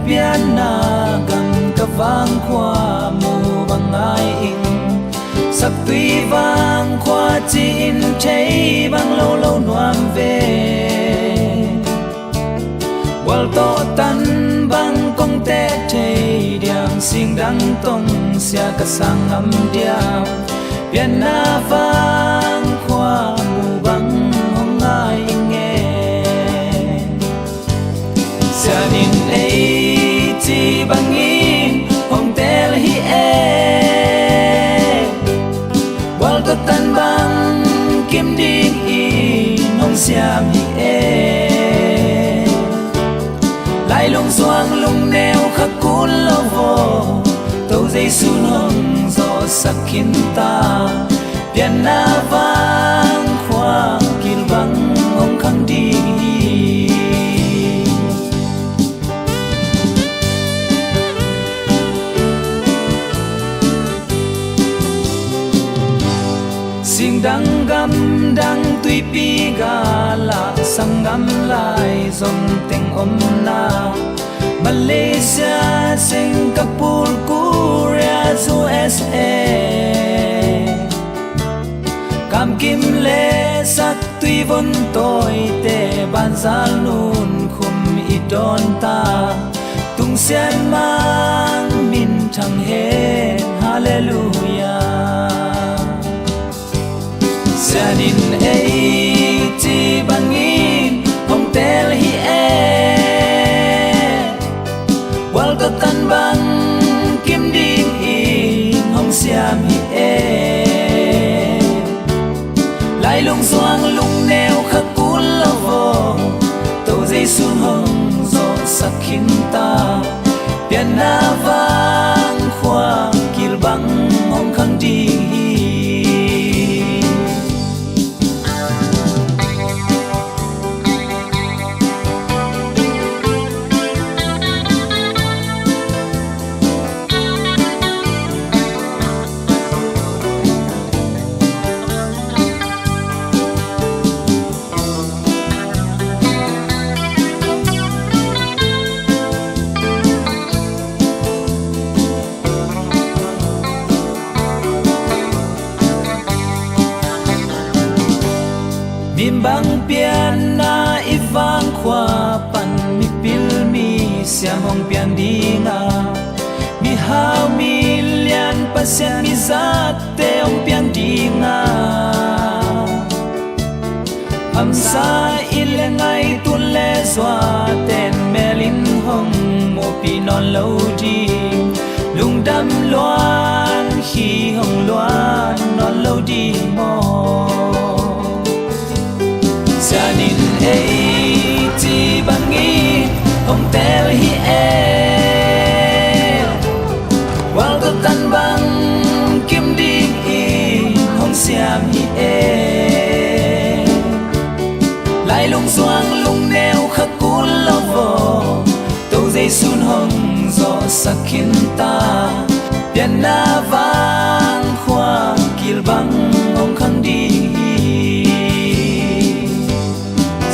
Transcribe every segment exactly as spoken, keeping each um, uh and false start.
Pianna gam ka vangkhua mu bang ngai ing. Saktui vangkhua ci-in thei bang lo lo nuam ve. Gual tawh tan bang kong teh thei diam, singdang tong sia ka sang ngam diam. Pianna vangkhua mu bang hong ngai ing e. Sian in ei ci bangin hong tel hi e. Gual tawh tan bang kim dingin hong siam hi e. Lailung suang lungneu kha kul lo vo, To Jesu hong zawhsak khin ta. Pianna vangkhua kilbang hong khang ding hi. Singdang gamdang tuipi galah sanggam lai zom teng omna, Malaysia, Singapore, Korea, U S A, Kamkim le sak tui vun tawite banzal nun khum i dawn ta. Tungsian mang minthang hen, Halleluia. Sian in ei ci bangin hong tel hi e. Gual tawh tan bang kim dingin hong siam hi e. Lailung suang lungneu kha kul lo vo, To Jesu hong zawhsak khin ta. Pianna vangkhua kilbang hong khang ding hi. Mimbang pianna i vangkhua pan mipil misiam hong piang ding a, mihau milian Pasian mizate hong piang ding a, hamsa i le ngaitun le zuaten melin hong mupi nawn lo ding, lungdam luan hi hong luan nawn lo ding maw? Sian in ei ci bangin hong tel hi e. Gual tawh tan bang kim dingin hong siam hi e. Lailung suang lungneu kha kul lo vo, To Jesu hong zawhsak khin ta. Pianna vangkhua kilbang hong khang ding hi.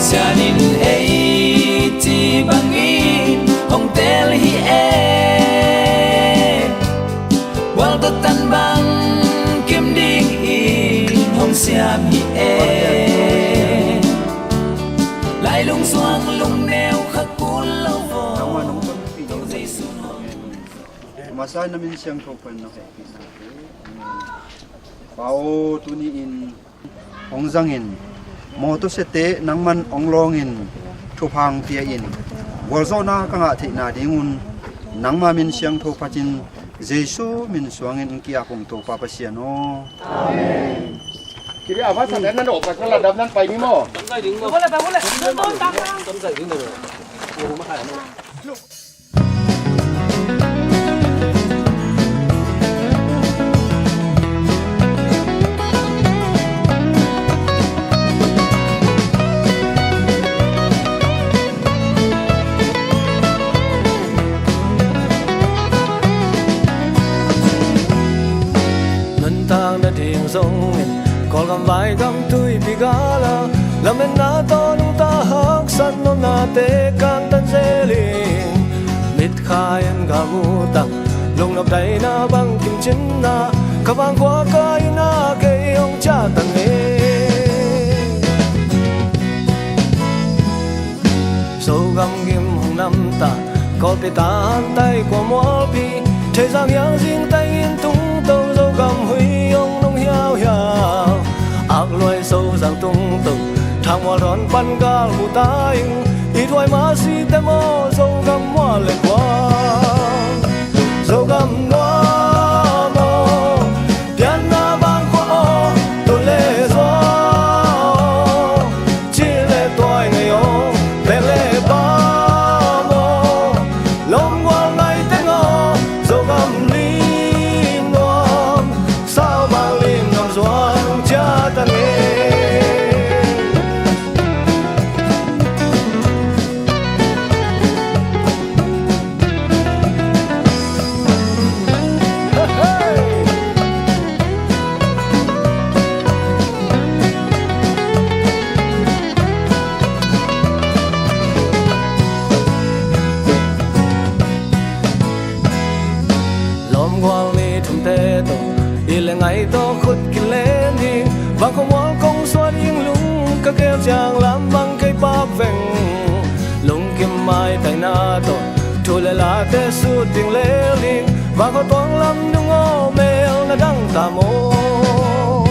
Sian in ei ci bangin hong tel hi e. Gual tawh tan bang kim dingin hong siam hi e. Lailung suang lungneu kha kul lo vo. Masa na min siangtho pan na hong pisa. Pa aw, tuni-in hong zangin, mawtaw siate nangman hong lawngin, thupha hong pia-in, gualzawhna ka ngah theihna dingun nangma min siangtho phatin, Jesu min suangin hong ki-ap ung, Topa Pasian aw. Amen. Kiri a masa dan nan opa sala dam nan pai ni maw. Nuntak nading zongin Kawlgam vai gam tuipi gala lametna tawh nungta haksat nopnate kantan zel in. Kha in ka mu tak, lungnop daina bang kim cin na, ka vangkhua ka inn ah kei hong ciah ta nge. Zogam gim hong namta, Kawlpi tan tai kua mualpi, Theizang Hiang Zing tai in tungto, Zogam hui hong nung hiauhiau. Akluai Zozang tungto, Thangmual Rawn pan gal mu ta ing, i thuai ma si te maw, Zogam mual le kua. Zogam nuam aw, pianna vangkhua aw, tu le zua aw, cih le tuai ngei aw, bek le bam aw, lawmgual ngai teng aw, Zogam lim nuam, saumang lim nuam zuan ciah ta nge. Lawmgual ni thumte tawh i le ngai tawh khut kilen ding, vangkhua mual kong suan ing, lung ka kel ciang lam bang kei pak veng. Lungkim maitaina tawh thu le late sut ding lel ding, vangkhua tuang lam dung aw, mel na dang ta maw.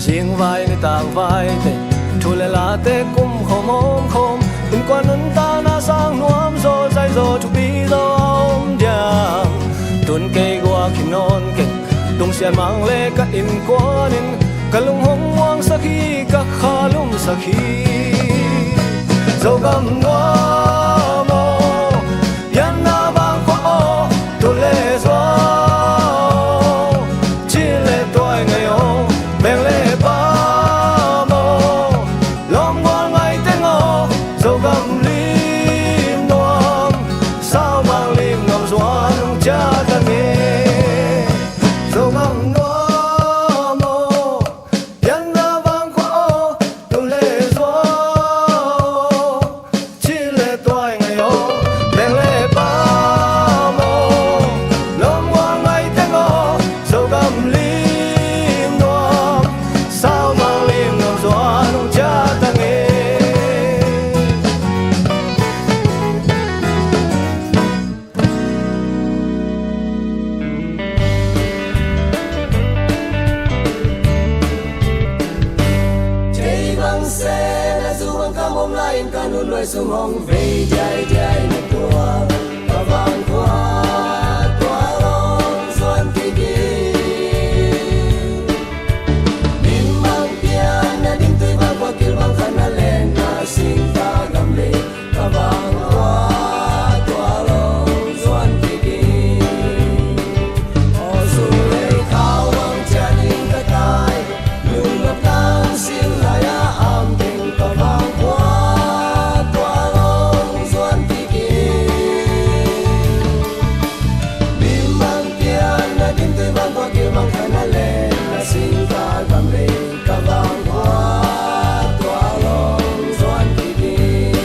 Zingvai nitak vai teh thu le late kum khawm hawm khawm, innkuan nuntakna sang nuam zaw, zai zaw thupi zaw a om diam. Tun kei guak hi nawn keng, tungsiah mang le ka innkuan in ka lung hong muangsak hi, ka kha lumsak hi. Zogam nuam aw, pianna vangkhua aw, tu le zua aw, cih le tuai ngei aw, bek le bam aw, lawmgual ngai teng aw, Zogam lim nuam, saumang lim nuam zuan hong ciah ta nge. Zogam nuam aw, pianna vangkhua aw, tu le zua aw, cih le tuai ngei aw, bek le bam aw, lawmgual ngai teng aw, Zogam lim nuam, saumang lim nuam zuan hong ciah ta nge. Thei bang se na zu bang kam om lai in, ka nun luai sung hong vei diaidiai na tua, ka vangkhua tua long zuan kik in. Min bang pian na dim tui bang kua kil bang khan na len na sing ka gam le, ka vangkhua tua long zuan kik in. Aw zu lei khau bang ciah ding ka tai, lungdam tang sin lai a am keng, ka vangkhua tua long zuan kik in. Min bang pian na dim tui bang kua kil bang khan na len na sing ka gam le, ka vangkhua tua long zuan kik in.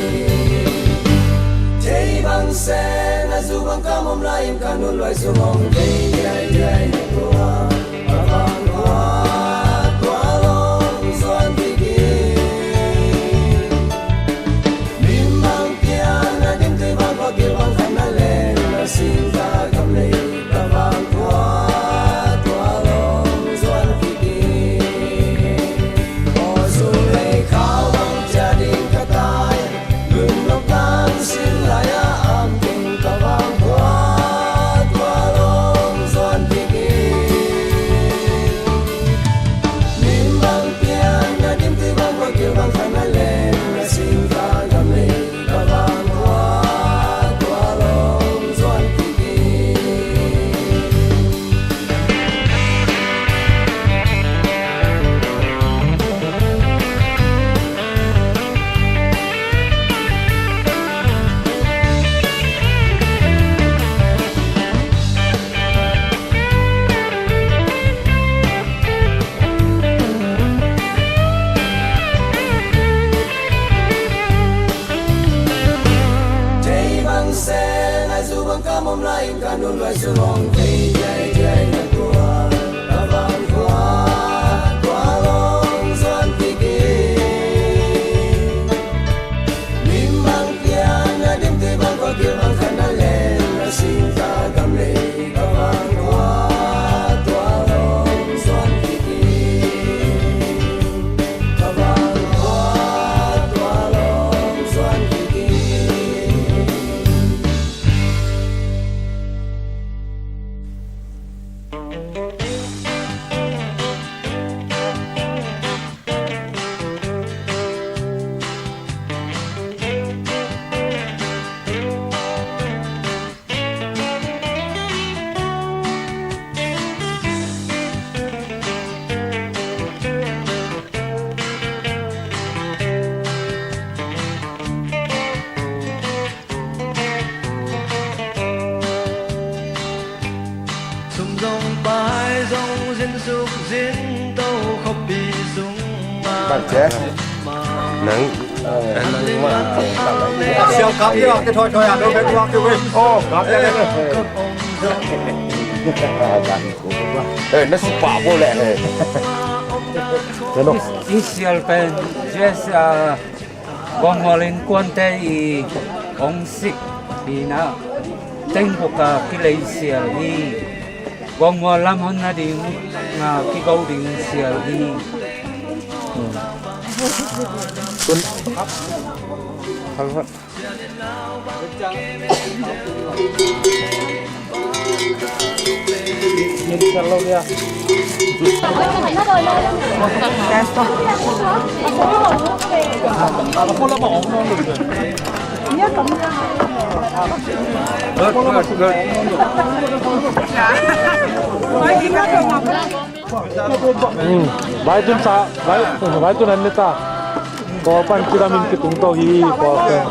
Thei bang se na zu bang kam om lai in, ka nun luai sung hong vei diaidiai na tua, ka vangkhua tua long zuan kik in. Min bang pian na dim tui bang kua kil bang khan na len na sing ka gam le, ka vangkhua tua long zuan kik in. Aw zu lei khau bang ciah ding ka tai, lungdam tang sin lai a am keng, ka vangkhua tua long Bang che. Nang, eh, nang ma, eh, tak lai. Siang kap dia, ke thoi thoi a, lo bek wak ke wei. Oh, kap dia, eh. Eh, na si pa bo le, eh. Hello. I sial pen, yes, ah, Kawngmual innkuante i hong sik hi na, tengbuka kileisial hi. Kawngmual lam honna ding a kigo ding sial hi. Vaitun sa, vai, vaitun an ne ta. Pawl pan kidamin kitung to hi, pawl pan.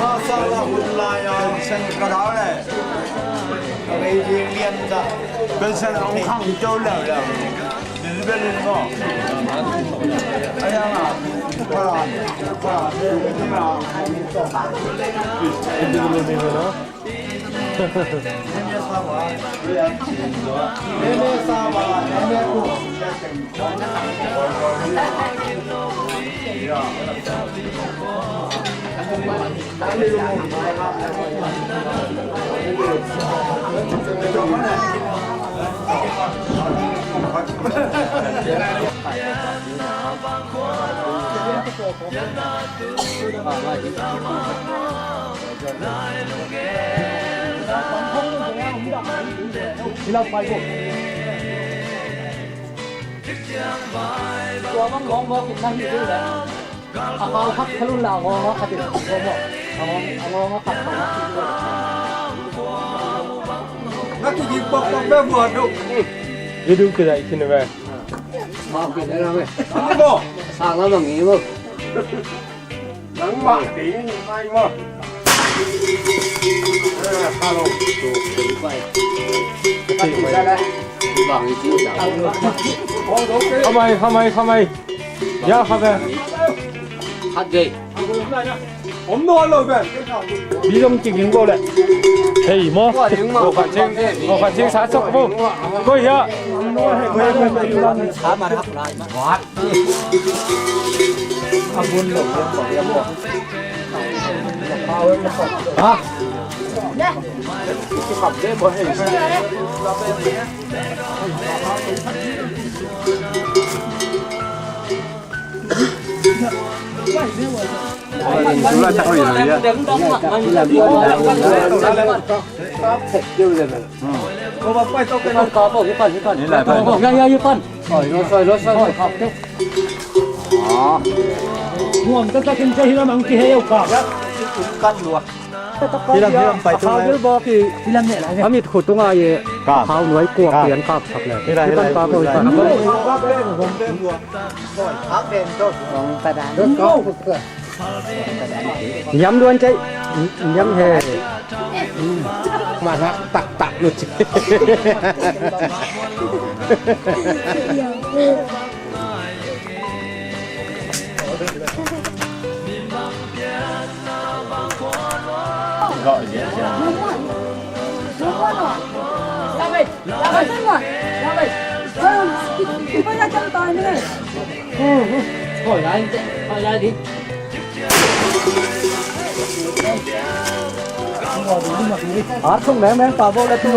Masala hun lai a sen ka dau le. Ka bei lian ta. Bel sen ong khang jo leu leu. Bel bel in mo. Ayang a. Para. Para. Tua bang ngawng ngawng in na hi ding le. A kau khat khalun la ngawng a khat in. Ngawng a, ngawng a khat khat. Na kigik pokpok be buat duk. Video kida ikin be. Mau kida na be. Mau. Sang a mangi mau. Nangmah ding mai maw? Eh, hello. Khamai, khamai, khamai. Ya, khamai. Khat gei. Om no lo ben. Bi dong kiging go le. Hei mo. Ko khat sing, ko khat sing sa sok mo. Ko ya. Sa ma hak lai ma. What? Nuam taktak in cia hi lam ang kihei uh ka. Hilam, hilam pai tung lai. A mit khut tung a ye. Khau nuai kuak pian kap sak le. Hilam, hilam, hilam. Niam luan cei. Niam he. Mana tak tak lu cei. Thôi lại, thôi lại đi. Ar thong meng meng pa bo le tu.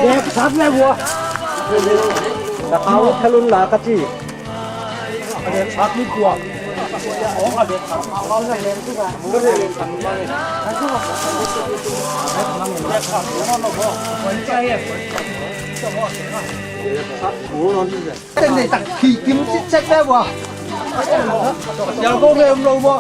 Dek sat le bua. Ta kau thalun la ka ci. Ten nei tak khi kim cik cek le bua. Sial ko nge um lo bua.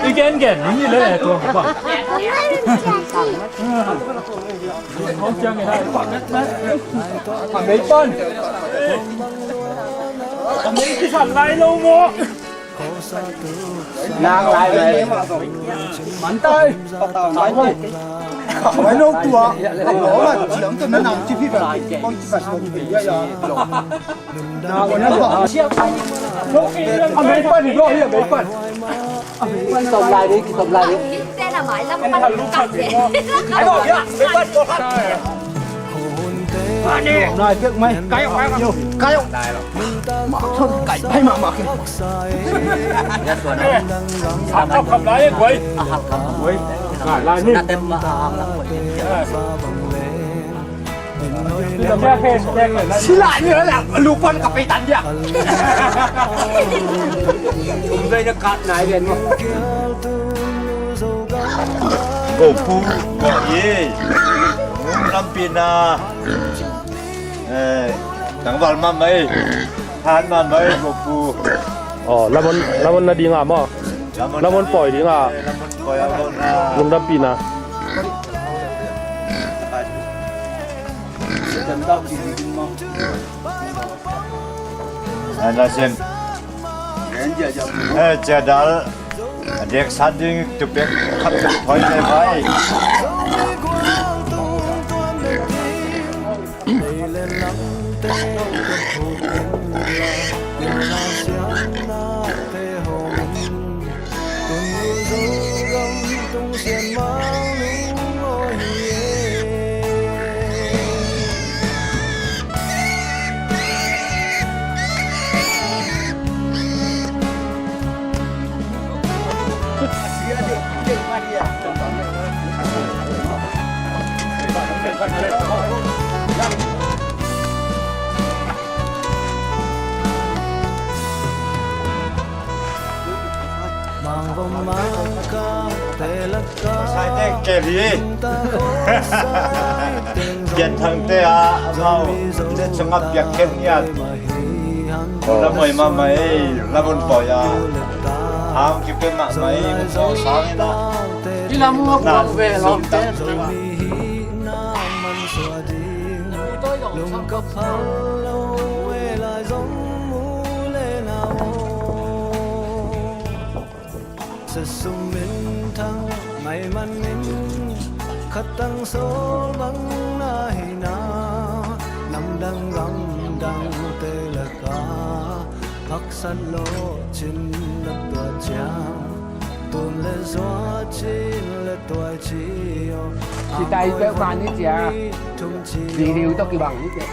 I gen gen ni le le tua ba. Hong ciang i hai. A mei pan. A mei kisan lai lo maw. Nang lai mai. Man tai. Mai lo tua. Lo man ciang tu na nang ci phi ba. Kong ci ba so phi ya ya. Na ko na ba. A mei pan ni lo hi a mei pan. Kitom lai ding, kitom lai ding. Limte na mailam pan kak ding. Ai lo ya, mei pan ko kak. Nai pek mai. Kai ok, kai ok. Kai ok. Mak thon kai pai mak mak. Hap hap hap lai guai. Guai. Kai lai ni. Sila ni la lupan kapitan dia. Tung zai na kat nai den mo. Go pu, go ye. Lampi na. Eh, tangval man mai. Han man mai, go pu. Oh, lamon, lamon na ding a maw. Lamon pawi ding a. Lamon pawi a maw na. Lungdam pi na. Ai na sem. Eh, cia dal. Dek sat ding tu pek khat tu thoi te vai. Sai te kel hi. Pian thang te a mau. Te chunga piak khen hian. La moi mama ei, la mun poi a. Hang ki pe mama ei, mun poi sang ina. I lam ngok ngok ve lo te. Sa sum minthang ngai manin khatang sawl bang na hi na, namdang gamdang te laka haksat lawh cin na tua ciang, tun le zua cin le tuai ci aw. Ci tai peuhmah ni cia. Video tawh kibang hi teh.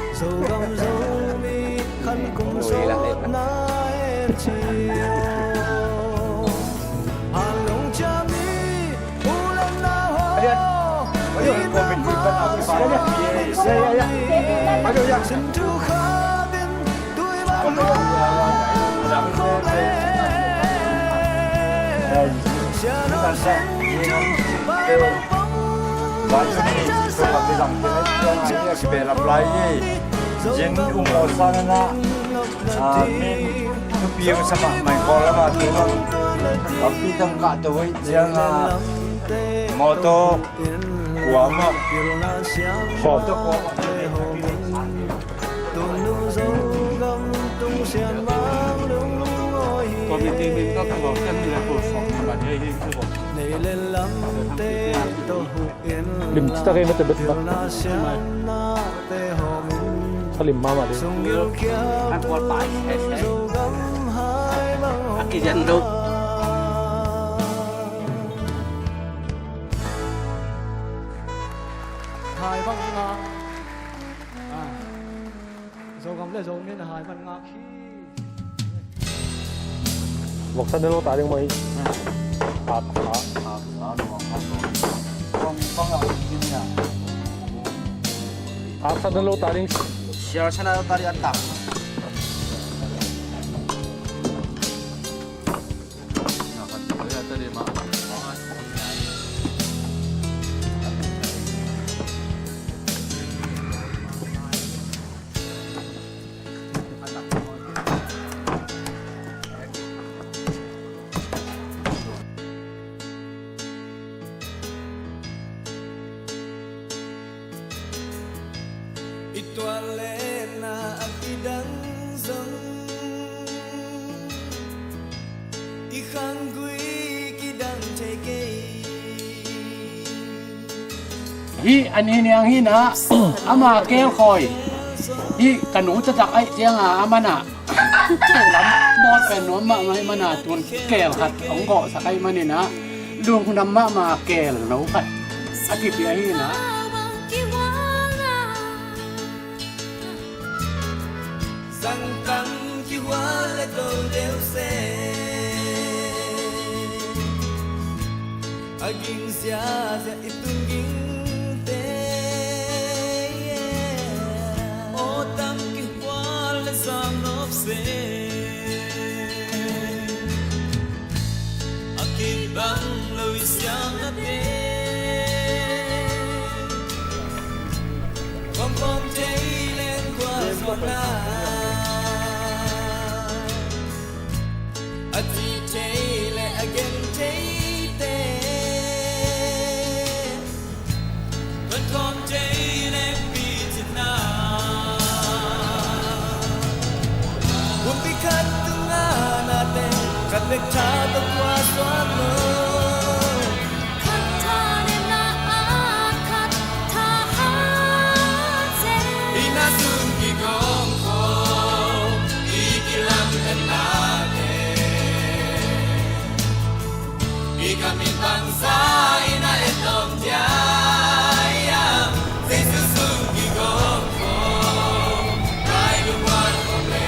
Zin um aw sang na, a, min thupi um sa mahmah kawlama tu bang tampi tam kah to hoih cianga mawtaw kuamah, mawtaw kuamah. Committee min ka tu lo kan ni la ko sawm ni ma ni hi ku bo. Lim ci ta kei mete bet ba. Ka lim mama de. Kan kual pai. Aki jan do. Bang ngak. Ah. Zogam le Zomi na hai man ngak hi. Voksa ne lo ta ding mai. Ak, ak, ak, ak, ak, ak. Bang, bang, bang, bang, bang. Ak sa ne lo ta ding. Share sa ne lo ta ding atak. I tualenna a kidang zong, i khanggui kidang thei kei. Hih a ni niang hi na, ama kelkhawi. Hih ka nu taktak aih cianga a mana. Lam bawl pen nuam mahmah ih mana tun kel khat hong gawhsak aih manin ah, lungdam mahmah kel no khat a kipia hi na. Zangtang kihual le to deuh se, a ging ziazia i tun gingte. Aw tam kihual le zang nop se, a kibang lo i siamnate. Kawmkawm thei le kua zuakna, a ci thei le a gen theite. Kawmkawm thei le picitna, kumpi khat tunga nate, khat bek tha tawh kua zuak lo. Khat thanemna ah khat thahat zen. I na sung kigawm khawm i kilamdanna te. I kam in bangsa i na et lawm dia, Jesu sung kigawm khawm, lai lungwan khawm le.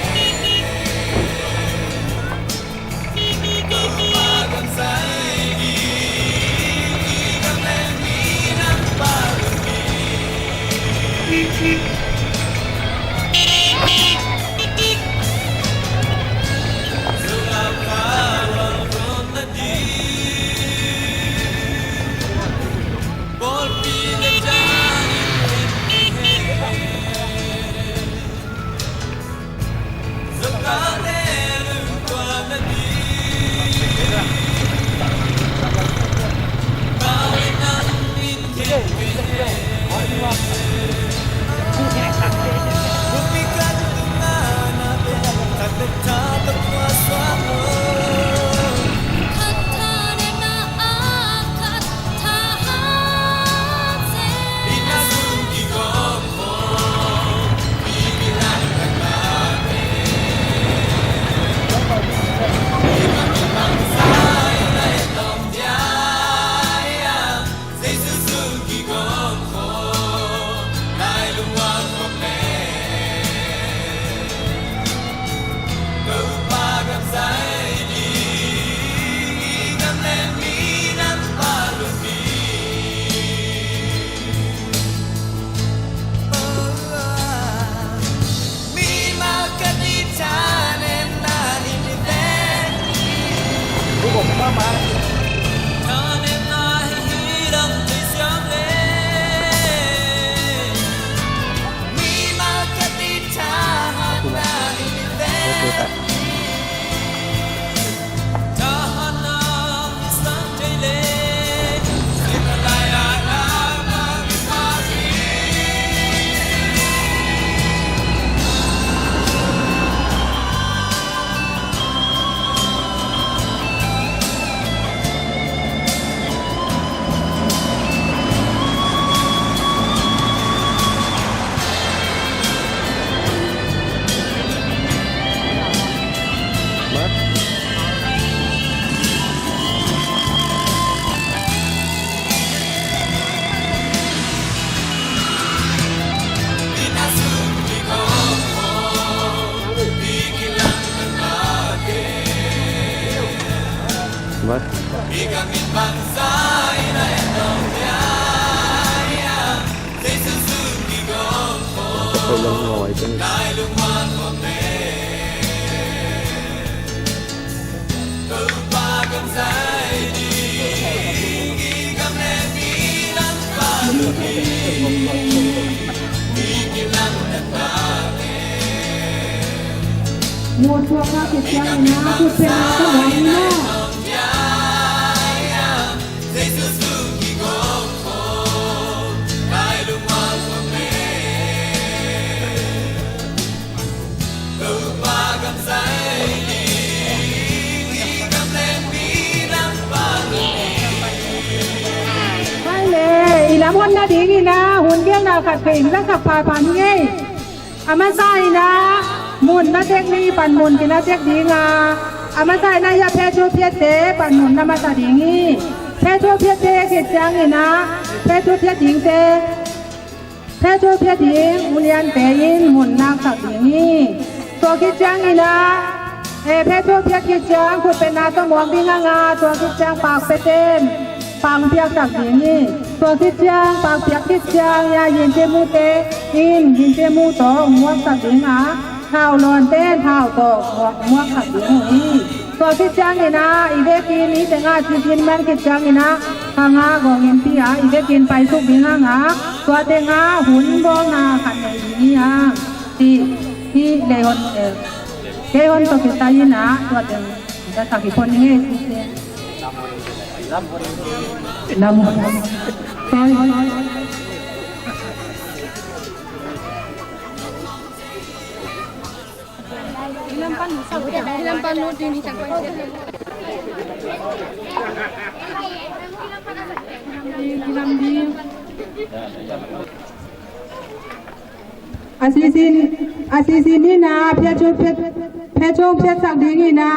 Muat suak a kiciang ina, kut pen a ka muang ina. Hai le, i lam hon nading ina hun gelna khat pe in zasak phaipha ni ngei. A masa ina mun na tek ni pan mun kina tek ding a, a masa ina hia phethu phiatte pan mun na masa ding hi. Phethu phiatte kiciang ina, phethu phiat dingte, phethu phiat ding uliante in mun naksak ding hi. Tua kiciang ina, e, phethu phiat kiciang kut pen a tawh muak ding hanga, tua kiciang pakpeten pang piaksak ding hi. Tua kiciang pakpiak kiciang ya yinte mute in yinte mu tawh muaksak ding a, thau lawnte thau tawh muak, muaksak ding uh hi. Tua kiciang ina i vekin i tenga cikin man kiciang ina hanga gawng in pi a i vekin paisuk ding hanga, tua tenga hun bawlna khat nei ding hi a. Ti hi lei hon, eh, kei hon tawh kisai ina tua teng ka sak hi pon ni ngei. Lam. Sorry. A sisin, a sisin ina phethu phiat, phethu phiatsak ding ina,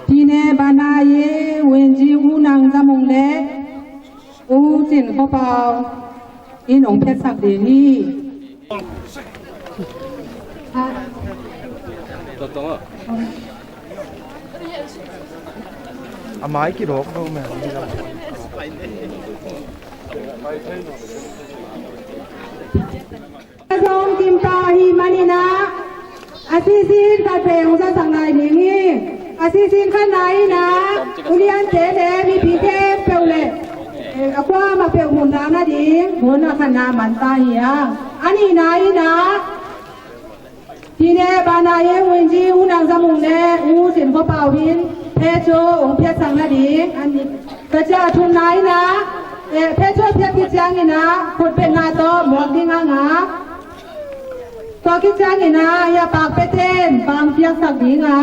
Pine Bana ye Wenji U Nang Za Mung le U Cin Kho Pau in hong phiatsak ding hi. A mai kidawk lo me. Zong kim ta hi manina, a sisin khat peuh hong zasak lai ding hi. A sisin khat na ina, uliante le mipi khempeuh le, eh, a kuamah peuh hun na nading hun a khat na man ta hi a. A nihna ina, Pine Bana ye Wenji U Nang Za Mung le U Cin Kho Pau in phethu hong phiatsak nading. An ni. Tua ciang a thumna ina, eh, phethu phiat kiciang ina khut petna tawh muak ding hanga, tua kiciang ina hia pakpeten pang piaksak ding a,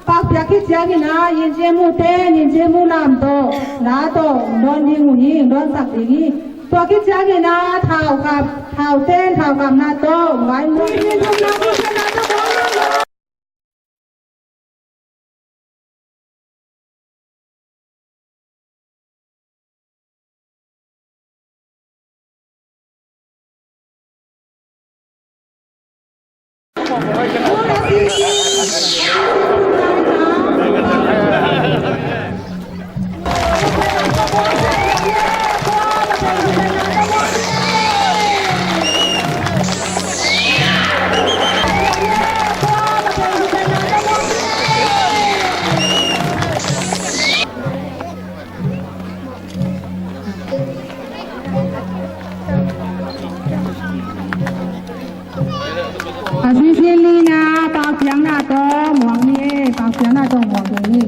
pakpiak khit ciangin ah, yin ciang mu ten, yin ciang mu lam tawh, la tawh, dawn ding uh hi, dawnsak ding hi. Tua khit ciangin ah, thau kap, thau ten, thau kapna tawh, vai mu. A sisin ni na, pakpiakna tawh muak ni e, pakpiakna tawh muak ni.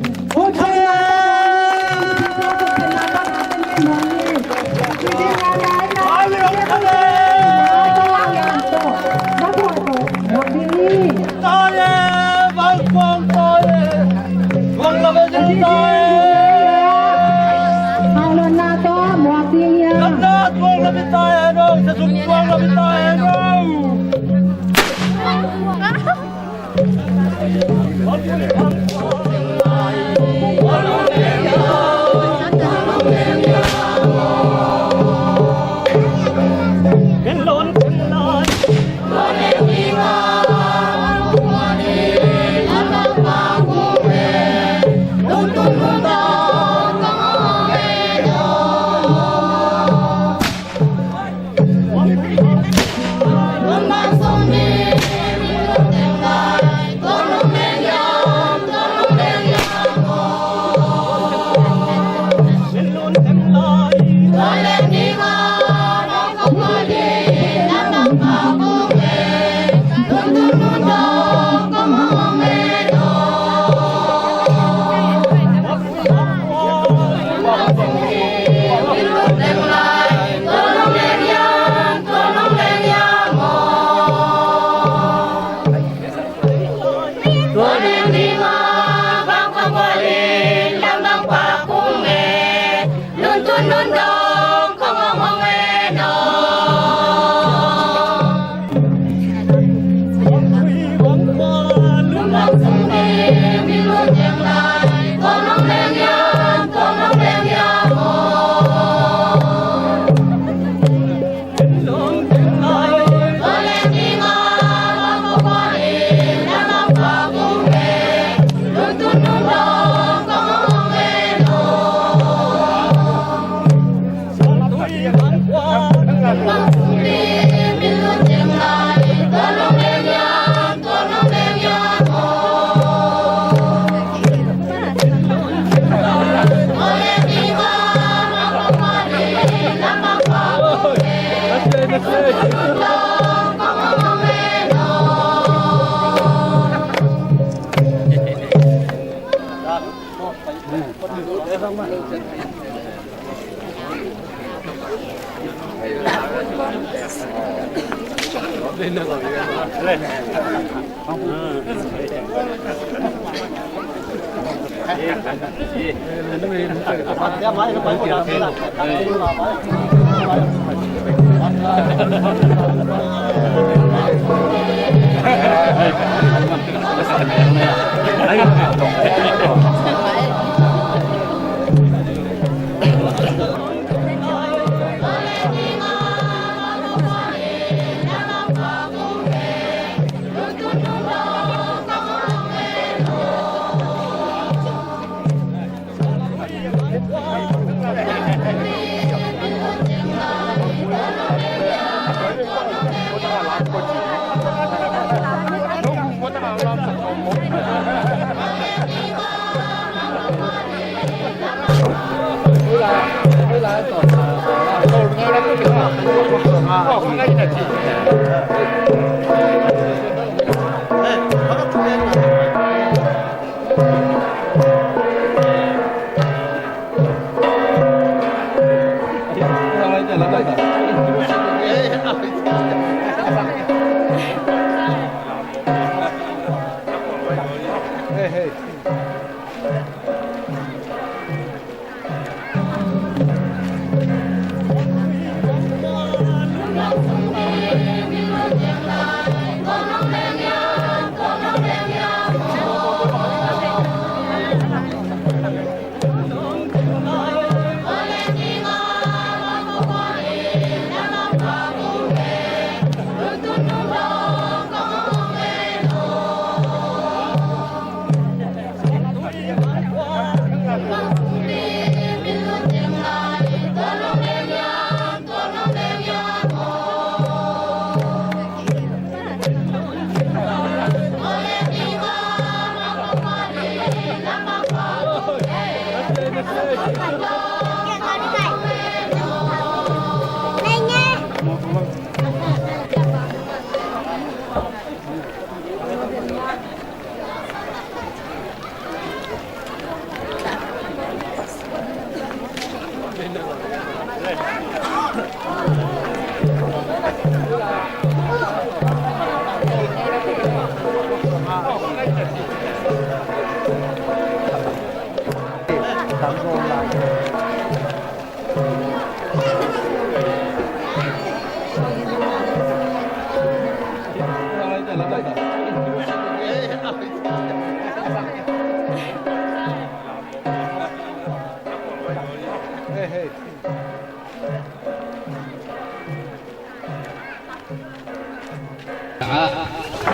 Ah,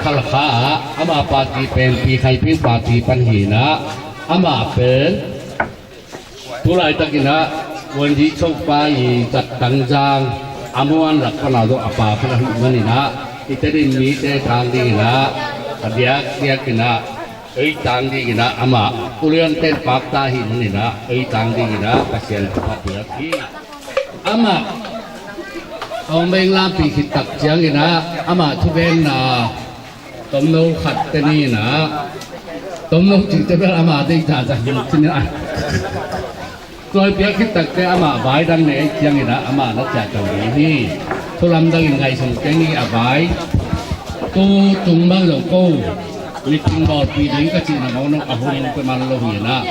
Khalkha ah ama party pen Pi Khai Ping party pan hi in ah, ama pen tu laitakin ah Vuanzi Chopa i Zat Tang Zang a muan lak pan a zong a pa pan a hih manin ah, i Tedim mite tang dingin ah a diakdiakin ah ei tang dingin ah, amah ulian ten pakta ahih manin ah ei tang dingin ah Pasian thupha pia hi. Amah Thawng Beng lampi khit tak ciangin ah amah thugenna tomno khat te ni in ah, tomno cihte bel amah deih zahzah hi cin ah, tuaipiak khit takte amah vai dang nei ciangin ah amah na ciah to ding hi. Thu lamdangin ngaihsun keng hi a vai. Tu tung bang zong ko miting bawlpih ding ka cihna mawk nong a hun pia man lo hi in ah,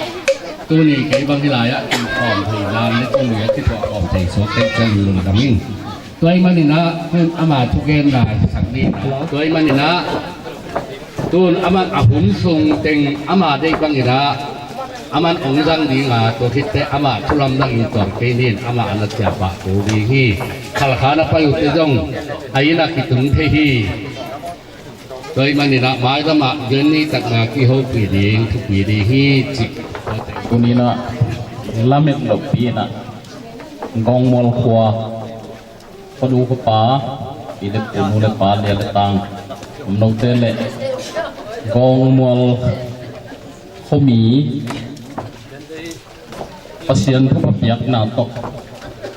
tuni kei bang hih lai-ah kin khawm thei nang le tuni a kituah khawm thei suak tek ciangin lungdam ing. Tua ahih manin ah tun ama thugenna hisak ni in ah, tua ahih manin ah tun aman a hun sung teng ama deih bangin ah aman hong zang ding a, tua khitteh amah thu lamdangin tuang kei ni in amah a na ciah pah kul ding hi. Khalkha na pai uh teh zong a inn ah kitung thei hi. Tua ahih manin ah mailam ah Johnny takna kihopih ding thupi ding hi ci. Tuni in ah lamet lohpi in ah Gawngmual khua, khuanu khuapa, pi le pu, nu le pa, lia le tang, om note le Gawngmual khuami Pasian thupha piakna tawh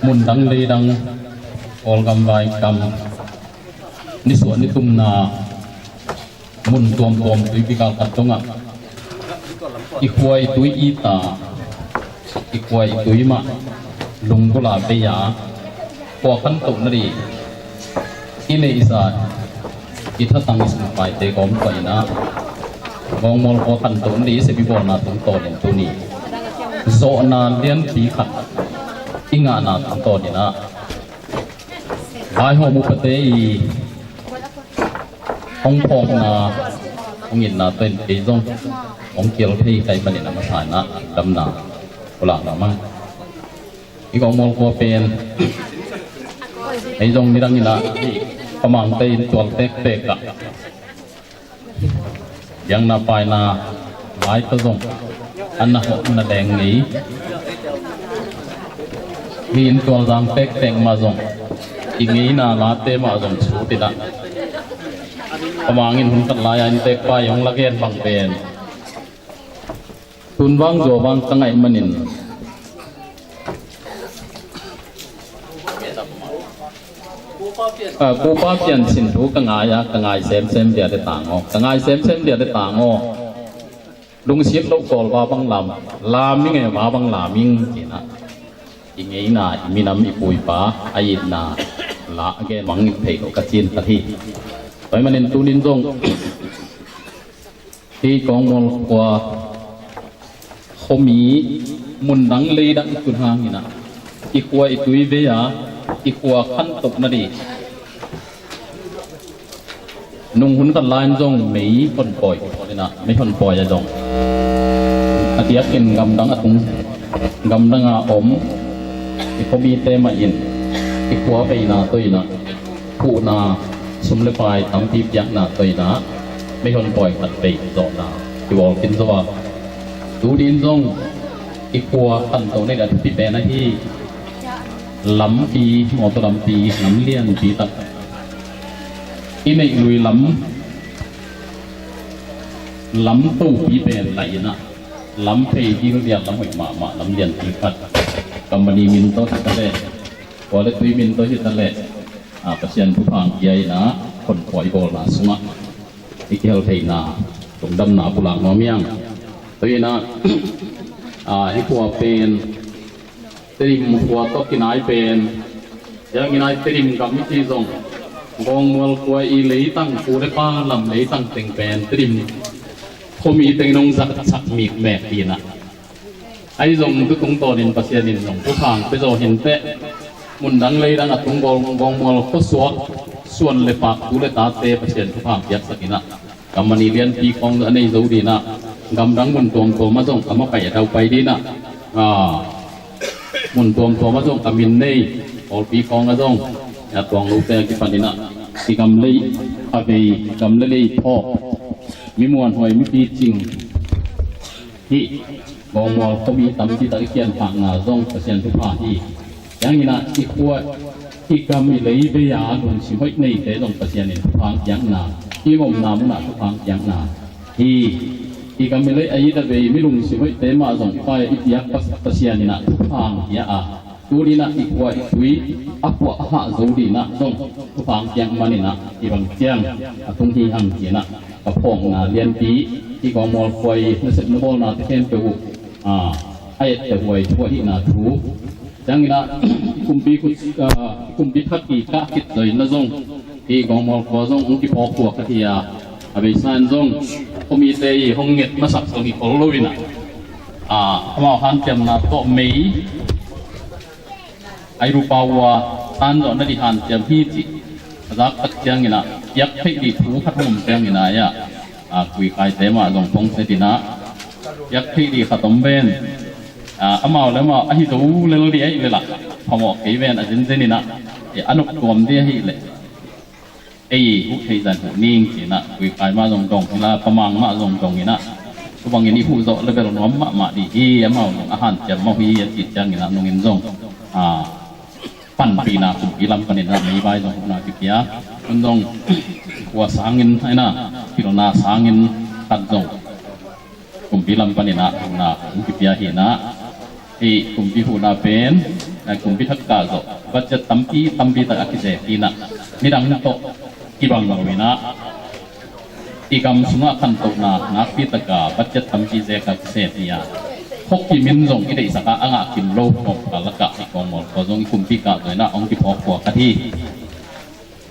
mundang leidang, Kawlgam vaikam, nisuah nitumna mun tuamtuam, tuipi galkhat dongah i khuai tui i ta, I khua i tui mah lunggulh a bei a, khua khantoh nading i neihsa i thatang i sungpaite kawm tawh in ah, Gawngmual khua khantoh nading i sep i bawlna tungtawnin tuni zawhna lianpi khat i ngahna tungtawnin ah, vaihawm upate i hong phawkna, hong itna tawh in kei zong hong kihel thei ka hih manin a masa in ah lungdamna pulak nuam ing. I Gawngmual khua pen ei zong nidang in ah, Pamangte in tual tektek ah biakna paina lai tawh zong a na hawh na leng ngei. Hih inn tualzang tektek mah zong i ngeina late mah zong sut in ah, Pamang in hun khat lai-a inntek pa i hong lagen bang pen tun vang zua vang ka ngaih manin, ah, Pupa Pian sin thu ka ngai a, ka ngai semsem dia de tang aw, ka ngai semsem dia de tang aw. Lungsim lo kawl va bang lam, lam i ngei va bang lam ing ci-in ah, i ngeina, i minam, i pu i pa a itna la a gen bang in thei lo ka cin ka hi. Tua ahih manin tunin zong hih Gawngmual khua, khuami mundang leidang i tun hangin ah, i khua i tui bei a, i khua khantoh nading, nung hun khat lai-in zong mei honpawi, mei honpawi a zong a diakin gamdang a tung, gamdang a om i khuamite mah in i khua beina tawh in ah, huhna, sum le pai tampi piakna tawh in ah, mei honpawi khat bei zawhna kibawl khin zo a. Tunin zong i khua khantoh nading a thupi pen ahi lampi, mawtaw lampi, lam lianpi tak, i neih lui lam, lam topi pen laih in ah, lam phei dil dial lam hoih mahmah, lam lianpi khat, company min tawh hi ta leh, khua le tui min tawh hi ta leh, ah, Pasian thupha hong pia in ah, honpawi bawlna sungah i kihel theihna lungdamna pulak nuam ing. Tua in ah, ah, i khua pen Tedim khua tawh kinai pen, ciang i nai Tedim gam i ci zong, Gawngmual khua i leitang, pu le pa lam leitang teng pen Tedim khuami teng in hong zatsak mikmek hi in ah. Ahi zong tu tungtawnin Pasian in zong thupha hong pia zaw hi inteh, mundang leidang a tung Gaw-, Gawngmual khuasuak suan le pak tu le tate Pasian thupha hong piaksak in ah, company lianpi khawng a nei zo ding in ah, gamdang mun tuamtuam ah zong a makaih a daupai ding in ah, ah, mun tuamtuam ah zong a min nei, pawlpi khawng ah zong, a tuang lote a kipan in ah, i gam lei a bei, gam le lei phawk, mi muanhuai, mi picing, hih Gawngmual khuami tampi tak i kiankhakna zong Pasian thupha hi. Ciang in ah i khua, i gam i lei bei a lungsim hoih neite zong Pasian in thupha hong piakna, i omna munah thupha hong piakna hi. I gam i lei a it a bei mi lungsim hoihte mah zong i pai a i piak Pas-, Pasian in ah thupha hong pia a, tuni in ah i khua i tui a puah a hah zo ding in ah zong thupha hong piak man in ah, i bang ciang a tung hi hang ci-in ah ka phawkna lianpi, hih Gawngmual khua i nasep na bawlnate khempeuh uh, ah, a etteh huai thu ahihna thu. Ciang in ah i kumpi khut, ah, i kumpi thak i kah khit zaw in ah zong, hih Gawngmual khua zong hong kiphawk khua ka hi a, a beisa in zong khuamite i hong nget masak zong hi khol lo in ah, ah, amau hanciamna tawh mei a i rupa uh a tan zawh nading hanciam hi cih a zak tak ciang in ah, piak theih ding thu khat hong om ciang in ah, ah, kuikaite mah zong phone set in ah, piak theih ding khat om ven, ah, amau le amau ahi zo lel ding ahih leh lah phamawh kei ven, a zenzen in ah, eh, a nop tuam ding ahih leh ei huh thei zan huh ning ci-in ah, kuikai mah zong dong hi la, Pamang mah zong dong in ah, tua bangin i huh zawh le bel nuam mahmah ding hi, amau zong a hanciam mah uh hi a cih ciang in ah, nungin zong, ah, panpihna kumpi lam panin ah meibai zong huhna kipia. Hun zong khua sangin, ahi na, pilna sangin khat zong kumpi lam panin ah huhna hong kipia hi in ah, hih kumpi huhna pen, eh, kumpi thak kah zawh budget tampi tampi tak a kizek hi in ah, midang tawh kibang lo in ah, i gam sungah khantohna nakpi tak a budget tampi zek a kisem hi a, Phawk kim in zong i deihsak a, a ngah kim lo, phawk kal lakah i kawngmawl khua zong i kumpi kah zaw inah hong kiphawk khua khat hi.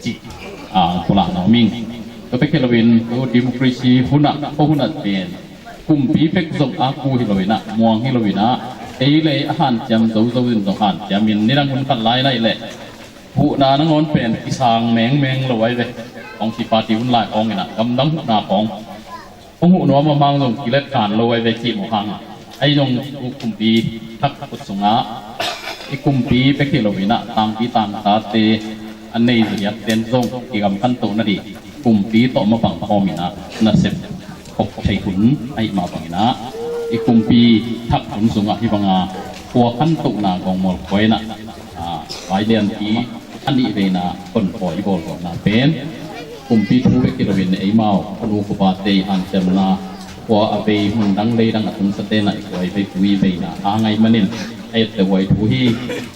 Cih, a, pulak nuam ing. Tua bek hi loin, tua democracy hunah, khuahunah pen kumpi bek zong a ku hi loinah, muang hi loinah, ei le ei a hanciam zozo in zong hanciam in, nidang hun khat lai naih leh huhna nangawn pen kisang mengmeng lo ai ve. Kongsi party hun lai kawng inah, gamdang huhna kawng hong huh nuam a, mang zong kilet kan lo ai ve, cih mawh hang. Ahi zong tu kumpi thak khut sungah i kumpi bek hi loinah tangpi tangtate a nei zuriat ten zong kigam khantoh nadih kumpi tawh mapang khawm inah nasep khop thei hun ahih mah banginah i kumpi thak hun sungah hih banga khua khantohna kawngmawl khua inah, a, vailianpi a nih veina konpawi i bawlgawhna pen kumpi thu bek hi loin eimau khuanu khupate i hanciamna khua a vei, mun dang lei dang a tungsa tenah i khua i vei, thu i veina a ngai manin a etteh huai thu hi.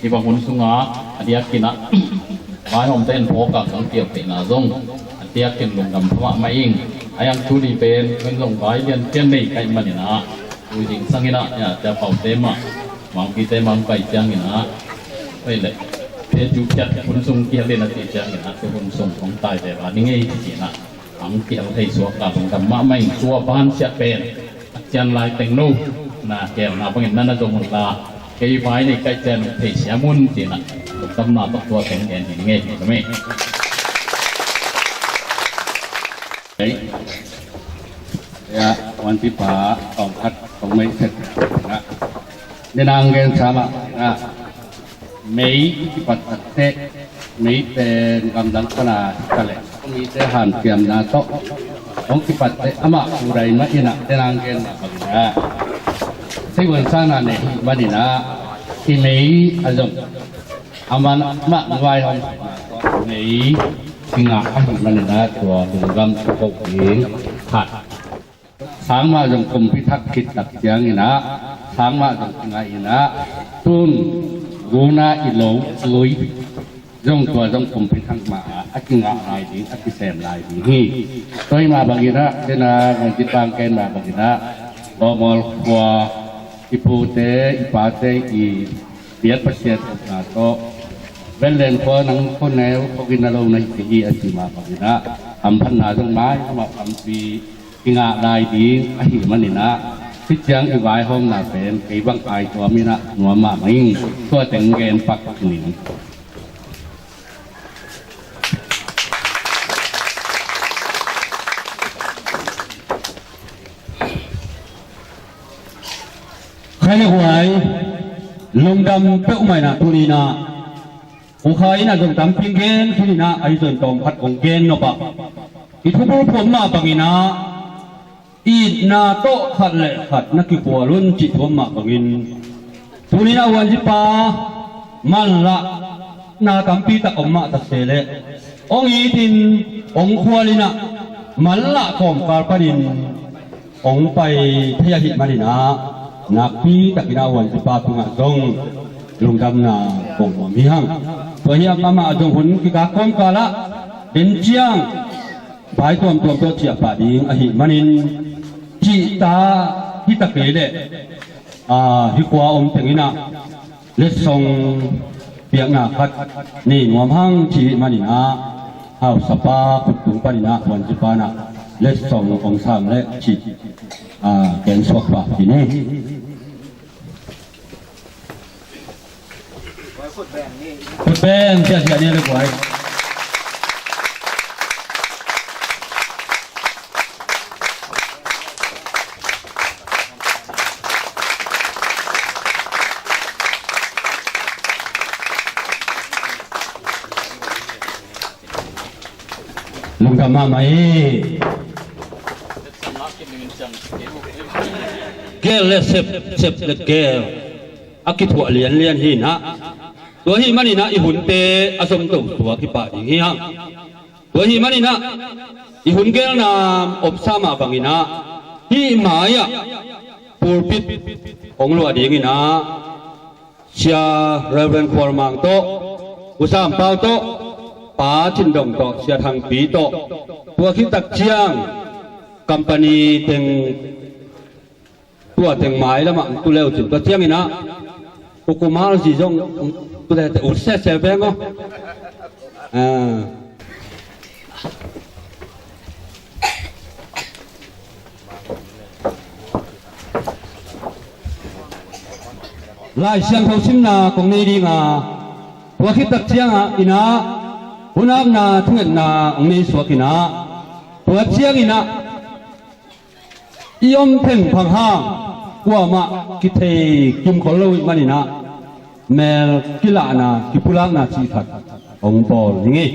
Hih bang hun sungah a diakinah vaihawmte in phawk a kang kial theihna zong a diakin lungdam pha mahmah ing. A iang thu ni pen hun zong vailianpian nei kaih maninah tui ding sanginah, ya, cia paute mah, mangpite mah hong pai cianginah, hei le, te cu piat hun sung kial in a ti cianginah, te hun sung hong tai ve va ni ngei ci cinah, ang kial thei suak ka lungdam mahmah ing. Tua ban siah pen a cian lai teng no na kial na bangin na na zong un la, kei vai nei kaih cian thei siam un cinah, lungdamna tawh tua teng gen hi ni ngei hi ka mei. Ei. Ya, wan pipa tawm khat tawm mei set. Nidang gen sa mah na, mei i kipat tak teh, mei pen gamdang pana ka leh, mite hanciamna tawh hong kipat teh amah kudai mah inah, nidang gen mah bangin ah, sivuan sana nei hi maninah, i mei a zong a man mah vaihawm mei kingah ahih maninah tua lungdam ko ding khat. Sangmah zong kumpi thak khit tak cianginah sangmah zong kingah inah, tun guna i lo lui zong tua zong kumpi thak mah ah a kingah lai ding, a kisem lai ding hi. Tua hi mah banginah, tena gongtipang ken mah banginah, Bawmawl khua i pute i pate i biak Pasian upna tawh, Benlen khua nang khuaneu khogin a lo na hi hi a ci mah banginah, hamphatna zong mai mah pampi kingah lai ding ahih maninah, hih ciang i vaihawmna pen kei bang ai tuam inah nuam mahmah ing. Tua teng gen pak ning. Khai le huai, lungdam peuhmah inah tuni inah U Kha in a zong tampi gen khin inah, ahi zong tawm khat kong gen nop ah, i thubul phuam mah banginah, itna tawh khat le khat na kikhual un cih thuam mah bangin, tuni inah Wanzipa manlahna tampi tak om mah ta se leh, hong itin hong khual inah manlah kawmkal panin hong pai thei ahih maninah, nakpi takinah Wanzipa tungah zong lungdamna kong nuam hi hang. Tua hi a, amah zong hun kikak kawmkal ah den ciang vai tuamtuam tawh ciah pah ding ahih manin, cihta hi ta kei leh, a, hih khua om teng inah letsong piakna khat nei nuam hang cih maninah, hausapa khut tung paninah Wanzipa inah letsong hong sang leh cih, a, ken suak pah hi ni. Khut beng ciahciah ni le guai. Lungdam mahmah hi. Gel le sep, sep le gel a kithuah lianlian hi inah, tua ahih maninah i hunte a zom to tua kipah ding hi hang. Tua ahih maninah i hun gelna omsa mah banginah, hih mai-ah pulpit hong luah dinginah Sia Reverend Khual Mang tawh, U Sam Pau tawh, Pa Cin Dong tawh, Sia Thang Pi tawh, tua khit tak ciang company teng tua teng mai lamah tu leu cin tua ciangin ah, u kumal zi zong tu leu te ut sese veng aw. Ah. Lai Siangtho simna kong nei ding a, tua khit tak ciangah in ah, hun apna thungetna hong nei suak in ah, tua ciangin ah, i om phengphang hang kuamah kithei kimkhol lo ih manin ah, mel kilahna kipulakna cih khat hong bawl ning ei.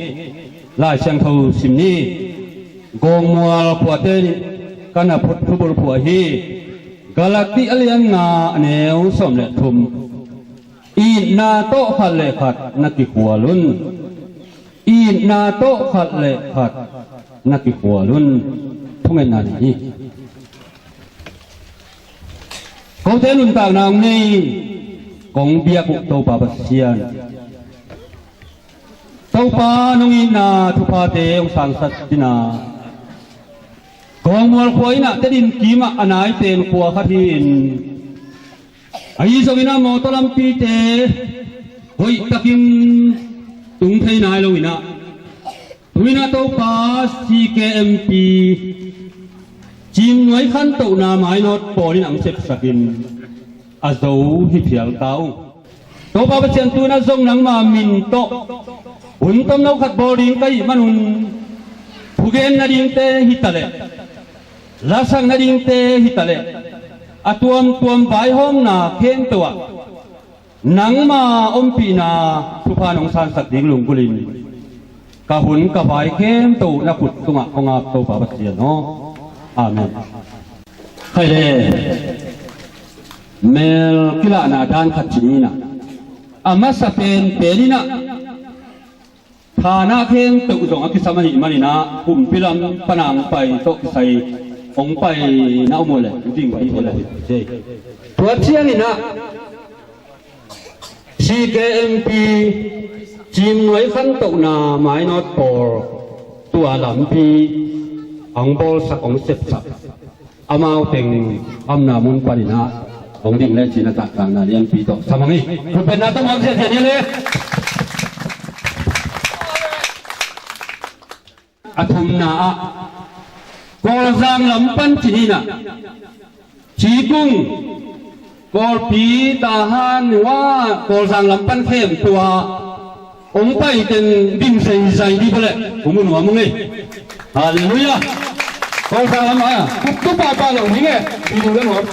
Lai Siangtho sim ni. Gawngmual khuate nih ka na phut thubul phuah hi. Galati a lian nga a neu sawm le thum. Itna tawh khat le khat na kikhual un. Itna tawh khat le khat na kikhual un. Thungetna nih hi. Kote nuntakna hong nei, kong biak uh Topa Pasian, Topa nong itna thuphate hong sangsak dina, Gawngmual khua innah Tedim kimah a nai pen khua khat hi-in, ahi zongin ah mawtaw lampite hoihtakin tung thei nai lo-in ah, tu-in ah Topa C K M P Cimnuai khantohna mainawt pawl in ah hong sepsakin a zo hi phial ta ung. Topa Pasian, tu-in ah zong nangma min tawh hun tomno khat bawl ding ka hih manun, thugen nadingte hi taleh, lasak nadingte hi taleh, a tuamtuam vaihawmna khempeuh ah nangma ompihna thupha nong sangsak ding lunggulhin, ka hun ka vai khempeuh na khut tungah kong ap Topa Pasian aw. Amen. Khaile, mel kilahna dan khat ci ni-in ah, a masa penpen in ah, thana khempeuh zong a kisam ahih manin ah, kumpi lam pana hong pai tawh kisai hong pai na om uh leh, ding pai uh leh. Tua ciangin ah, C K M P Cimnuai khantohna mainawt pawl tua lampi hong bawlsak, hong sepsak, amau teng omna mun panin ah hong ding le cin a taktakna lianpi tawh sa mang hi. Khutbetna tawh muang ziahziah ni le. A thumna ah, Kawlzang lam pan ci ni-in ah, Cikung, Kawlpi, Tahan, Wa, Kawlzang lam pan khempeuh ah hong pai teng ding zeizai dih bawleh, hong mu nuam ung ei. Halleluiah. Kawlzang lam ah, tuk tuk pahpah lo ding e. Ding le mawk.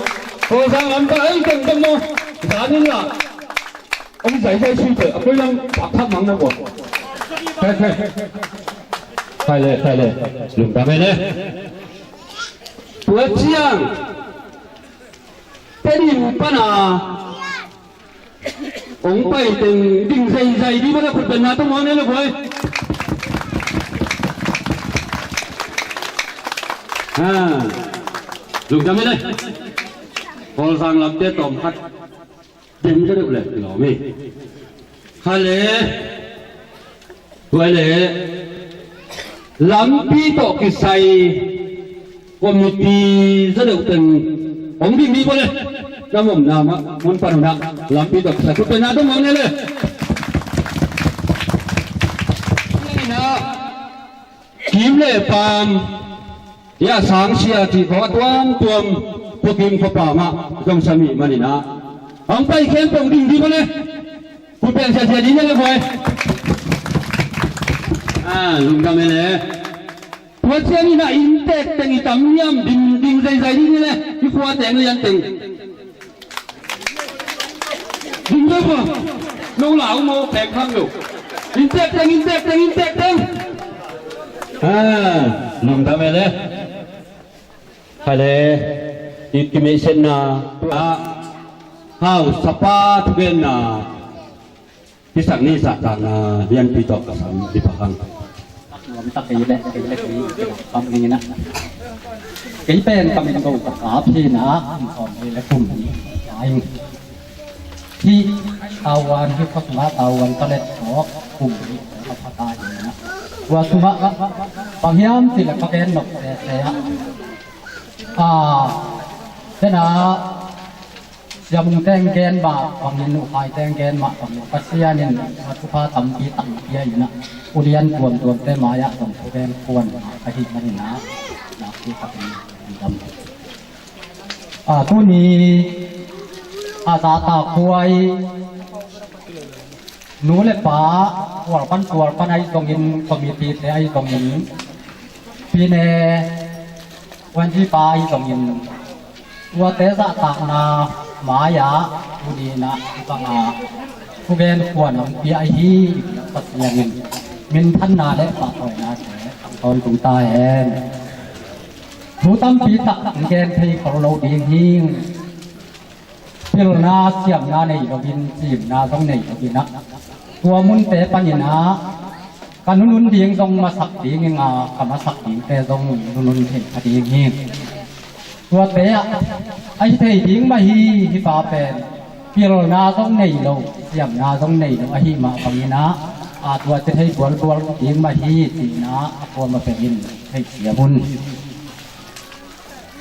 Kawlzang lam pan ei teng teng maw. Zan in lah. Hong zeizai sui teh, a koi lam pak thak mang na kua. Khai, khai. Khai le, khai le. Lungdam e le. Tua ciang Tedim pana hong pai teng ding zeizai dih bawleh, khutbetna tawh muang ni le guai. Ha. Lungdam e le. Kawlzang lamte tawm khat. Dem zaw deuh le kilawm hi. Kha le, tua le, lampi tawh kisai committee zaw deuh teng hong ding dih bawleh. Na mawmna mah mun pan unah lampi tawh kisai khutbetna tawh muang ni le. Kim le paam, ya, sangsia cih khawng a tuamtuam, khuakim khuapaam ah zong sam ih manin ah, hong pai khempeuh ding dih bawleh. Khut beng siasia ding ni le guai. Ah, lungdam e le. Tua ciangin ah inntek teng i tam hiam, ding, ding zeizai ding ni le. I khua teng lian teng. Ding deuh bua. Nong lau maw, pek kham lo. Inntek teng, inntek teng, inntek teng. Ah, lungdam e le. Kha le, i kimihsetna, ah, hausapa thugenna, hisak ni sahtakna lianpi tawh ka sam hi pah hang. Nuam tak kei le, kei le kei, kei pam kei na. Kei pen ka min ko ka kap hi na, kum sawm kei le kum ni. Ai. Hi, tauan hi khosma, tauan ka let ko, kum ni, ka pata hi na. Tua suma, bang hiam ti le ka ken nok se se a. A, tena, Siamung teng gen mah bangin, ukhai teng gen mah bangin, Pasian in a thupha tampi tak pia in ah, ulian tuamtuamte mai-ah zong thugen kuan ahih manin ah, nakpi takin dam. A, tuni a zahtakhuai nu le pa, tual pan tual pan ahi zongin, committee te ahi zongin, pine, wanzipa ahi zongin, tuate zahtakna mai-ah tuni in ah i banga thugen kuan hong pia ahi Pasian in minthanna le pahtawinate ang tawntung ta hen. Thu tampi tak gen thei khol lo ding hi. Pilna siamna nei loin, cimna zong nei loin ah, tua munte panin ah ka nunun ding zong masak ding ing a, ka masak dingte zong nunun thei kha ding hi. Tuate ah a hi thei ding mah hi. Hih pa pen pilna zong nei lo, siamna zong nei lo ahih mah bangin ah, a, tuate thei bualbual ding mah hi, ci-in ah a kuama peuh in thei siam un.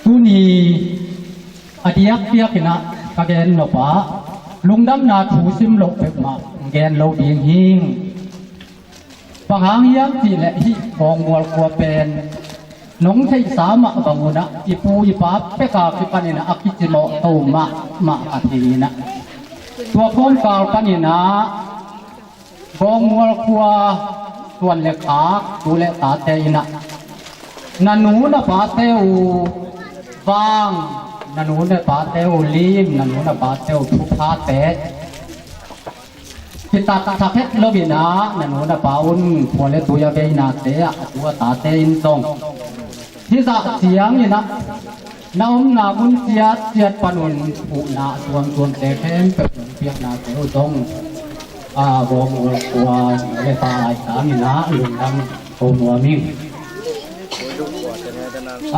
Tuni a diakdiak in ah ka gen nop ah, lungdamna thu sim loh peuhmah gen lo ding hi. Bang hang hiam cih leh hih Gawngmual khua pen nong theihsa mah bang un ah, i pu i pa pek a kipan in ah a kicimawh to mahmah ka hi in ah, tua kawmkal panin ah Gawngmual khua suan le khak, tu le tate in ah, na nu na pate uh vang, na nu na pate uh lim, na nu na pate uh thuphate kitatsak het lo in ah, na nu na pa un khua le tui a veinate ah, a tu a tate in zong hih zah ciangin ah, na omna mun ciatciat pan un huhna tuamtuamte khempeuh hong piaknate uh zong, a, Gawngmual khua le pa lai sangin ah lungdam ko nuam ing.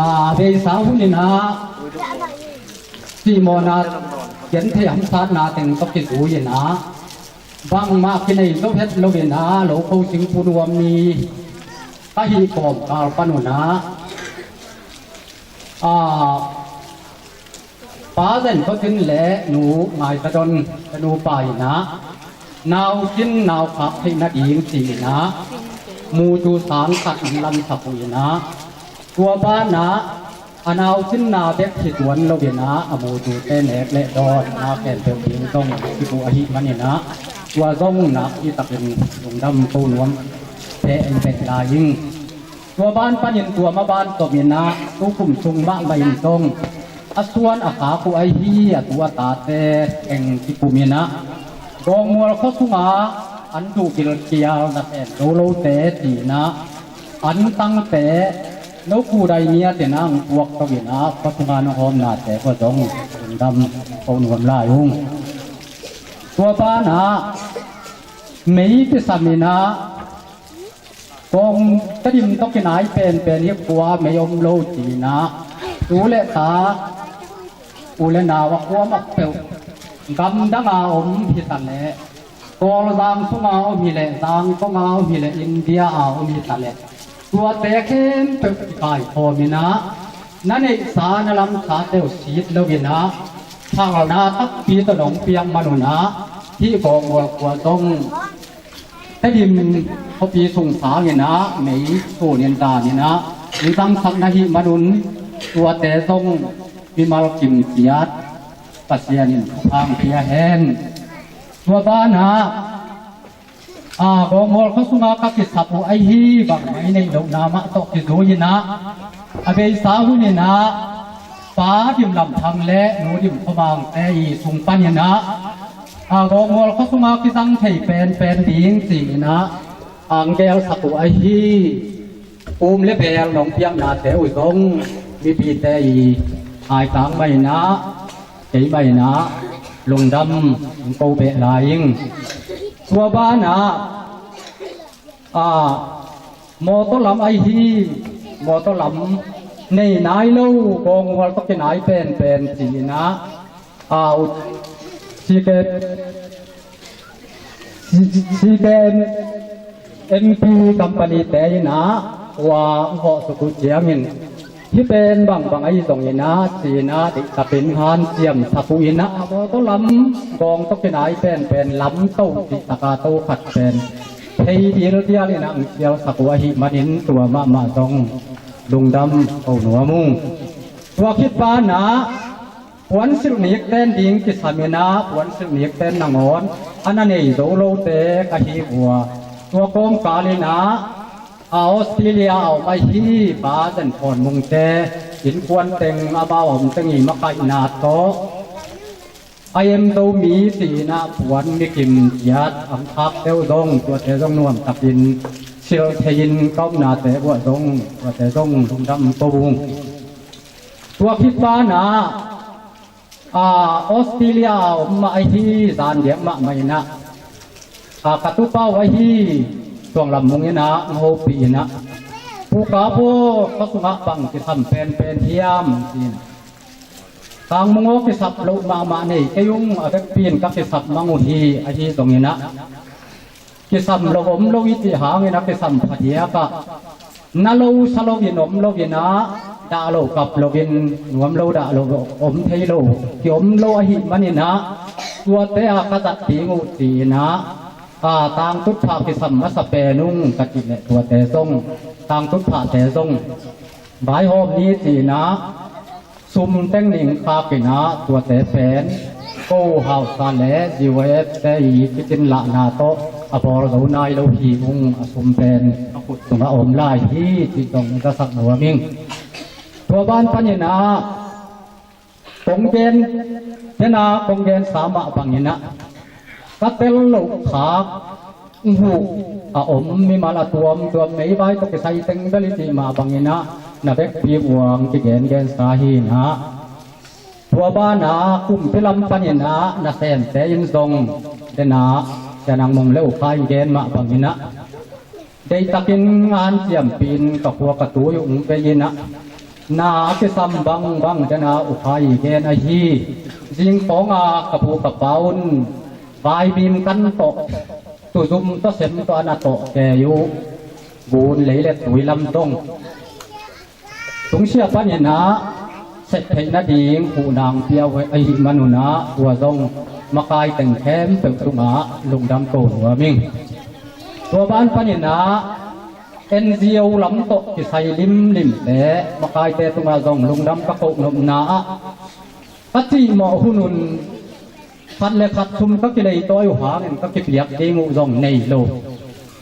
A, beisa hun in ah cihmawhna, genthei hamsatna teng tawh kizui in ah, bangmah kinei zo het lo in ah, lo kho singpu nuam mi ka hih kawmkal pan un ah, a, Pa Zen Khua Cin le Nu Ngai Za Don, ka nupa in ah, nau cin nau khak theih nading ci-in ah, mutu sang khat an lansak uh in ah, tua banah a nau cinna bek hi tuan lo in ah, a mutute nek le dawnna khempeuh ding zong kibuh ahih manin ah, tua zong nakpi takin lungdam ko nuam te en bek lai ing. Tua ban panin tua ma ban tomin ah, tu kum sung mahmah in zong a suan a khak uh ahi a tu a tate teng kikum in ah, Gawngmual khua sunga an duh gilkial nasem zo lote ci-in ah, an tangte, no kudai ngiat in ah hong puak to in ah, khua sunga na hawmnate khua zong lungdam ko nuam lai ung. Tua banah mei kisam in ah, kong Tedim tawh kinai penpen hi, khua mei om lo ci-in ah, tu le ta, u le nau a kuamah peuh gamdang a om hi ta leh, Kawlzang sunga om hi leh, Zangkong a om hi leh, India a om hi ta leh, tuate khempeuh kikaikhawm in ah, na neihsa na lamsate uh sit lo in ah, phalna takpi tawh nong piak man un ah, hih Gawngmual khua zong Tedim khuapi sung sangin ah, mei sunin danin ah, i zangsak na hih man un, tuate zong mimal kim ciat Pasian in thupha hong pia hen. Tua banah, a, Gawngmual khua sunga ka kisap uh ahi bangmah i neih lohna mah tawh kizui in ah, a beisa hun in ah, Pa Dim Lam Thang le Nu Dim Khua Mangte i sung panin ah, a, Gawngmual khua sunga kizang thei penpen ding ci-in ah, ang gelsak uh ahi, um le bel nong piaknate uh zong mipite i aitang mah in ah, kei mah in ah, lungdam hong ko beh lai ing. Tua banah, a, mawtaw lam ahi, mawtaw lam nei nai lo, Gawngmual tawh kinai penpen ci-in ah, a, ut, C K, C K M, M P company te in ah, ua hong hawh suk uh ciangin, Hih pen bangbang ahi zongin ah, ci-in ah, deihtakin hanciam sak uh in ah, a mawtaw lam gawng tawh kinai penpen lam to, cih taka to khat pen thei dialdial in ah hong sial sak uh ahih manin tua mahmah zong lungdam ko nuam ung. Tua khit banah puansilh nikten ding kisam in ah, puansilh nikten nangawn a na nei zo lote ka hi uh a, tua kawmkal in ah, a Australia a om ahi Pa Zen Thawn Mungte innkuan teng, amau a om teng i makaihna tawh a em zo mi, ci-in ah puan mikim ciat ang khak deuh zong, tuate zong nuamtakin silh thei-in ka omnate uah zong, tuate zong lungdam ko ung. Tua khit banah, a, Australia a om mah ahi, zan diak mahmah in ah, a, ka tupa uh ahi Suang Lam Mung in ah hong hopih in ah, Pu Kap aw, khuasungah bang kisam penpen hiam, ci-in ah. Kang Mung aw, kisap loh mahmah nei kei ung, a vekpi in ka kisap mang uh hi, ahi zongin ah kisam lo om lo i cih hangin ah kisam phadiak ah, na lo sa loin om loin ah, dah lo kap loin, nuam lo dah lo om thei lo, ki om lo ahih manin ah, tuate a ka zat ding uh, ci-in ah, a, tangtut phah kisam masa pen ung ka cih leh, tuate zong, tangtut phahte zong vaihawm ni, ci-in ah, sum teng ning khakin ah, tuate pen ko hausa le G Y F te i kitin lahna tawh a bawl zo nai lo hi ung, a sum pen a khut sungah a om lai hi, cih zong zasak nuam ing. Tua ban panin ah kong gen, den ah kong gensa mah bangin ah, ka tel loh khak hong huh a om mimal a tuamtuam, meivai tawh kisai teng bel i cih mah bangin ah, na vekpi uang kigengensa hi in ah, tua banah kumpi lam panin ah nasemte in zong, den ah, Sia Nang Mung le U Khai in gen mah bangin ah, deihtakin hanciampih in ka khua ka tui uh hong vei in ah, na a kisam bangbang, den ah, U Khai i gen ahi, zing pawnga ka pu ka pa un vaimim kan tawh, tuzum tawh sem tawh a na tawh kei uh, gun lei le tui lam zong tungsiah panin ah sep theih nading huhnang pia uh ahih manun ah, tua zong makai teng khempeuh tungah lungdam ko nuam ing. Tua ban panin ah N G O lam tawh kisai limlimte makaite tungah zong lungdam ka koh nopna ah, ka cihmawh hunun khat le khat sum ka kileitawi uh hangin ka kipiak ding uh zong nei lo.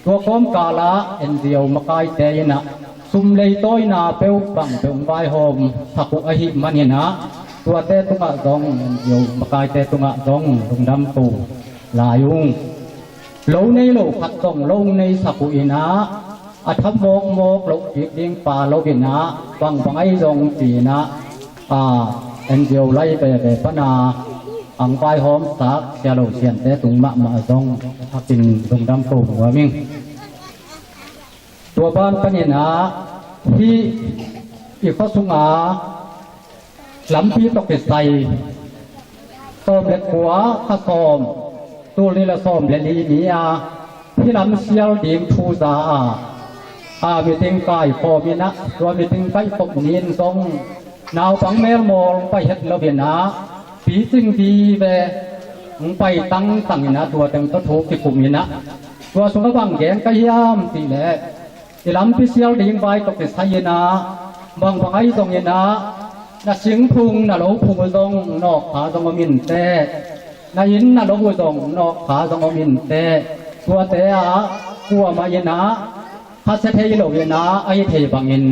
Tua kawmkalah N G O makaite in ah sum leitawina peuh bangpeuh hong vaihawm sak uh ahih manin ah, tuate tungah zong, N G O makaite tungah zong lungdam ko lai ung. Lo nei lo khat zong lo hong neisak uh in ah, a tha mawkmawk loh kik ding pa lo in ah, bangbang ahi zong ci-in ah, a, N G O lai veve pana hong vaihawmsak sia lo siante tung mahmah zong a thakin lungdam ko nuam ing. Tua ban panin ah, hih i khua sunga lampi tawh kisai sawm le kua, kha sawm, tul nih le sawm le li ni a, hih lam sial ding thu za a, a, meeting kaikhawm in ah, tua meeting kaikhawm ni in zong naupang melmawl pai het lo in ah, picing vive hong pai tangtang in ah, tua teng tawh thu kikum in ah, tua sungah bang gen ka hiam cih leh, i lampi sial ding vai tawh kisai in ah, bangbang ahi zongin ah, na singphung na lophung uh zong nawkkha zong om inteh, na inn na lo uh zong nawkkha zong om inteh, tuate ah kuamah in ah khasia thei lo in ah, a hi thei bangin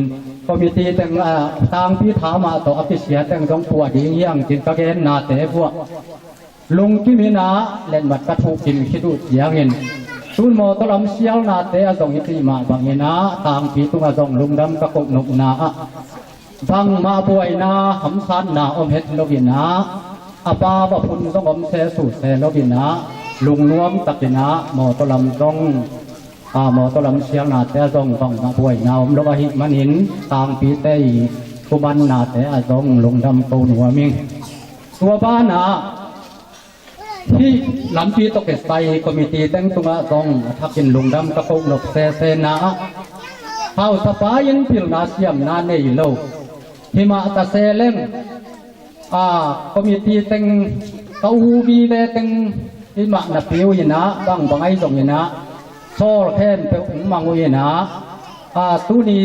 committee teng, ah, tangpi tha mah tawh a kisia teng zong pua ding hi hang cin ka gennate vuah lungkim in ah letmat ka thuhkim khit uh ciangin, tun mawtaw lam sialnate ah zong i cih mah bangin ah, tangpi tungah zong lungdam ka koh nopna ah, bangmah buaina hamsatna om het lo in ah, a pa va phun zong om se su se lo in ah, lungnuam takin ah mawtaw lam zong, a, mawtaw lam sialnate ah zong bangmah buaina om lo ahih manin, tangpite i thumannate ah zong lungdam ko nuam ing. Tua banah hih lampi tawh kisai committee teng tungah zong a thakin lungdam ka koh nop sesena ah, hausapa in pilna siamna nei lo, Himah ta se leng, a, committee teng, ka u mi le teng, himah na piu inah, bangbang ahi zong inah, sawl khempeuh hong mang uh inah, a, tuni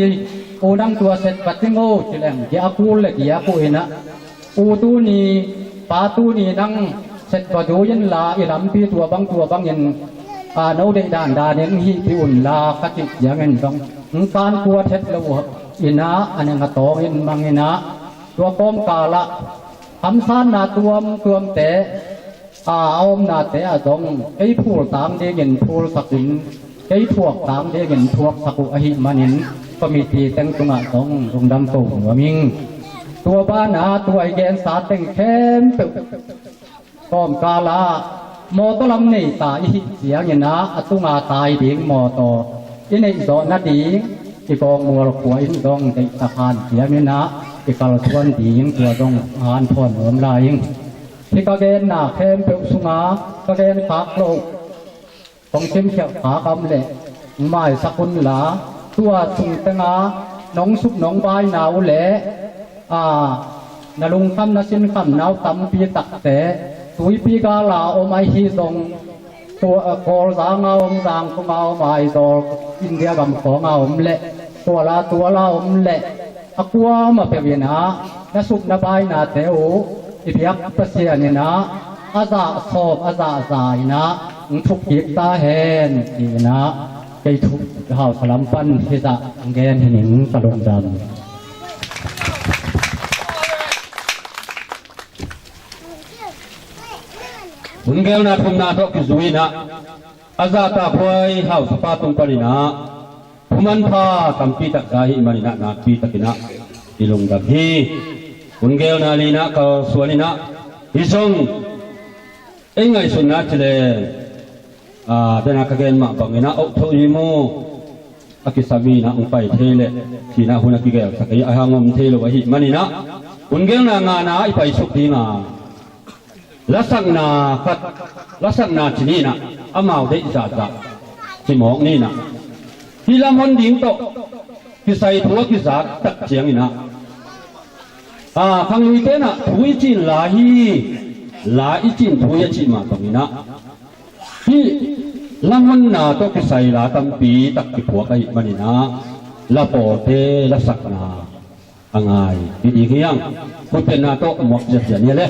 u nang tua set ka ting o ci leng, giah a kul le giah a kuh inah, u tuni, pa tuni nang set va du inla, i lampi tua bang tua bangin, a, no deih dandan in hihpih unla, ka cih ciangin zong, hong kan kuat het lo uh inah, a neng a tawng in mang inah, tua kawmkal ah, hamsanna tuamtuamte, a, a omnate ah zong, kei phul tang dingin phulsak un, kei thuak tang dingin thuaksak uh ahih manin, committee teng tungah zong lungdam ko nuam ing. Tua banah, tua i gensa teng khempeuh, kawmkal ah, mawtaw lam nei ta i hih ciang inah, a tunga tai ding mawtaw i neih zawh nading, i kawngmual khua in zong deihtak han ciang inah, i kalsuan ding tua zong hanthawn nuam lai ing. Hih ka genna khempeuh sunga, ka gen khak loh, kong simkhialh khak a om leh, maisak unla, tua sung tenga, nong suk nong baina uh leh, a, na lungkham na sinkhamna uh tampi takte, tuipi gala om ahi zong, tua, a, Kawlzang a om, Zangkong a om, Aizawl, India gam khawng a om leh, Kuala tuala om leh, a kuamah peuh inah, na suk na bainate uh, i biak Pasian inah, a zah sawm, a zah za inah, hong thuk kik ta hen, ci inah, kei thu hausa lam pan hizah hong gen hi ning, ka lungdam. Hun gelna thumna tawh kizui inah, a zahtakhuai hausapa tung pan inah, thumanpha tampi tak za ahih man inah, nakpi tak inah i lungdam hi. Hun gelna li inah kalsuan inah, hih zong ei ngaihsutna ci leng, a, dena ka gen mah bang inah, auh tho i mu, a kisam inah hong pai thei leh, ci inah hun a kigelsak ei, a hang om thei lo ahih man inah, hun gelna ngana i paisuk ding a, lasakna khat, lasakna ci ni inah, amau deih zahzah ci mawk ni inah, hih lam hon ding tawh kisai thu a kizak tak ciang inah, a, khangluite inah thu i cih in la hi, la i cih in thu hi a cih mah bang inah, hih lam honna tawh kisai la tampi tak kiphuak ahih man inah, la pawlte lasakna a ngai hi ding hi hang. Khutbetna tawh muak ziahziah ni le.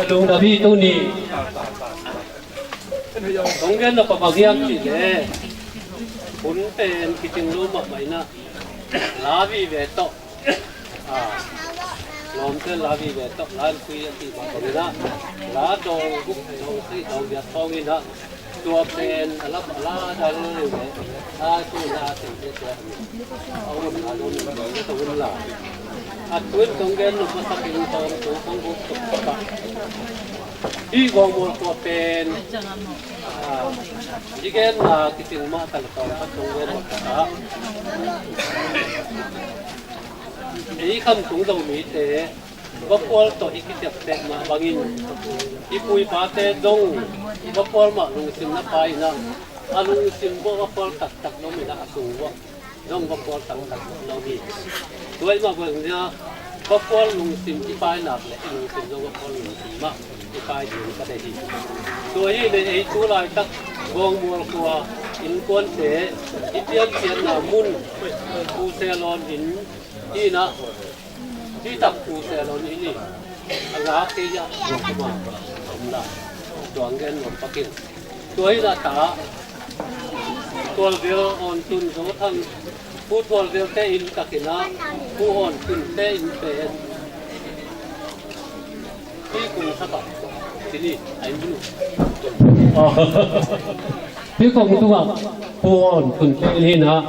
Lungdam hi tuni. Kong gen nop a bang hiam cih leh, hun pen kicing lo mahmah in ah, la vive tawh, ah, lawmte la vive tawh, la en pui a cih mah bang in ah, la dawng guk, dawng sagih, dawng giat khawng in ah, tua pen a lam a la dal leh, a tu na a teng te tua a hun a dawng te tua hun la. A tu in kong gen nop a sak in tawm tu kong buk tuk tuk a. Hih Gawngmual khua pen, ah, i genna kicing mah ta leh tawm khat kong gen nop a sak. Ei Khamtung Zomite va pual tawh i kiciapteh mah bangin i pu i pate zong va pual mah lungsim na pai in ah, a lungsim bawh va pual taktak lo in ah, a sung bawh zong va pual taktak lo hi. Tua i mah bangin ah va pual lungsim i pai nak leh i lungsim zong va pual lungsim mah i pai ding ka deih hi. Tua hi leh ei tu laitak Gawngmual khua innkuante i pianpianna mun Pu Selon inn hi in ah, hi tak Pu Selon inn hi. A ngak kei ah, tua kuma om la, tua ang gen nuam pakin. Tua hi in ah ta Thualvel Awn Tun Zo Thang, Pu Thualvelte inn tak in ah Pu Awn Tunte inn pen hi kung thak ah cini a inn mun uh. Hi kung tungah Pu Awn Tunte inn hi in ah,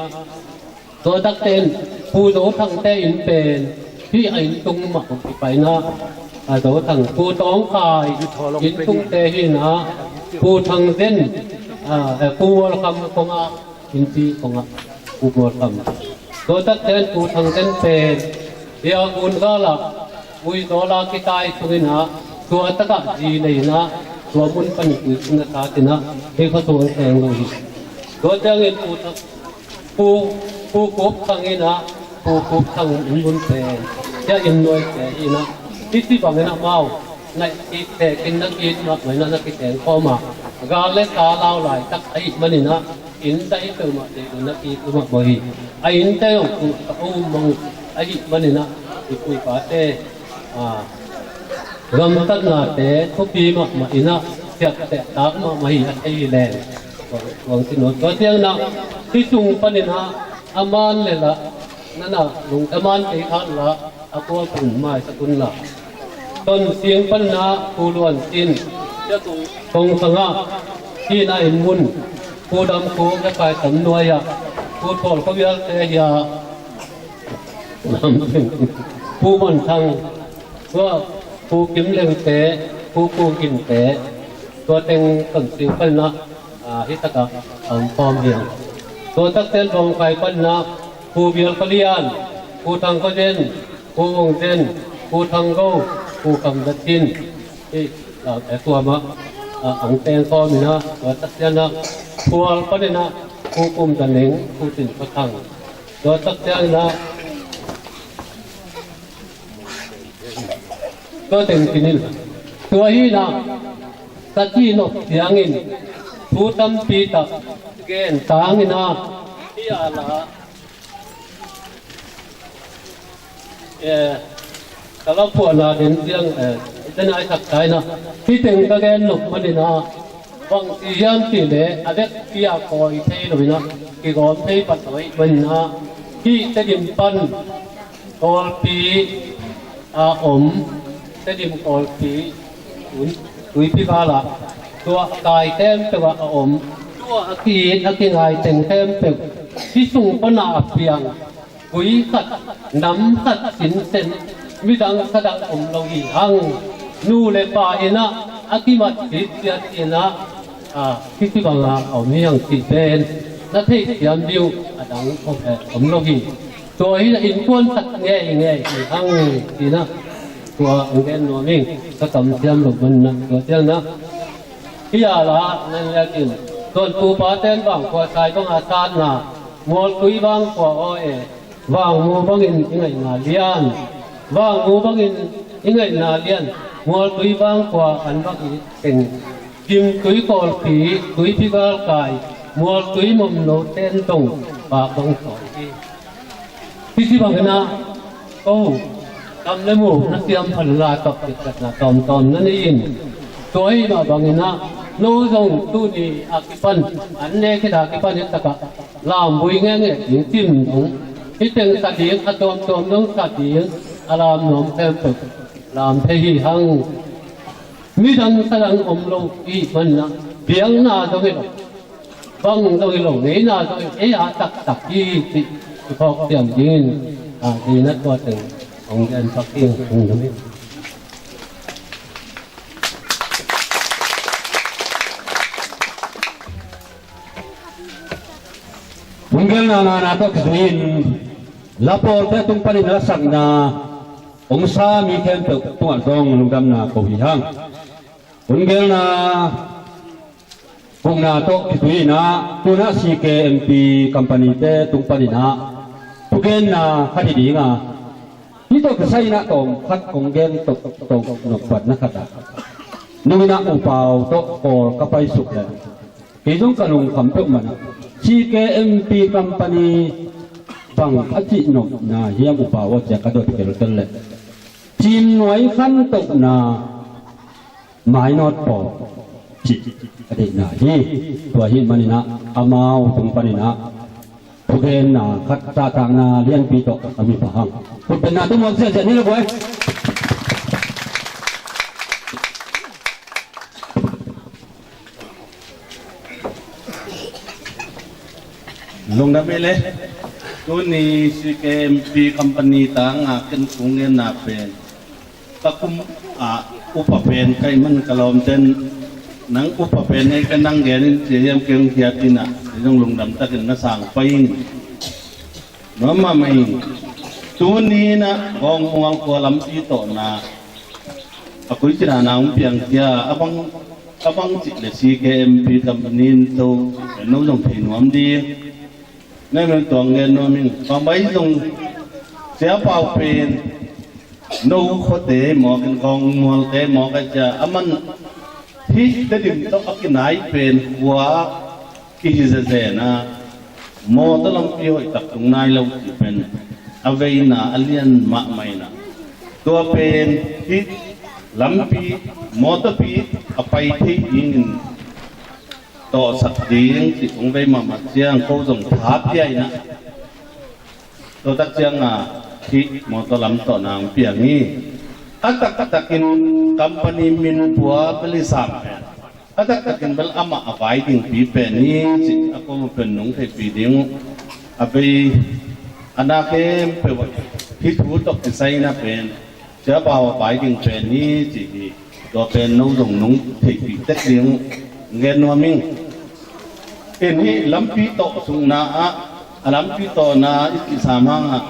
tua takte in Pu Zo Thangte inn pen hi a inn tung mah kong kipai in ah, a Zo Thang Pu Tawng Khai inn tungte hi in ah, Pu Thang Zen, a, eh, Pu Mual Kham kong ah, innpi kong ah Pu Mual Kham. Tua takte in Pu Thang Zen pen hi a gun gal ah Ui Zawla kitai sung in ah, tua tak ah zi nei in ah, tua mun panin tui sung na sat in ah, hi khuasung seng lo hi. Tua ciangin Pu Thang Pu, Pu Kup Thang in ah, Pu Kup Thang inn mun pen hi a inn nuaite hi in ah, hih ci bangin amau na kitekin na kit mah mah in ah na kiteng khawm a, gal le sa lau laitak ahih manin ah, inn dai peuhmah deih lo na kit uh mah mah hi. A innte zong kum ka um mang ahih manin ah, i pu i pate, a, gamtatnate thupi mahmah in ah, siatteh tak mahmah hi a thei hi leng. Kuang, kuang si nuam. Tua ciangin ah, hih sung panin ah, a man le lah, na na lung a man kei khat lah, a kual pum maisak un lah. Ton Sing panin ah Pu Luan Sin, Kong Sang ah, hi in ah inn mun, Pu Dam Kuk le Kai Tam nuai ah, Pu Thawl Khua Vialte hi a, Pu Man Thang, tua Pu Kim Lengte, Pu Kung Kinte, tua teng Ton Sing panin ah, a, hi tak ah a om khawm hi ang. Tua takte in Bawngkai panin ah Pu Bial Khua Lian, Pu Thang Khua Zen, Pu Vung Zen, Pu Thang Go, Pu Kam Za Cin, hi, a, e, tua mah, a, ang teng khawm in ah, tua takte in ah Phual panin ah Pu Kum Za Neng, Pu Cin Khua Thang. Tua takte in ah, tua teng kinin, tua hi in ah, ka cih nop ciangin thu tampi tak gen tang in ah, hi a la, eh, ka la phuahna den ciang, eh, i ten ai sak ta in ah, hih teng ka gen nop manin ah, bang ci hiam cih leh a vekpi a kawi thei lo in ah, kigawm thei pat lo ahih manin ah, hih Tedim pan Kawlpi a om, Tedim Kawlpi, Tuipi gal ah, tua a kai khempeuh ah a om, tua a ki-it a kingai teng khempeuh, hih sung pan a piang, gui khat, nam khat sinsen, midang khat ah om lo hi hang. Nu le pa in ah a kimat khit ciat in ah, a, hih ci bang a om hi hang cih pen na theih siam ding uh a dang om, eh, om lo hi. Tua hi in ah innkuan sak ngeingei hi hang, ci in ah tua hong gen nuam ing, ka kamsiam loh manin ah. Tua ciangin ah, hi a la, nan lek in, Tuantu paten Vangkhua sai bang a satna, Mualtui Vangkhua aw e, Vangmu bangin i ngaihna lian, Vangmu bangin i ngaihna lian, Mualtui Vangkhua an bang i teng, Gimtui Kawlpi, Tuipi galkai, Mualtui Momno ten dong, pak bang sawi hi. Hih ci bangin ah, ko, kam le mu na siam phan la tawh kikatna tawmtawm na nei in, tua hi mah bangin ah, no zong tuni a kipan, an ne khit a kipan hi tak ah, lam vui ngenge ding cim dong, hih teng sa ding, a tuamtuam dong sa ding, a lam nuam khempeuh lam thei hi hang. Midang sa dang om lo i hih manin ah, biakna zong hi lo, bang zong hi lo, ngeina zong hi, ei a taktak hi cih i phawk siam dingin, a, ngeina tua teng hong gen pak ding hong dam hi. Hong gelna na na tawh kizui in, La pawlte tung panin lasakna hong sa mi khempeuh tungah zong lungdamna ko hi hang. Hun gelna hukna tawh kituinah tunah C K M P company-te tung paninah thugenna khat hi dinga, hih tawh kisai inah tawm khat kong gen toktok nopbatna khatah, nunginah upau tawh kawl ka paisuk leh kei zong ka lungkham peuhmah ah, C K M P company bang a cihnopna hiam upau a cia ka dot kelkel leh, cimnuai khantohna mainawt pawl cih a deihna hi. Tua hi maninah amau tung paninah thugenna khat zahtakna lianpi tawh a mi pha hang. Khutbetna tawh muak ziahziah ni le buai. Lungdam ei le. Tuni C K M P company tangah ken kong genna pen, ka kum ah upa pen ka hih man ka lawmten, nang upa pen nei ka nang gen in ci hiam keng hiat inah, zong lungdam takin na sang pai in. Mama mai. Tuni inah Gawngmual khua lampi tawhna a koi cina na hong piang cia a bang, a bang cih le C K M P company in to no zong thei nuam ding. Nei men tuang gen nuam ing. Pambai zong sia pau pen no khuate mawk in Gawngmualte mawk a cia a man hih Tedim tawh a kinai pen khua kihi zezen a, mawtaw lampi hoih tak tung nai lo cih pen a veina a lian mahmah inah, tua pen hih lampi mawtawpi a pai thei dingin tawhsak ding cih kong vei mahmah ciang ko zong tha pia inah, tua tak cianga hih mawtaw lam tawh nang piang hi. A taktakin company min pua bel i sam pen, a taktakin bel amah a vai dingpi pen hi cih a koma pen nung theihpih ding uh. A vei a na khempeuh ah hih thu tawh kisai na pen sia pau a vai ding pen hi cih hi. Tua pen no zong nung theihpih tek ding uh. Ngen nuam ing. In hih lampi tawh sungna ah, a lampi tawhna i cih sam hangah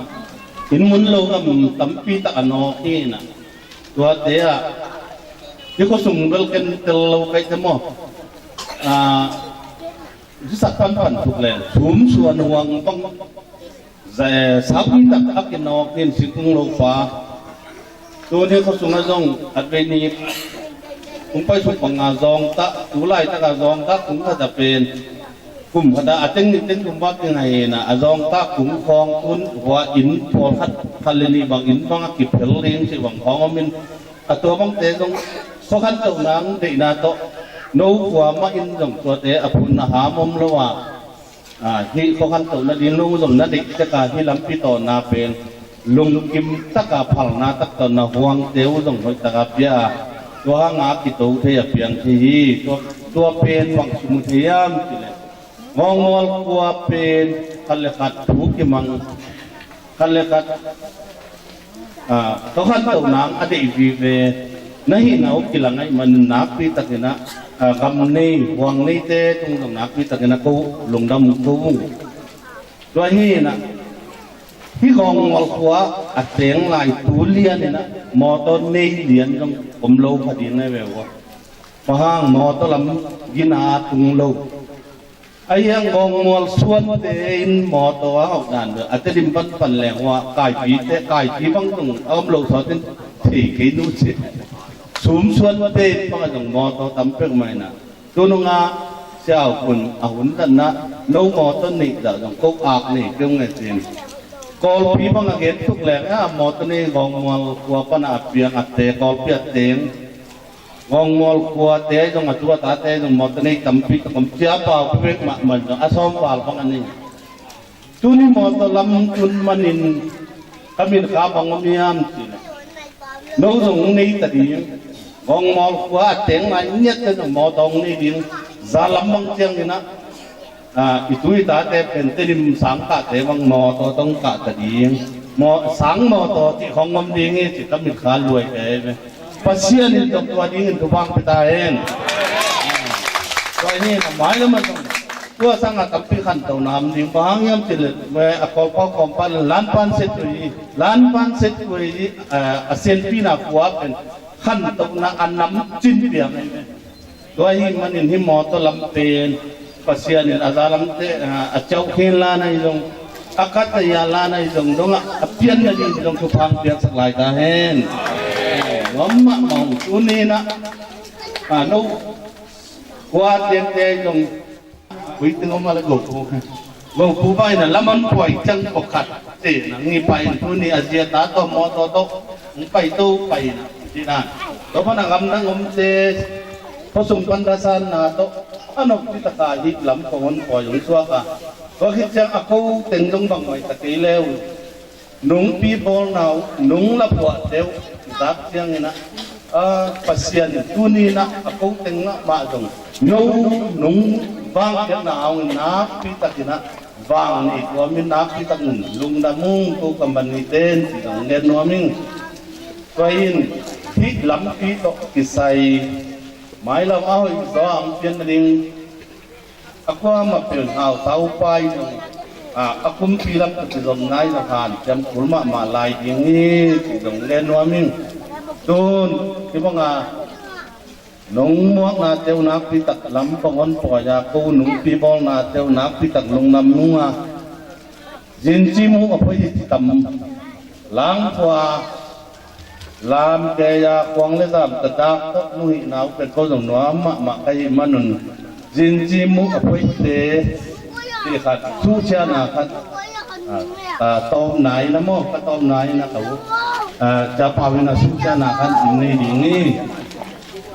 inn mun lo gam tampi tak a nawk hi inah, tuate ah hih khuasung bel ken tel lo kaihte maw? Ah, zisak panpan tuk le sumsuan huang bang, za-, eh, sapui tak a kinawk in sik ung lo pa. Tuni khuasungah zong khat vei ni kung paisuk banga zawngtah, tu laitaka zawngtah kung khat a pen kum khat a, a teng ni teng kum bak ding ahi inah, a zawngtah kung khawng tun hua inn pawlkhat khat le nih bang inn bang a kiphel ding cih bang khawng om in, a tua bangte zong khua khantohna ang deihna tawh no khua mah in zong tuate a phun a ham om lo a, a, hih khua khantohna ding no zong na deih teka hih lampi tawhna pen lungkim taka phalna tak tawh na huangte uh zong hoih taka pia a, tua hanga kito thei a piang thei hi. Tua, tua pen bang sum uh thei hiam cih leh, Gawngmual khua pen khat le khat thu kimang, khat le khat, ah, khua khantohna ang a deih vive na hihna uh kilang ahih manin nakpi takinah, ah, gam nei huang neite tung zong nakpi takinah ko lungdam ko vung. Tua hi inah hih Gawngmual khua a teng lai tu lian inah mawtaw nei lian zong om lo kha ding nai ve uh a. Bang hang mawtaw lam gina tung lo. A hiang Gawngmual suante in mawtaw a hauh dan bel a Tedim panpan leng hua kaipite, kaipi bang zong a om lo sawtin thei kei nu ci. Sum suante in bang a zong mawtaw tam pek mah inah, tununga siaupun a hun danna no mawtaw neih dah zong ko ak nei keu nge cin. Kawlpi bang a gen tuk leng a mawtaw nei Gawngmual khua pana a piang a te Kawlpi a teng Gawngmual khuate zong a tu a tate zong mawtaw nei tampi tak om cia pau pek mahmah zong a sawm val bang a nei. Tuni mawtaw lam tun manin ka min kha bang om hiam cih leh, no zong hong nei ta ding. Gawngmual khua a teng lai ngiatte zong mawtaw hong nei ding. Za lam bang cianginah, ah, i tu i tate pen Tedim sang kahte bang mawtaw tawh hong kah ta ding. Maw, sang mawtaw cih khawng om ding hi cih ka mit kha luai ka hi ve. Pasian in zong tua dingin thupha pia ta hen. Tua hi na mai lamah zong Tua sangah tampi khantohna om ding, bang hang hiam cih leh a kawlpau kawmpa le lanpan set uh hi, lanpan set uh hi, a sianpina khuap in khantohna a nam cin piang hi. Tua ahih manin hih mawtaw lam pen Pasian in a za lamte a ciauh khin lan ahi zong, a kat a ya lan ahi zong dongah a pianna ding zong thupha piaksak lai ta hen. Ngam mahmah ung. Tuni inah no kua tengte ahi zong Ui, teng om a le gopu. Gopu pai na lamon puai ciang pakhat. Te nang ngi pai in tuni a zia ta tawh mawtaw tawh hong pai to pai na. Ci na. Tua pan a gamdang omte khua sung pan dasanna tawh a nokpi taka hih lam kong hong pawi hong suak a. Tua khit ciang a ko teng zong bangmah ta kei leu. Nungpi bawlna uh, nung la phuahte uh i tak ciangin ah, a, Pasian in tuni in ah a ko teng mahmah zong no nung vangkhiatna hangin nakpi takin ah vang nei tuam in nakpi takin lungdam ung ko ka manite in ci zong ngen nuam ing. Tua in hih lampi tawh kisai mailam a hoih zaw a hong pian nading a kuamah pen hau tau pai zong, a, a kumpi lam ka kizom nai zong hanciam kul mahmah lai ding hi, ci zong ngen nuam ing. Tun, hih banga nong muaknate uh nakpi tak lam kong hong pawi a, ko nungpi bawlnate uh nakpi tak lungdam nung a, Zincim uh a phoih hi ci tam. Langkhua, lam kei a khuang le zam tatak tawh lunghihna uh pen ko zong nuam mahmah ka hih manun. Zincim uh a phoihte, ti khat, thuciana khat, a, a, tawpna in a maw, ka tawpna in a ka uh. A, Ca Pau in a thuciana khat nei ding hi.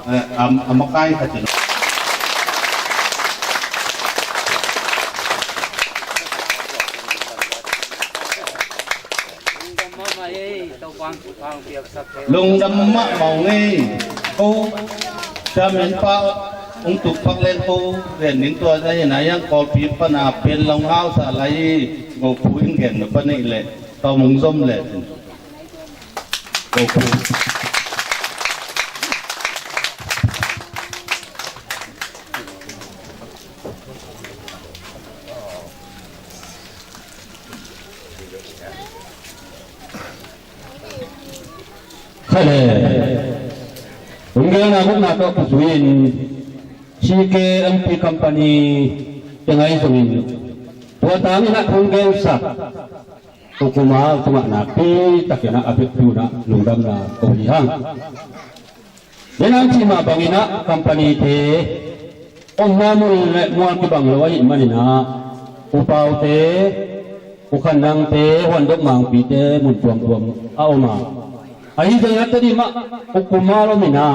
Eh, a, a makai khat in. Lungdam mahmah ung ei. Ko, Chairman pa, ung tuk pak leng ko, ren ning tua zai na yang Kawlpi pana pen long hausa lai, go pu in gen na pa nei le, tau mung zom le. Khale. Hong gelna gupna tawh kizui in C K M P company teng ahi zongin tua tangin a hong gelsak U Kuma tungah nakpi takin a bek tuna lungdamna ko hi hang. Denang cih mah bangin a company te omna mun le mual kibang lo ahih manin a, U Pau te, U Khan Nang te, Huan Dok Mangpi te mun tuamtuam a om a. Ahi zongin a tadi mah U Kuma lo min a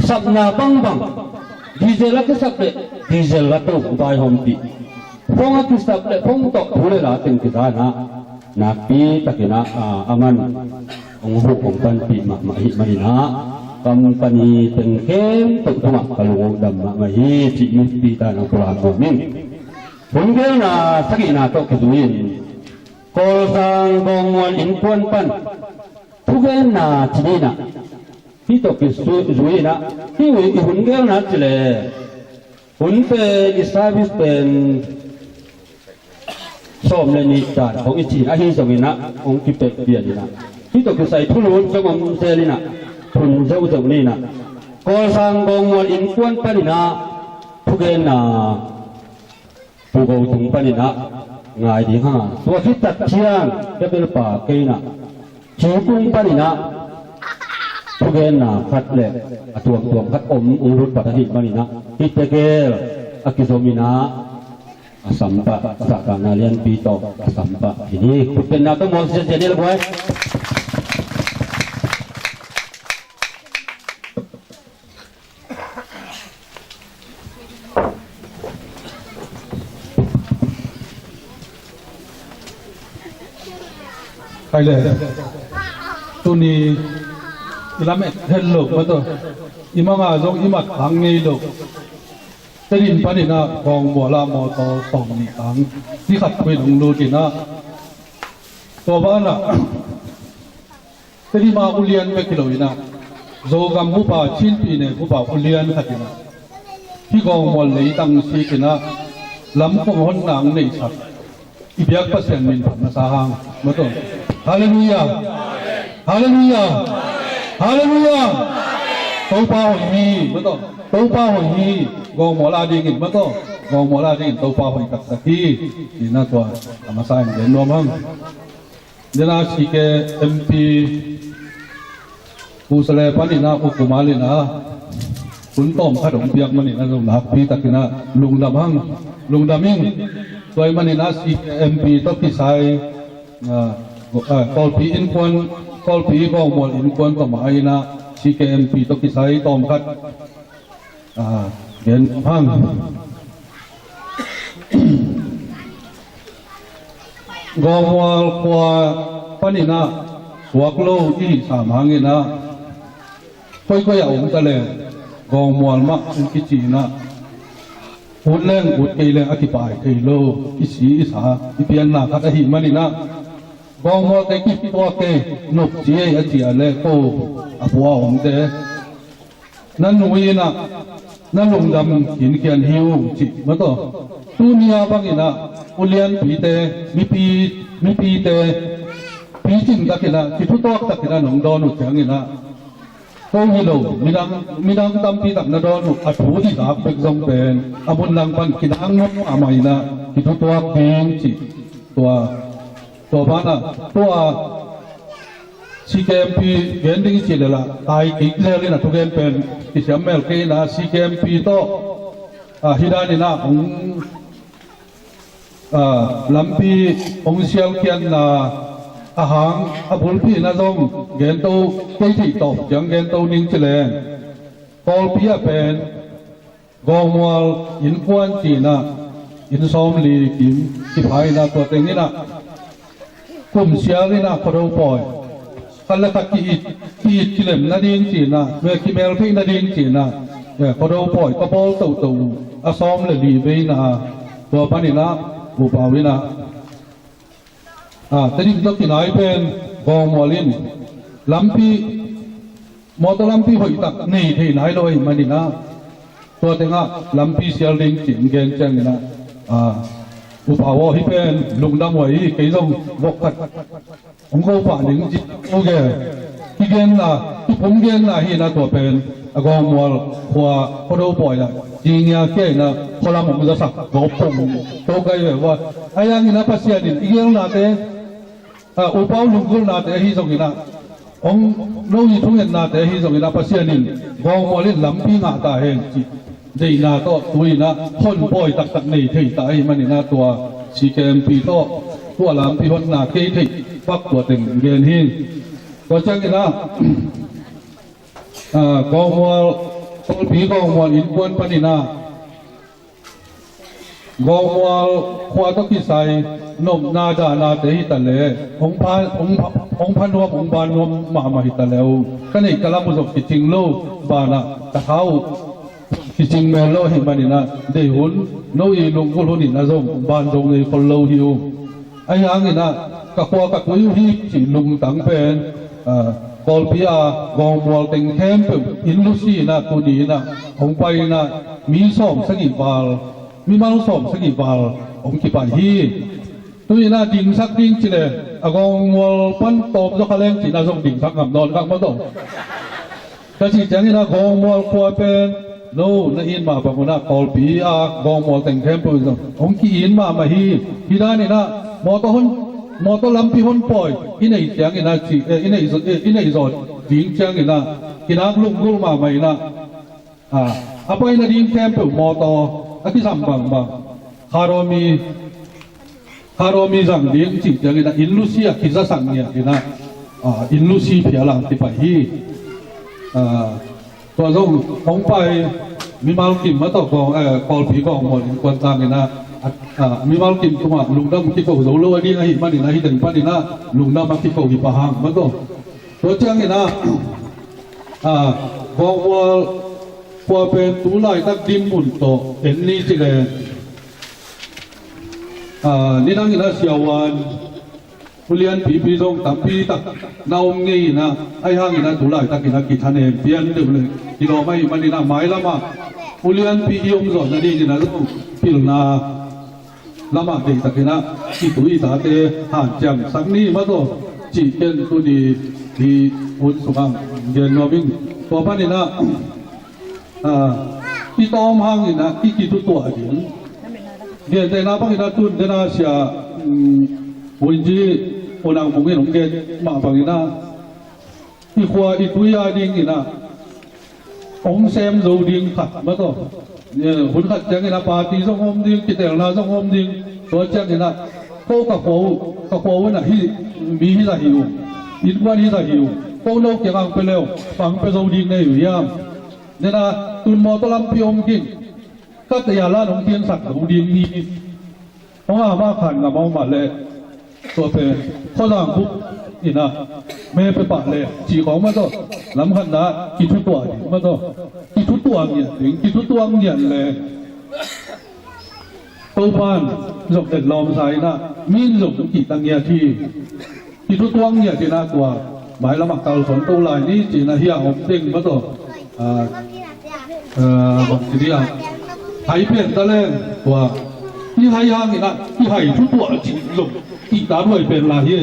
sapna bangbang diesel a kisap le diesel a to vaihawmpih. Phone a kisap le phone tawh thu le la teng kizan a nakpi takin a, a, a man hong huh hong panpih mahmah ahih manin a company teng khempeuh tungah ka lungdam mahmah hi cih mipih ta nang pulak nuam ing. Hun gelna sagihna tawh kizui in Kawlsang Gawngmual innkuan pan thugenna ci-in a hih tawh kizui in a hih uh i hun gelna ci le hun pen i service pen sawm le nih dan hong i cin ahi zongin a hong kipek pian in a hih tawh kisai thulu zong om zel in a thun zeuhzeuh ni in a Kawlsang Gawngmual innkuan pan in a thugenna Pu Go Tung pan in a ngai ding hang a tua khit tak ciang Kebel pa kei in a Ci Kung pan in a thugenna khat le a tuamtuam khat om ung lut pat ahih manin a hih tegel a kizom in a a sampah, sahtakna lianpi tawh a sampah hi ni. Khutbenna tawh muang sian sian ni le buai. Khai le tuni i lamet het lo mah tawh i manga zong i mat khang ngei lo. Tedim panin ah Kawngmual ah mawtaw sawm nih tang ni khat phuin hong lut in ah tua banah Tedim ah ulian bek hi lo in ah Zogam upa, Chinpi nek upa ulian khat in ah hih Kawngmual leitang sik in ah lam kong honna ang neihsak i biak Pasian min phat masa hang. Maw taw. Halleluiah. Halleluiah. Halleluiah. Topa hoih hi. Maw taw. Topa hoih hi. Gawngmual a dingin, maw taw, gawngmual a dingin Topa hoih taktak hi. Ina tua a masa in gen nuam hang. Dena C K M P Pu Sale panin ah, Pu Kumal in ah, hun tawm khat hong piak manin ah, zong nakpi takin ah lungdam hang, lungdam ing. Tua ahih manin ah C K M P tawh kisai, ah, ah, Kawlpi innkuan, Kawlpi gawngmual innkuan tawh mah in ah C K M P tawh kisai tawm khat, ah, gen hang. Gawngmual khua panin ah suak lo i hih sam hangin ah, koikoi ah om ta leng gawngmual mah hong kici in ah, ut leng ut kei leng a kipai thei lo, i si i sa i pianna khat ahih manin ah, gawngmualte kituak kei, nopci ei a ci a leh ko a pua omte na nui in ah, na lungdam khinkhian hi ung ci, maw taw. Tuni a bangin ah ulianpite, mipi, mipite, picing takin ah, kithutuak takin ah nong dawn uh ciangin ah, ko hi lo, midang, midang tampi tak na dawn uh, a thu i zak bek zong pen a mun lang pan kinak nuam mahmah in ah, kithutuak ding ci. Tua, tua banah, tua C K M P gen ding i cih leh lah, tai kik zel in a thugen pen kisiam mel kei in ah, C K M P tawh, ah, hih dan in ah hong, ah, lampi hong sialkiatna a hang a bulpi in ah zong gento, kei theih tawh ciang gento ning ci leng, Kawlpi ah pen gawngmual innkuan ci in ah, inn sawmli kim kipha in ah, tua teng in ah kum sial in ah Khuado pawi khat le khat ki-it, ki-it kilem nading ci in ah, me kimel theih nading ci in ah, eh, Khuado pawi ka bawl toto uh a sawm le li vei in ah, tua panin ah Pu Pau in ah, ah, Tedim tawh kinai pen gawngmual in lampi, mawtaw lampi hoihtak nei thei nai lo ahih manin ah, tua tengah lampi sial ding ci-in gen ciangin ah, ah, Pu Pau aw, hih pen lungdam huai hi, kei zong vok khat hong ko pah ning ci-in ah, kigenna, kipum genna hi in ah, tua pen a gawngmual khua Khuado pawi ah ci ngia kia in ah, khualam hong zasak gawp pum to kai ve ua. Ahi hangin ah Pasian in i gelnate, ah, U Pau lunggulhnate ahi zongin ah, hong, no i thungetnate ahi zongin ah, Pasian in gawngmual in lampi ngah ta hen cih deihna tawh tu in ah hon pawi taktak nei thei ta ahih manin ah, tua C K M P tawh tua lampi honna kei theih pak tua teng gen hi. Tua ciangin ah, ah, gawngmual, Kawlpi gawngmual innkuan panin ah, gawngmual khua tawh kisai nopna dahnate hi ta leh, hong pha, hong pha, hong pha nuam, hong ban nuam mahmah hi ta leh uh, ka neih ka lam uh zong kicing lo, banah ka tha uh kicing mel lo ahih manin ah, deih hun, no i lunggulh hun in ah zong ban zong nei khol lo hi uh. Ahi hangin ah, ka khua ka tui uh hi cih lungtang pen, ah, Kawlpi a gawngmual teng khempeuh inn lusi in ah, tuni in ah hong pai in ah, mi sawm sagih val, mimal sawm sagih val hong kipai hi. Tu in ah dingsak ding ci leh, a gawngmual pan tawm zaw kha leng ci in ah zong dingsak ngam nawn kha, maw taw. Ka cih ciangin ah gawngmual khua pen, no, na it mah bang un ah Kawlpi a gawngmual teng khempeuh in zong hong ki-it mahmah hi. Hih dan in ah mawtaw hon, mawtaw lampi hon pawi i neih ciangin ah ci, eh, i neih zaw, eh, i neih zaw ding ciangin ah, kinak lunggulh mahmah in ah, ah, a pai nading khempeuh mawtaw a kisam bangbang, Kha Daw mi, Kha Daw mi zang ding cih ciangin ah, inn lusi ah kizasak ngiat in ah, ah, inn lusi phial a kipai hi. Ah, tua zong hong pai mimal kim, maw taw, gawng, eh, Kawlpi gawngmual innkuan tangin ah, ah, ah, mimal kim tungah lungdam kiko zo lo a ding ahih manin ah, hih teng panin ah lungdam a kiko hi pah hang, maw taw. Tua ciangin ah, ah, gawngmual khua pen tu laitak dinmun tawh en ni ci leng, ah, nidangin ah siavuan, ulian pipi zong tampi tak na om ngei in ah, ahi hangin ah tu laitakin ah kithanem pian deuh leh kilawm ahih manin ah, mailam ah ulianpi i om zawh nadingin ah zong pilna lamah deihtakin ah i tu i tate hanciamsak ni maw taw, cih ken tuni i hun sungah gen nuam ing. Tua panin ah, ah, i tawm hangin ah i kithutuah ding. Gentehna bangin ah tun dena sia, um, Wunci unang mungin hong gen mah bangin ah, i khua i tui a dingin ah hong sem zo ding khat maw taw. Eh, hun khat ciangin ah party zong om ding, kitelna zong om ding. Tua ciangin ah ko ka khua uh, ka khua uh in ah hih mi hih zah hi uh, innkuan hih zah hi uh, ko no kiangah hong pia le uh, bang pia zo ding na hi uh hiam? Nena tun mawtaw lampi om khin, ka tei a lan hong piansak zo ding ni. Hong a mah khan ngam a om mah leh, tua pen khuazang buk in ah me pia pah leh cih khawng maw taw, lamkhatna kithutuah ding maw taw, kithutuah ngiat ding, kithutuah ngiat leh Topa'n zong etlawmsa in ah, mi'n zong kihta ngiat hi. Kithutuak ngiat in ah tua mailamah kalsuan to lai ni ci-in ah hih a om ding maw taw. Ah, ah, bang ci ding ah, hai pen ta leng tua, i hai hangin ah i hai thutuah cih zong kihta duai pen lai hi.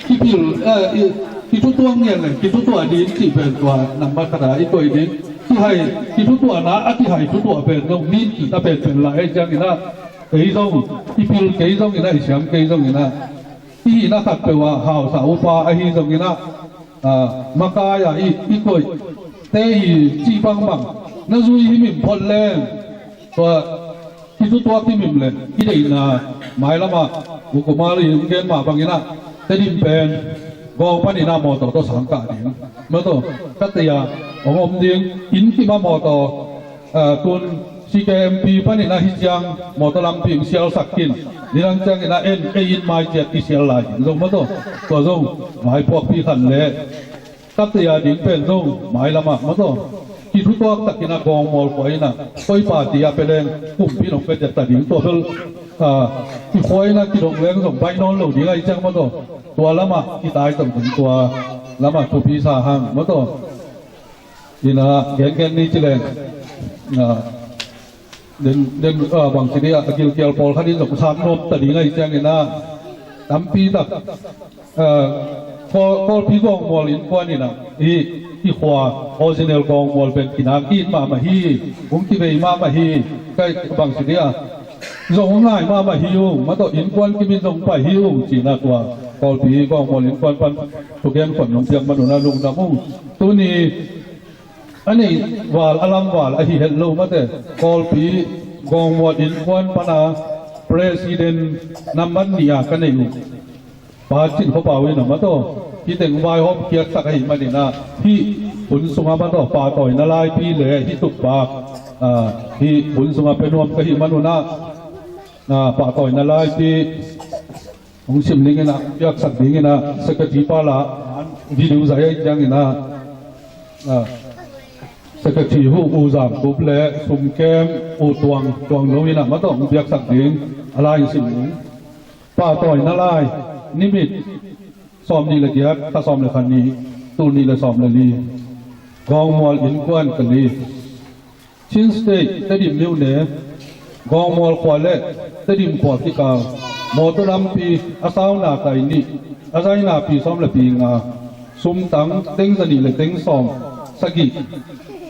Kipil, eh, i, kithutuak ngiat leng kithutuah ding cih pen tua nambat khat a i koih ding. Kihai, kithutuahna a kihai thutuah pen zong mi'n kihta penpen lai ahih ciangin ah, kei zong i pil kei zongin ah, i siam kei zongin ah, i hihna khatpeuh ah hausa upa ahi zongin ah, ah, makai ah i, i koihte i cih bangbang na zui himhim phot leng, tua kithutuak himhim leh i deihna mailamah U Kumal in gen mah bangin ah, Tedim pen Gawng panin ah mawtaw tawh sang kah ding maw taw, ka tei a hong om ding. Inn kim ah mawtaw, ah, tun C K M P panin ah hih ciang mawtaw lampi hong sialsak khin, nidang ciangin ah en ei inn mai ciat kisial lai ding zong maw taw. Tua zong maipuakpi khat leh ka tei a ding pen zong mailamah maw taw, kithutuak takin ah Gawngmual khua in ah koi party a pia leng kumpi in hong pia ciat ta ding. Tua bel, ah, i khua in ah kidong leng zong baih nawn lo ding ahih ciang maw taw, tua lamah i tai tawh ding, tua lamah thupi sa hang maw taw. In ah gengen ni ci leng, ah, den, den, ah, bang ci ding ah, a gilkial pawlkhat in zong sat nuam ta ding ahih ciangin ah, tampi tak, ah, Kawl-, Kawlpi Gawngmual innkuan in ah, i, i khua original Gawngmual pen kinang it mahmah hi, hong kivei mahmah hi, kai bang ci ding ah, zong hong ngai mahmah hi ung, maw taw innkuan kim in zong pai hi ung ci-in ah tua Kawlpi Gawngmual innkuan pan thugen khat nong piak man un ah lungdam ung. Tuni a neih val, a lam val ahi het lo mate, Kawlpi Gawngmual innkuan pana president nambat nih a ka neih uh Pa Cin Khua Pau in ah maw taw, hih teng vaihawm khiatsak ahih manin ah, hih hun sungah maw taw, pahtawina laipi le hih tukpak, ah, hih hun sungah pia nuam ka hih man un ah, ah, pahtawina laipi hong sim dingin ah, piaksak dingin ah, secretary pa la, video zai ahih ciangin ah, ah, secretary hu U Zam Kup le Sum Kem, U Tuang, Tuang No in ah maw taw hong piaksak ding a lai in sim ding. Pahtawina lai, nimit sawmnih le giat, kha sawm le kha nih, tul nih le sawm le li. Gawngmual innkuan ka li. Chin State, Tedim myone, Gawngmual khua le Tedim khua kikal mawtaw lampi a sauna kai nih, a zaina pi sawm le pi nga, sumtang teng za nih le teng sawm sagih,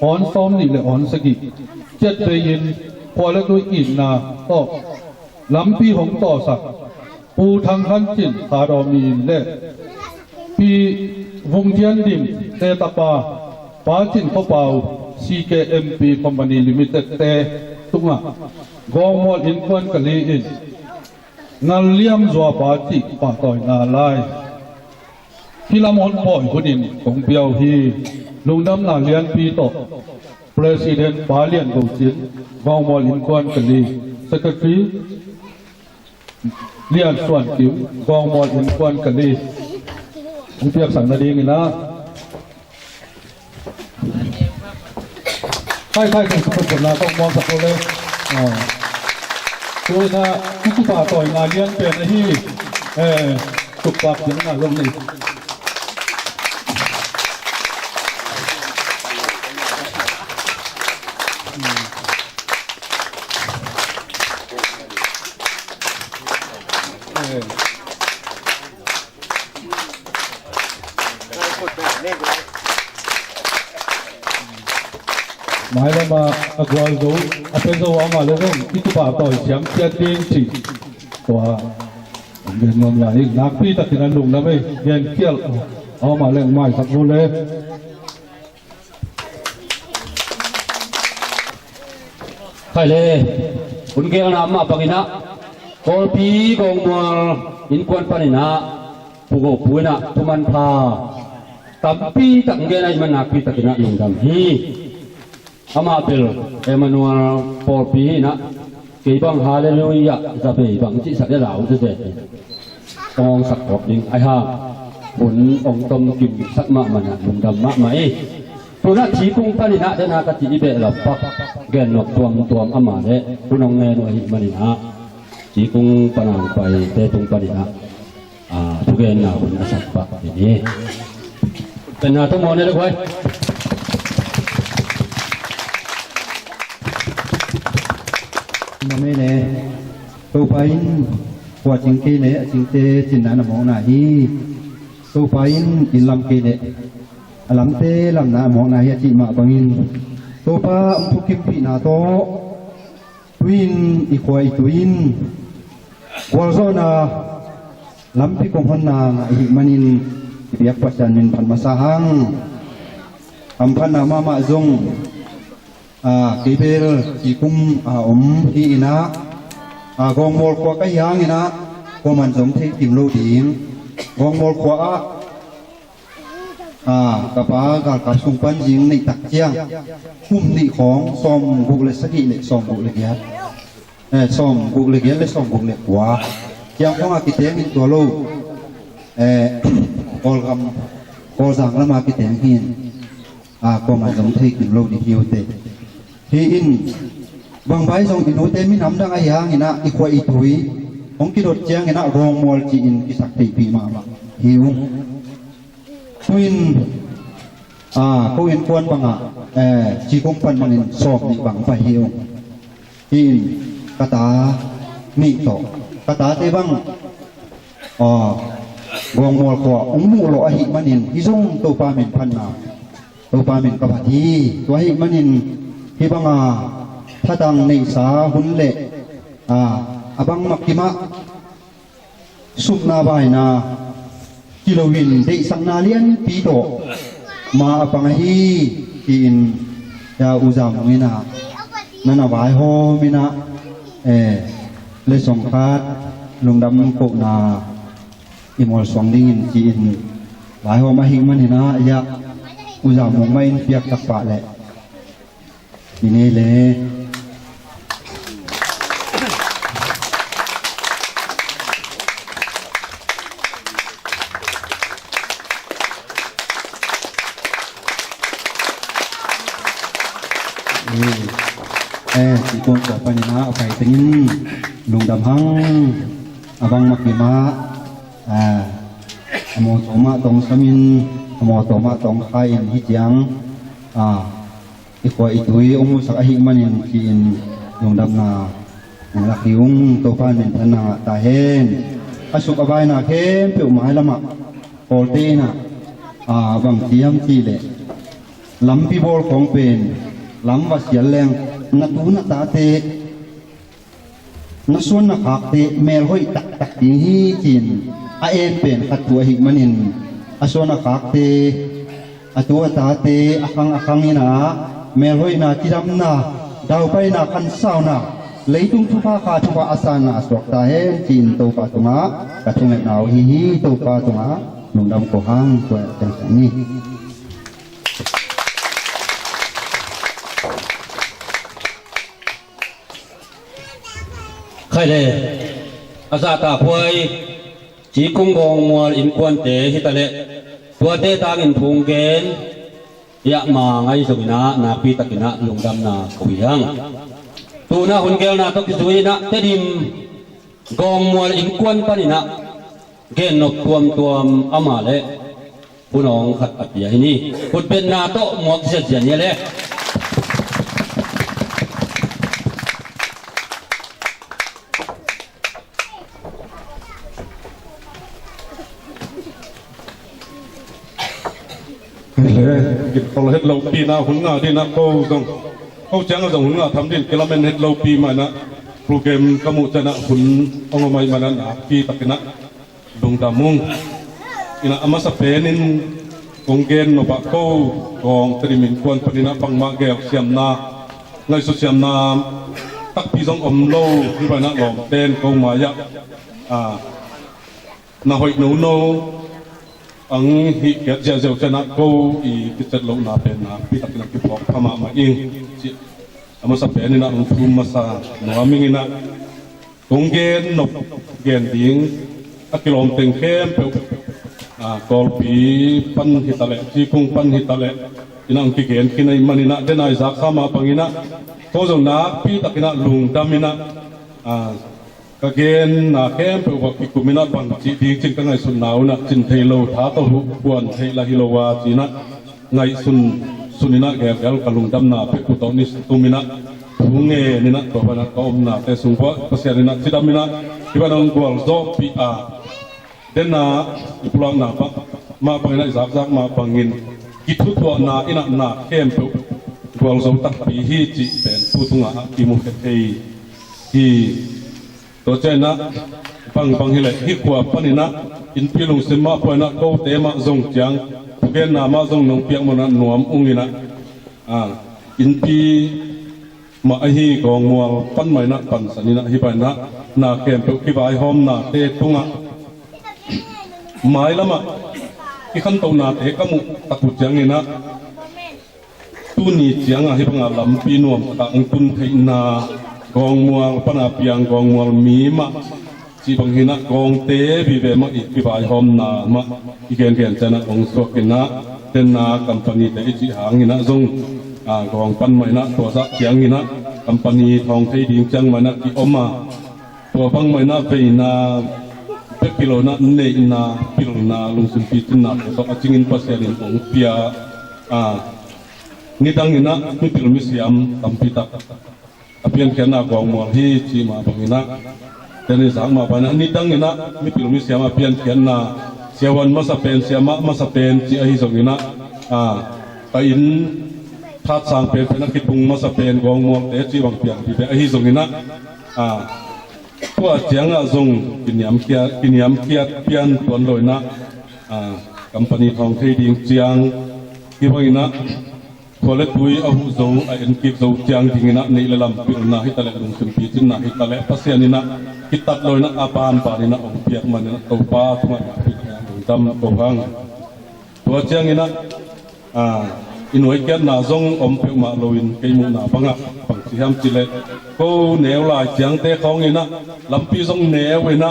awn sawm nih le awn sagih, ciat bei-in khua le tui itna tawh lampi hong tawhsak Pu Thang Khan Cin, Kha Daw mi in le Pi Vung Thian Dim te tapa, Pa Cin Khua Pau, C K M P Company Limited te tungah Gawngmual innkuan ka li in ngal liam zua pa cih pahtawina lai hih lam hong pawi hunin kong pia uh hi. Lungdamna lianpi tawh President Pa Lian Go Cin, Gawngmual innkuan ka li, Secretary Lian Suan Kim, Gawngmual innkuan ka li, hong piaksak nadingin ah, khai khai kong sukut kong na kong muang sak ko le. Ah. Tu in ah, hih kipahtawina lian pen ahi, eh, tukpak ding na zong nei. Mailam ah a gual zo, a pia zo a, amah le zong i tupa tawi siam ciat ding cih tua gen nuam lai. Nakpi takin a lungdam ei, gen khial a, amah le maisak zo le. Khai le, hun gelna mah bangin ah, Kawlpi Gawngmual innkuan panin ah, Pu Go Pu in ah thumanpha tampi tak gen ahih man nakpi takin ah lungdam hi. Amah bel Emmanuel pawlpi hi in ah, kei bang Hallelujah za bei bang cihsak le lau zezen hi. Kong sak kawk ding ahi hang, hun ong tom kim sak mahmah in ah lungdam mahmah hi. Tu in ah Cikung panin ah dena ka cih i behlap pak, gen nop tuamtuam amah le hun ong ngen uh ahih manin ah, Cikung pan a pai te tung panin ah, ah, thugenna hun a sak pak ding hi. Penna tawh mawh ne le guai. Namei le, Topa in kua cing kei le a cingte cinna na mawkna hi. Topa in inn lam kei le a lamte lamna a mawkna hi a cih mah bangin, Topa ong thukimpihna tawh tu-in i khua i tui in gualzawhna lampi kong honna ngah i hih manin, i biak Pasian min phat masa hang. Hamphatna mahmah zong, a, kei bel Cikung a om hi in ah, a, Gawngmual khua ka hi hangin ah kuaman zong thei kim lo ding. Gawngmual khua ah, a, ka pa galkap sung pan zing neih tak ciang kum nih khawng, sawm guk le sagih le sawm guk le giat, eh, sawm guk le giat le sawm guk le kua ciang khawng a kiteng in tua lo, eh, Kawlgam, Kawlzang lam a kiteng hi in, a, kuaman zong thei kim lo ding hi uh teh. Hi in, bang bai zong i nute minam dang ahi hangin ah i khua i tui hong kidot ciangin ah Gawngmual ci-in kisak theihpih mahmah hi ung. Tu-in, a, ko innkuan bangah, eh, Cikung pan bangin sawm nih bang pai hi ung. Hi in, ka ta nih tawh, ka tate bang, a, Gawngmual khua ong muh lawh ahih manin, hi zong Topa min phatna, Topa min ka phat hi. Tua ahih manin, hih banga thatang neihsa hun le, a, a bang makim ah supna baina kilo in deihsakna lianpi tawh ma a pang ahi, ci-in, ya U Za Mung in ah, na na vaihawm in ah, eh, le song khat lungdam kohna i mualsuang dingin ci-in vaihawm ahih manin ah, ya U Za Mung mah in piak tak pah leh. Hi ni le. Eh, Cikung khua panin ah a pai tengin lungdam hang. A bang makim ah, ah, a mawtaw mah tong samin, a mawtaw mah tong kha in hi ciang, ah, i khua i tui ong musak ahih manin ci-in lungdamna ong lak hi ung. Topa in minthanna ngah ta hen. A suk a baina khempeuh mailam ah Kawlte in ah, a, bang ci hiam cih leh, lampi bawl khawng pen lam va sial leng na tu na tate, na suan na khakte melhoih taktak ding hi, ci-in a en pen khat thu ahih manin, a suan a khakte, a tu a tate, a khang a khang in ah melhoihna, cidamna, daupaina, khansauna, leitung thupha, kha thupha a sanna a suak ta hen, ci-in Topa tungah ka thungetna uh hi hi. Topa tungah lungdam ko hang, tua teng sang ni. Khai le, a zahtakhuai Cikung Gawngmual innkuante hi ta leh, tuate tangin phung gen, iah ma ngai zongin ah, nakpi takin ah lungdamna ko hi hang. Tu-in ah hun gelna tawh kizui-in ah, Tedim Gawngmual innkuan panin ah, gen nop tuamtuam amah le hun awng khat a pia hi ni. Khutbetna tawh muak ziazia ni le. Gitkhol het lopi na hun ngah ding na ko zong, ko ciang a zong hun ngah tham ding kilamen het lopi mah na program ka muh ciang a hun hong om mah na nakpi takin a lungdam ung. Ina a masa penin kong gen nop ah ko Kawng Tedim innkuan panin a bangmah gelsiamna, ngaihsut siamna takpi zong om lo, hi bang a lawmten ko mai-ah na hoih nono ang hih kiat ziahziah uh ciang a ko i kicet lohna pen nakpi takin a kiphawk pha mahmah ing. A masa penin a hong thum masa nuam ing ina kong gen nop gen ding a kilawm teng khempeuh, Kawlpi pan hi taleh, Cikung pan hi taleh, ina hong kigen khin ahih manin a, den a i zaksa mah bangin a, ko zong nakpi takin a lungdam ina, ka genna khempeuh va kikum ina bang cih ding cin ka ngaihsutna un a cin thei lo, tha tawh huh puan theih lah hi lo a ci ina ngaihsun sun ina gelgel ka lungdamna pek uh tawh ni tum ina thu ngen ina tua bang a ka omnate sung vuah Pasian ina cidam ina hi bang a hong gualzawhpih a, den a i pulakna bang mah bangin a i zakzak mah bangin kithutuahna ina na khempeuh gualzo takpi hi cih pen thu tungah a kimu khia thei hi. Tua ciang ina bangbang hileh hih khua pan ina innpi lungsim mah pua ina kote mah zong ciang thugenna mah zong nong piak mawh ina nuam ung ina, innpi mah ahi Gawngmual pan mah ina pansan ina hi bang ina na khempeuh kivaihawmnate tungah mailamah i khantohnate ka muh tak uh ciang ina tuni ciang a hi bang a lampi nuam takah hong tun theihna, Gawngmual pan a piang Gawngmual mi mah cih bang hi ina Kawngte vive mah i kivaihawmna mah i gengen ciang a hong suak ina den a company te i cih hang ina zong Gawng pan mah ina tua zah ciang ina company thawng thei ding ciang mah ina ki om a, tua bang mah ina veina bek hi lo ina neihna, pilna, lungsim picinna te tawh a cingin Pasian in hong pia. Nidang ina mipil misiam tampi tak a piankhiatna Gawngmual hi cih mah bang ina, den i zak mah bang ina nidang ina mipil misiam a piankhiatna siavuan masa pen, siamah masa pen cih ahi zong ina, ka inn thatsang penpen a kitung masa pen Gawngmualte cih bang piang vive ahi zong ina, tua ciang a zong kiniamkhiat, kiniamkhiat pian tuan lo ina company thawng thei ding ciang hi bang ina khua le tui a huh zo, a enkik zo ciang ding ina neih le lam pilna hi taleh, lungsim picinna hi taleh Pasian ina kitat lo ina a banban ina hong piak man ina Topa tungah nakpi takin a lungdam ko hang. Tua ciang ina i nuaikiatna zong om peuhmah loin kei muhna bangah bangci hiam cih leh ko neu lai ciangte khawng ina lampi zong neu ina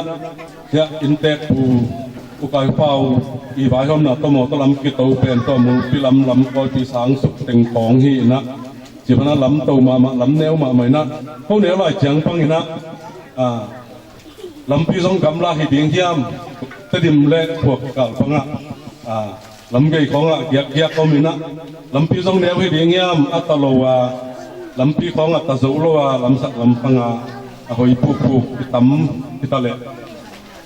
hiah innteekpu U Kai Pau i vaihawmna tawh mawtaw lam kito pen tawh Mulpi lam, lam Kawlpi sang suk teng khawng hi ina ci bang a lam to mahmah, lam neu mahmah ina ko neu lai ciang bang ina lampi zong gamla hi ding hiam, Tedim le khua kikal bangah lam gei khawngah giakgiak om ina lampi zong neu hi ding hiam, a ta lo a lampi khawngah ta zo lo a lamsak lam panga a hoi pukpuk kitam hi taleh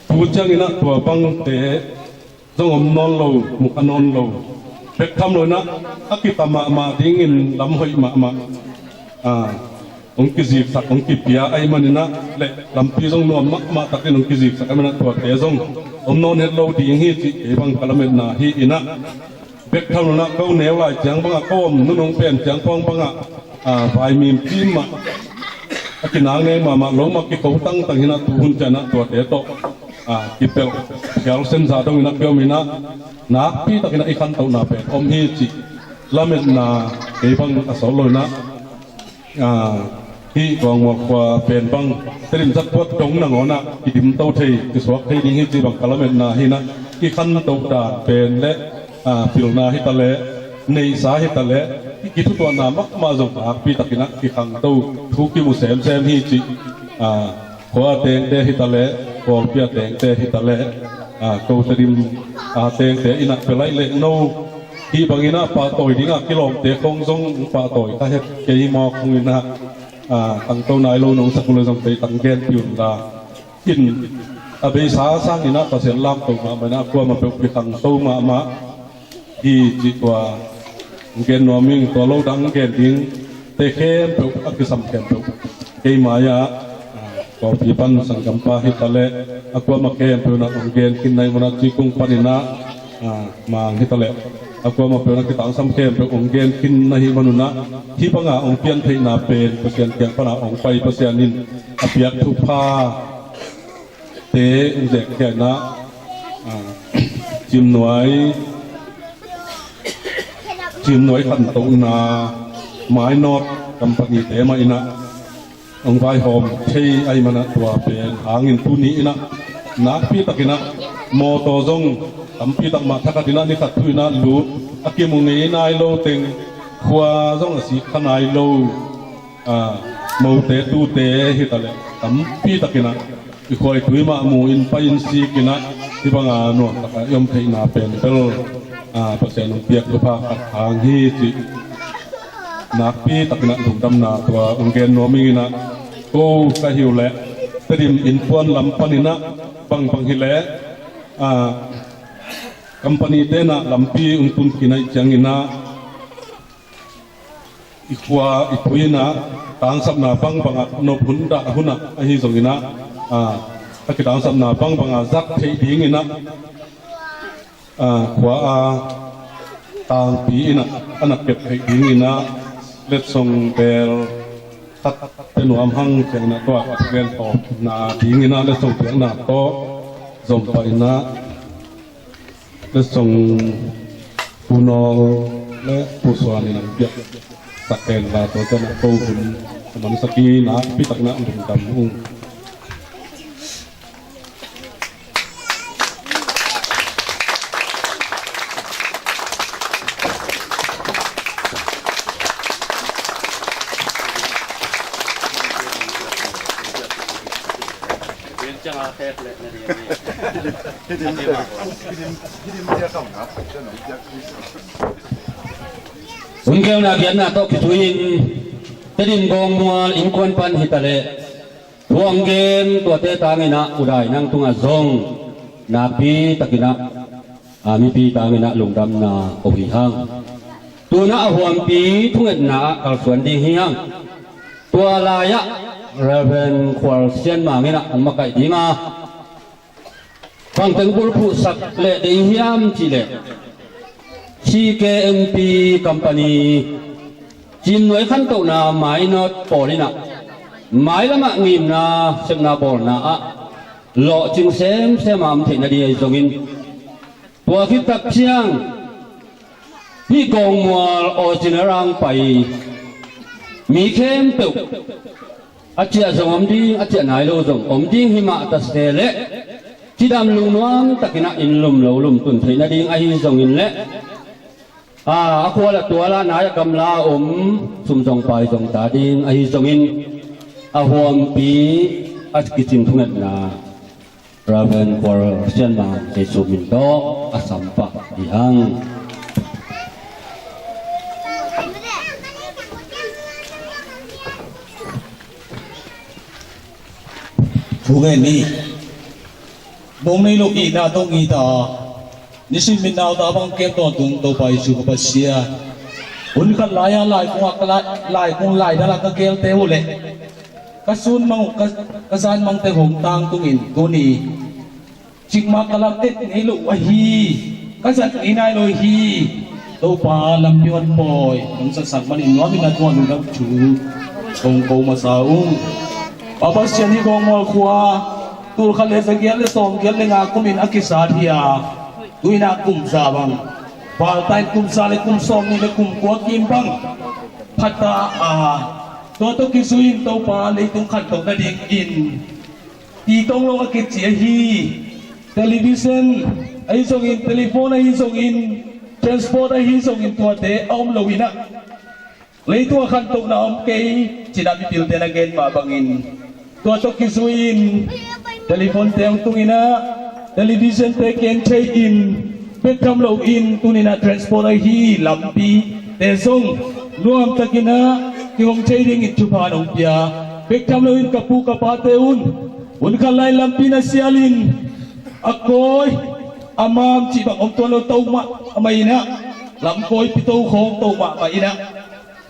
tu ciang ina tua bangte zong om nawn lo, mu kha nawn lo. Bek tham lo ina a kita mahmah dingin lam hoih mahmah hong kiziksak, hong kipia ahih man ina le lampi zong nuam mahmah takin hong kiziksak ahih man ina tuate zong om nawn het lo ding hi cih kei bang ka lametna hi ina bek tham lo ina ko neu lai ciang bangah ko om nunung pen ciang khawng bangah vaimim cim mah a kinang neng mahmah lo mah kiko tangtang hi ina tuhun ciang ina tuate tawh kipelh phial senza dong ina piom ina nakpi takin a i khantohna pen om hi cih lametna kei bang a sawt lo ina hih Gawngmual khua pen bang Tedim zat puat dong nangawn ah kidimto thei, kisuak thei ding hi cih bang ka lametna hi ina i khantoh dan pen le pilna hi taleh, neihsa hi taleh, i kithutuahna mahmah zong nakpi takin a kikhangto thu kimu semsem hi cih khua a tengte hi taleh, Kawlpi a tengte hi taleh, ko Tedim a tengte ina pia laih leh no hih bangin a pahtawi ding a kilawmte khong zong pahtawi kha het kei mawk hong ina khangto nai lo nong sak uh le zong tei tang gen piun la in a beisa sangin a Pasian lamto mahmah ina kuamah peuh kikhangto mahmah hi cih tua hong gen nuam ing. Tua lo dang hong gen ding te khempeuh, a kisam khempeuh kei mai-ah, ah, kawpi pan sanggampa hi ta leh, a kuamah khempeuh in ah hong gen khin na hih manun ah, Cikung panin ah, ah, Mang hi ta leh, a kuamah peuh in ah kitangsam khempeuh hong gen khin na hih manun ah, hih banga hong pian theihna pen Pasian kiang pan ah hong pai, Pasian in a piak thupha te hong zek khia in ah, ah, Cimnuai, Cimnuai khantohna Mainawt company te mah in ah hong vaihawm thei ahih man ah, tua pen hangin tuni in ah nakpi takin ah mawtaw zong tampi tak mah, thakhat in ah ni khat thu in ah lut a kimu ngei nai lo teng, khua zong a sik kha nai lo, ah, mote tute hi ta leh tampi takin ah i khua i tui mah mu in, pai in, sik in ah, hih banga nuam tak a i om theihna pen bel, ah, Pasian hong piak thupha khat hang hi cih nakpi takin ah lungdamna tua hong gen nuam ing in ah, ko ka hi uh leh Tedim innkuan lam panin ah bangbang hi leh, ah, company te in ah lampi hong tun khin ahih ciangin ah, i khua i tui in ah tangsapna bangbang ah, nop hun dah hun ah ahi zongin ah, ah, a kitangsapna bangbang ah zat theih dingin ah, ah, khua a tangpi in ah a na kep theih dingin ah, letsong bel khat pia nuam hang ciangin ah, tua a gen tawpna dingin ah letsong piakna tawh zom pah in ah, letsong Pu Nawl le Pu Suan in hong piaksak pen la, tua ciang ah ko hun a mansak hi. Nakpi takin ah lungdam ung. Hun keu na biakna tawh kizui-in Tedim Gawngmual innkuan pan hi ta leh, thu hong gen tuate tangin ah, U Dai nang tungah zong nakpi takin ah, a, mipi tangin ah lungdamna ko hi hang. Tu-in ah a huampi thungetna ah kalsuan ding hi hang. Tua lai-ah Reverend Khual Sian Mang in ah hong makaih ding a, bangteng bulphuhsak leh deih hiam cih leh, C K M P company, Cimnuai khantohna Mainawt pawl in ah mailam ah ngimna sepna bawlna ah lawhcing semsem a om theih nading ahi zongin, tua khit tak ciang hih Gawngmual original a hong pai mi khempeuh a ciah zong om ding, a ciah nai lo zong om ding hi mah ta se leh, cidam lungnuam takin ah inn lum lo lum tun theih nading ahi zongin leh, a, a khual a tual a nai a gamla a om sum zong pai zong ta ding ahi zongin, a huampi a kicing thungetna Reverend Khual Sian Mang Jesu min tawh a sam pah hi hang. Thu ngen ni. Mong nei lo ihna tawh ngita, nisim in nau ta bang kem tawntung Topa Jesu ka Pasian. Hun khat lai-a laikung ah ka lai, laikung laidal ah ka gelte uh leh, ka sun mang uh, ka, ka zan mang teng hong tangtungin tuni cikmah ka lam et ngei lo uh ahi, ka zat ngei nai lo uh hi. Topa, lampi hong pawi nong zatsak manin nuam in a tuan uh lam thu kong ko masa ung. Pa Pasian, hih Gawngmual khua tul khat le za giat le sawm giat le nga kumin a kisat hi a, tu-in ah kum za bang, valtai kum za le kum sawmnih le kum kua kim bang phata a, tua tawh kizui-in Topa, leitung khantoh nadingin ti tong lo a kici ahi television ahi zongin, telephone ahi zongin, transport ahi zongin, tuate a om lo in ah, leitung a khantohna om kei cih a mipilte na gen mah bangin, tua tawh kizui-in telephone te hong tung in ah, television te ken thei-in, bek tham loin tuni-in ah transport ahi lampi te zong nuamtakin ah kihong thei dingin thupha nong pia. Bek tham loin ka pu ka pate un, hun khat lai lampi na sialin, a kawi a mam cih bang om tuan lo, to mah a mai in ah, lamkawi pito khawng to mahmah in ah,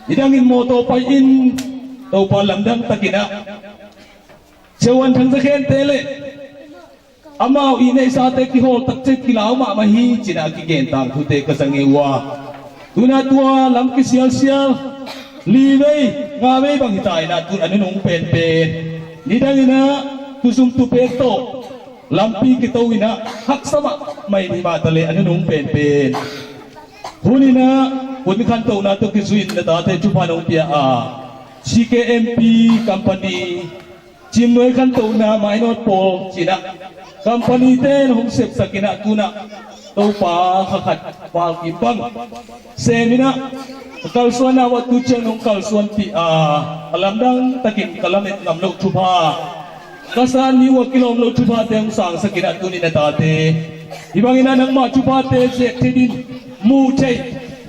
nidangin mawtaw pai-in Topa lamdang takin ah, Siavuan Thang Za Khente le amau i neihsate kihawl takciang kilau mahmah hi, ci-in ah a kigen tangthute ka za ngei uh a. Tu-in ah tua lam kisialsial li vei nga vei bang hi ta in ah, tu-in a nunung penpen nidangin ah tuzumtu pen tawh lampi kito in ah haksa mahmah in, hi mah ta leh a nunung penpen hun in ah hun khantohna tawh kizui-in na tate thupha nong pia a, C K M P company, Cimnuai Khantohna Mainawt Pawl ci-in ah company-te in hong sepsak in ah, tu-in ah Topa kha khat val kim bang sem in ah, ka kalsuanna uah tu ciang nong kalsuanpih a, a lamdang takin ka lamet ngam loh thupha, ka san ni uah kilawm loh thuphate hong sangsak in ah, tuni na tate hih bangin ah nangmah thuphate zek theih ding, muh theih,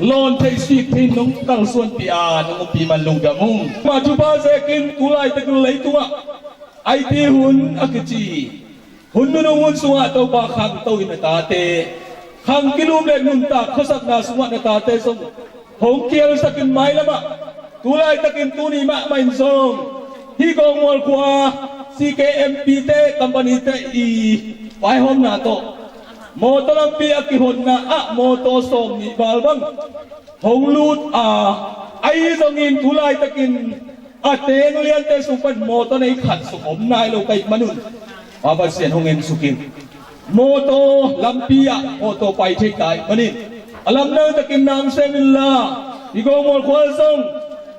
lawn theih, sik theih nong kalsuanpih a, nong ompih man lungdam ung. Nangmah thupha zekin tu laitakin leitungah a iti hun a kici hun nunung hun sungah Topa khangto in na tate, khang kilum le nuntak khuasakna sungah na tate zong hong kielsakin mailamah, tu laitakin tuni mahmah in zong hih Gawngmual khua C K M P-te company-te i vaihawmna tawh mawtaw lampi a kihonna ah mawtaw sawm nih val bang hong lut a, ahi zongin tu laitakin a teng liante sung pan mawtaw nei khat sung om nai lo ka hih manun, Pa Pasian hong en suk in. Mawtaw lampi ah mawtaw pai thei ta ahih manin a lamdang takin na sem inla, i Gawngmual khua zong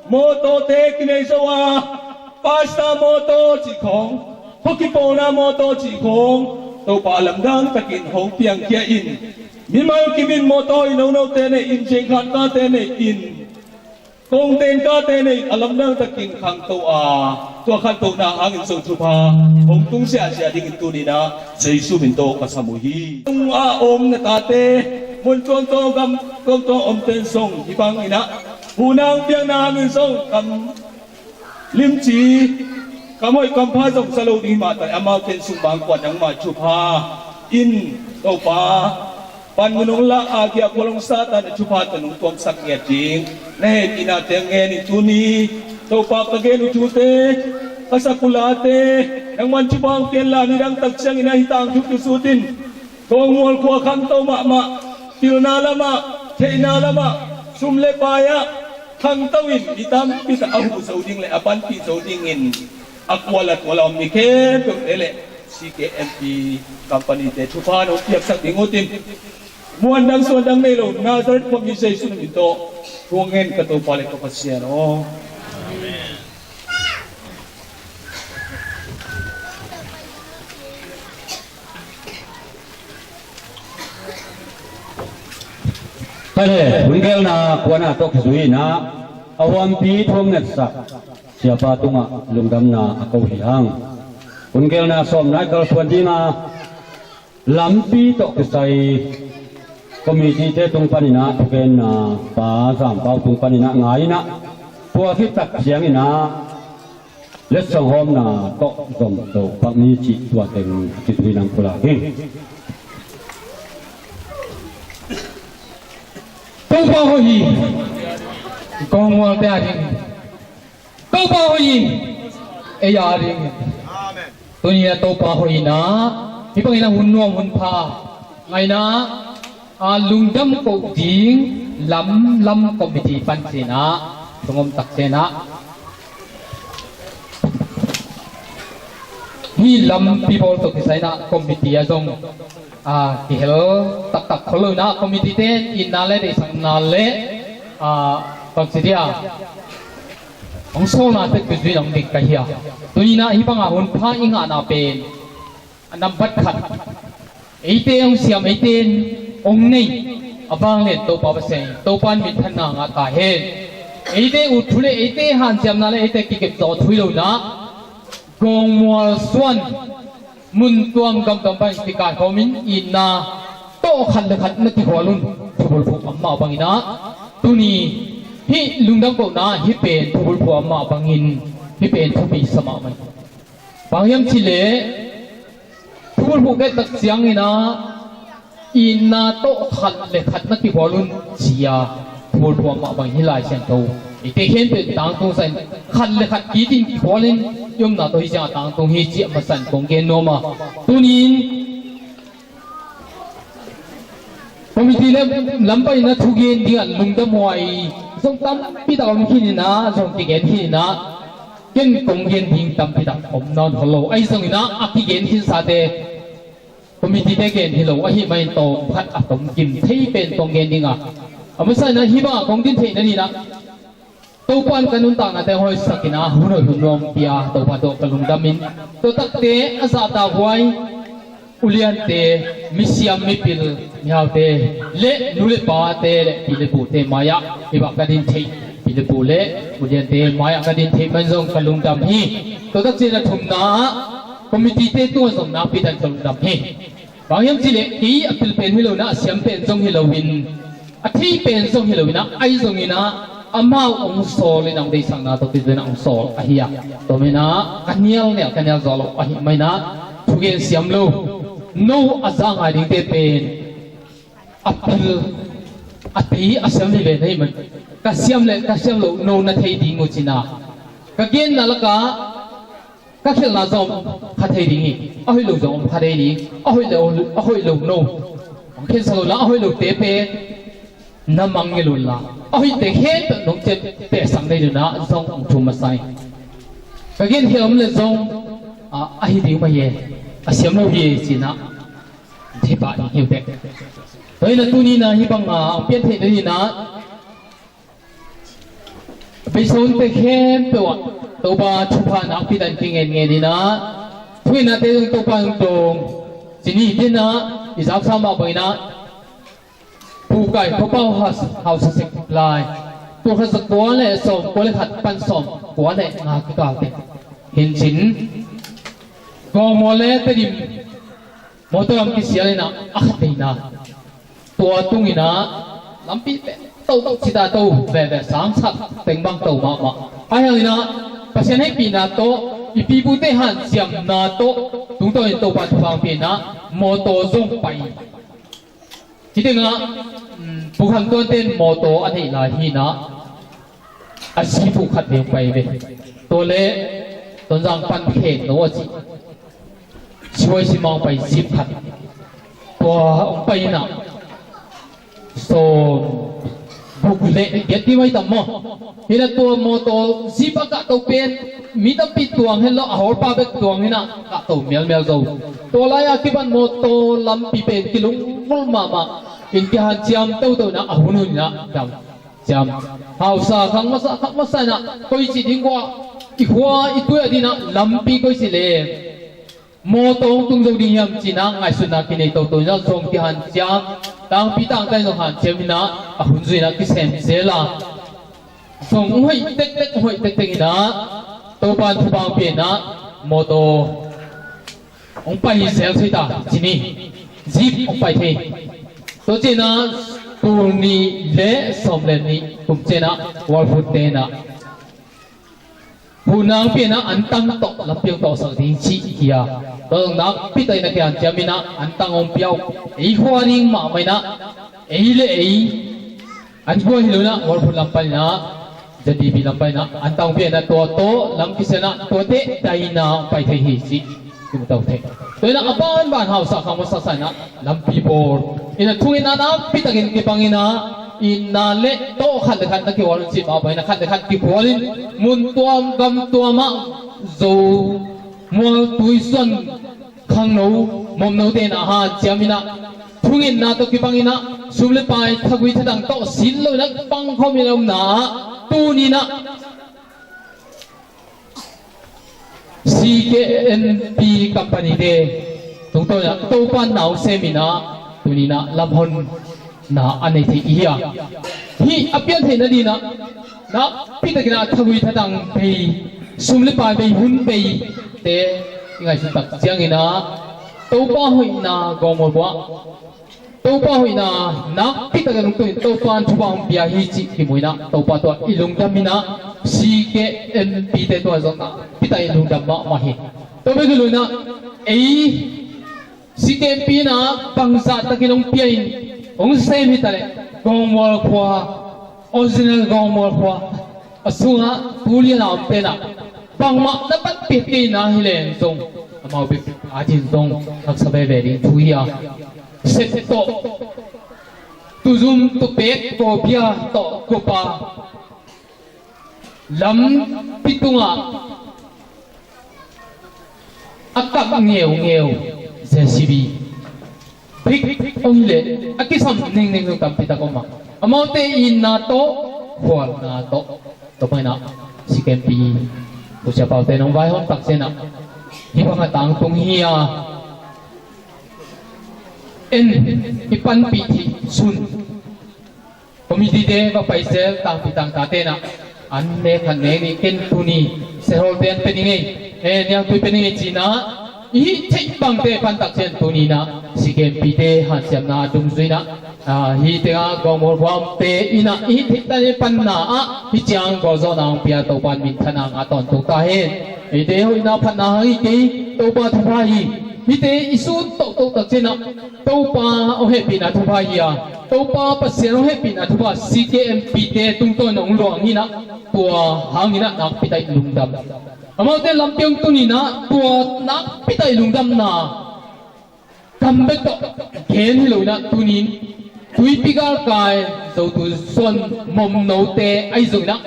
mawtawte kinei zo a, Pastor mawtaw cih khawng, khuakipawlna mawtaw cih khawng Topa a lamdang takin hong piangkhia in. Mimal kim in mawtaw hoih nonote nei in, zengkhan kate nei in, kongten kate nei in, a lamdang takin khangto a, tua khantohna hangin zong thupha hong tung ziahziah dingin tuni-in ah Jesu min tawh ka sam uh hi. Tung a om na tate, mun tuamtuam, gam tuamtuam omte in zong hih bangin ah huhna hong piakna hangin zong kam limci, kam hoih kam pha zong za lo ding hi mah ta, amaute in sung bang kuan nangmah thupha in Topa panmun hong la a, giahkhual hong sat a, na thupha tawh nong tuamsak ngiat ding na hehpihna teng ngen in tuni Topa ka gen uh thute, ka sak uh late nangman thupha hong pia inla, nidang tak ciangin ah hih tangthu kisut in Gawngmual khua khangto mahmah, pilna lamah, theihna lamah, sum le pai-ah khangto in mi tampi tak a huh zo ding le a panpih zo dingin a kual a tual a om mi khempeuhte le C K M P company-te thupha nong piaksak ding uh tin, muan dang suan dang nei lo Nazareth khuami Jesu na min tawh thu ngen ka Topa le ka Pasian aw. Tua leh hun gelna kuana tawh kizui-in ah a huampi thu hong ngetsak siapa tungah lungdamna a ko hi hang. Hun gelna sawmna i kalsuan ding a, lampi tawh kisai committee-te tung panin ah thugenna Pa Zam Pau tung panin ah ngai-in ah, tua khit tak ciangin ah letsong hawmna tawh zong to pak ni cih tua teng kizui-in ah pulak hi. Topa hoih hi. Gawngmualte a ding. Topa hoih hi. Ei a ding. Tuni-in ah Topa hoihna, hih bangin ah hun nuam hun pha ngaihna a lungdam koh ding lamlam committee pan ci-in ah, sungom tak ci-in ah, hih lampi bawl tawh kisai-in ah committee ah zong, ah, kihel taktak khol lo-in ah committee-te itna le deihsakna le, ah, bangci dia hong sawlnate kizui-in hong dik ka hi a. Tuni-in ah hih banga hun pha i ngahna pen a nambat khat, eite hong siam, eite in hong nei a vanglian Topa Pasian, Topa in minthanna ngah ta hen. Eite ut thu le eite hanciamna le eite kikep zawh thu hi lo-in ah, Gawngmual suan mun tuam gam tuam pan kikaikhawmin itna tawh khat le khat na kikhual un thubulphuh a om mah bangin ah, tuni hih lungdam kohna hih pen thubulphuh a om mah bangin hih pen thupi sa mahmah hi. Bang hiam cih leh thubulphuh khit tak ciangin ah itna tawh khat le khat na kikhual un ci-a thu a thuak mah bang hi Lai Siangtho. Eite khempeuh tangtung sa in, khat le khat kitin kikhual in i omna tawh hi ciang a tangtung hi ci-a masa in kong gen nuam a. Tuni-in committee le lam paina thugen dingah lungdam huai zong tampi tak om khin in ah, zong kigen khin in ah, ken kong gen ding tampi tak om nawn kho lo. Ahi zongin ah a kigen khinsate committee te gen hi lo ahih manin tawm khat a tomkim thei pen kong gen ding a, a masa in ah hih bangah kong din theih nading in ah Topa in ka nuntaknate hoihsak in ah hun hoih hun nuam pia Topa tawh ka lungdam in, tua takte a zahtak huai uliante, misiam mipil mihaute le nu le pate le pi le pute mai-ah hih bang ka din theih, pi le pu le uliante mai-ah ka din theih man zong ka lungdam hi. Tua tak ciang a thumna ah committee te tungah zong nakpi tak in ka lungdam hi. Bang hiam cih leh kei a pil pen hi lo in ah, a siam pen zong hi loin, a thei pen zong hi lo in ah, ahi zongin ah amau hong sawl in ah, hong deihsakna tawh kizui in ah hong sawl ahi a, tua manin ah ka nial nial, ka nial zaw lo ahih manin ah thugen siam lo, no a za ngai dingte pen a pil, a thei, a siam vive na hih man, ka siam le ka siam lo no na thei ding uh ci-in ah, ka genna lakah ka khialhna zong om kha thei ding hi. A hoih lo zong om kha thei ding. A hoih lo, a hoih lo no hong khensa lo la, a hoih lote pen na mangngilh un la, a hoihte khempeuh nong ciamtehsak nading in ah zong hong thum masa hi. Ka genkhial om leh zong a, a hi ding mah hi e, a siam lo hi e ci-in ah thei pah ding hi uh teh. Tua hi in ah tuni in ah hih bang a hong pian theih nading in ah beiseite khempeuh ah Topa thupha nakpi tak in kingen ngen in ah, thungetnate zong Topa in hong dawng ci-in, hih teng ah i zaksa mah bangin ah Pu Kai Kho Pau Hau, Hausa Sek Lai, tul khat za kua le sawm kua le khat pan sawm kua le nga kikal teng hi in cin, Gawngmawl le Tedim mawtaw lam kisial in ah a khat deihna, tua tung in ah lampi pen to to cita to veve, sang sat teng bang to mahmah. Ahi hangin ah Pasian hehpihna tawh, i pipute hanciamna tawh tungtawn in Topa thupha hong pia in ah mawtaw zong pai. Hih teng ah, um, Pu Kham Tuan ten mawtaw a neih lai hi in ah, a jeep uh khat vei hong pai ve. Tua leh Tonzang pan khen no a cih, sihuai simang pai jeep khat. Tua hong pai in ah sawm, guk le giat ti mai tam maw? Hi in ah tua mawtaw jeep a kahto pen mi tampi tuang hen lo, a hawlpa bek tuang hi in ah kahto mialmial zo. Tua lai-a kipan mawtaw lampi pen kilunggulh mahmah in, kihanciam toto in ah a hun hun in ah dam ciam. Hausa khang masa, khang masa in ah koici ding kua, i khua i tui a ding in ah lampi koici le mawtaw hong tung zo ding hiam ci-in ah ngaihsutna kinei toto in ah zong kihanciam, tangpi tangta in zong hanciam in ah a hun zui in ah kisem zel a, zong hong hoih tektek, hong hoih tektek in ah Topa in thupha hong pia in ah mawtaw hong pai zel thei ta ci ni. Jeep hong pai thei. Tua ciang ah tul nih le sawm le nih kum ciang ah World Food te in ah huhna hong pia in ah antang tawh lampi hong tawhsak ding cih hi a. Tua zong nakpi takin a kihanciam in ah antang hong pia uh. Ei khua ding mahmah in ah, ei le ei, an khua hi lo in ah World Food lam pan in ah, Z D B lam pan in ah antang hong pia in ah tua tawh lam kisia in ah tuate daina hong pai thei hi cih kimu to thei. Tua in ah a banban hausa khang masa sa in ah lampi bawl in ah thungetna nakpi takin kibang in ah, itna le tawh khat le khat na kikhual un cih mah bangin ah khat le khat kikhual in mun tuam gam tuam ah zo mual tui suan khangno momnote in ah hanciam in ah thungetna tawh kibang in ah sum le pai thagui thadang tawh sin lo in ah pangkhawm in ah omna ah tuni in ah C K N P company te tungtawn in ah Topa in na hong sem in ah tuni in ah lamhonna a nei thei i hi a. Hih a pian theih nading in ah nakpi takin ah thagui thadang bei, sum le pai bei, hun bei te i ngaihsun tak ciangin ah Topa hoihna gawngmawl buah Topa hoihna nakpi takin hong tun in Topa in thupha hong pia hi cih kimu in ah Topa tungah i lungdam in ah C K N P te tungah zong nakpi takin i lungdam mahmah hi. Tua bek hi lo in ah ei C K M P in ah bangzah takin hong pia in hong sem hi ta leh, Gawngmual khua, original Gawngmual khua a sungah tu lian a omte in ah bangmah na panpih kei na hi leng zong, amau bek ading zong haksa veve ding thu hi a, sep tawh, tuzum tupek, kawbia tawh kupa, lampi tungah a kap ngeungeu J C B, brik hong hi leh a kisam ningning zong tampi tak om a, amaute itna tawh, khualna tawh. Tua bangin ah C K M P Pu Sia Pau te nong vaihawm tak ciangin ah hih bang a tangtung hi a, en i panpih theih sun committee te va pai zel, tangpi tangta te in ah an nek khat nek nih, ken tuni Serhol te an pia ning ei, eh, niangtui pia ning ei ci-in ah i hih theih bangte pan tak ciang tuni in ah C K M P te hanciamna dungzui in ah, ah, hih tengah Gawngmual khua omte in ah i hih theih tan i panna ah hih ciang gualzawhna hong pia Topa'n minthanna ngah tawntung ta hen. Eite hoihna phatna hang hi kei, Topa thupha hi. Hihte i sut tohtoh tak ciang ah Topa hong hehpihna thupha hi a, Topa Pasian hong hehpihna thupha C K M P te tungtawn in hong luang hi in ah, tua hangin ah nakpi tak in lungdam. Amaute lampi hong tun in ah tua nakpi tak in lungdamna kam bek tawh gen hi lo in ah, tuni in Tuipi galkai, Zotu Suan Momnote ahi zongin ah,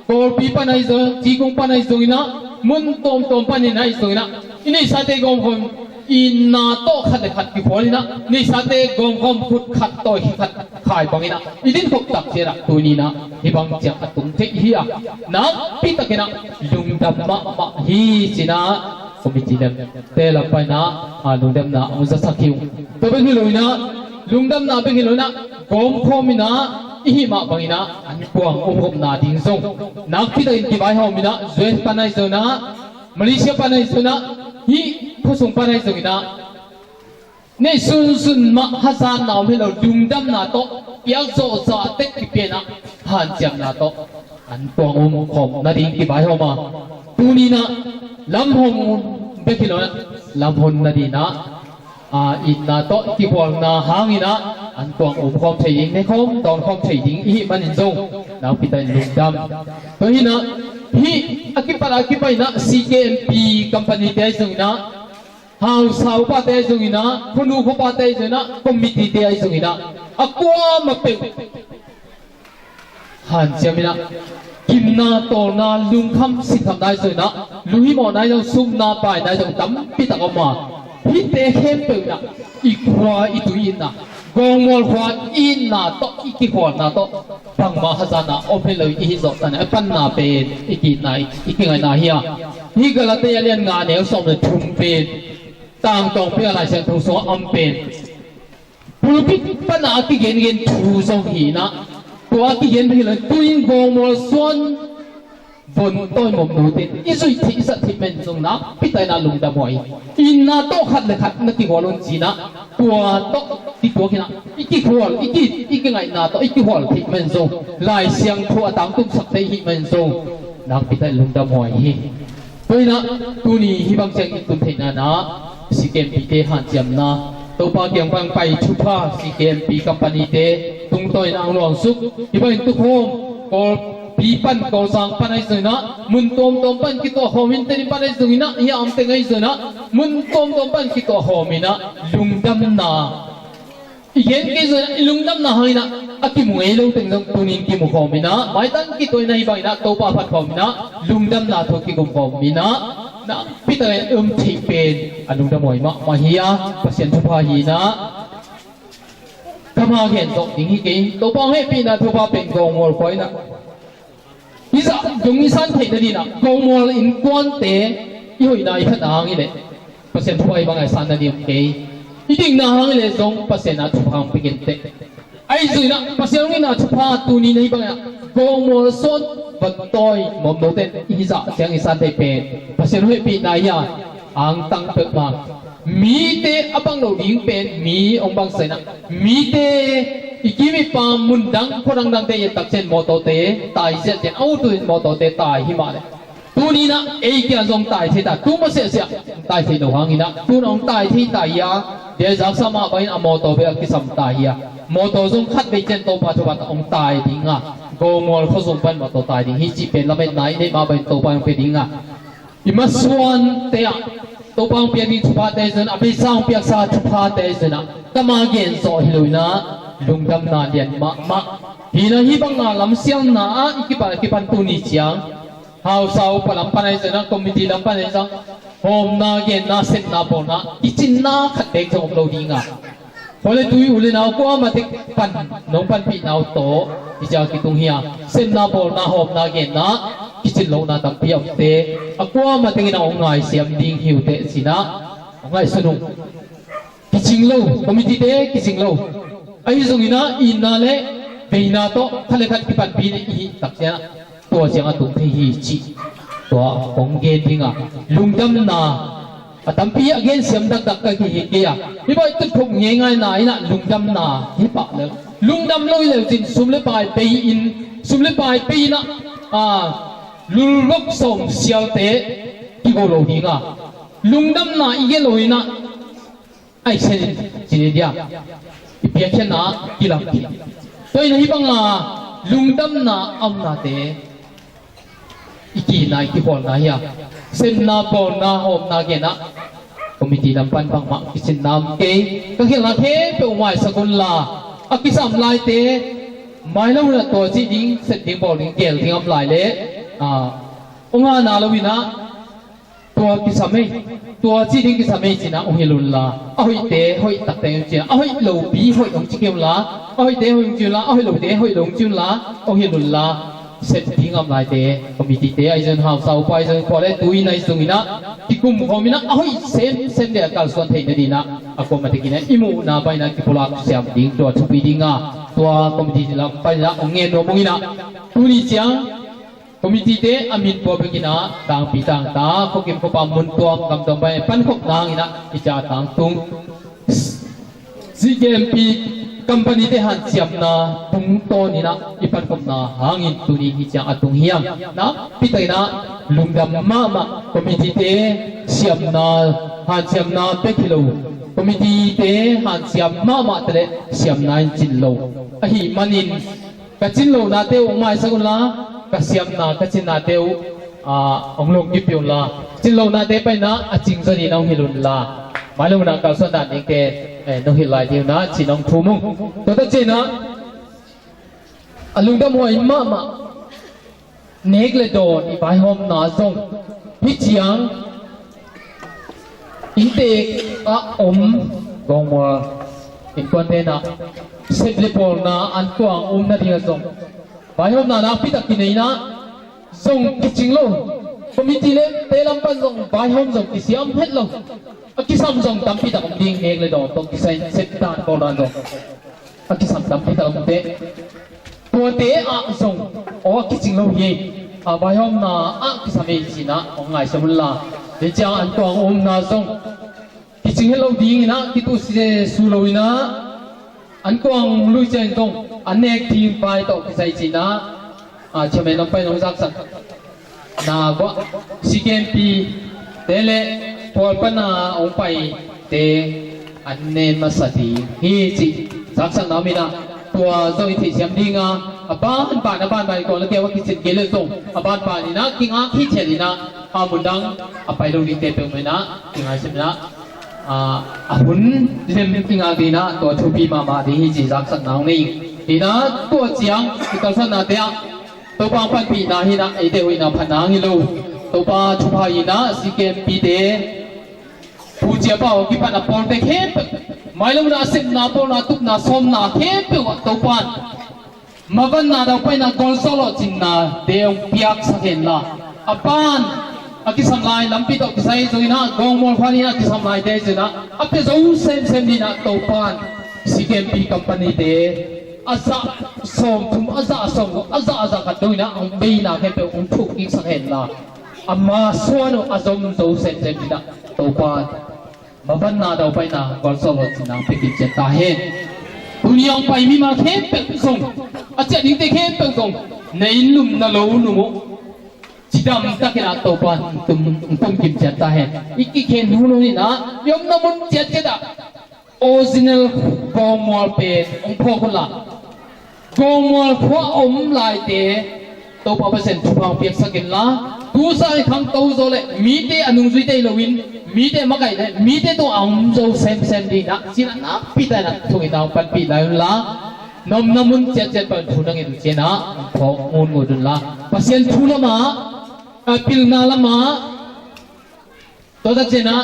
Kawlpi pan ahi zong, Cikung pan ahi zongin ah, mun tuamtuam panin ahi zongin ah, i neihsate gawmkhawm, itna tawh khat le khat kikhual in ah, neihsate gawmkhawm, khut khat tawi khat khai bangin ah i dinkhop tak ciang ah tuni in ah hih bang ciang a tung thei hi a, nakpi takin ah lungdam mahmah hi ci-in ah committee lam te lam pan in ah, a, lungdamna hong zasak hi ung. Tua bek hi lo in ah, lungdamna bek hi lo in ah, gawmkhawm in ah i hih mah bangin ah ankuang umkhopna ding zong nakpi takin kivaihawm in ah, Zuez pan ahi zongin ah, Malaysia pan ahi zongin ah, hih khuasung pan ahi zongin ah, neih sunsun mah hazatna om hi lo, lungdamna tawh piak zawh zah tek kipia in ah, hanciamna tawh ankuang umkhawm nading kivaihawm a, tuni in ah lamhon bek hi lo in ah, lamhon nading in ah, a, itna tawh kikhualna hangin ah ankuang umkhawm thei ding, nekhawm dawnkhawm thei ding i hih manin zong nakpi takin lungdam. Tua hi in ah, hih a kipat a kipan in ah C K M P company te ahi zongin ah, hausa upate ahi zongin ah, khuanu khuapate ahi zongin ah, committee te ahi zongin ah, a kuamah peuh hanciam in ah, gimna, tawlna, lungkham sinkhamna ahi zongin ah, lunghimawhna ahi zong, sumna paina ahi zong tampi tak om a, hihte khempeuh in ah i khua i tui itna, Gawngmual khua itna tawh, i kikhualna tawh bangmah hazatna om hi lo, i hih zawh tan a, a panna pen i ki-itna, i kingaihna hi a. Hih Galatia lian nga neu sawm le thum pen, tangtawng pi a Lai Siangtho sungah om pen, pulpit pan a kigengen thu zong hi in ah, tua a kigen hi lo, tu-in Gawngmual Suan Von Tawi Momnote in i zuih theih i zat theih man zong nakpi takin ah lungdam huai hi. Itna tawh khat le khat na kikhual un ci-in ah, tua tawh kituak in ah, i kikhual, i ki, i kingaihna tawh i kikhual theih man zong, Lai Siangtho a tangtungsak theih i hih man zong nakpi takin lungdam huai hi. Tua hi in ah, tuni hih bang ciang i tun theihna in ah, C K M P te hanciamna, Topa kiang pan pai thupha, C K M P company te tungtawn in ah hong luangsuk, hih bangin tukhawm, Kawlpi pan, Kawlzang pan ahi zongin ah, mun tuamtuam pan kituahkhawm in, Tedim pan ahi zongin ah, hih a om teng ahi zongin ah, mun tuamtuam pan kituahkhawm in ah lungdamna i gen kei zongin ah, i lungdamna hangin ah a kimu ngei lo teng zong tuni in kimu khawm in ah, maitan kituah in ah, hih bangin ah Topa phat khawm in ah, lungdamna thu kikum khawm in ah, nakpi takin i om theih pen a lungdam huai mahmah hi a, Pasian thupha hi in ah. Ka ma gen zawh ding hi kei, Topa hong hehpihna thupha pen Gawngmual khua in ah, hih zah dong i san theih nading in ah, Gawngmual innkuante i hoihna i phatna hang hi leh, Pasian thupha hih bang a i san nading om kei. I dikna hang hi leh zong Pasian a thupha hong pia kei inteh. Ahi zongin ah Pasian hong itna thupha tuni in ah hih bang a, Gawngmual Suan Von Tawi Momnote in i hih zah ciang i san theih pen Pasian hong hehpihna hi a, angtang peuhmah. Mite a bang loh ding pen mi hong bangsak in ah, mite i kim i pam, mundang khuadangdangte i et tak ciang mawtawte tai ziahziah in, a ut utin mawtawte tai hi mah leh, tuni in ah ei kiang zong tai thei ta, tu masiahsiah tai thei lo hangin ah, tu in ah hong tai thei ta hi a, Dia zaksa mah bangin a mawtaw bek a kisam ta hi a, mawtaw zong khat vei ciang Topa thupha tawh hong tai ding a, Gawngmual khuazum pan mawtaw tai ding hi cih pen lametna i neih mah bangin Topa hong pia ding a, i masuante ah Topa hong piak ding thuphate zong a beisa hong piaksa thuphate zong ah kama gen zawh hi lo in ah lungdamna lian mahmah. Hi in ah hih banga lamsiamna ah i kipan a kipan tuni ciang hausa upa lam pan ahi zong ah committee lam pan ahi zong hawmna genna sepna bawlna kicinna khat bek zong om lo ding a, Khuale tui u le nau kuamah tek pan nong panpih nau tawh i cia kitung hi a, sepna bawlna hawmna genna kicin lohna tampi a omte a kuamah tengin a hong ngaisiam ding hi uh teh ci-in ah hong ngaihsun uh. Kicing lo, committee te kicing lo. Ahi zongin ah itna le veina tawh khat le khat kipanpih i hih tak ciang ah tua ciang a tung thei hi cih tua kong gen ding a, lungdamna a tampi a gensiam dakdak ka hi hi kei a, hih bang i tutphop ngeingaina in ah lungdamna hi pah lel. Lungdam lo hi leu cin sum le pai bei in, sum le pai bei in ah, a, lulvok sawm sialte kigo lo ding a, lungdamna i gen lo in ah ahi sen in cin i dia i piakkhiatna kilam khin. Tua in ah hih banga lungdamna a omnate i kihna i kikholna hi a, sepna bawlna hawmna genna committee lam pan bangmah kicinna om kei. Ka khelhna khempeuh maisak unla, a kisam laite mai lo in ah tua cih ding, sep ding, bawl ding, gel ding a om lai leh, a, hong hana lo in ah tua kisam ei, tua cih ding kisam ei ci-in ah hong hilh unla, a hoihte hoih takte hong ci-in ah, a hoih lopi hoih hong ci kei unla, a hoihte hoih hong ci unla, a hoih lote hoih lo hong ci unla, hong hilh unla, sep ding a om laite, committee te ahi zong, hausa upa ahi zong, khuale tui in ahi zongin ah kikum khawm in ah a hoih semsem le a kalsuan theih nadingin ah a kuamah tekin ah i muhna bangin ah kipulak siam ding tua thupi ding a, tua committee lam bangin ah hong ngen nuam ung in ah, tuni ciang committee te a min pua bekin ah tangpi tangta, khuakim khuapa mun tuam gam tuam pai pankhop nangin ah i ca tangtung, C K M P company te hanciamna tungtawnin ah i pankhopna hangin tuni hih ciang a tung hiam. Nakpi takin ah lungdam mahmah. Committee te siamna, hanciamna bek hi lo, committee te hanciam mahmah taleh siamna in cin lo ahih manin ka cin lohnate uh hong maisak unla, ka siamna, ka cinnate uh, ah, hong lungkimpih unla, cin lohnate paina a cing zaw dingin hong hilh unla, mai lo in ah kalsuan dan dingte, eh, nong hilh lai ding un ah ci-in hong thum ung. Tua tak ciangin ah a lungdamhuai mahmah nek le dawn i vaihawmna zong hih ciang inntek ah om Gawngmual innkuante in ah sep le bawlna ankuang um nading ah zong vaihawmna nakpi tak kinei in ah zong kicing lo. Committee le te lam pan zong vaihawm zong kisiam het lo. A kisam zong tampi tak om ding, nek le dawn tawh kisai sep dan bawl dan zong a kisam tampi tak om teh. Tuate ah zong aw a kicing lo hi. A vaihawmna ah kisam hi ci-in ah hong ngaihsun unla, tua ciang ankuang umna zong kicing het lo dingin ah kituh su lo in ah ankuang lui ciangin zong an nek thim vai tawh kisai ci-in ah, a, chairman lam pai nong zaksak na guah C K M P te le pawl pana hong paite an nen masa ding hi cih zaksakna om in ah, tua zong i theihsiam ding a, a banban, a banban i kuang lak a kicin kei le zong a banban in ah kingak khit ciat in ah, a mundang a pai lo dingte peuhmah in ah kingaisiam in ah, a, a hun lem i ngak ding in ah tua thupi mahmah ding hi cih zaksakna hong nei ing. Hi in ah tua ciang i kalsuannate ah Topa hong panpihna hi in ah eite hoihna phatna hang hi lo. Topa thupha hi in ah C K M P te, pu cia pa aw kipan a pawlte khempeuh, mai lo in ah a sepna, bawlna, tupna, sawmna khempeuh ah Topa in mavanna, daupaina, golsawh lawhcinna te hong piaksak henla, a pan a kisam lai lampi tawh kisai zongin ah Gawngmual khua in a kisam laite zongin ah a pia zo semsem dingin ah Topa in C K M P company te a zah sawmthum, a zah sawmguk, a zah, a zah khat dongin ah hong beina khempeuh hong thuh kiksak henla, ama suan uh a zom zo semsem dingin ah Topa in mavanna, daupaina, golsawh lawhcinna hong pia kimciat ta hen. Tuni a hong pai mimal khempeuh zong, a ciah dingte khempeuh zong, na inn num, na lo num uh cidam takin ah Topa in tum, tum kimciat ta hen. I kikhen hunhun in ah i omna mun ciatciat ah Original Gawngmual pen hong phawk un la, Gawngmual khua om laite Topa Pasian thupha hong piaksak in la, tu sang i khangto zaw le mite a nungzuite hi loin, mite makaih le mite tungah a om zo semsem dingin ah, cina nakpi takin ah thungetna hong panpih lai un la, na omna mun ciatciat pan thu na nget uh ciangin ah hong phawk ngungut un la, Pasian thu lamah, a pilna lamah, tua tak ciangin ah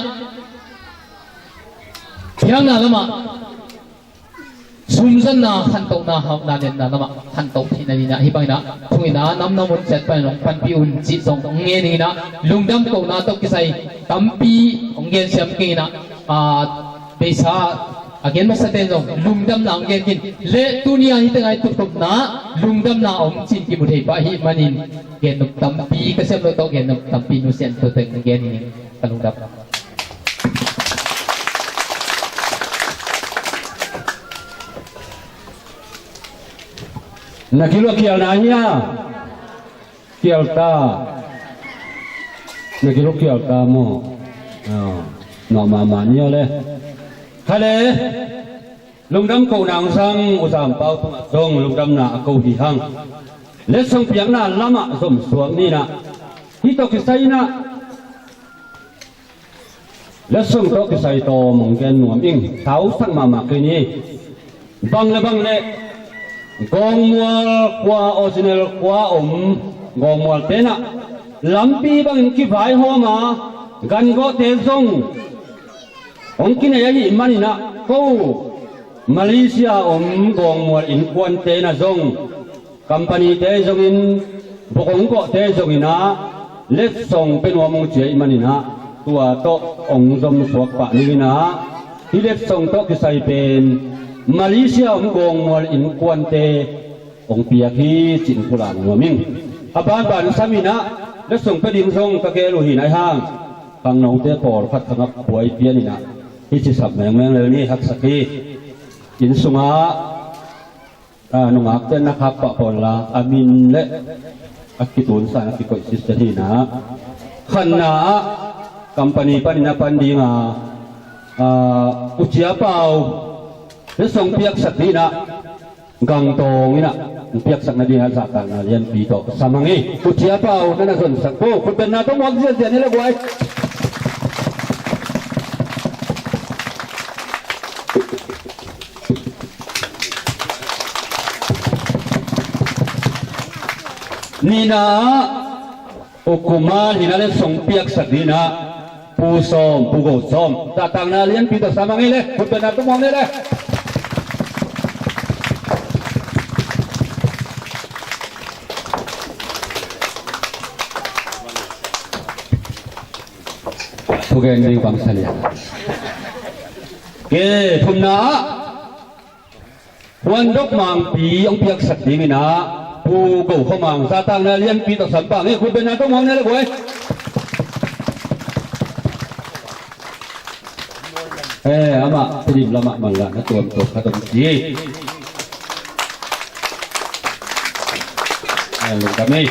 biakna lamah, sumzonna, khantohna, hauhna, lianna lamah khantoh theihna dingin ah, hih bangin ah thungetna na omna mun ciat panin hong panpih un cih zong hong ngen ing in ah, lungdam kohna tawh kisai tampi hong gensiam kei ing in ah, a, beisa a gen masate in zong lungdamna hong gen kei in, le tuni a hih teng a i tutkhopna lungdamna om cih kimu thei pah ahih manin, gen nop tampi ka siam lo tawh gen nop tampi nusia in tua teng gen ing, ka lungdam. Na gil uh a kial na hia? Kial ta. Na gil uh kial ta maw? Ah, nawh mahmah ni aw le. Kha le. Lungdam kohna hong sang U Zam Pau tungah zong lungdamna a ko hi hang. Letsong piakna lamah zom suak ni in ah, hih tawh kisai in ah, letsong tawh kisai tawm hong gen nuam ing. Thausak mahmah kei ni. Bang le bang le Gawngmual khua, original khua om Gawngmual te in ah lampi bangin kivaihawm a, gangawhte zong hong kinei ahih manin ah, ko Malaysia om Gawngmual innkuante in ah zong, company-te zongin, bawk hong gawhte zongin ah, letsong pia nuam hong ci ahih manin ah, tua tawh hong zom suak pah ning in ah, hih letsong tawh kisai pen Malaysia om Gawngmual innkuante hong piak hi cih pulak nuam ing. A banban sam in ah, letsong pia ding zong ka gel uh hi in ah, ahi hang khangnote pawlkhat khangah buai pian in ah, hih ci sap mengmeng lel ni, haksak hi. Inn sungah, a, nungakte na khak pah pawl la, a min le a kitunsan a kikoih sister hi in ah, khatna ah company panin a pan ding a, a, U Cia Pau letsong piaksak dingin ah, gangtawng in ah piaksak nadingin ah zahtakna lianpi tawh sam hang ei. U Cia Pau na na zonsak uh, khutbenna tawh muak ziahziah ni le guai. Nihna ah U Kuma Lina letsong piaksak dingin ah Pu Sawm, Pu Go Sawm, zahtakna lianpi tawh sam hang ei le, khutbenna tawh muak ni le. Thugen ding bang sa lian. Ke, thumna ah Huan Dok Mangpi hong piaksak dingin ah Pu Go Khua Mang, zahtakna lianpi tawh sam pah hang ei, khutbenna tawh muak ni le guai. Eh, amah Tedim lamah man la, na tuamtuam khat om ci. Eh, lungdam ei.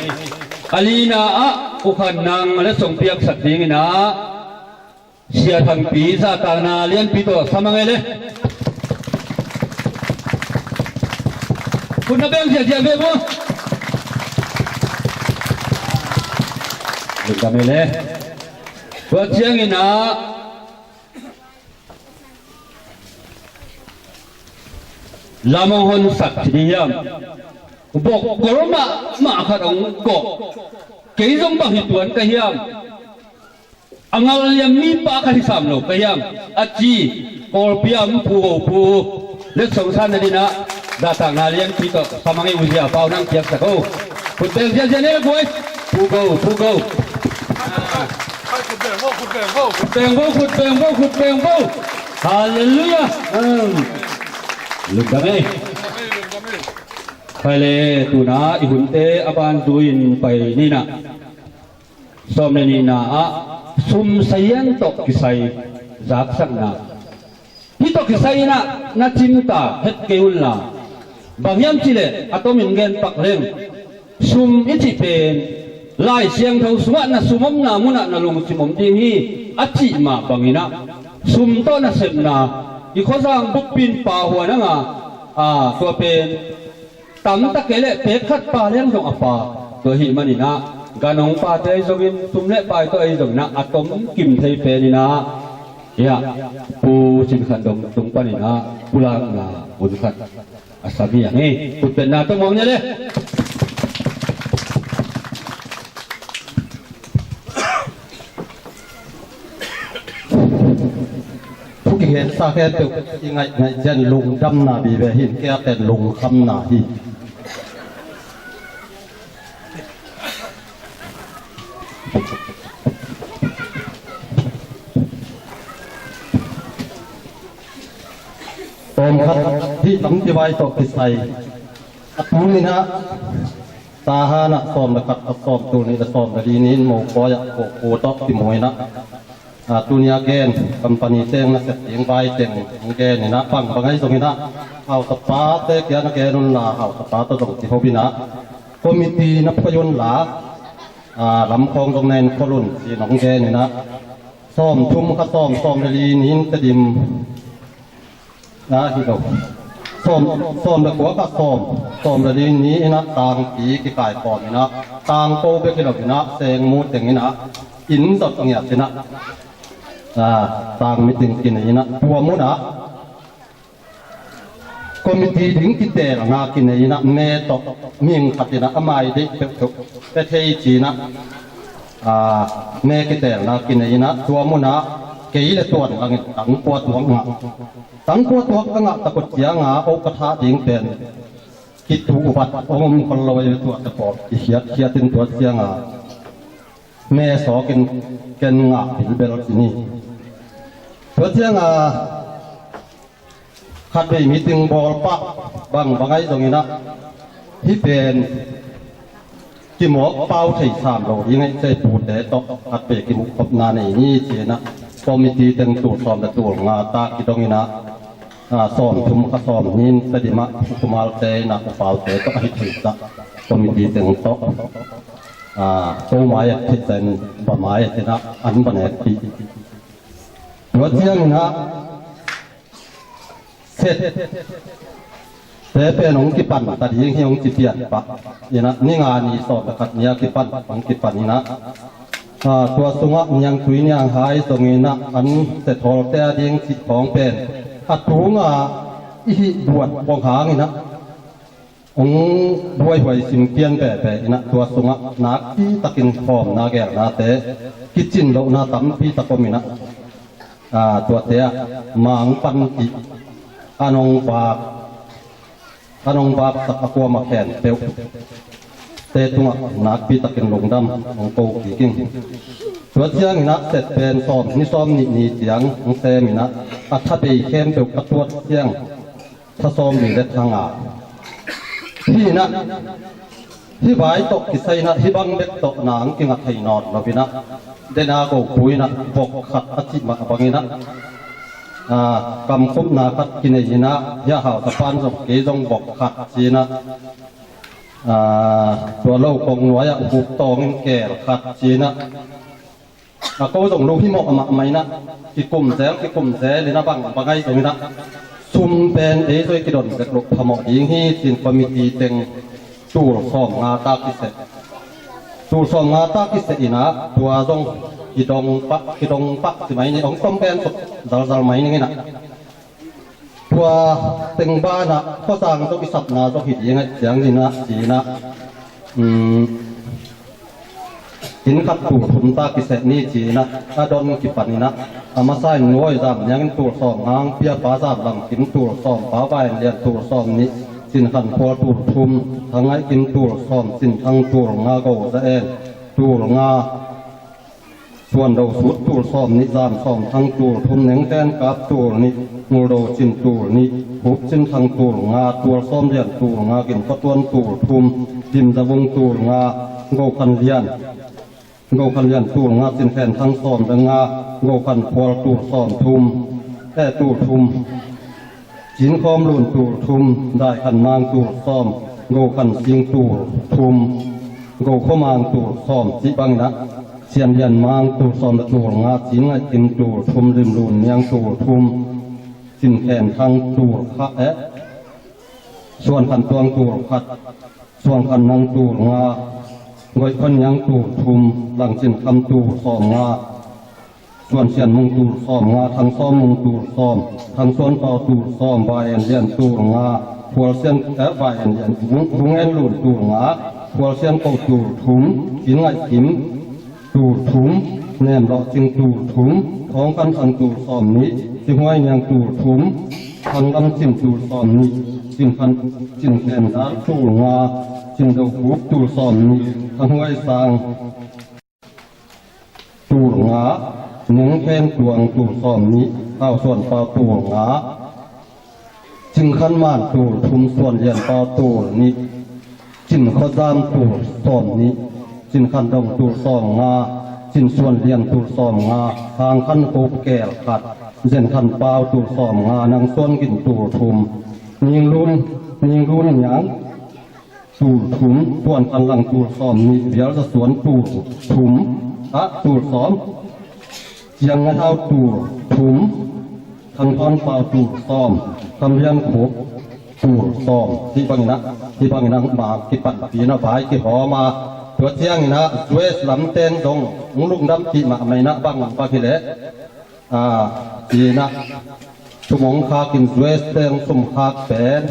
A lina ah U Khan Nang letsong piaksak dingin ah Sia Thangpi, zahtakna lianpi tawh sam hang ei le. Khut na beng ziahziah ve maw. Lungdam ei le. Tua ciangin ah lam hong honsak ci ding hiam? Bawkkol mahmah khat hong gawh. Kei zong bang hi tuan ka hiam? A ngal liam mi pa khat hi sam lo ka hiam, a ci Kawlpi a om Pu Go Pu letsong san nadingin ah zahtakna lianpi tawh sam hang ei. U Zia Pau nang piaksak o. Khut beng ziahziah ni le guai. Pu Go, Pu Go. Khut beng vo, khut beng vo, khut beng vo, khut beng vo. Halleluiah. Um. Lungdam ei. Pai le, tuna i hunte a ban zui-in pai ni in ah. Sawm le nihna ah sum sazian tawh kisai zaksakna. Hih tawh kisai in ah na cimtak het kei un la. Bang hiam cih leh a tomin gen pak leng, sum i cih pen Lai Siangtho sungah na sum omna munah na lungsim om ding hi a cih mah bangin ah, sum tawh nasepna, I khuazang bukpin pa huan a nga, a, tua pen tamtak kei leh pek khat pa leng zong a pa. Tua ahih manin ah ganhong pate ahi zongin, sum le pai tawh ahi zongin ah a tom kim thei pen in ah, ia, Pu Cin Khan Dong tung panin ah pulakna hun khat a sa mi ang hi. Khutbetna tawh muang ni le. Thu kikhensa khempeuh i ngaih ngaih ciang lungdamna vive hi, kei a pen lungkhamna hi. Tawm khat hih lampi vai tawh kisai a tuni-in ah Tahan ah sawm le khat, sawm tul nih le sawm le li ni-in Mokawi ah kawhku tawh kimu-in ah, a, tuni a gen company teng nasep ding vai teng hong gen in ah, bangbang ahi zongin ah hausapate kiang na gen unla, hausapa tawh zong kiho in ah, committee na phuai unla, a, lamkhawng zong na enkhol un ci-in hong gen in ah, sawm thum kha sawm, sawm le li ni-in Tedim, na hi lo. Sawm, sawm le kua kha sawm, sawm le li ni-in ah tangpi kikaikhawm in ah, tangko bek hi lo in ah, sengmu teng in ah, inn dot ngiat in ah, a, tang meeting kinei in ah, tua mun ah committee ding kiteelna kinei in ah, me tawh mihing khat in ah a mai deih peuhpeuh pia thei ci-in ah, a, me kiteelna kinei in ah, tua mun ah kei le tuan langin tangkua tuak ngah. Tangkua tuak ka ngah tak uh ciang a, o ka thah ding pen kituh vat hong om khol lo, ei tuate pawl kikhiatkhiat in, tua ciang a me sawk in ken ngah bilbel ci ni. Tua ciang a khatvei meeting bawl pah, bangbang ahi zongin ah hih pen kimawk pau thei sam lo ding ahih ciang, pute tawh khatvei kimuh khopna nei ni ci-in ah, committee teng tul sawm le tul nga ta kidong in ah, a, sawm thum kha sawm ni-in Tedim ah umalte in ah upaute tawh ahi thei ta, committee teng tawh, a, ko mai a thei ta in, ba mai a thei in ah an va nekpih. Tua ciangin ah set te pen hong kipan ta ding hi, hong ci pian pah in ah, ni nga ni sawm le khat ni a kipan, hong kipan in ah, a, tua sungah niangtui nianghai zongin ah an set hawlte a ding cih khawng pen a tung a i hih buat kong hangin ah hong buaihuai sim pian veve in ah, tua sungah nakpi takin khawmna gelnate kicin lohna tampi tak om in ah, a, tuate ah mang pan tih, an hong vak, an hong vaksak a kuamah khempeuh te tungah nakpi takin lungdam hong ko kik ing. Tua ciangin ah set pen sawm, ni sawm nih ni ciang hong sem in ah, a tha bei khempeuh ka tuat ciang tha sawm li le tha nga. Hih in ah, hih vai tawh kisai in ah, hih bang bek tawh na hong kinga thei nawn lo in ah, den a gopu in ah vok khat a cih mah bangin ah, a, kamkhupna khat kinei in ah, hih a hausapa'n zong kei zong vok khat ci-in ah, a, tua lo kong nuai ah hup tawngin keel khat ci-in ah, a, ko zong lu himawh mahmah in ah, kikum zel, kikum zel in ah, bangbang ahi zongin ah sum pen ei zong kidon bek loh phamawh ding hi ci-in committee teng tul sawm nga ta kiseh. Tul sawm nga ta kiseh in ah, tua zong kidong pah, kidong pah ci mai ni, hong tom gen suk zalzal mai ning in ah. Tua teng banah khuasang zong i sapna zong hi ding ahih ciangin ah, ci-in ah, um, inn khat tul thum ta kiseh ni ci-in ah, a don kipan in ah, a masa in Nuai Zam Niang in tul sawm nga, Piapa Zam Lam Kim tul sawm, Pa Vai Lian tul sawm nih, Cin Khan Phual tul thum, Thang Ngaih Kim tul sawm, Cin Thang tul nga, Go Za En tul nga, Suan Do Sut tul sawm nih, Zam Sawm Thang tul thum, Neng Ten Kap tul nih, Ngul Do Cin tul nih, Hup Cin Thang tul nga, Tual Sawm Lian tul nga, Gin Khuatuan tul thum, Dim Za Vung tul nga, Go Khan Lian, Go Khan Lian tul nga, Cin Khen Thang sawm le nga, Go Khan Phual tul sawm thum, eh, tul thum. Cin Khawm Lun tul thum, Dai Khan Mang tul sawm, Go Khan Sing tul thum, Go Khua Mang tul sawm cih bangin ah, Sian Lian Mang tul sawm le tul nga, Cin Ngaih Kim tul thum, Lim Lun Niang tul thum, Cin Khen Thang tul khat, eh, Suan Khan Tuang tul khat, Suan Khan Nang tul nga, Goih Khon Niang tul thum, Lang Cin Kham tul sawm nga, Suan Sian Mung tul sawm nga, Thang Sawm Mung tul sawm, Thang Suan Pau tul sawm, Vai En Lian tul nga, Khual Sian, eh, Vai En Lian, Bung, Bung En Lun tul nga, Khual Sian Ko tul thum, Kin Ngaih Kim tul thum, Nem Lawh Cing tul thum, Thawng Kan San tul sawm nih, Ci Huai Niang tul thum, Thang Lam Cin tul sawm nih, Cin Khan, Cin Khen Dar tul nga, Cin Do Kup tul sawm nih, Thang Huai Sang tul nga, Neng Khen Tuang tul sawm nih, Hau Suan Pau tul nga, Cing Khan Man tul thum, Suan Lian Pau tul nih, Cin Khaw Zam tul sawm nih, Cin Khan Dong tul sawm nga, Cin Suan Lian tul sawm nga, Hang Khan Ko Kel khat, Zen Khan Pau tul sawm nga, Nang Suan Gin tul thum, Ning Lun, Ning Lun Niang tul thum, Tuan Khan Lang tul sawm nih, Bial Za Suan tul thum, ah, tul sawm, Ciang Ngai Hau tul thum, Thang Thawn Pau tul sawm, Kham Lian Khup tul sawm. Hih bangin ah, hih bangin ah ma kipanpih in ah vai kihawm a, tua ciangin ah Zues lam teng dong hong lungdampih mahmah in ah bang bang hi leh, ah, in ah sum hong khak in Zues teng sum khak pen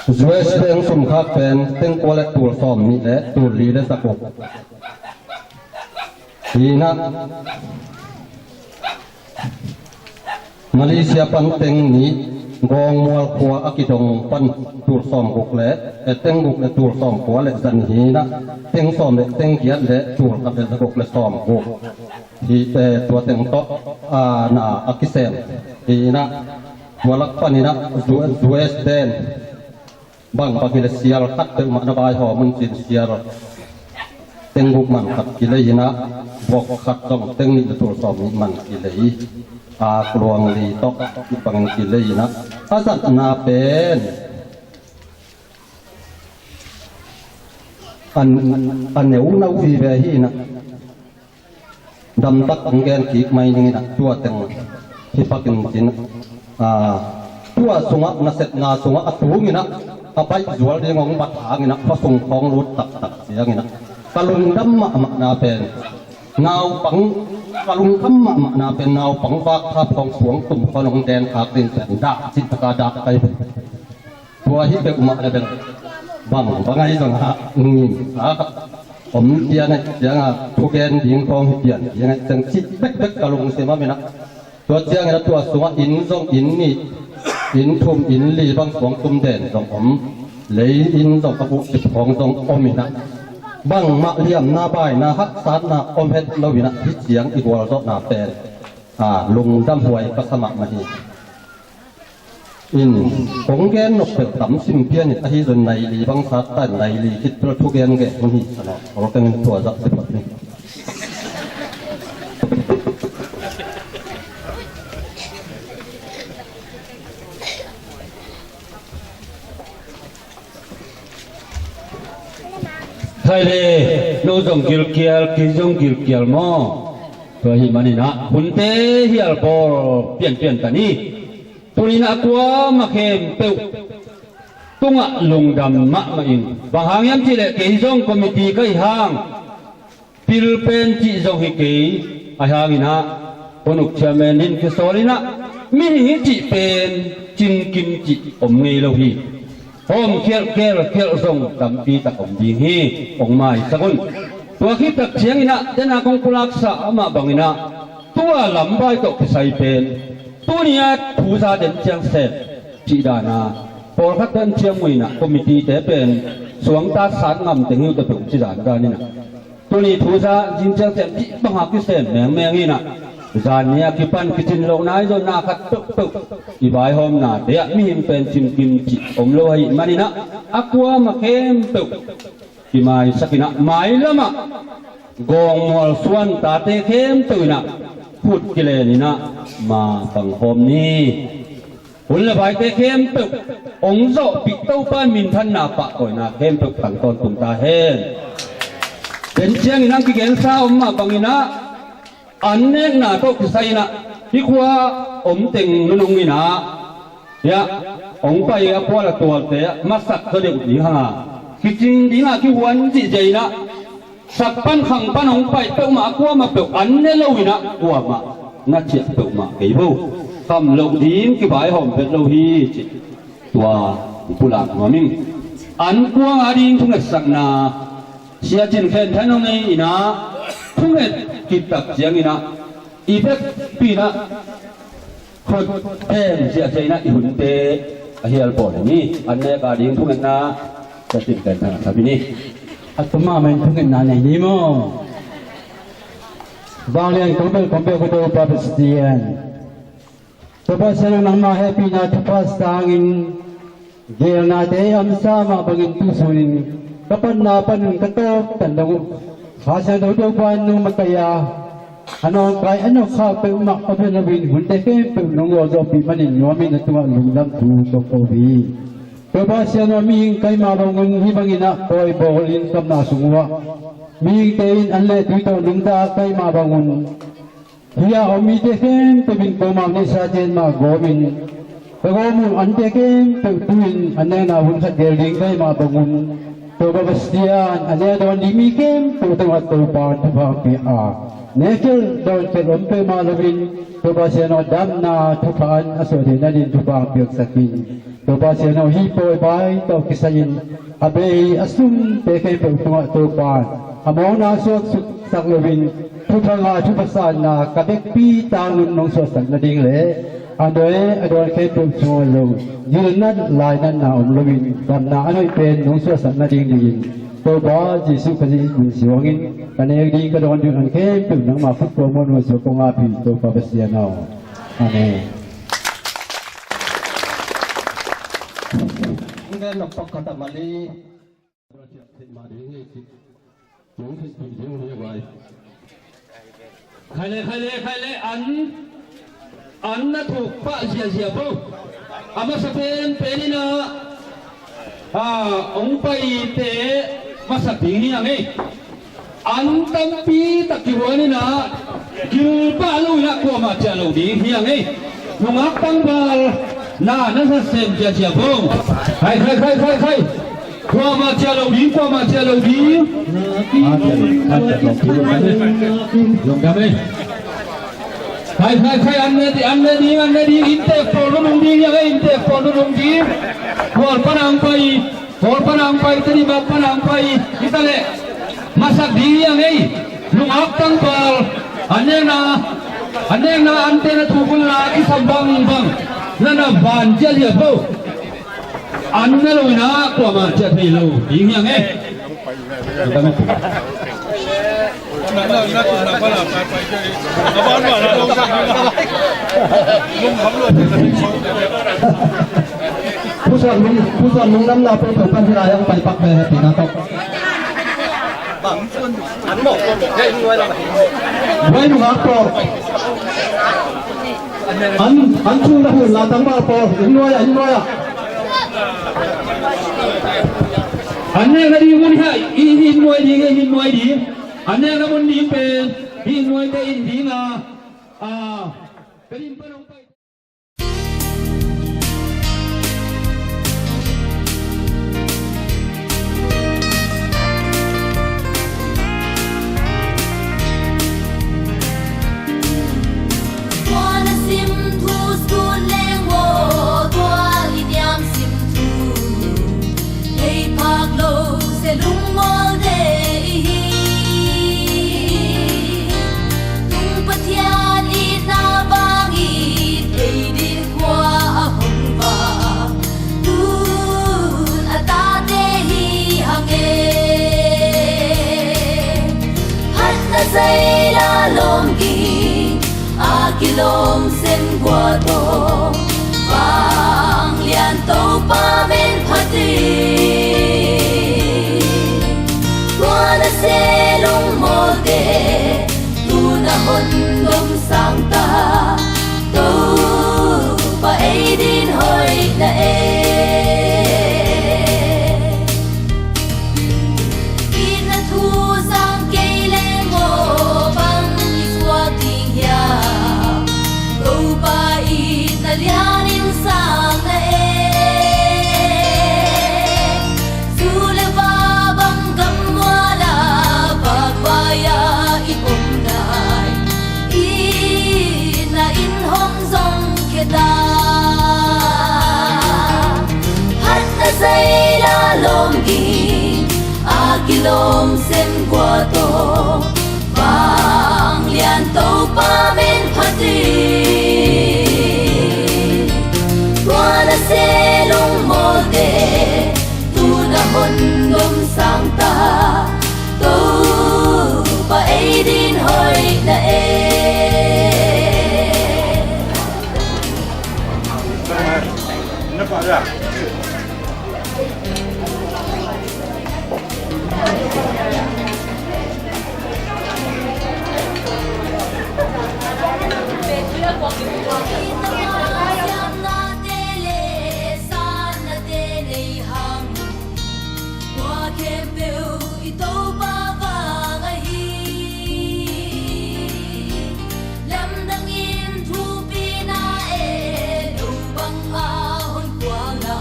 Zues teng sum khak pen teng kua le tul sawm nih le tul li le za guk. Hi in ah Malaysia pan teng nih, Gawng Mual khua a kidong pan tul sawm guk le, eh, teng guk le tul sawm kua le za nih hi in ah, teng sawm le teng giat le tul khat le za guk le sawm guk. Hi, eh, tua teng tawh, ah, na a kisem hi in ah, tua lak panin ah Zu-, Zues ten bang bang hi leh sial khat peuhmah na vaihawm un ci-in sial teng guk man khat kilei in ah, vok khat zong teng nih le tul sawm nih man kilei, a, kluang li tawh bangin kilei in ah, a zatna pen a, a neu nau vive hi in ah, damtak hong gen kik mai ning in ah, tua teng hi pakin cin, ah, tua sungah, nasepna sungah a tung in ah, a baih zual ding hong bat hang in ah, khuasung khawng lut taktak ciangin ah, ka lungdam mahmahna pen naupang, ka lungdam mahmahna pen naupang vak thap khawng suang tum khawng hong den khak ding pen dah cin taka dak kai pen. Tua hi peuhmah le bel bang bang ahi zong ah, ngim sa khat om pian ahi ciangah, thugen ding khawng hi pian ding ahi ciang cih bekbek ka lungsim a om in ah. Tua ciangin ah tua sungah inn zong inn nih, inn thum, inn li bang suang tum den zong om, lei inn zong a buhcip khawng zong om in ah, bangmah liamna baina haksatna om het lo in ah, hih ciang i gualzawhna pen, a, lungdam huai ka sa mahmah hi. In, kong gen nop peuh tam sim pian in, ahi zong nai li bang sat ta in, nai li khit peuh thugen gen hun hi sa nawn. Ol keng in tua zak si phot ni. Thai le, no zong gilkial, kei zong gilkial maw? Tua ahih manin ah, hunte hial bawl pianpian ta ni. Tuni-in a kuamah khempeuh tungah lungdam mahmah ing. Bang hang hiam cih leh kei zong committee ka hih hang, pil pen cih zong hi kei, ahih hangin ah, hun uk chairman in kisawl in ah, mihing i cih pen cingkim cih om ngei lo hi. Hawm khialh, gel khialh zong tampi tak om ding hi, hong maisak un. Tua khit tak ciangin ah, den a kong pulaksa amah bangin ah, tua lam vai tawh kisai pen, tuni-a thu za den ciang sem, cih dan a, pawlkhat den ciang muh in ah, committee te pen, suangta sat ngam teng hi uh tawh peuh cih dan dan in ah. Tuni thu za zing ciang sem cih bang a kisem mengmeng in ah, zan ni a kipan kicin lohna i zonna khat peuhpeuh, i vaihawmnate ah mihing pen cingkim cih om lo ahih manin ah, a kuamah khempeuh kimaisak in ah, mailam ah Gawng Mual suan tate khempeuh in ah, khut kilen in ah, ma pang hawm ni. Hun le vaite khempeuh hong zawhpih Topa in minthanna pahtawina khempeuh tang tawntung ta hen. Den ciangin hong kigensa om mah bangin ah, An nekna tawh kisai inah hih khua om teng nunung inah hiah hong pai a khua la tualte ah masak zaw deuh ding hanga kicing dinga kihuan cih zia inah sak pan khang pan hong pai peuhmah a kuamah peuh an ne lo inah kuamah na ciah peuhmah kei bo. Kam loh ding kivaihawm vet lo hi cih tua pulak nuam ing. An kuang ading thungetsakna Sia Cin Khen Than hong nei inah thunget kittak cianginah i vekpi inah khut them ziahziah inah i hunte a hial pawl hi ni. An nek ading thungetna Sia Cin Khen Than a thap hi ni. A tuma mahin thungetna nei ni maw? Vanglian kong bel kong bel ko Topa Pasian. Topa Sian aw, nangmah hehpihna thupha sangin geelnate i amsa mah bangin tusunin ka panna panin ka tawptan dong uh. Kha Siangtho Topa in nong makaih a, a nawngkai a nawkkhak peuhmah ka pia loin hunte khempeuh nong gualzawhpih manin nuamin na tungah lungdam thu ka ko hi. Topa Sian aw, mihing keimah bangun hih banginah pawi bawlin kamna sung uhah mihingte in an leh tui tawh nungta keimah bangun hih a om mite khempeuh in komau neihsa ciat mah gawmin ka gawm uh ante khempeuh tu-in an nekna hun khat gel ding keimah bangun Topa Pasian, a nek dawn ding mi khempeuh tungah Topa thupha pia a, nek khial dawn khial om peuhmah loin Topa Sian aw, damna thupha an a suah theih nadin thupha piaksak in. Topa Sian aw, hih pawi bai tawh kisai-in a bei a sumte khempeuh tungah Topa a mawkna suaksak loin thupha ngah thupha sanna ka vekpi tangun nong suahsak nading le a dawi a dawn khempeuh sungah zong gilnat lainatna om loin damna a hoih pen nong suahsak nading dingin Topa Jesuh Khrih min siangin ka nek ding ka dawn ding an khempeuh nangma khut kuang muan uh suak kong apih Topa Pasian aw. Amen. Khai le, khai le, khai le, an, an na thuk pah ziazia bo. A masa pen pen inah a hong paite masak ding hi hang ei. An tampi tak kihuan inah gilpah lo inah kuamah ciah lo ding hi hang ei. Nungak tangval na na sa sem ciacia bo. Khai, khai, khai, khai, khai. Kuamah ciah lo ding, kuamah ciah lo ding. Lungdam ei. Khai, khai, khai, an ne ding, an ne ding, an ne ding. Inntek pawl nunung ding hi hang ei, inntek pawl nunung ding. Kual pan hong pai. Pawl pan hong pai, Tedim pan hong pai hi ta leh masak ding hi hang ei. Nungak tangval an nekna, an nekna ante na thuk un la kisam bangbang na na van ciah liat bo. An ne lo inah kuamah ciah thei lo ding hi hang ei. Pusuan lung, pusuan lungdamna peuhpeuh pan hi lai ang pai pak ve hehpihna tawh. Vai nungak tawh. An, an chung na hun la tangval pawl, inn nuai ah, inn nuai ah. An nekna ding mun hi a, i inn nuai ding, i inn nuai ding. An nekna mun ding pen i inn nuaite in ding a, a, ka dim pan hong pai. Tua na sim thu sut leng maw, tua i niam sim thu thei phak lo se lungmawlte i hi. Tung Pathian itna vang i thei ding khua a hong vak tun a tate hi hang e. Khat na sei la lawm ging a kilawm sem gua tawh vanglian Topa men phat hi. Tua na se lungmawlte tu na hon dom sang ta. Topa ei din hoih na e. Itna thu zang kei leng maw bang i suak hi. Kilawm sem kua tawh vanglian Topa men phat hi. Tua na se lungmawlte tu na hon dom sang ta. Topa ei din hoih na e. Tua khempeuh i Topa vang ahi. Lamdangin thupina e, lo bang a hon kuang a.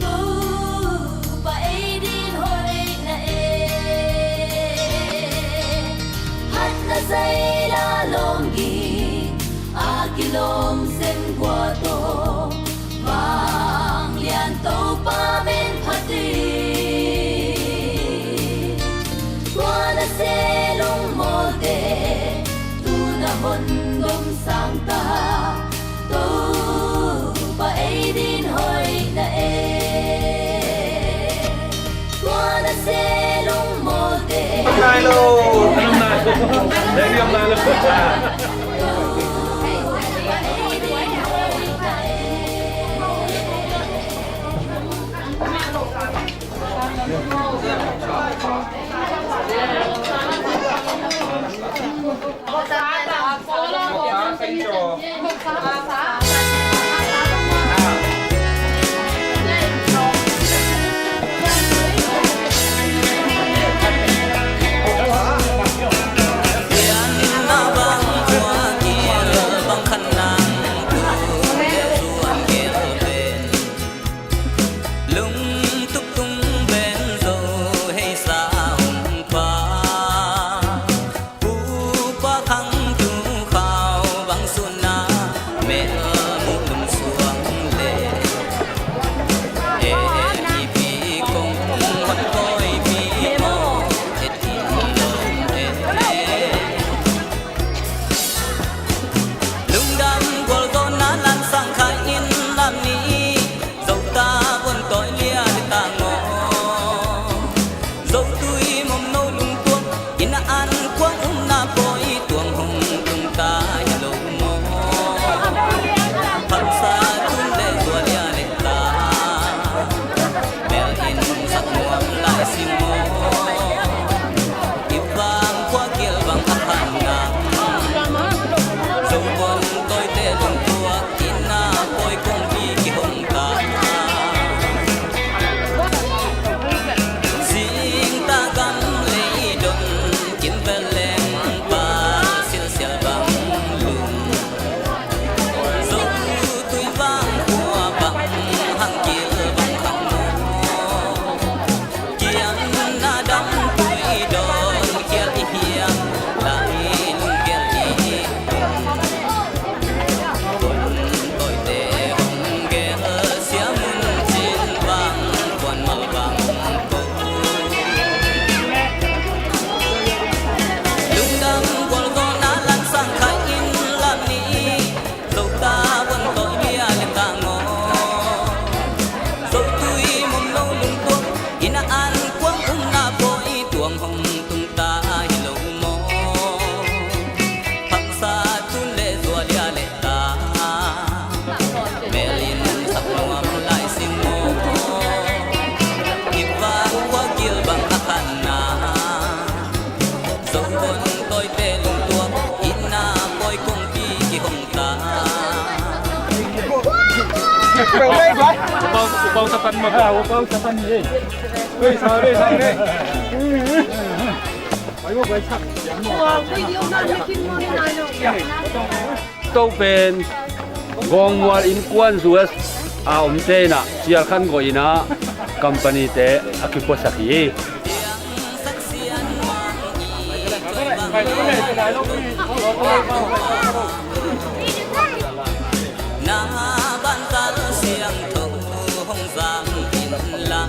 Topa ei din hoih na e. Phatna zaila lawmgi a kilawm sem kua tawh vanglian Topa men phat hi. Tua na se lungmawlte tu na hon dom sang ta. Topa ei din hoih na e. Tua na se lungmawlte. Nai lo. Nai lo. Lungtup tung ben zo hei sa hong pa. Upa khang tu khau bang sun na mel mu lum suang le. E, e, pi, pi, kong, kong, kong, koi, pi, mo, e, ti, lo, e, e. Lungdam gualzawhna lansang khai in lam ni. Zo ta vuan tawi lia le ta ngaw. Zo tui mom no lungtuak inn a an kuang umna pawi tuang hong tung ta hi lo maw. Phamsa tun le zua lia le ta. Bel in sak nuam lai si maw. I vang khua gil bang a khan ngang. Zo buan tawite lungtuak inn a pawi kongpi kihong ta. Zing ta gam lei don kim vel leng pa silsial bang lung. Zo tui vang khua bang hang kil bang hang maw. Kiamna dam tui dawn khial i hiam lai lunggel i hong. Tawite hong gel siamun cin bang kuan mal bang ko. Lungdam gualzawhna lansang khai in lam ni. Zo ta buan tawi lia le ta ngaw. Zo tui mom no lungtuak inn a an kuang umna pawi tuang hong tung ta hi lo maw. Phamsa tun le zua lia le ta. Mel in sak nuam lai si maw. I vang khua gil bang a khan na. Zo buan tawite lungtuak inn a pawi kongpi kihong ta. Upau, upau sapan ma. Ah, upau sapan ni. Hei, sa re, sa re. Tua pen Gawngmual innkuan zual a omte in ah cial khan gawh in ah company-te a kipuasak hi. Na bantal siangtho hong zang in la.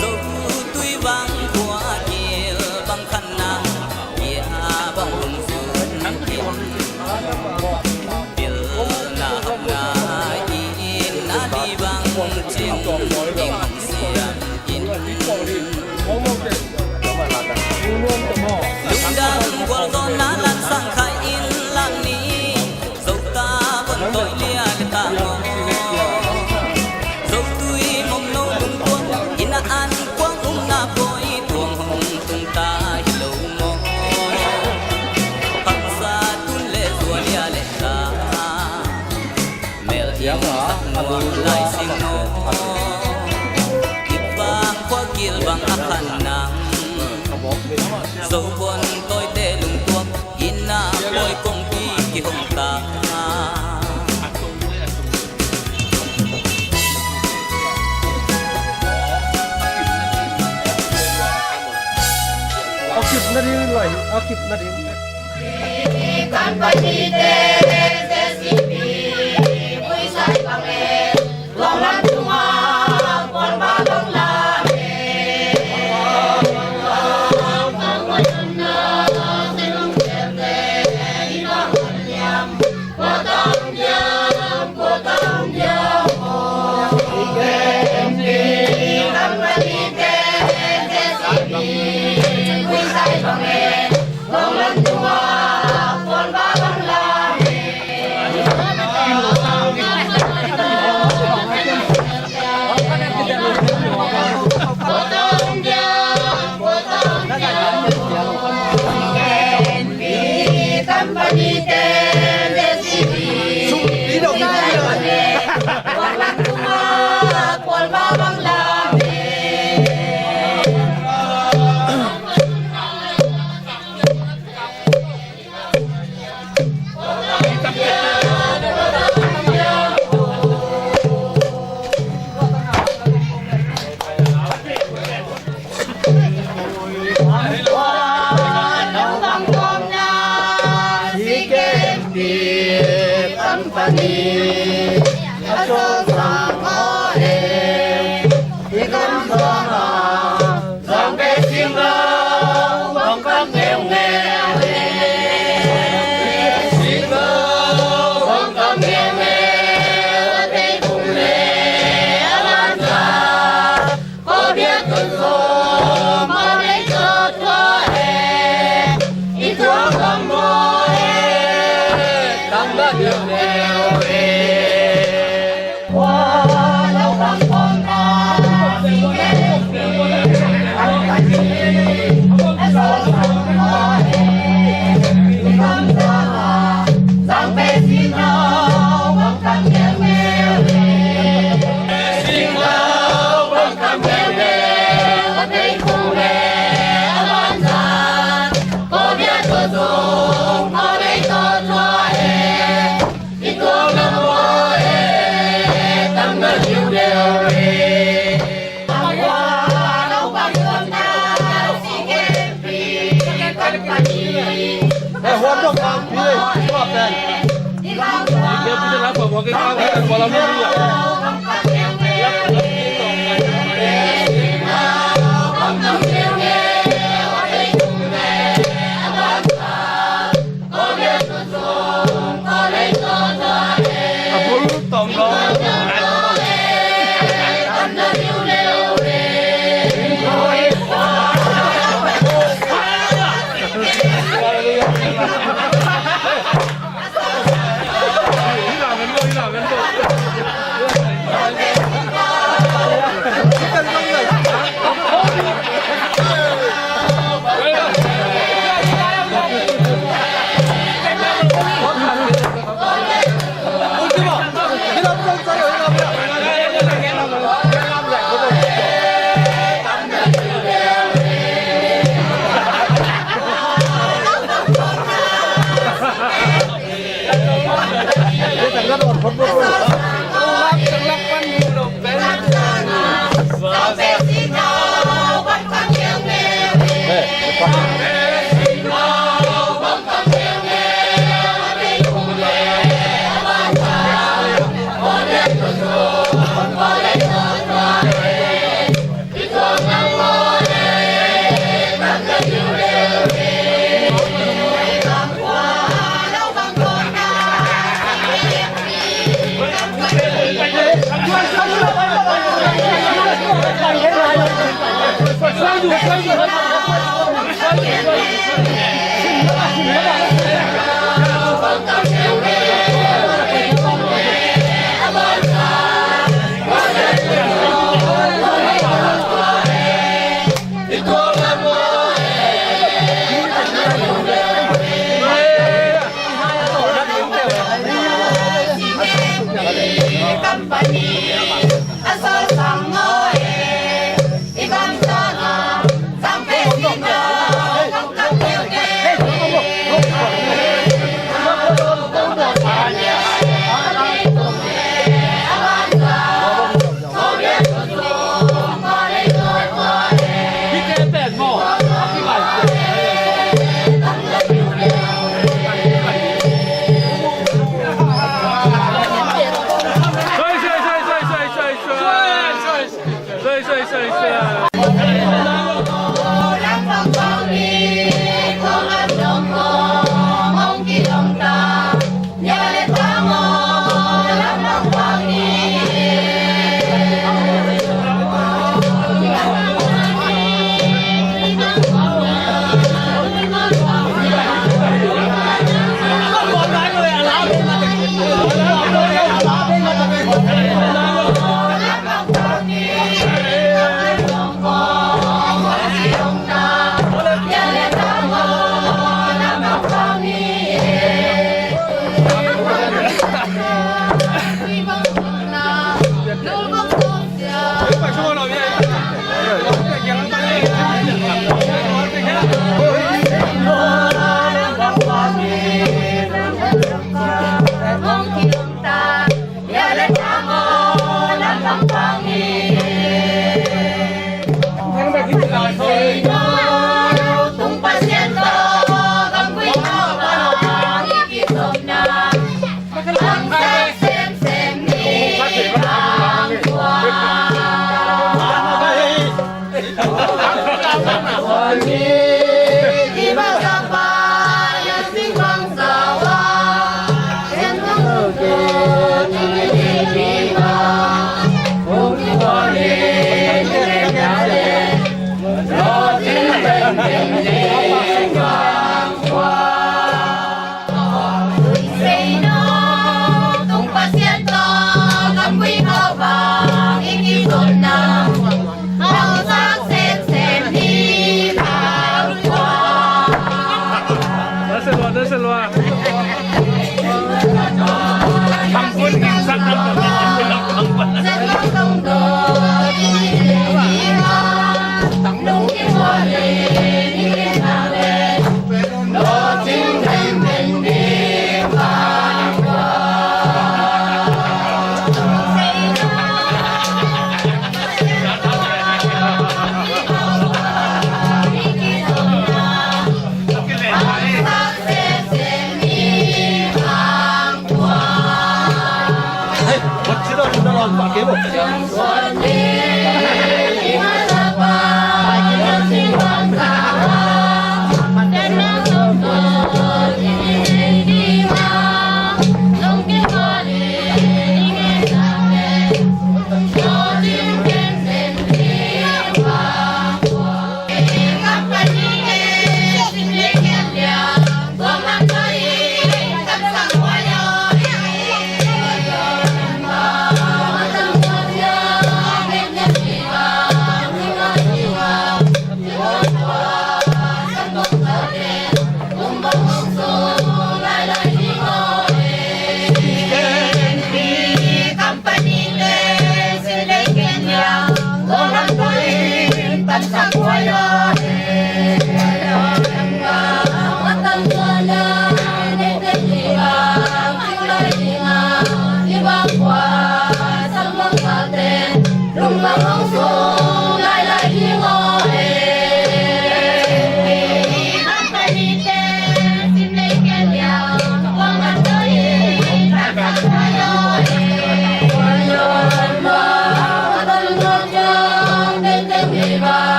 Zo Adi bang cin ding siam in. Lungdam gualzawhna lansang khai in lang ni. Zo ta von tawi lia le ta maw. Zo tui mawngno lungtuang inn a an kuang umna pawi tuang hong tung ta hi lo maw. Pangsa tun le zua lia le ta. Mel in sak muang lai sing no. Kipang khua gil bang a khan nang. Zo bon tawite lungtuak inn a pawi kongpi kihong ta. A kip nading lai, a kip nading. Company te, J C B, pui sai bang e, long lam tunga, pon ba long lam e.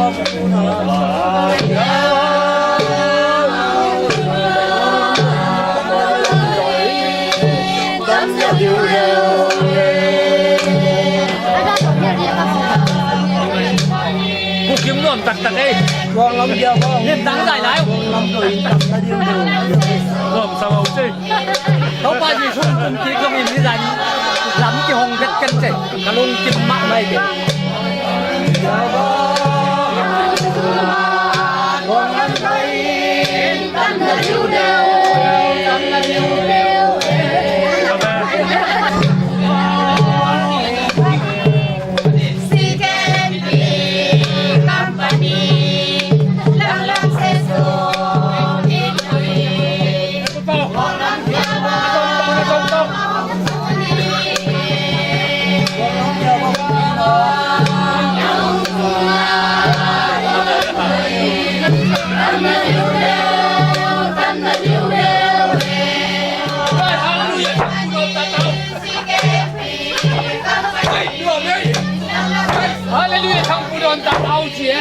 Pu Kim nuam taktak ei. Lim tang zai lai. Nuam sa lo ci. Topa Jesu kum kik zongin nizan lam kihong vet ken ci. Ka lungkim mahmah hi. Hallelujah, thang pu don ta au ci e.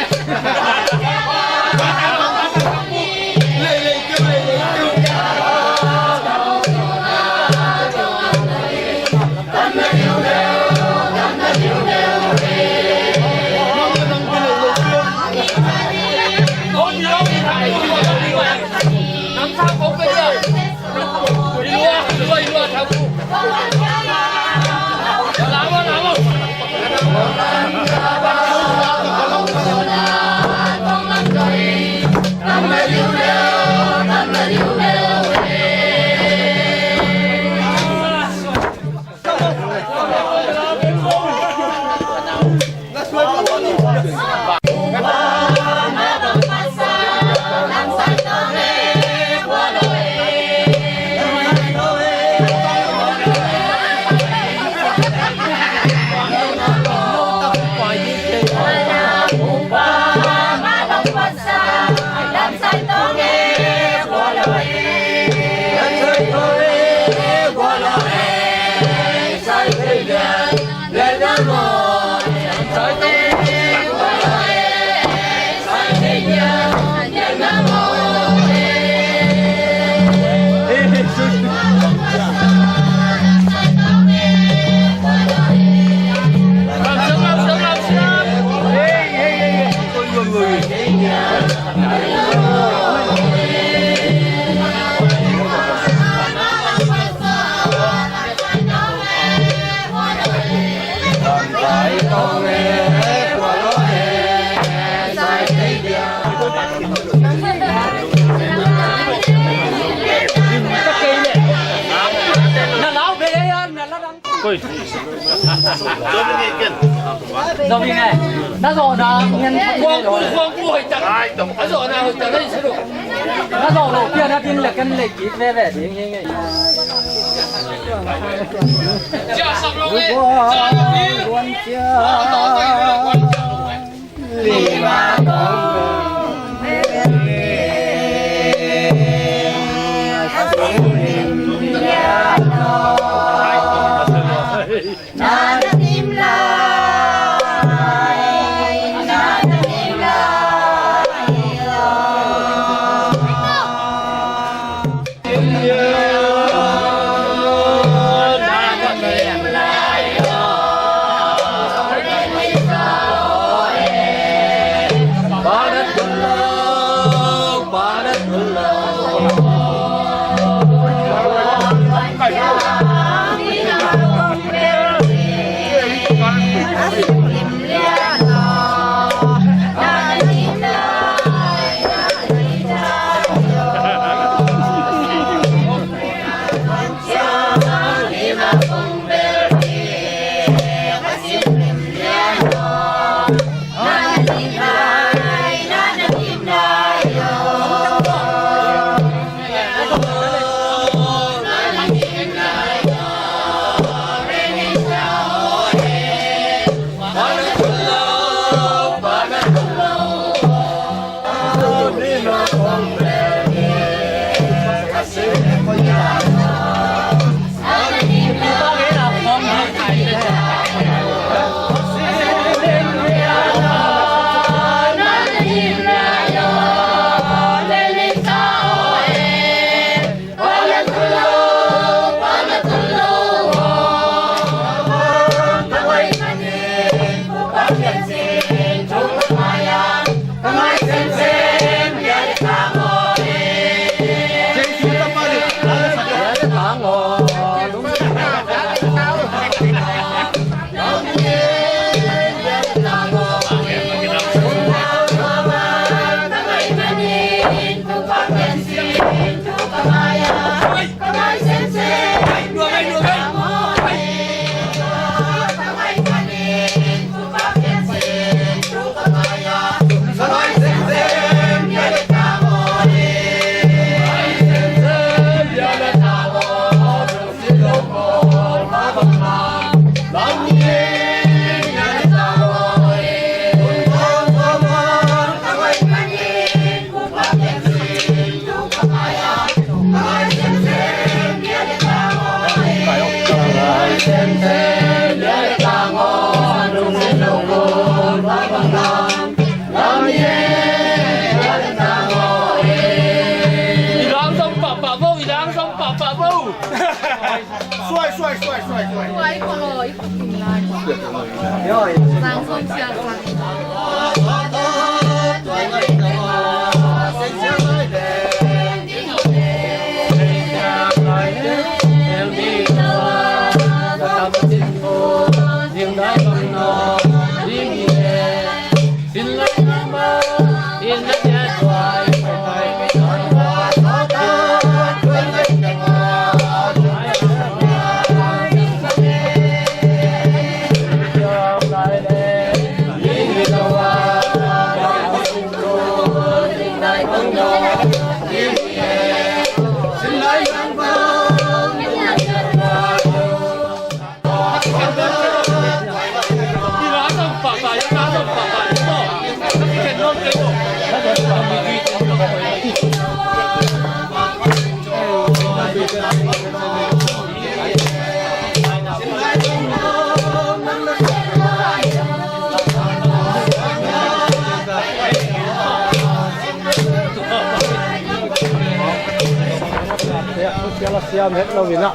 Koi. Dominic ken. Dominic. Na zo na ngen. Kuang ku, kuang ku hoi tak. Ai, dom. A zo na hoi tak na i sulu. Na zo lo pia na din le ken le kik ve ve ding hi ngei. Cia sam lo ve. Cia lo ve. Suai, suai, suai, suai, suai. Suai ko lo, i ko ting lai. Sang som sia sang. Siam het lo in ah,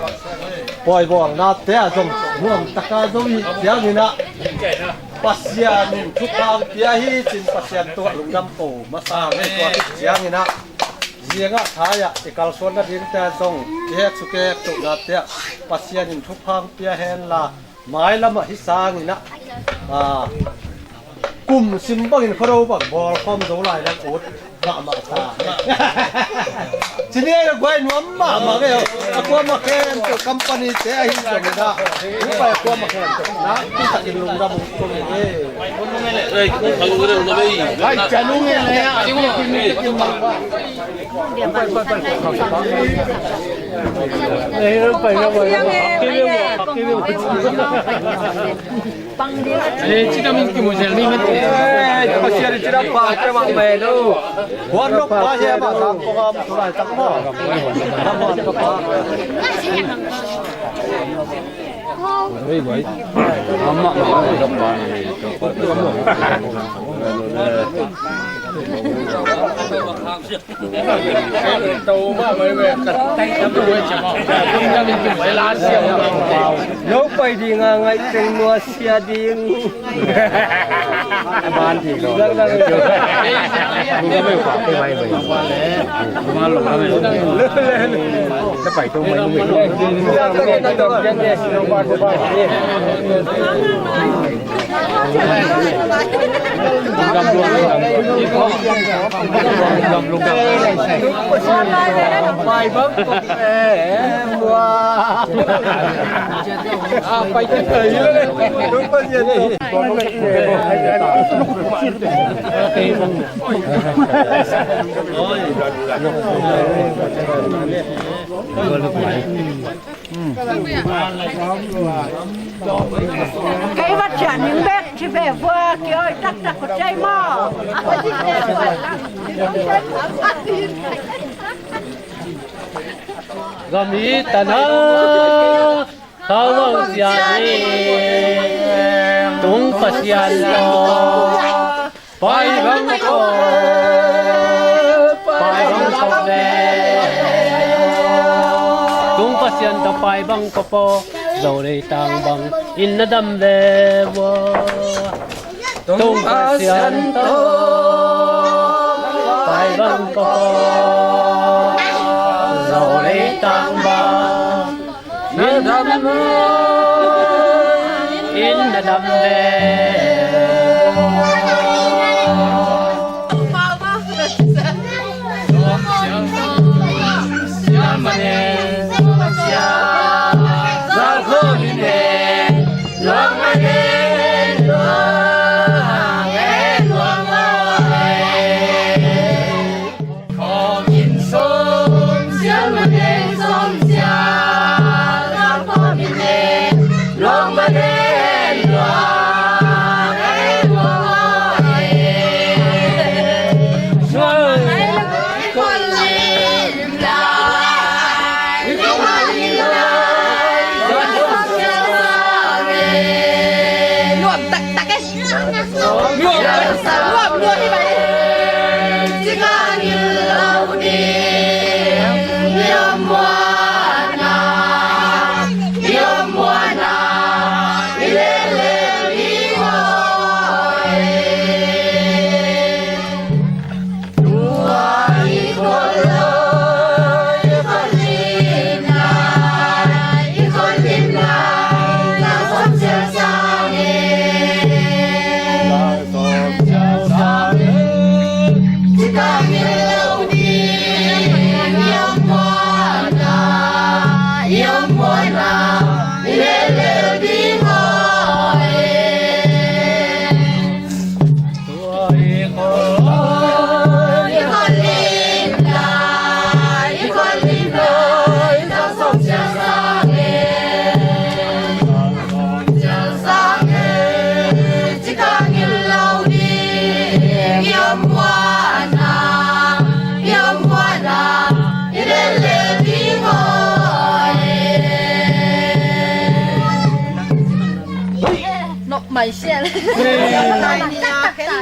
pawibawngnate ah zong nuam taka zo hi ciangin ah, Pasian in thupha pia hi cin Pasian tungah lungdam ko masa ngei tua hi ciangin ah, ziangah thai ah i kalsuan nadingte ah zong i hek suk i hek tuhnate ah Pasian in thupha pia henla, mailamah hi sangin ah, ah, kum sim bangin khuado bang bawlkhawm zo lai dang ut mahmah sa. Cini ai na guai nuam mahmah ve. A kuamah khempeuh company te ahi zong in ah, hih pai a kuamah khempeuh na, pi takin lungdam uh kong hi. Ei, kong thang uh deuh na vei. Ai, ca lung e le a. No pai ding a ngaih teng nuasia ding. Kei va ciah ning bek ci ve vua, kei oi taktak ko cai maw. Gam i tana kau bang ciah ning, tung Pasian tawh. Pai bang ko, pai bang ko ve. Tung Pasian tawh pai bang ko po, Zo leitang bang in na dam ve vua. Tung Pasian tawh pai bang ko po, Zo leitang bang in na dam ve, in na dam ve.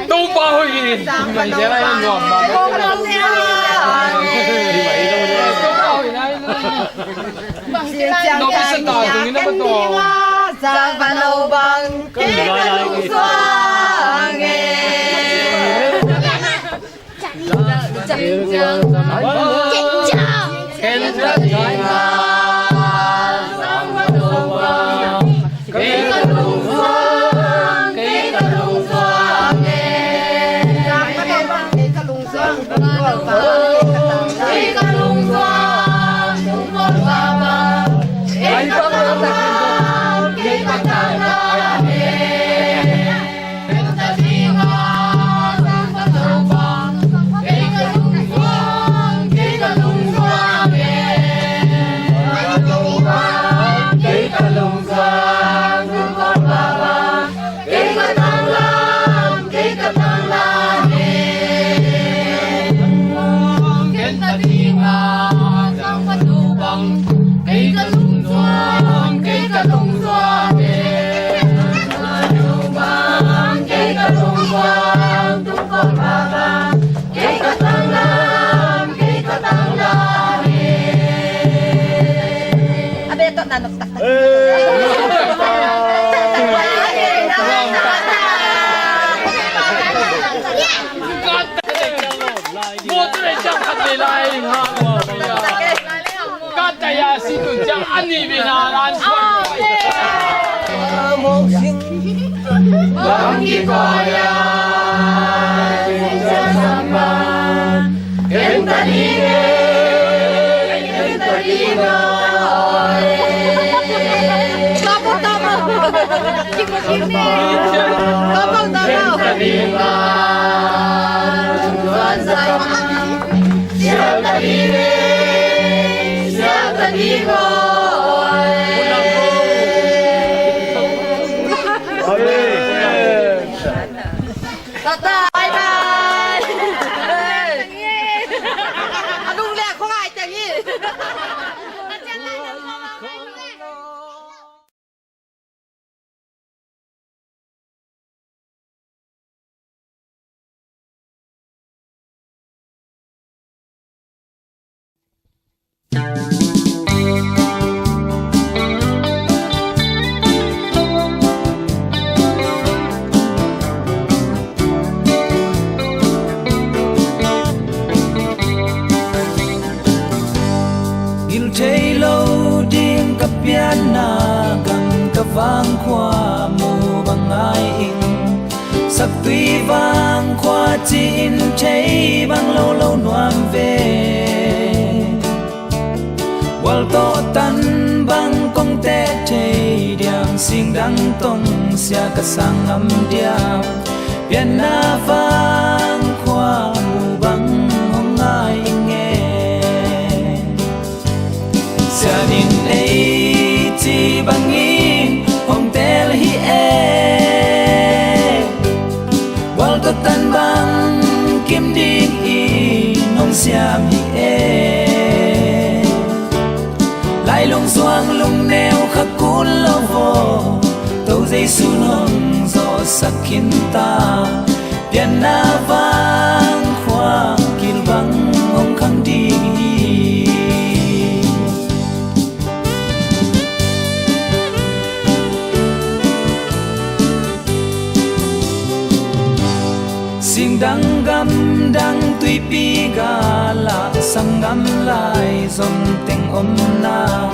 Topa hoih hi. Topa hoih na. Amen. Bye bye. A lung le khuangai teng hi. Gil thei lo ding ka pianna gam, ka vangkhua mu bang ngai ing. Saktui vangkhua ci-in thei bang lo lo nuam ve. Gual tawh tan bang kong teh thei diam, singdang tong sia ka sang ngam diam. Pianna vangkhua mu bang hong ngai ing e. Sian in ei ci bangin hong tel hi e. Gual tawh tan bang kim dingin hong siam hi e. Lailung suang lungneu kha kun lo vo, To Jesu hong zawhsak khin ta. Pianna vangkhua kilbang hong khang ding hi. Singdang gamdang tuipi galah sanggam lai zom teng omna,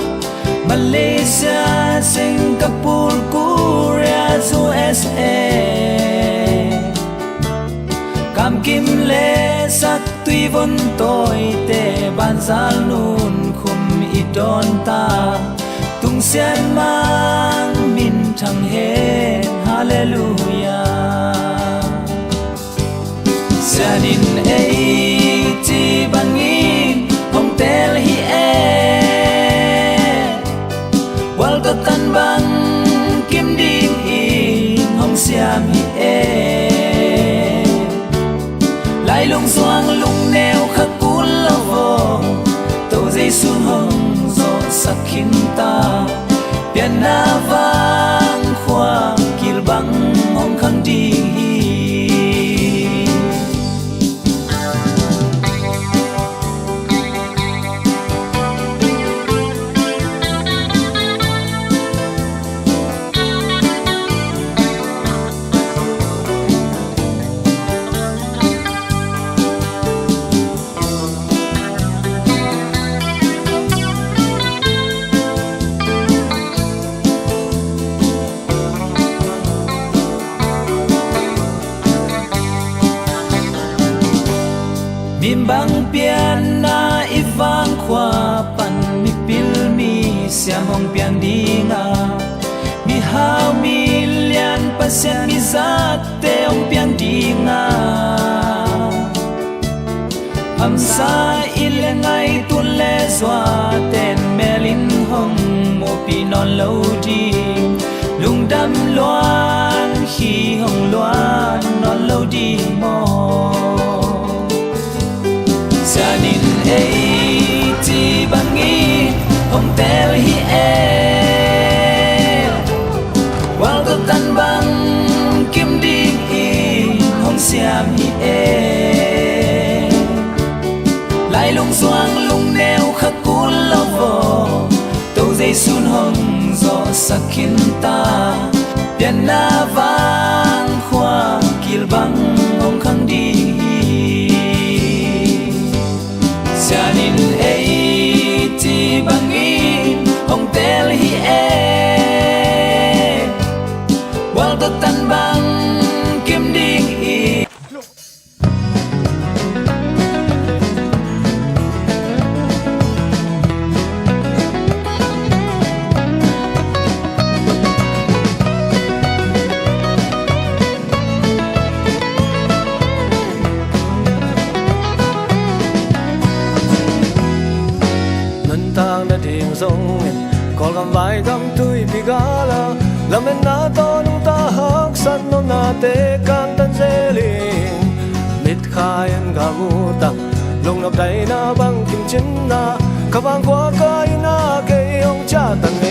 Malaysia, Singapore, Korea, U S A, Kamkim le Saktui Von tawite banzal nun khum i dawn ta. Tungsian mang minthang hen, Halleluia. Sian in ei ci bangin hong tel hi e. Gual tawh tan bang kim dingin hong siam hi e. Lailung suang lungneu kha kun lo vo, To Jesu hong zawhsak khin ta. Pianna vangkhua kilbang Bang pianna i vangkhua pan mipil misiam hong piang ding a, mihau milian Pasian mizat te hong piang ding a, hamsa i le ngai tun le zuaten melin hong mupi nawn lo ding, lungdam luang hi hong luan nawn lo ding maw? Sianin ei ci bangin hong tel hi e, gualzo tan bang kim dingin hong siam hi e. Lailung suang lungneu kha kul lo vo, To Zeisun hong zawhsak khin ta, pianna vangkhua kilbang hong khang ding hi. Sianin ei ci bangin hong tel hi e, gualzo tan bang kim ding hi. Nuntak nading zongin Kawlgam vai gam tuipi gala, lametna tawh nungta haksat nopnate kantan zelin, mitkha in galmu tak lungnop daina bang kimcinna, ka vangkhua ka ina kei hong ciahtan e.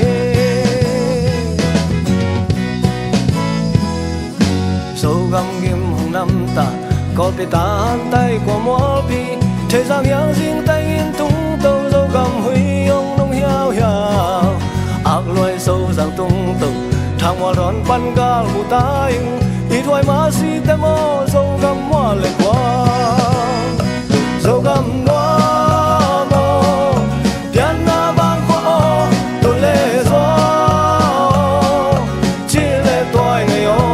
Zogam gim hong namta, Kawlpi tan tai kua mualpi, Theizang Hiang Zing tai in tungto, Zogam hui hong nung hiauhiau. Akluai Sozang tungto, Thangmual dawn pan gal mu ta ing, i thuai masi te maw, Zogam mual le kua, Zogam nuam aw. Pianna vangkhua aw, tu le zua aw, ci le tuai ngei aw,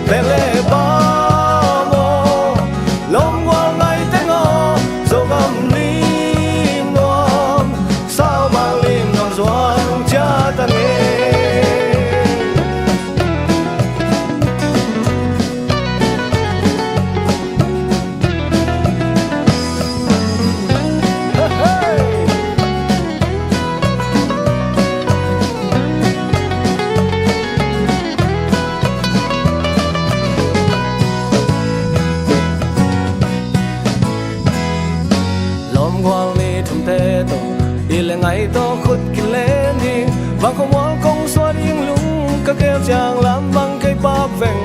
bek le pam aw, lomgual ngai teng aw, Zogam lim nuam, saumang lim nuam zuan hong ciahtan e. Lawmgual ni thumte tawh i le ngai tawh khut kilen ding, vangkhua mual kong suah ding lung ka gel ciang lam bang kei pak veng.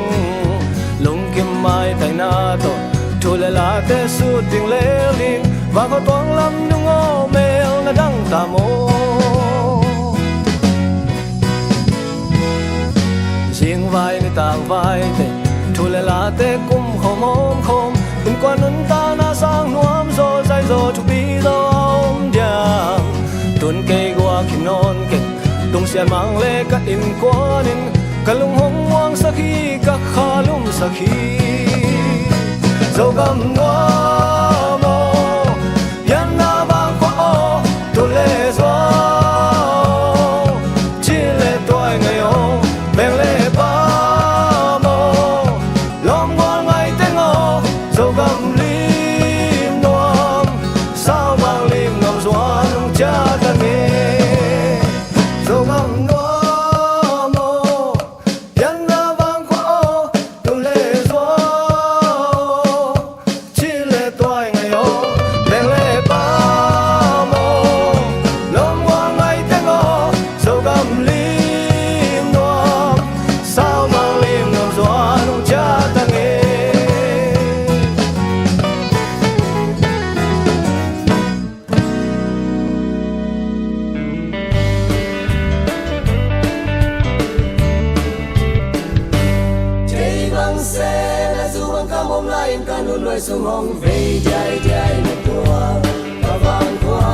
Lungkim maitaina tawh thu le late sut ding lel ding, vangkhua tuang lam nung aw, mel na dang ta maw? Zingvai nitak vaite, thu le late kum khawm hawm khawm, innkuan nuntakna sang nuam zaw, zai zaw thupi zaw a om diam? Tun kei guak hi nawn keng, tungsiah mang le ka innkuan in ka lung hong muangsak hi, ka kha lumsak hi. Zogam nuam aw, pianna vangkhua aw, tu le zua aw, ci le tuai ngei aw, bek le pam aw, lawmgual ngai teng aw, Zogam lim nuam, saumang lim nuam zuan hong ciahtan e. Zogam nuam aw, pianna vangkhua aw, tu le zua aw, ci le tuai ngei aw, bek le pam aw, lawmgual ngai teng aw, Zogam lim nuam, saumang lim nuam zuan hong ciahtan e. Thei bang se na zu bang ka mom lai in ka nunnuai sung hong vei diaidiai na tua, ka vangkhua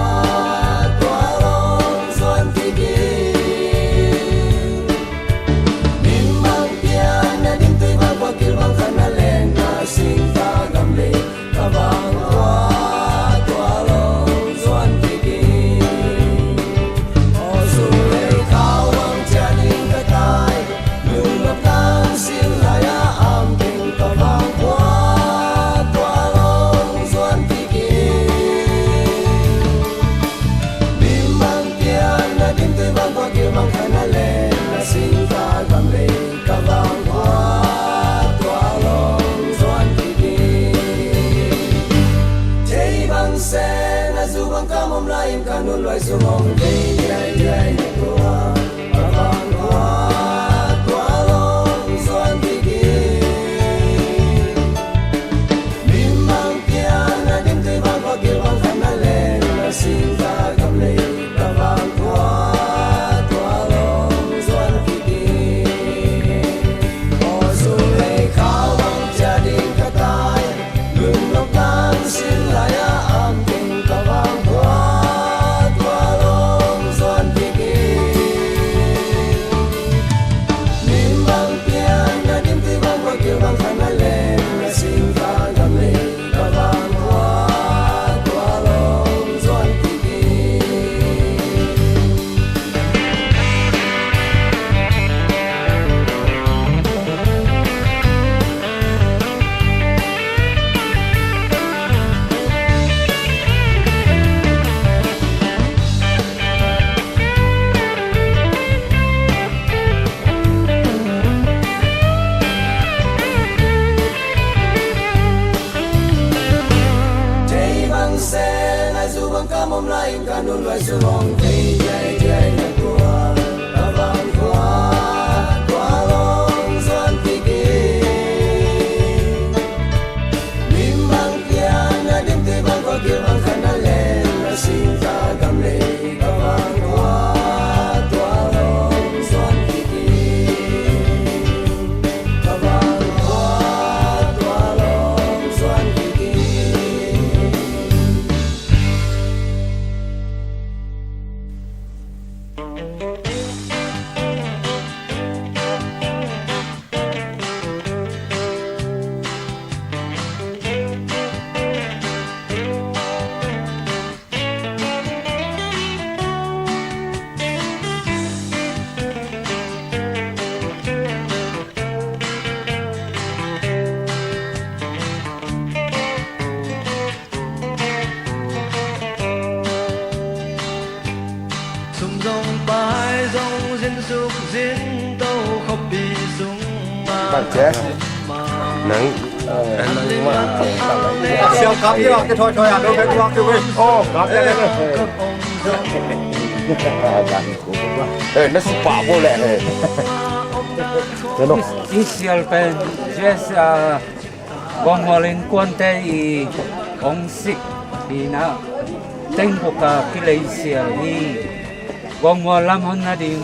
tua hong zuan kik in. Min mang pian na ding tui bang kua kil bang khan na len na sing ta gam lei, ka vangkhua Bạn trẻ. Nắng. Ờ, nắng mà. Siêu cắm đi vào cái thôi thôi à, đôi bên qua kêu bên. Ồ, cắm đi, cắm đi. Ê, nó sụp bả vô lẹ. Thế nó. I sial pen, yes, ah, Kawlgam innkuante i hong sik hi na, teng buk a kilei sial hi. Kawlgam lam honna ding,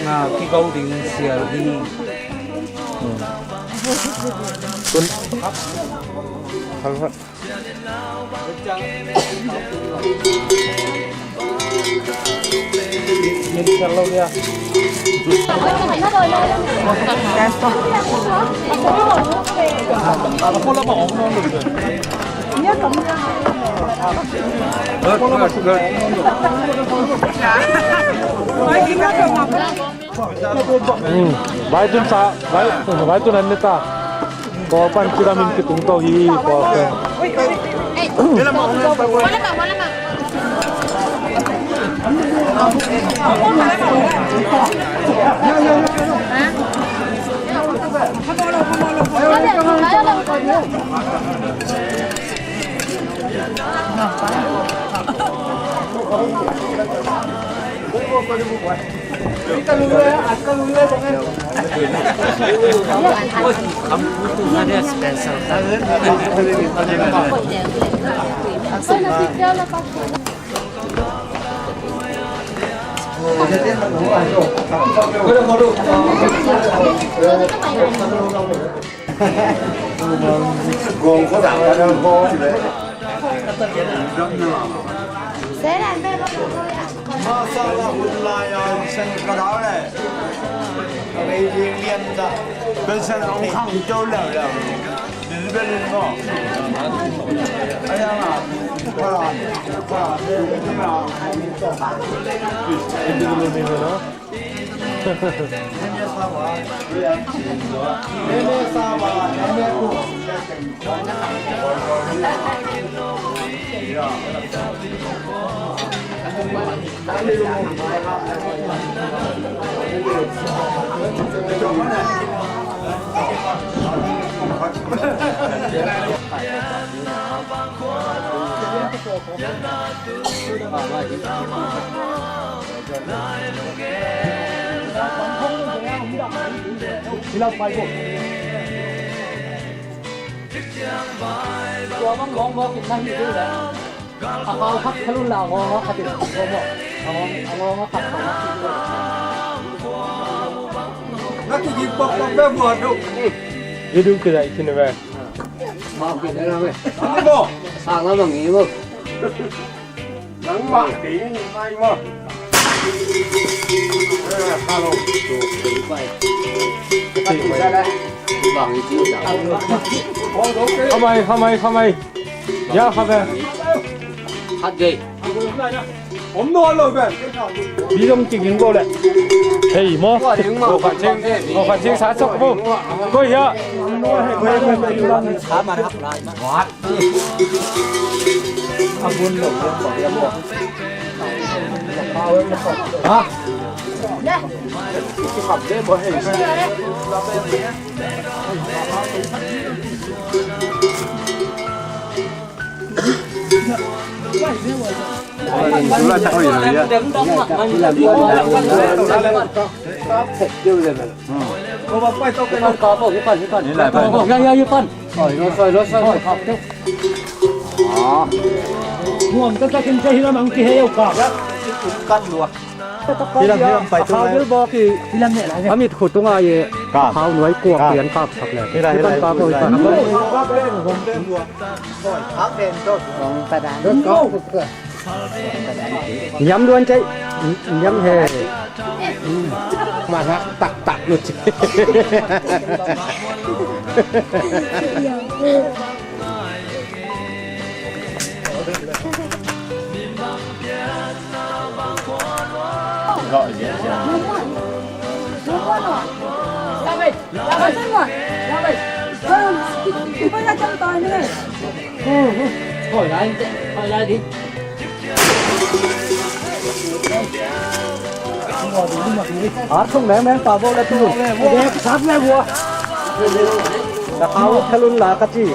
ah, kigo ding sial hi. Tun. Vai tun sa, vai, vai tun an ne ta. Pawl pan kidamin kitung to hi, pawl pan. Masala hun lai a, sen ka dau le. Ka bei lian lian ta. Pen sen ong khang jo leu leu. Dil bel in mo. Ayang a. Ka, ka, ka. Tua bang gawng mawk in na hi ding le. A kau khat khelun la a gawng a khat in gawng mawk. A gawng, a gawng a khat khat. Na kigik pokpok be buat uh. I duk kizai khin ve. Mawk khin ve. Sa la bang i mawk. Nangmah ding mai maw? Khamai, khamai, khamai. Ya kha ve. Khat gei. Om nawn lo ve. Bi zong kiging ko le. Hei maw. Ko khat sing, ko khat sing sa sok bu. Ko ya. Sa man hak lai. What? Nuam taktakin kei hi lam ang kihei uh ka. Hi lam, hi lam pai tu lai. Hi lam ne lai. A mit khut tung a ye. Ka. Khau nuai kuak pian kap sak le. Hi lai, hi lai. Hi lai. Niam luan cai. Niam he. Mana tak tak lu ci. Ar thong meng meng pa bo le tu. Sak le bua. Na khau thalun la ka ci.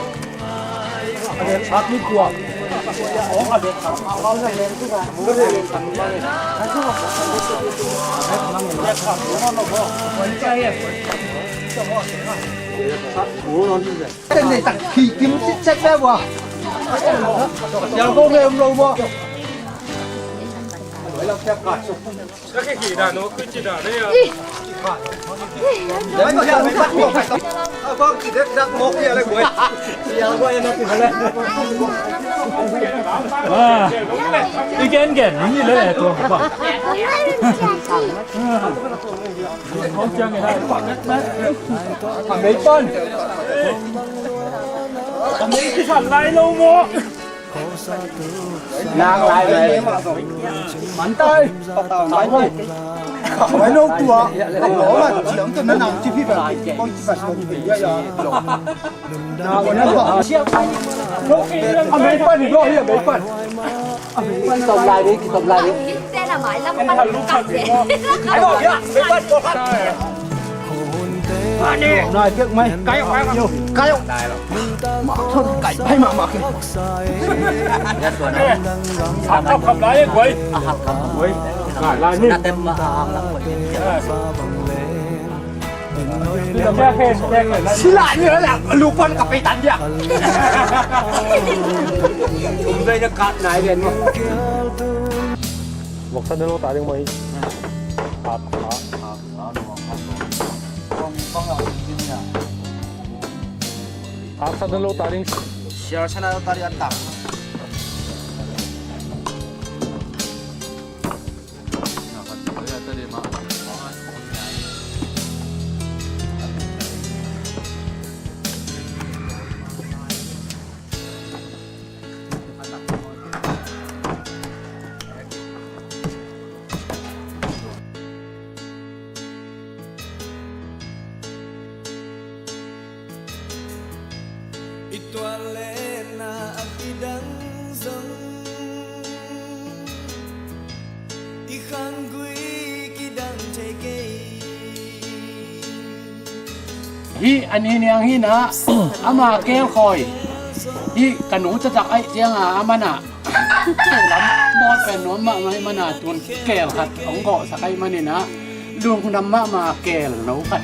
Ten nei tak khi kim sit set le bua. Sial ko nge um lo bua. Ah, i gen gen ni le to ba. Kong ciang i hai. A mei pan. A mei kisan lai lo maw. Nang lai lai. Man tai. Mai lo tua. Lo man ciang tu na nang ci phi ba. Kong ci ba so ya ya. Na wa na ba. A mei pan ni lo ya mei pan. Kitom lai ni, kitom lai ni. Nai pek mai. Kayo, kayo. Kayo. Ma thon kai pai ma ma ke. Hap hap lai guai. Guai. Lai ni. Sila ni la lupan kapitan dia. Tung dai na kat nai den mo. Voksa na lo ta ding mo hi. Voksa na lo ta ding. Siar sana lo ta ding ata. I tualena a kidang zong i khanggui kidang thei kei. Hih a ni niang hi na, ama kelkhawi. Hih ka nu taktak aih cianga a mana. Lam bawt pen nuam mahmah ih mana tun kel khat hong gawhsak aih maninah lungdam mahmah kel no khat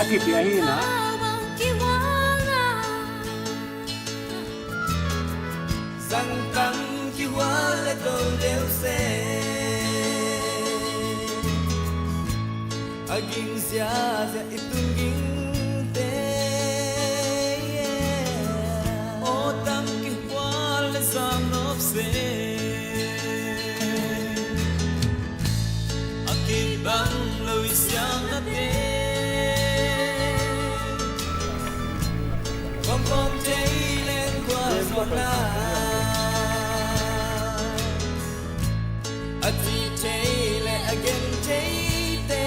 a kipia hi na. Zangtang kihual le to deuh se a ging ziazia i tun gingte. Aw tam kihmual le zam nop se a kibang lo i siamnate. Kawmkawm thei le kua zuakna a ci thei le a gen theite.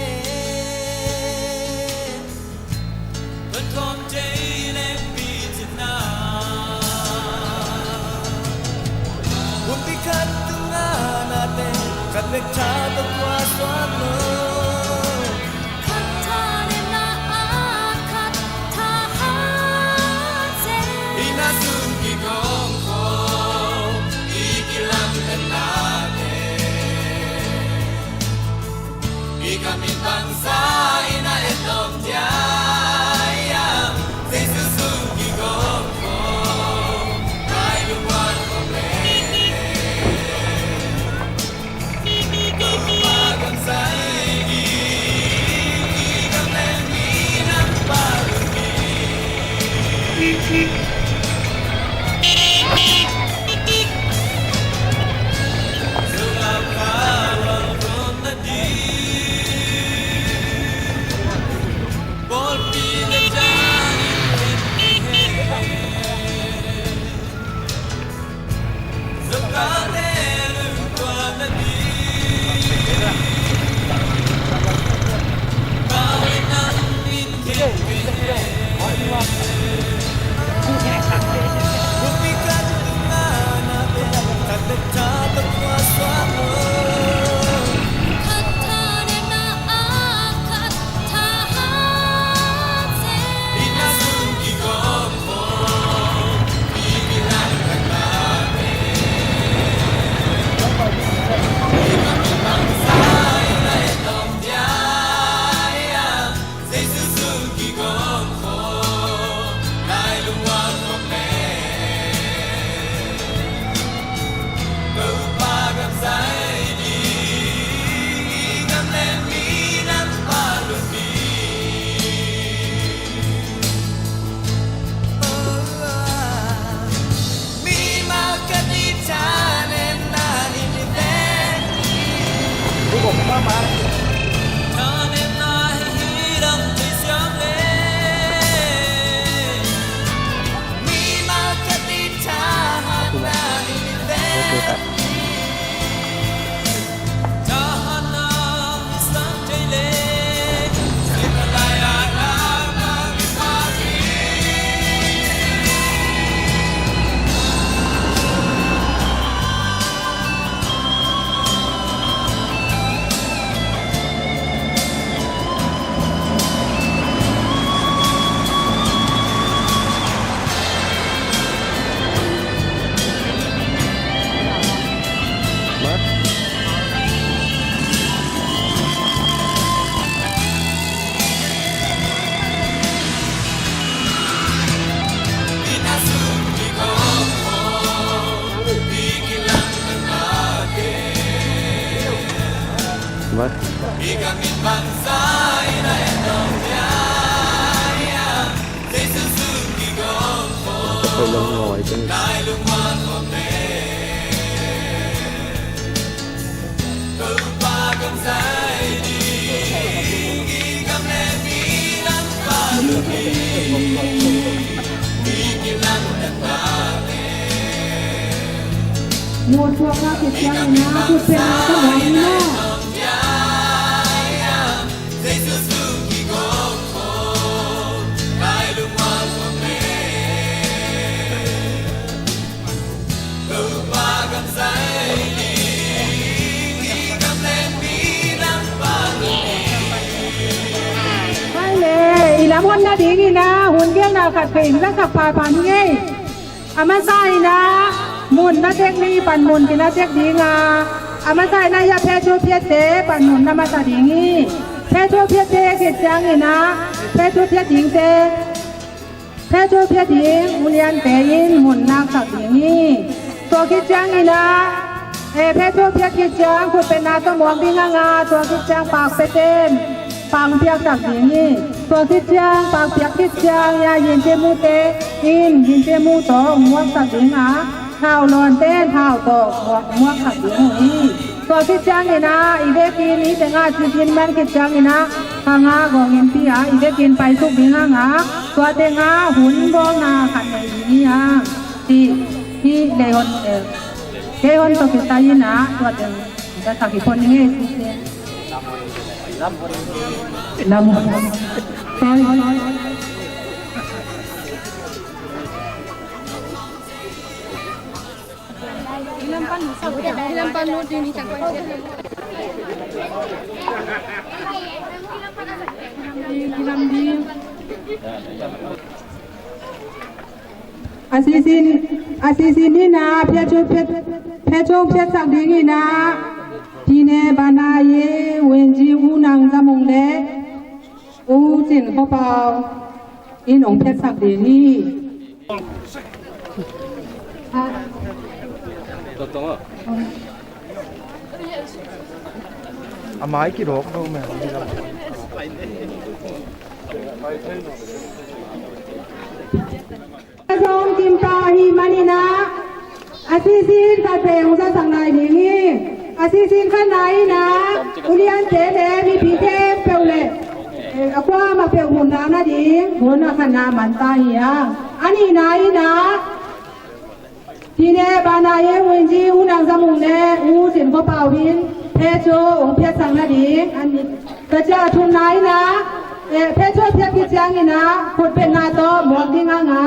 Tonkhawm thei le picitna. Pumpi khat tunga nate khat bek tha tawh kua suan lo. Khat tha le na a khat tha hat se. I na sung kigawm khawm i kilam le nate. I ka min bangsa in a et lawm ciai a, Jesu sung kigawm khawm, rai lungwan khawm le. Topa gamsai i, i gam le mi nang pa lung i. Muhsuakna khit ciangin ah khutpetna ka muak ni maw? Hai le, i lam hon nadingin ah hun gelna khat peuh i zasak pahpah ni ngei. A masa in ah mun na tek ni panmun kina tek ding a, a masa in ah hiah phethu phiatte panmun na masa ding hi. Phethu phiatte khit ciangin ah, phethu phiat dingte, phethu phiat ding uliante in mun naksak ding hi. Tua khit ciangin ah, e, phethu phiat khit ciang khutpetna tawh muak ding a, nga tua khit ciang pakpeten pang piaksak ding hi. Tua khit ciang, pang piak khit ciang, ya yinte mute in yinte mu tawh muaksak ding a, thau lawnte thau tawh muak, muaksak ding uh hi. Tua khit ciangin ah, i vekin i tenga cikin man khit ciangin ah, khanga gawng in pi a, i vekin paisuk ding a nga, tua tenga hun bawlna khat nei ding hi a, ti hi lei hon, eh, kei hon tawh kisai in ah, tua teng ka sak hi pon ni ngei si. Lam. Sorry. A sisin, a sisin in ah phethu phiat, phethu phiatsak ding in ah, Tine Bana Ye Wenji U Nang Za Mung le U Cin Kho Pau in hong phiatsak ding hi. A mai kidawk lo me. Zong kim ta hi manin ah, a sisin khat peuh hong zasak nai ding hi. A sisin khatna in ah, uliante le mipi khempeuh le, eh, a kuamah peuh hun ngak nading hun a khatna man ta hi a. A nihna in ah, Tine Bana Ye Wenji U Nang Za Mung le U Cin Kho Pau in phethu hong phiatsak nading. A nih, tua ciang a thumna in ah, eh, phethu phiat khit ciangin ah khutpetna tawh muak ding a nga.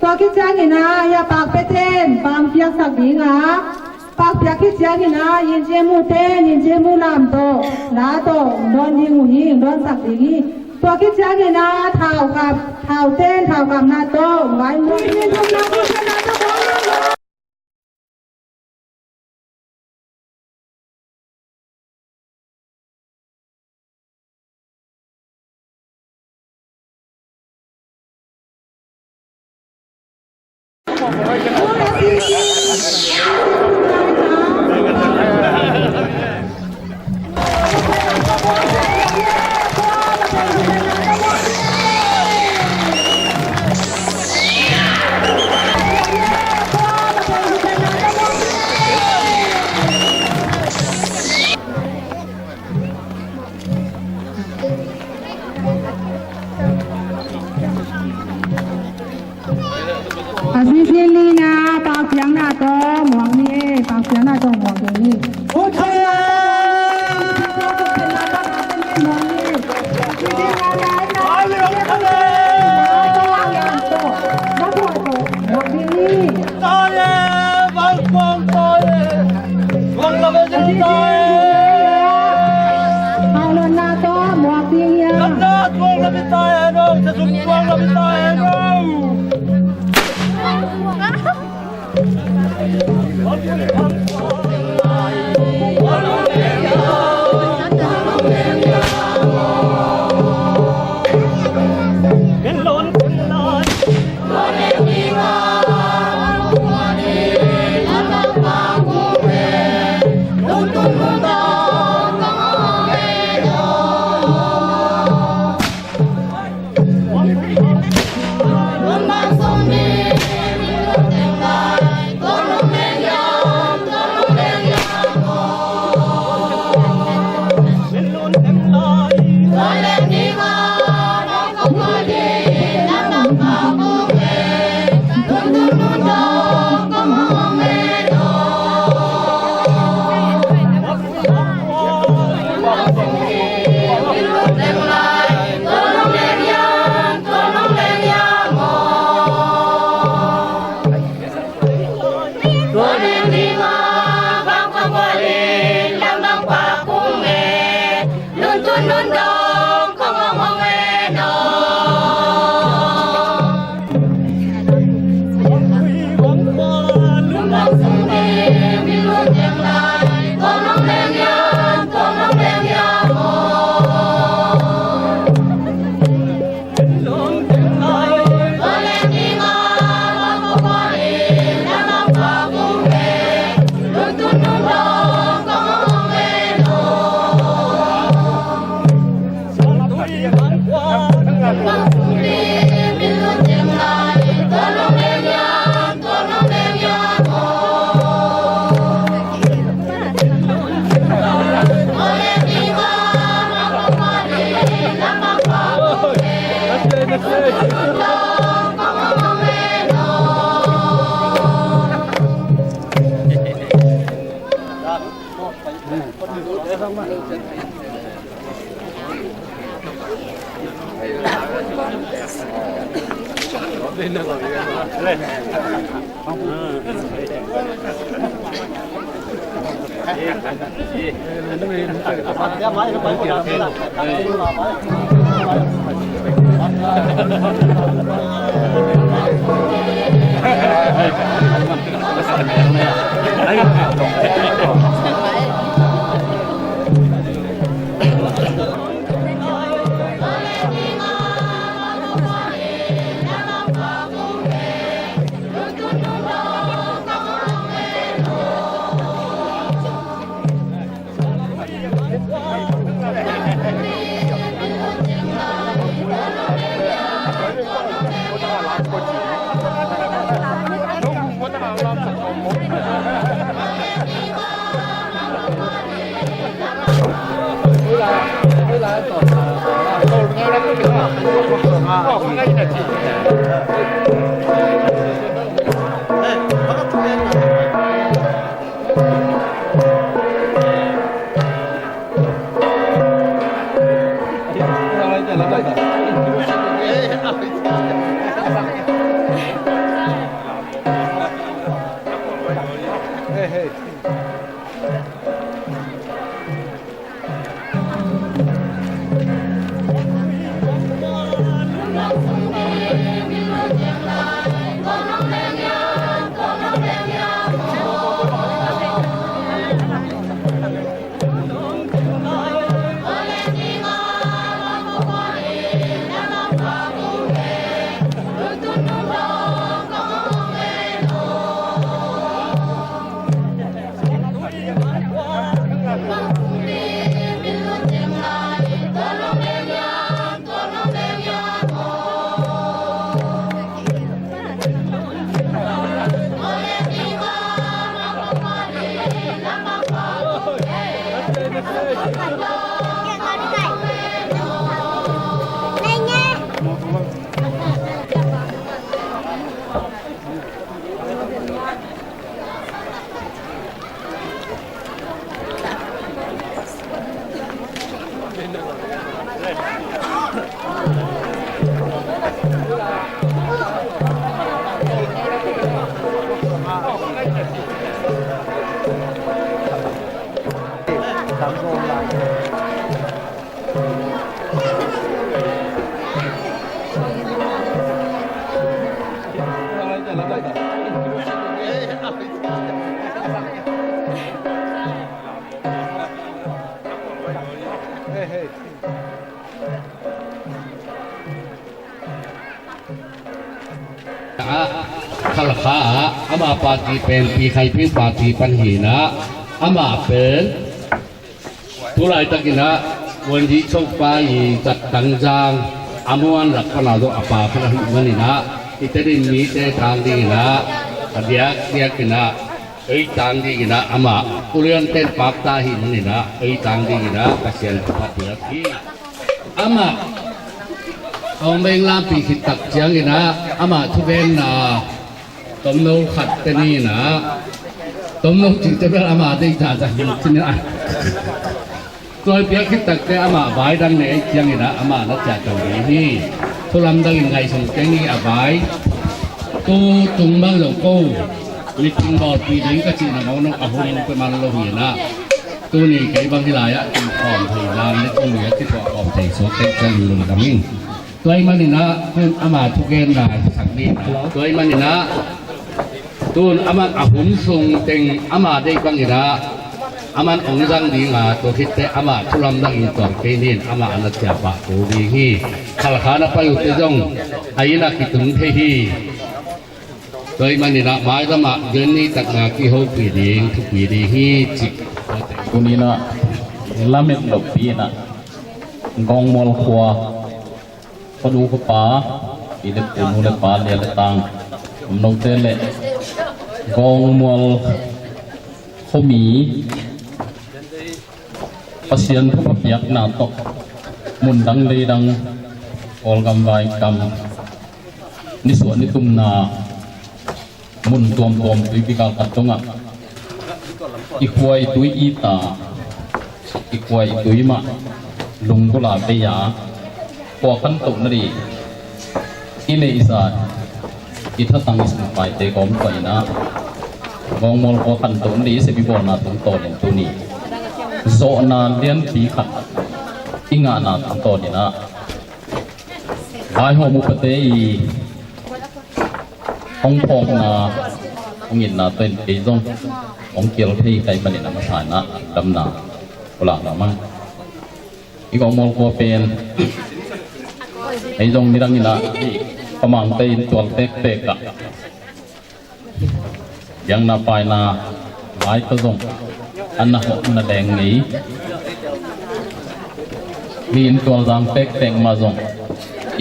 Tua khit ciangin ah, ya pakpeten pang piaksak ding a, pak piak khit ciangin ah, yince mute, yince mu lam tawh, la tawh hong dawn ding uh hi, hong dawnsak ding hi. Tua khit ciangin ah, thau kap, thau ten, thau kapna tawh hong vai uh hi. A sisi ni na, pakpiakna tawh muak ni e, pakpiakna tawh muak ding ni. Khalkha ah ama party pen Pi Khai Ping party pan hi-in ah, amah pen tulaitakin ah Vuanzi Chokpa i Zattangzang a muan lak pan a zong a pa khat ahih manin ah, i Tedim mite tang dingin ah a diakdiakin ah ei tang dingin ah, amah ulian ten pakta ahih manin ah ei tang dingin ah Pasian thupha piak hi. Amah Thawng Beng lampi khit tak ciangin ah amah thugenna tomno khat te ni-in ah, tomno cihte bel amah deih zahzah hi cin ah, tua i piak khit takte amah vai dang nei ahih ciangin ah amah na ciah to ding hi. Thu lamdangin ngaihsun kei ni a vai. Tu tung bang zong ko meeting bawlpih ding ka cihna mawk nong a hun peuhmah lo hi-in ah, tuni kei bang hih lai-ah kin khawm thei nang le tuni a kituah khawm thei suak teng ciang lungdam ing. Tua ahih manin ah tun ama thugenna sak ni. Tua ahih manin ah tun amah a hun sung teng ama deih bangin ah aman hong zang ding a, tua khitteh amah thu lamdangin tuang kei ni-in amah a na ciah pah kul ding hi. Khalkha na pai uh teh zong a inn ah kitung thei hi. Tua ahih manin ah mailam ah Johnny takna kihopih ding thupi ding hi, ci. Tuni-in ah lamet lopi-in ah Gawngmual khua, khuanu khuapa, pi le pu, nu le pa, lia le tang, om note le Gawngmual khuami Pasian thupha piakna tawh mundang leidang, Kawlgam vaigam, nisuah nitumna mun tuamtuam tuipi kal khat dongah i khua i tui i ta, i khua i tui mah lunggulh a bei a, khua khantoh nading i neihsa i thatang i sangpaite kawm paina Gawngmual khua khantoh nading i sep i bawlna tungtawnin tuni zawhna lianpi khat i ngahna tungtawnin ah vaihawm upate i hong phawkna, hong itna tawh in kei zong hong kil thei ka hih manin a masa-in ah damna ko lak lamang. I Gawngmual khua pen ei zong nidangin ah i Pamangte in tual tektek ah biakna paina vai tawh zong a na hawh na leng ngei. Mi in tualzang tektek mah zong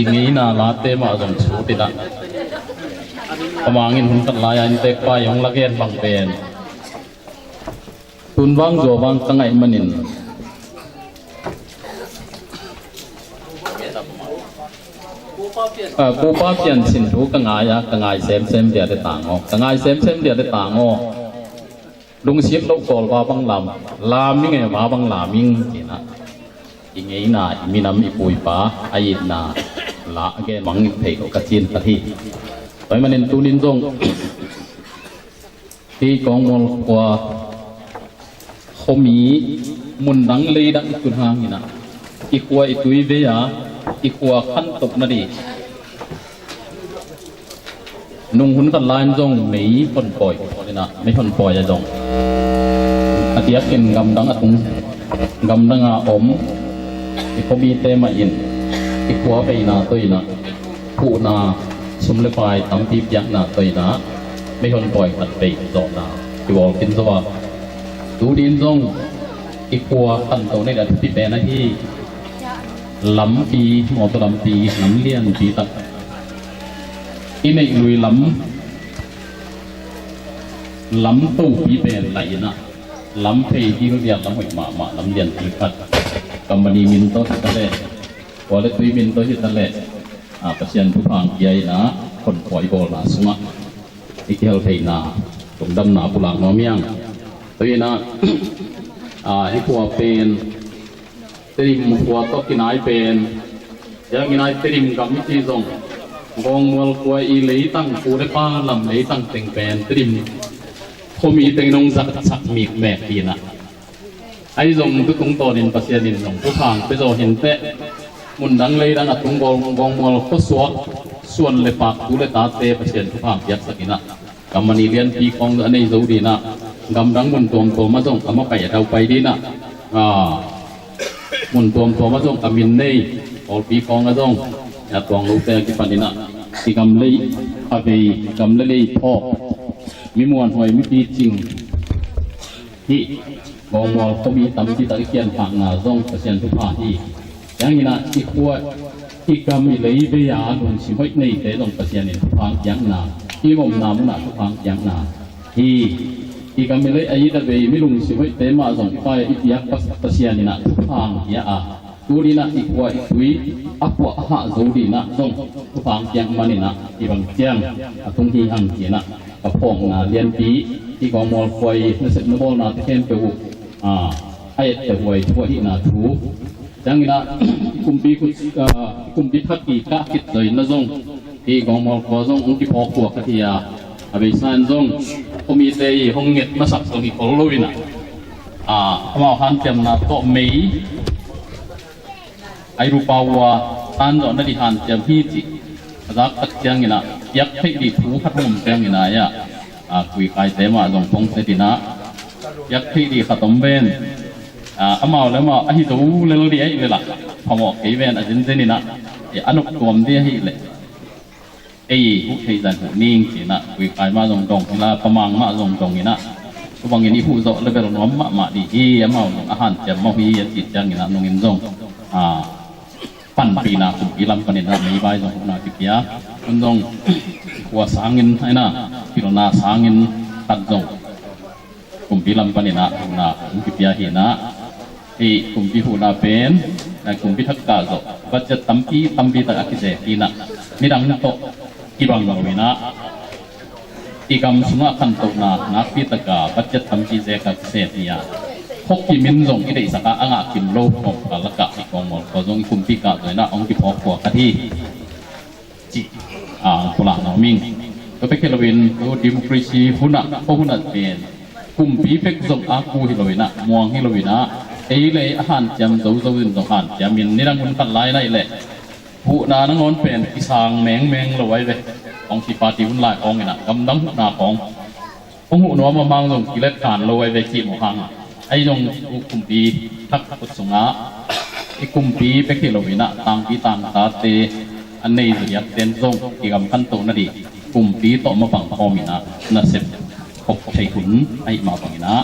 i ngeina late mah zong sut in ah, Pamang in hun khat lai-a inntek pa i hong lagen bang pen tun vang zua vang ka ngaih manin Ah, Kupa Pian Cin thu ka ngai a, ka ngai semsem dia le tang aw. Ka ngai semsem dia le tang aw. Lungsiat loh Kawl va bang lam, lam ing e, va bang lam ing ci-in ah i ngeina, i minam, i pu i pa a itna la a gen mang thei lo ka cih khat hi. Tua ahih manin tuni-in zong Hih Gawngmual khua khuami mundang leidang i tun hangin ah i khua i tui vei a, i khua khantoh nading nung hun khat lai-in zong mei honpawi in ah, mei honpawi a zong a diakin gamdang a tung, gamdang a om i khuamite mah in i khua veina tawh in ah phuhna, sum le pai tampi piakna tawh in ah mei honpawi khat vei zawhna kibawl khin zo a, tu ni-in zong i khua khantoh nading a thupi pen ahi lampi, mawtaw lampi, lam lianpi tak i neih lui lam, lam topi pen laih in ah lam phei ding lian lam hoih mahmah, lam lianpi khat, company min tawh hi ta leh, khua le tui min tawh hi ta leh, A, Pasian thupha hong pia in a, honkhua i bawlna sungah i kihel theihna, lungdamna pulak nuam hi hang. Tua hi in a, a, hih khua pen Tedim khua tawh kinai pen, a kinai Tedim gam i cih zong, Gawngmual khua i leitang, pu le pa lam leitang teng pen Tedim khuami teng in hong zatsak mikmek hi in a. Ahi zong tu tungtawnin Pasian in zong thupha hong pia zaw hi inteh, mundang leidang a tung Gaw-, Gawngmual khuasuak suan le pak, tu le tate Pasian thupha hong piaksak in a, gam a ni lianpi khawng a nei zo ding in a, gamdang mun tuamtuam ah zong a makai a daupai ding in a, a, mun tuamtuam ah zong a min nei pawlpi khawng ah zong a tuang lote a kipan in a, i gam lei a vei, gam le lei phawk, mi muanhuai, mi picing, hih Gawngmual khuami tampi tak i kiankhakna zong Pasian thupha hi. Ciangin a i khua, i gam, i lei vei a lungsim hoih neite zong Pasian in thupha hong piakna, i omna munah thupha hong piakna hi. I gam, i lei a it a vei mi lungsim hoihte mah zong i pai i piak Pas-, Pasian in a thupha hong pia a, tu ni in a i khua i tui a puah a hah zo ding in a zong thupha hong piak man in a, i bang ciang a tung hi hang ci in a, ka phawkna lianpi, i Gawngmual khua i nasepna bawlnate khempeuh uh, a, a etteh huai thu ahihna thu. Ciangin a, i kumpi khut, a, i kumpi thak i kah khit zaw in a zong, i Gawngmual khua zong hong kiphawk khua khat hi a, a beisa in zong khuamite i hong nget masak zong hi khol lo in a, a, amau hanciamna tawh mei, ai rupa ua tan zawh nading hanciam hi cih a zak tak ciangin a, piak theih ding thu khat hong om ciangin a, a, kuikaite mah zong pong set in a, piak theih ding khat om ven, a, amau le amau ahi zo lel ding ahih leh lah phamawh kei ven, a zenzen in a, a, a nop tuam ding ahih leh ei huh theih zah in huh ning ci in a, kuikai mah zong dong hi la, pamang mah zong dong in a, tua bangin i huh zawh le bel nuam mahmah ding hi. Amau zong a hanciam mawh hi a cih ciangin a, nungin zong, a, panpihna kumpi lam panin a, meivai zong huhna kipia, hun zong khua sangin, a, pilna sangin khat zong kumpi lam panin a huhna hong kipia hi in a, hih kumpi huhna pen, a, kumpi thak kah zawh budget tampi, tampi tak a kizek hi in a, midang tawh kibang lo in a, i gam sungah khantohna nakpi tak a budget tampi zek a kisem hi a, khua kim in zong i deihsak a, a ngah kim lo khawm kal lakah hih Gawngmual khua zong i kumpi kah zawh in a hong kiphawk khua khat hi. Cih, a, pulak nuam ing. Tua bek hi loin, tua democracy hunah, khua hunah pen kumpi bek zong a ku hi lo in a, muang hi lo in a, ei le ei a hanciam zozo in zong hanciam in, nidang hun khat lai in ahih leh huhna nangawn pen kisang mengmeng lo ai ve. Kong si party hun lai khawng in a, gamdang huhna khawng hong huh nuam a, mang zong kilet khan lo ai ve, cih mawh hang a. Ahi zong, kumpi thak khut sungah i kumpi bek hi lo in a, tangpi tangtate a nei zodiak ten zong i gam khantoh nading kumpi tawh mapang khawm in a, nasep khop thei hun ahih mah bangin a,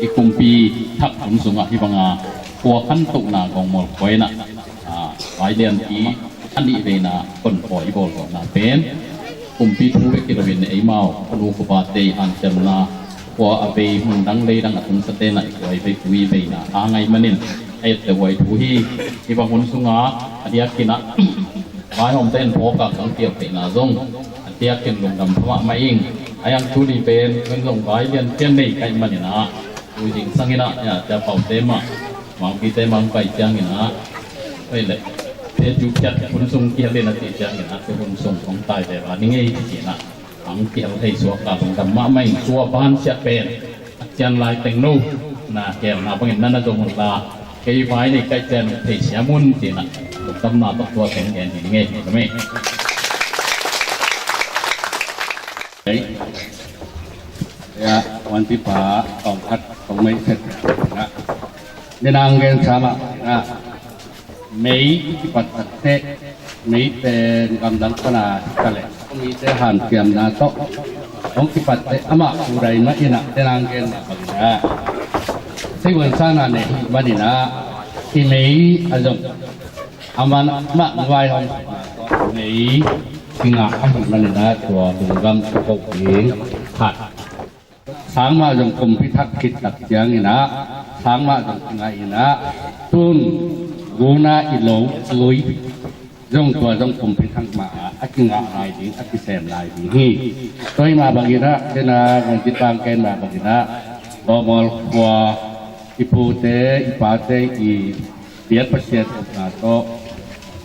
i kumpi thak hun sungah hih banga khua khantohna Gawngmual khua in a, a, vai lianpi a nih veina honkhua i bawlkhawhna pen kumpi thu bek hi loin eimau, khuanu khuapate i hanciamna, khua a vei, mundang leidang a tungsate'n a i khua i vei, tui veina a ngai manin a etteh huai thu hi. Hih bang hun sunga a diakin a vaihawmte in phawk a kang piak theihna zong a diakin lungdam pha mahmah ing. A iang thu ni pen, ken zong vai lianpian nei ka hih manin a, tui zingsang in a, a, tia paute mah, mangpite mah hong pai ciangin a, oi le, te cu kiat hun sung kihel in a cih ciangin a, tu hun sung hong tai ve va ni ngei ci-in a, hong kihel thei suak a lungdam mahmah ing. Tua bansiat pen a cian lai teng no na kihelna bangin na na zong un la, kei vai nei ka hih cian theisiam un ci-in a, lungdamna tawh tua teng gen hi ni ngei hi ka mei. Ya, wan pipa kong khat kong mei set na. Ni nang gen sama na. Mei kipat tak te, mei te gamdang pana kale. Mei te hanciamna tawh hong kipat te, amah kudai ma in a, ni nang gen na bang na. Sei wan sana ne hi ma ni na. Hi mei a zong a man mah vai hong mei kinga ahih manin a, tua lungdam ko ding khat. Sangmah zong kumpi thak khit tak ciangin a, sangmah zong kinga in a, tun guna i lo lui zong tua zong pumpi thak mah a, a kingah lai ding, a kisem lai ding hi. Tua hi mah bangin ah, tena, ngan citang ken mah bangin ah, Bawmual khua i pute, i pate i piak Pasian upna tawh,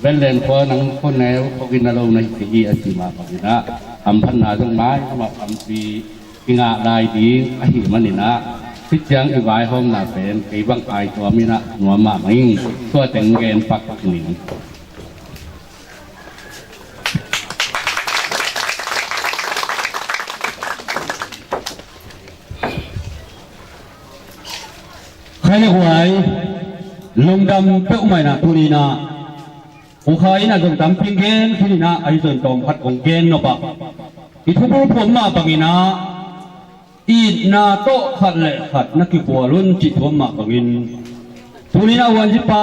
Venlen khua nang khua neu khua gina lo na hi hi a ci mah bangin ah, hamphatna zong maimah tampi i ngah lai ding ahih manin ah, hih ciang i vaihawmna pen kei bang ai tuam in ah nuam mahmah ing. Tua teng gen pak ning. Khai le huai, lungdam peuhmah in ah tuni in ah, U Khai in ah zong tampi gen khin in ah, ahi zong tawm khat kong gen nop ah, i thubul phuam mah bangin ah, itna tawh khat le khat na kikhual un cih thuam mah bangin, tuni in ah Huanzipa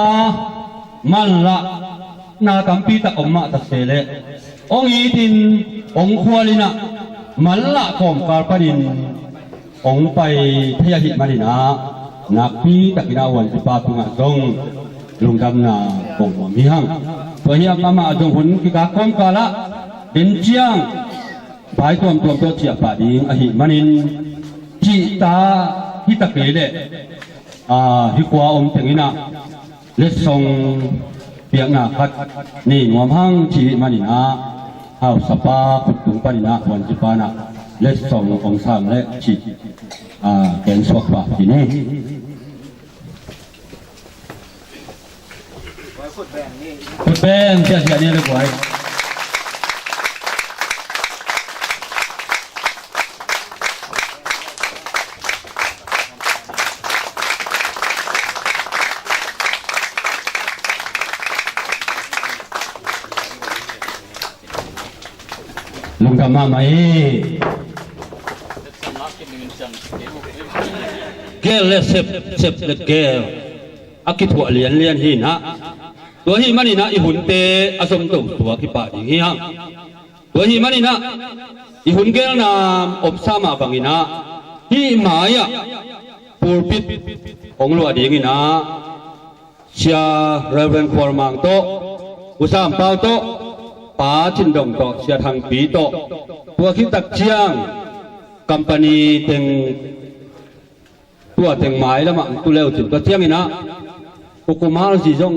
manlahna tampi tak om mah ta se leh, hong it in, hong khual in ah, manlah kawmkal panin hong pai thei ahih manin ah, nakpi takin ah Huanzipa tungah zong lungdamna kong nuam hi hang. Tua hi a, amah zong hun kikal kawmkal ah den ciang pai tuamtuam tawh ciah pah ding ahih manin, cihta hi ta kei leh, a, hih khua om teng in ah letsong piakna khat nei nuam hang cih manin ah, hausapa khut tung panin ah Huanzipa in ah letsong hong sang leh cih, a, gen suak pah hi ni. Khut beng, siasia ni le buai. Lungdam mahmah hi. Gel le sep, sep le gel a kithuah lianlian hi in ah, tua ahih manin ah i hunte a zom to tuak hi pah ding hi hang. Tua ahih manin ah i hun gelna omsa mah bangin ah, hih mai-ah pulpit hong luah dingin ah, Sia Reverend Khual Mang tawh, U Sam Pau tawh, Pa Cin Dong tawh, Sia Thang Pi tawh, tua khit tak ciang company teng, tua teng mai lamah tu leu cin, tua ciangin ah U Kumal zi zong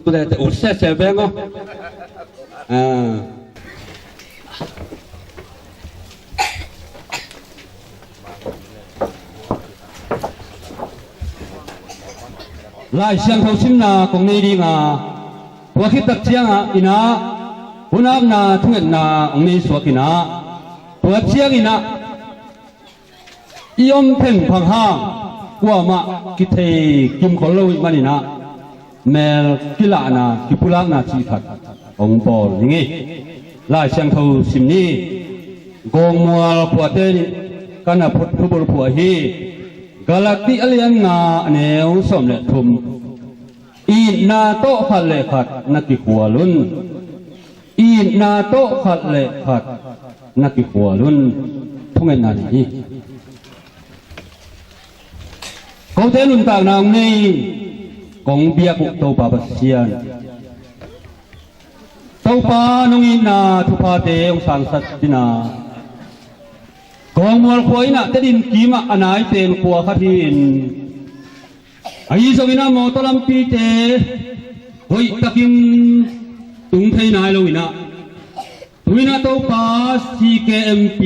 tu leu te ut sese veng aw. Ah. Lai Siangtho simna kong nei ding a, tua khit tak ciangin ah, hun apna thungetna hong nei suak in ah, tua ciangin ah, i om thengphang hang kuamah kithei kim khol lo ahih manin ah, mel kilahna, kipulakna cih khat hong bawl ning ei. Lai Siangtho sim ni. Gawngmual khuate nih ka na phut thubul phuah hi. Galati a lian nga, a neu sawm le thum. Itna tawh khat le khat na kikhual un. Itna tawh khat le khat na kikhual un. Thungetna nih hi. Kote nuntakna hong nei, kong biak uh Topa Pasian, Topa nong itna thuphate hong sangsak dingin ah, Gawngmual khua in ah Tedim kimah a nai pen khua khat hi-in, ahi zongin ah mawtaw lampite hoihtakin tung thei nai lo in ah, tu-in ah Topa C K M P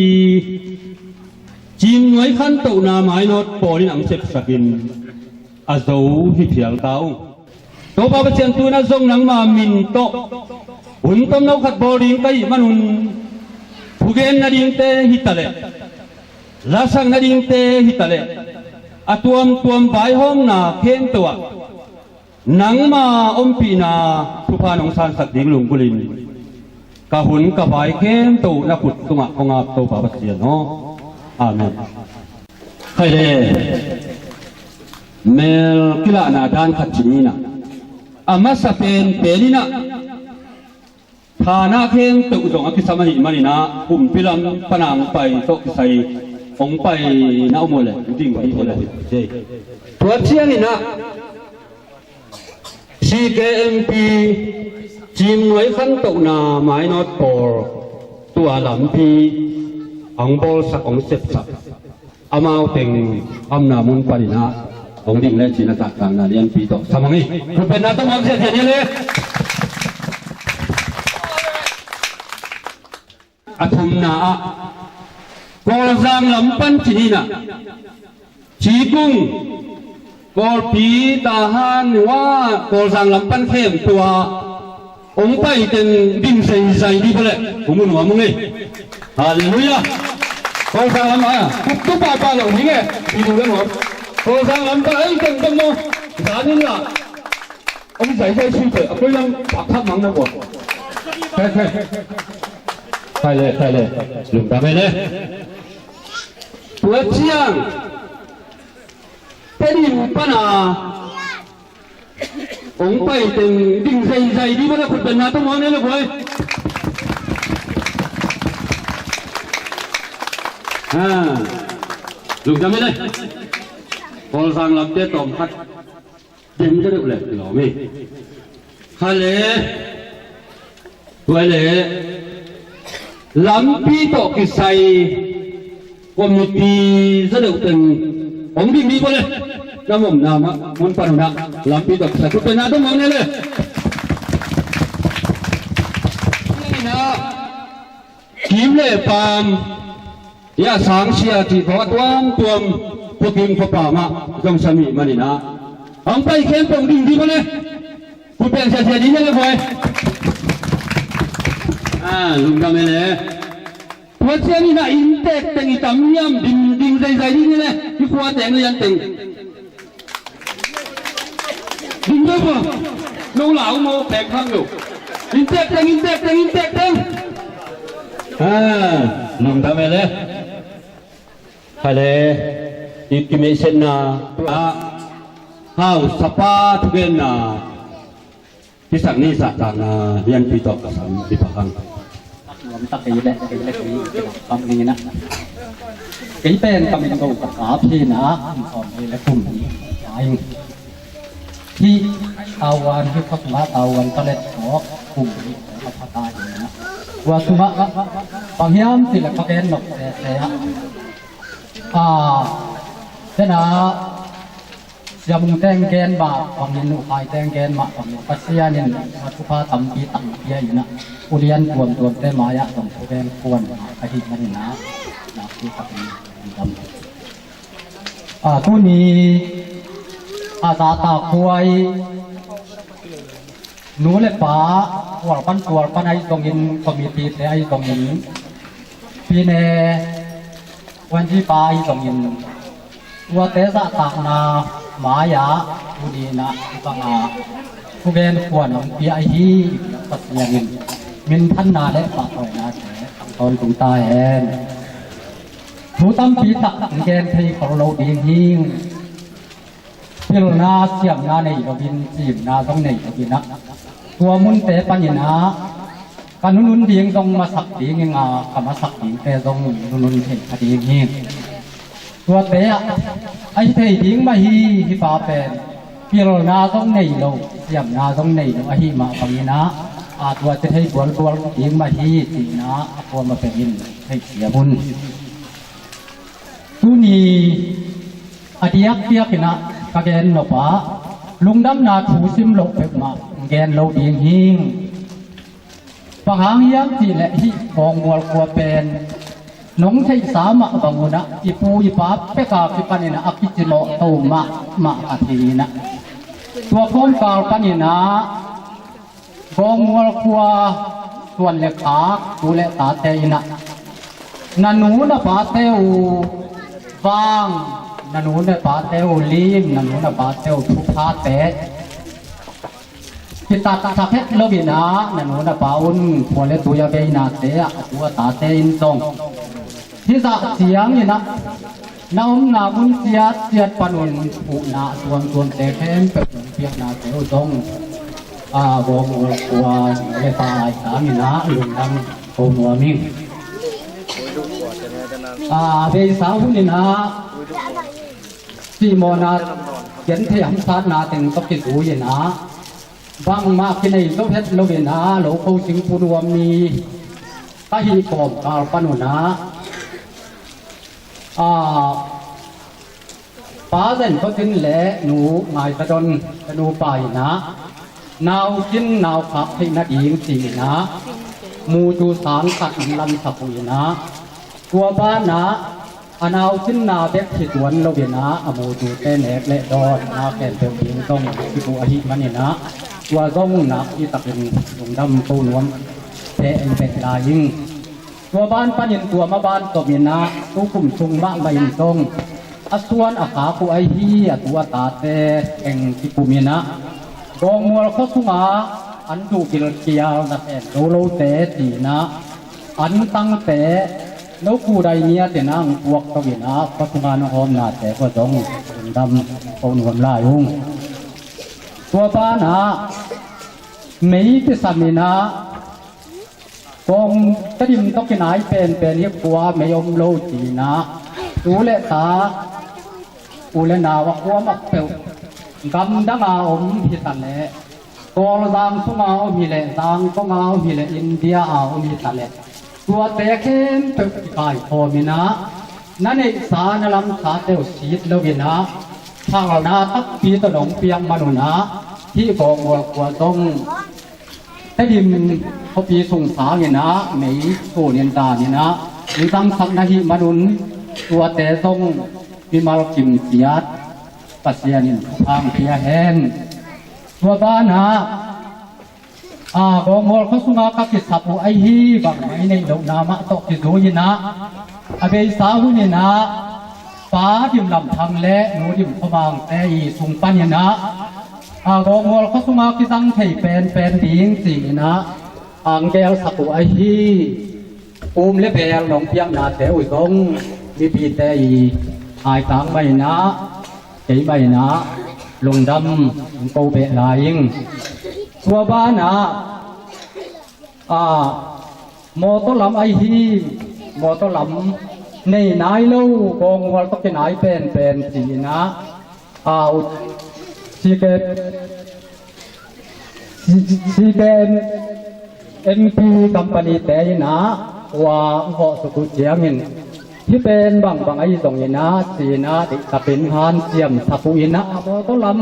Cimnuai khantohna mainawt pawl in ah hong sepsakin a zo hi phial ta ung. Topa Pasian, tu-in ah zong nangma min tawh hun tomno khat bawl ding ka hih manun, thugen nadingte hi taleh, lasak nadingte hi taleh, a tuamtuam vaihawmna khempeuh ah nangma ompihna thupha nong sangsak ding lunggulhin, ka hun ka vai khempeuh na khut tungah kong ap, Topa Pasian aw. Amen. Khai le, mel kilahna dan khat ci ni in ah, a masa penpen in ah, thana khempeuh zong a kisam ahih manin ah, kumpi lam pan a hong pai tawh kisai hong pai na om uh leh, ding hi leh. Tua ciangin ah, C K M P Cimnuai khantohna mainawt pawl tua lampi hong bawlsak, hong sepsak, amau teng omna mun panin ah hong ding le cin a zahtakna lianpi tawh sa mang hi. Thupitna tawh mawk ziahziah ni le. A thumna ah Kawlzang lam pan ci ni in ah, Cikung, Kawlpi, Tahan, Wa, Kawlzang lam pan khempeuh ah hong pai teng ding zeizai dih bawleh hong mu nuam ung ei. Halleluiah. Kawlzang lam ah kuktu pahpah lo ding e. Ding le nuam. Kawlzang lam pan ei teng teng maw. Zan in lah. Hong zeizai sui teh a koi lam pakthak mang na bua. Khai khai. Khai le, khai le. Lungdam ei le. Tua ciang Tedim pana hong pai teng ding zeizai dih bana khutbenna tawh muang nei le guai. Ha. Lungdam ei le. Kawlzang lamte tawm khat. Dem ka deuh le kilawm hi. Kha le. Tua le. Lampi tawh kisai committee za deuh teng hong ding dih bawleh. Na mawmna mah mun pan hun ah lampi tawh kisai khutbenna tawh muang nei le. Kim le paam, ia sangsia cih khawng a tuamtuam, Pu Kim khuapa mah zong sa mi manin ah hong pai khempeuh ding dih bawleh. Khutbeng siasia ding le guai. Ah, lungdam ei le. Tua ciangin ah inntek teng i tam hiam, ding, ding zeizai ding le, i khua teng le an teng. Ding deuh bua. No lau maw, pek hang lo. Inntek teng, inntek teng, inntek teng. Ah, lungdam ei le. Kha le, i kimihsetna ah hausapa thugenna pisak ni zahtakna lianpi tawh ka sam hi pah hang. Nuam tak kei le, kei le kei bang ning in ah. Kei pen ka min go ka kap hi in ah, kum sawm ni le kum ni. Ai. Hih tavuan, hih khua sungah tavuan palet tawh kum ni ka pha ta hi in ah. Tua sungah bang hiam cih leh ka gen nop sese ah. Ah, tena Sia Mung teng gen mah bangin, U Khai teng gen mah bangin, Pasian in a thupha tampi tak pia in ah, ulian tuamtuamte mai-ah zong thugen kuan ka hih manin ah, nakpi takin dam. Ah, tuni a zahtak huai nu le pa, tual pan tual pan ahi zongin, committee te ahi zongin, pine, wanzi pa ahi zongin, tuate zahtakna mai-ah tuni in ah i bangah thugen kuan hong pia ahi Pasian in minthanna le pahtawinate hong tawntung ta hen. Thu tampi tak hong gen thei khol lo ding hi. Pilna siamna nei loin, cimna zong nei loin ah, tua munte panin ah ka nunun ding zong masak ding ing a, ka masak dingte zong nunun thei kha ding hi. Tuate ah a hi thei ding mah hi, hih pa pen pilna zong nei lo, siamna zong nei lo ahih mah bangin ah, a tuate thei bualbual ding mah hi, cihna a kuamah pen in theihsiam un. Tuni a diakdiak in ah ka gen nop ah, lungdamna thu sim loh peuhmah gen lo ding hi. Bang hang hiam cih leh hih Kawngmual khua pen nong theihsa mah bang un ah i pu i pa pek a kipan in ah a kicimawhto mahmah ka thei in ah, tua kawmkal panin ah Kawngmual khua suan le khak tu le tate in ah, na nu na pate uh vang, na nu na pate uh lim, na nu na pate uh thuphate kitatsak het lo in ah, na nu na pa un khua le tui a veinate ah a tu a tate in zong hih zah ciangin ah na omna mun ciatciat pan un huhna a tuamtuamte khempeuh hong piaknate uh zong, a, Kawngmual khua le pa lai sangin ah lungdam ko nuam ing. A, beisa hun in ah cihmawhna, genthei hamsatna teng tawh kizui in ah Bangmah kinei zo het loin ah, lo kho singpu nuam mi ka hih kawmkal pan un ah, a, Pa Zen Kho Cin le Nu Ngai Za Don, ka nupa in ah, nau cin nau khak theih nading ci-in ah, mutu sang khat in lansak uh in ah, tua banah a nau cinna bek hi tuan loin ah, a mutute nek le dawnna khempeuh ding zong kibuh ahih manin ah, tua zong nakpi takin lungdam ko nuam te en pek lai ing. Tua ban panin tua ma ban tomin ah, tu kum sung mahmah in zong a suan a khak uh ahi a tu a tate teng kikum in ah, Gawngmual khua sungah an duh gilkial nasem zo lote ci-in ah, an tangte lo kudai niat in ah hong puak to in ah, khua sungah nong hawmnate khua zong lungdam ko nuam lai ung. Tua banah mei kisam in ah, kong Tedim tawh kinai penpen hi, khua mei om lo ci-in ah, tu le ta, u le nau a kuamah peuh, gamdang a om hi ta leh, Kawlzang sunga om hi leh, Zangkong a om hi leh, India a om hi ta leh, tuate khempeuh kikaikhawm in ah, na neihsa na lamsate uh sit loin ah, phalna takpi tawh nong piak man un ah, hih Gawngmual khua zong Tedim khuapi sung sangin ah, mei sunin danin ah, mi zangsak na hih man un, tuate zong mimal kim ciat Pasian in thupha pia hen. Tua banah, a, Gawngmual khua sungah ka kisap uh ahi bangmah i neih lohna mah tawh kizui in ah, a beisa hun in ah, Pa Dim Lam Thang le Nu Dim Khua Mangte i sung panin ah, a, Gawngmual khua sungah kizang thei penpen ding ci-in ah, ang gelsak uh ahi um le bel nong piaknate uh zong mipite i aitang mah in ah, kei mah in ah lungdam hong ko beh lai ing. Tua banah, a, mawtaw lam ahi, mawtaw lam nei nai lo, Gawngmual tawh kinai penpen ci-in ah, a, u, si ke C K M, M P company te in ah, tua hong hawh suk uh ciangin, hih pen bangbang ahi zongin ah, ci-in ah, deihtakin hanciamsak uh in ah, a mawtaw lam,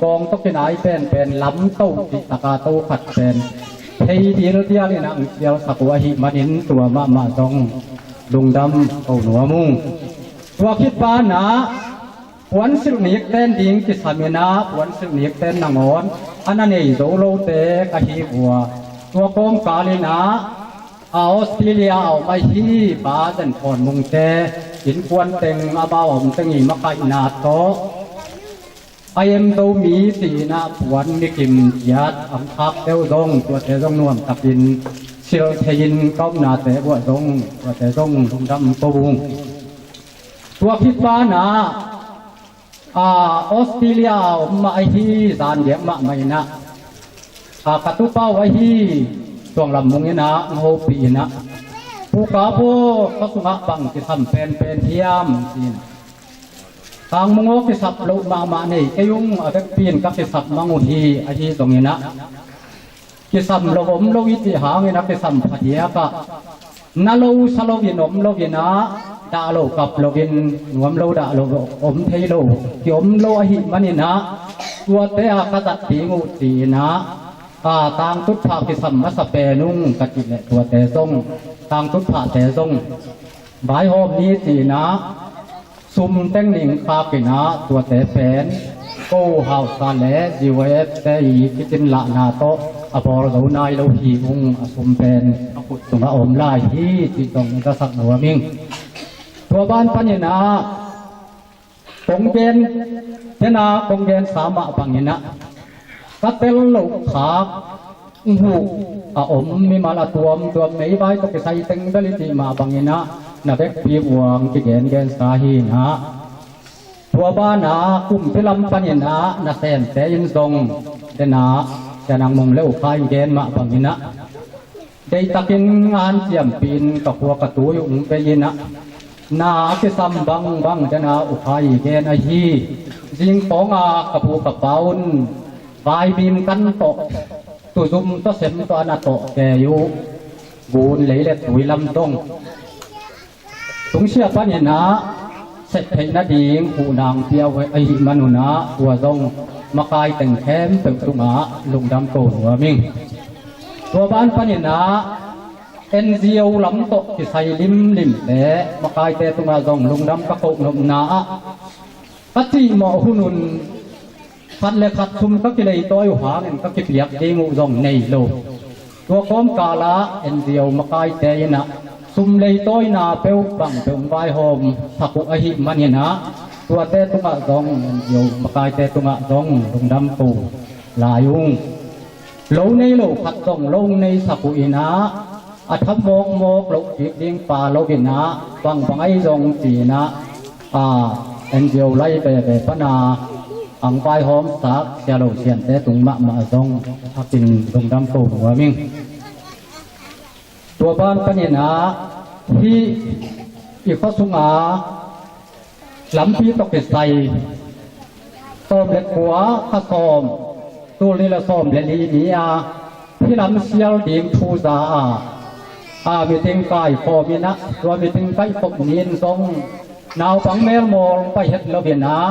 gawng tawh kinai penpen lam to, cihtak a to khat pen thei dildial in ah hong sialsak uh ahih manin, tua mahmah zong lungdam ko nuam ung. Tua khit banah, puansilh nikten ding kisam in ah, puansilh nikten nangawn a na nei zo lote ka hi uh a, tua kawmkal in ah, a, Australia a om ahi Pa Zen Phawn Mungte innkuan teng, amau a om teng i makaihna tawh a em zo mi ci-in ah, puan mikim ciat ang khakte uh zong, tuate zong nuamtakin silh thei-in ka omnate uh ah zong, tuate zong lungdam ko ung. Tua khit banah, a, Australia a om mah ahi, zan diak mahmah in ah, a, ka tupa uh ahi Suang Lam Mung in ah hong hopih in ah, Pu Kap aw, khua sungah bang kisam penpen hiam, ci-in ah. Kang Mung aw, kisap loh mahmah nei kei ung, a vekpi in ka kisap mang uh hi, ahi zongin ah, kisam lo om lo i cih hangin a kisam phadiak ah, na lo sa loin om loin ah, dah lo kap loin nuam lo dah lo om thei lo, ki om lo ahih manin ah, tuate a ka zat ding uh ci-in ah, a, tangtut phah kisam masa pen ung ka cih leh, tuate zong, tangtut phahte zong vaihawm ni ci-in ah, sum teng ning khak in ah, tuate pen ko hausa le G Y F te i kicin lahna tawh a bawl zo nai lo hi ung, a sum pen a khut sungah om lai hi, cih zong zasak nuam ing. Tua ban panin ah, kong gen, tena kong gensa mah bangin ah, ka tel loh khak huh a om mimal a tuamtuam, meivai tawh kisai teng bel i cih mah bangin ah, na vekpi uh a kigengensa hi in ah. Tua banah kumpi lam panin ah nasemte in zong, tena Sia Nang Mung le U Khai in gen mah bangin ah, deihtakin a hanciampih in ka khua ka tui uh hong bei in ah, na a kisam bangbang tena U Khai i gen ahi, zing khawng a ka pu ka pa un Paibim kan tawh, tuzum tawh sem tawh a na tawh kei uh, gun lei le tui lam dong tungsia panin ah sep theih nading huhnang pia uh ahih manun ah tua zong makai teng khempeuh tungah lungdam ko nuam ing. Tua ban panin ah N G O lam tawh kisai limlimte makaite tungah zong lungdam ka koh nopna ah ka cihmawh hunun khat le khat sum ka kileitawi uh hangin ka kipiak ding uh zong nei lo. Tua kawmkalah N G O makaite in ah sum leitawina peuh bang peuh hong vaihawm sak uh ahih manin ah tuate tungah zong N G O makaite tungah zong lungdam ko lai ung. Lo nei lo khat zong lo hong neisak uh in ah a tha mawkmawk loh kik ding pa lo in ah bangbang ahi zong ci in ah, a, N G O lai veve pana ang vaihawmsak sia lo siante tung mahmah zong a thakin lungdam ko nuam ing. Tua ban panin ah hih i khua sunga lampi tawh kisai sawm le kua kha sawm, tul nih le sawm le li ni a hih lam sial ding thu za a, a, meeting kaikhawm in ah tua meeting kaikhawm ni in zong naupang melmawl hong pai het lo in ah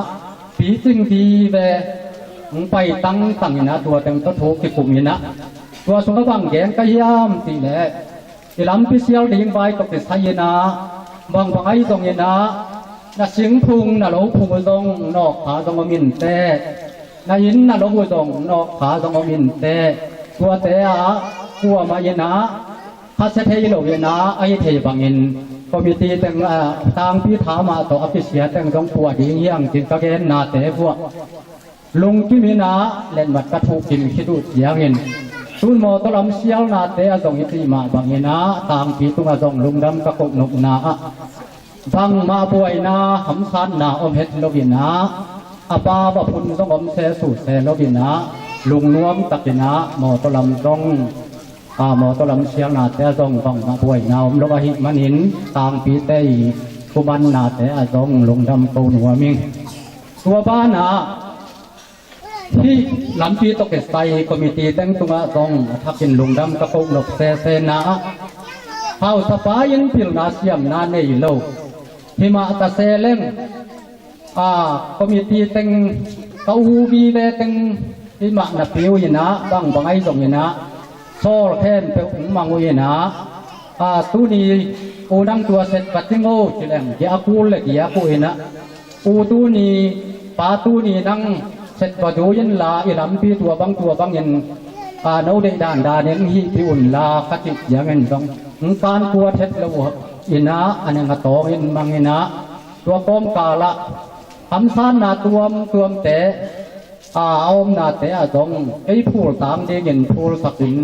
picing vive hong pai tangtang in ah tua teng tawh thu kikum in ah tua sungah bang gen ka hiam cih leh i lampi sial ding vai tawh kisai in ah bangbang ahi zong in ah na singphung na lophung uh zong nawk kha zong om inteh, na inn na lo uh zong nawk kha zong om inteh. Tuate ah kuamah in ah khasia thei lo in ah ahi thei bangin committee teng, ah, tangpi tha mah tawh a kisia teng zong puah ding hi hang cin ka gennate vuah lungkim in ah letmat ka thuhkim khit uh ciangin tun mawtaw lam sialnate ah zong i cih mah bangin ah tangpi tungah zong lungdam ka koh nopna ah bangmah buaina hamsatna om het lo in ah a pa va phun zong om se su se lo in ah lungnuam tak in ah mawtaw lam zong, a, mawtaw lam sialnate ah zong bangmah buaina om lo ahih manin tangpite i thumannate ah zong lungdam ko nuam ing. Tua banah hih lampi tawh kisai committee teng tungah zong a thakin lungdam ka koh nop sesena ah hausapa in pilna siamna nei lo himah ta se leng, a, committee teng ka ubi le teng himah na piu in ah bangbang ahi zong in ah sawl khempeuh hong mang uh in ah, a, tuni u nang tua set va cing o ci leng giah a kul le giak uh in ah u tuni, pa tuni nang set va zui inla i lampi tua bang tua bangin, a, no deih dandanin hihpih unla ka cih ciangin zong hong kan kuat het lo uh in ah a neng a tawngin mang in ah tua kawmkalah hamsatna tuamtuamte, a, a omnate ah zong kei phul tang dingin phulsakin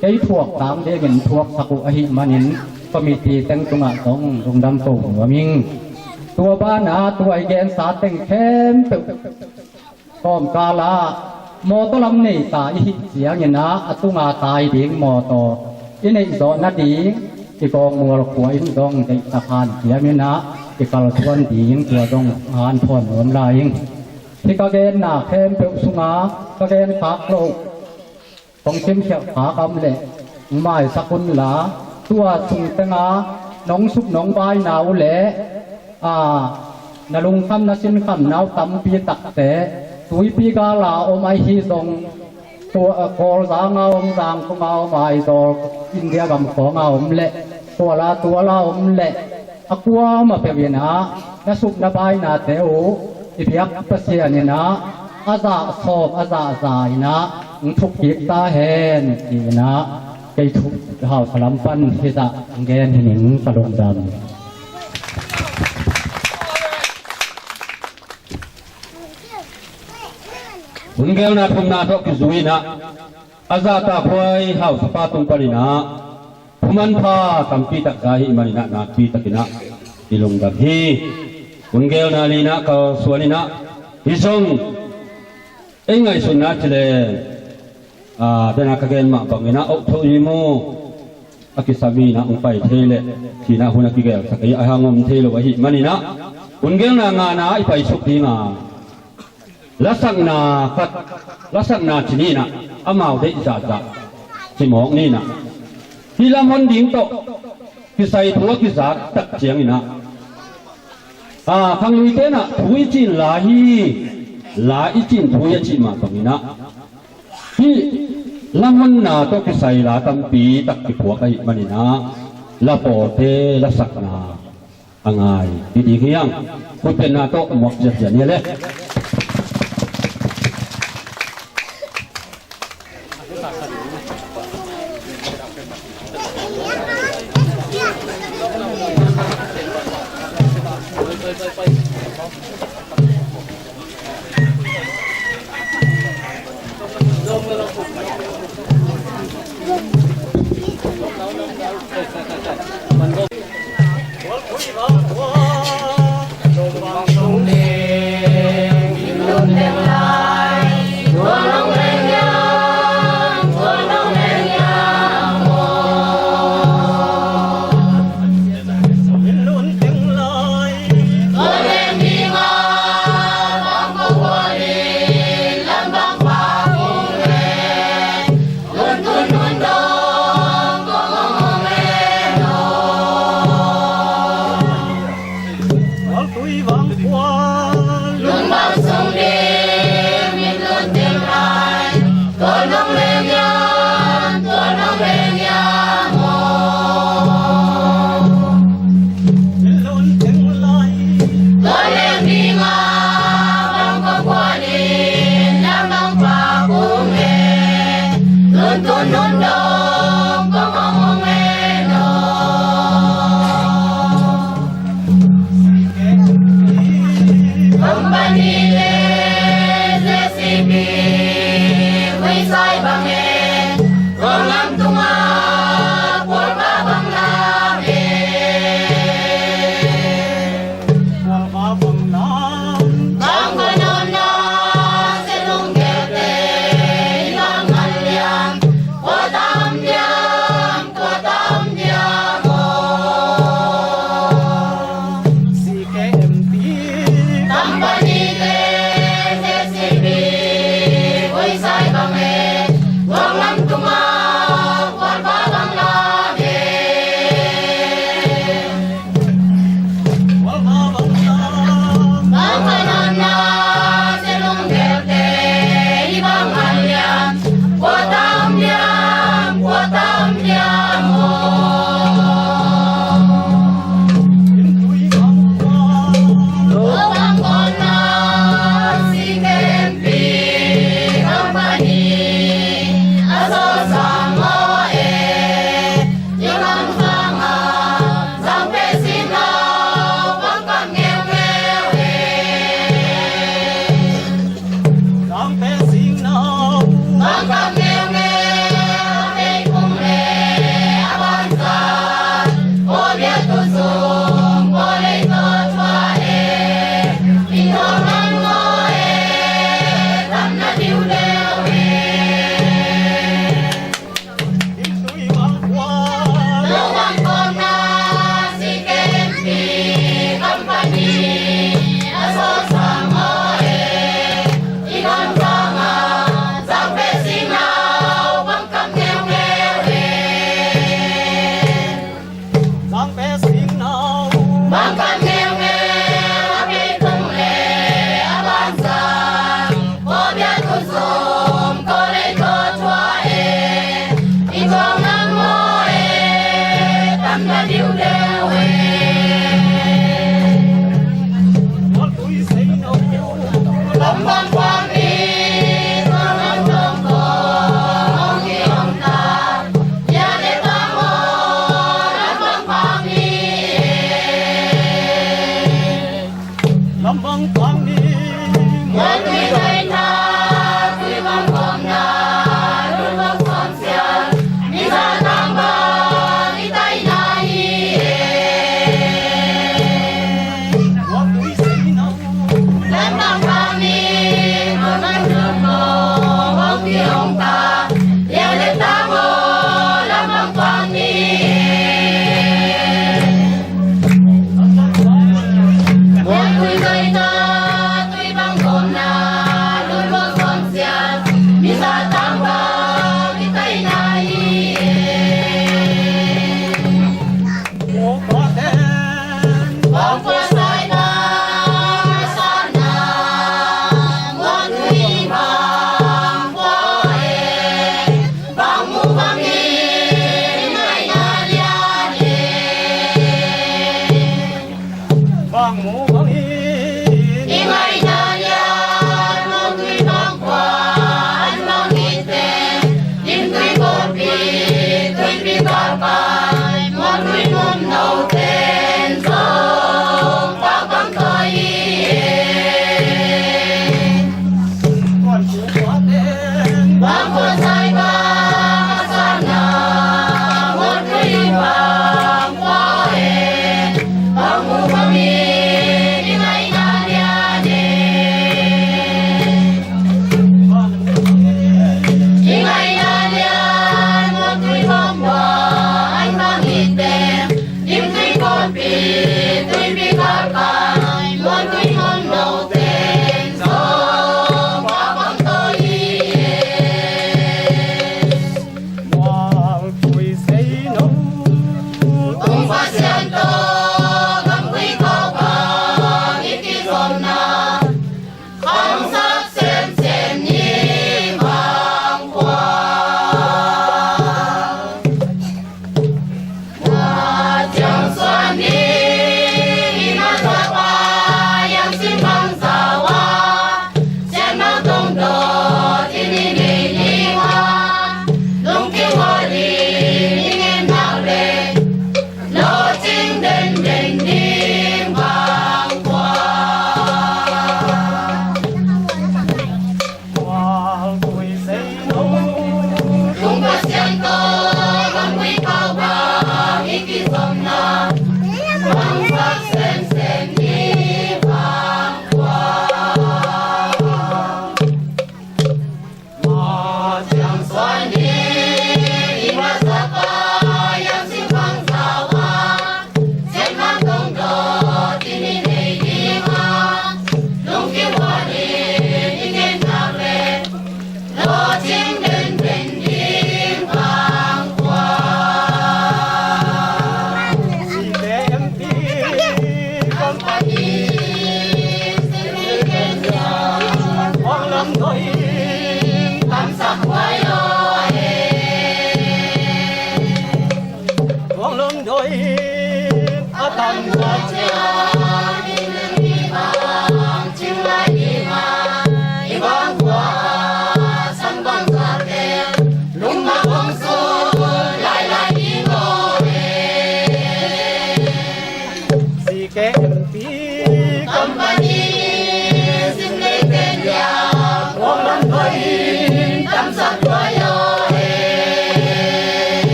kei thuak tang dingin thuaksak uh ahih manin committee teng tungah zong lungdam ko nuam ing. Tua banah tua i gensa teng khempeuh kawmkalah mawtaw lam neita i hih ciangin ah a tunga tai ding mawtaw i neih zawh nading i kawngmual khua in zong deihtak hanciam in ah i kalsuan ding tua zong hanthawn nuam lai ing. Hih ka genna khempeuh sunga ka gen khak loh kong simkhialh khak a om leh maisak unla tua sung tenga nong suk nong baina uh leh, a, na lungkham na sinkhamna uh tampi takte tuipi gala om ahi zong tua, a, Kawlzanga om, Zangkoma om, Aizawl, India gam khawnga om leh kuala tuala om leh a kuamah peuh in ah na suk na bainate uh i biak Pasian in ah a zah sawm a zah za in ah hong thuk kik ta hen ci in ah kei thu hausa lam pan hizah hong gen hi ning ka lungdam. Hun gelna thumna tawh kizui in ah a zahtakhuai hausapa tung panin ah thuman pha tampi tak za ahih manin ah nakpi takin ah i lungdam hi. Hun gelna li in ah kalsuan in ah hih zong ei ngaihsutna ci leng, a, dena ka gen mah bangin ah auh thoh hi mu a kisam in ah hong pai thei leh ci in ah hun a kigelsak ei a hang om thei lo ahih manin ah hun gelna ngana i paisuk ding a Lasakna khat, lasakna ci ni in ah, amau deih zahzah ci mawk ni in ah, hih lamhon ding tawh kisai thu a kizak tak ciangin ah, a, khangluite in ah thu i cih in la hi, la i cih in thu hi a cih mah bangin ah, hih lamhonna tawh kisai la tampi tak kiphuak ahih manin ah, lapawlte lasakna a ngai diding hi hang. Khutbetna tawh muak ziahziah ni le. Lungdam hi.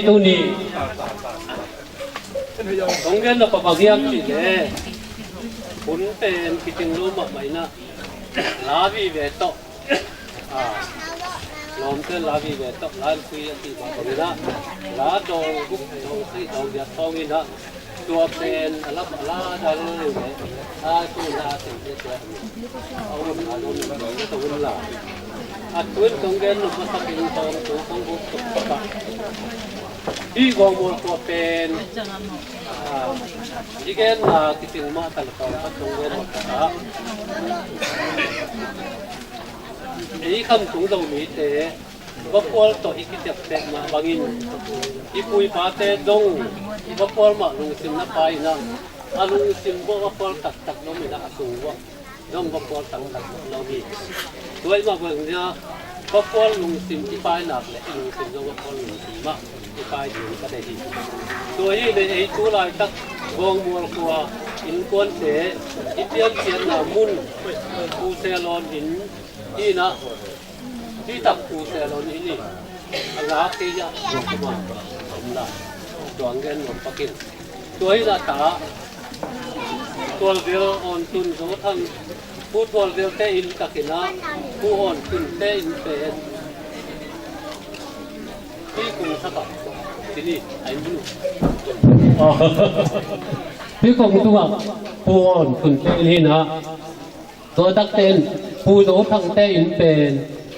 Tuni kong gen nop pen bang hiam cih leh, hun pen kiting lo mahmah in ah, la vive tawh, ah, lawmte la vive tawh, la en sui a cih mah bangin ah, la dawng guk, dawng sagih, dawng giat khawng in ah, tua pen a la, a la dang lo leh, a tu na a teng te tua a um a lo, a tu in la. A tu in kong gen nop masa pen tawm tu kong guk tuk tuk a, hih Gawngmual khua pen, ah, i genna kiting mah ta leh tawm khat kong gen nop masa. Ei Khamtung Zomite vaphual tawh i kiciapteh mah bangin i pu i pate dong vaphual mah lungsim na pai in ah, a lungsim bawh vaphual taktak lo in ah, a sung bawh dong vaphual taktak lo hi. Tua i mah bangin ah vaphual lungsim i pai nak leh i lungsim dong vaphual lungsim mah i pai ding ka deih hi. Tua hi leh ei tu laitak Gawngmual khua innkuante i pianpianna mun Pu Selon inn hi in ah, hi tak Pu Selon inn hi. A ngak kei ah tua kuma om lai. Tua ang gen nuam pak ing. Tua hi in ah ta Thualvil Awn Tun Zo Thang, Pu Thualvil te inn tak in ah Pu Awn Tun te inn pen hi kung thak ah, tini a inn mun uh. Hi kung tung ah Pu Awn Tun te inn hi in ah, tua takte in Pu Zo Thang te inn pen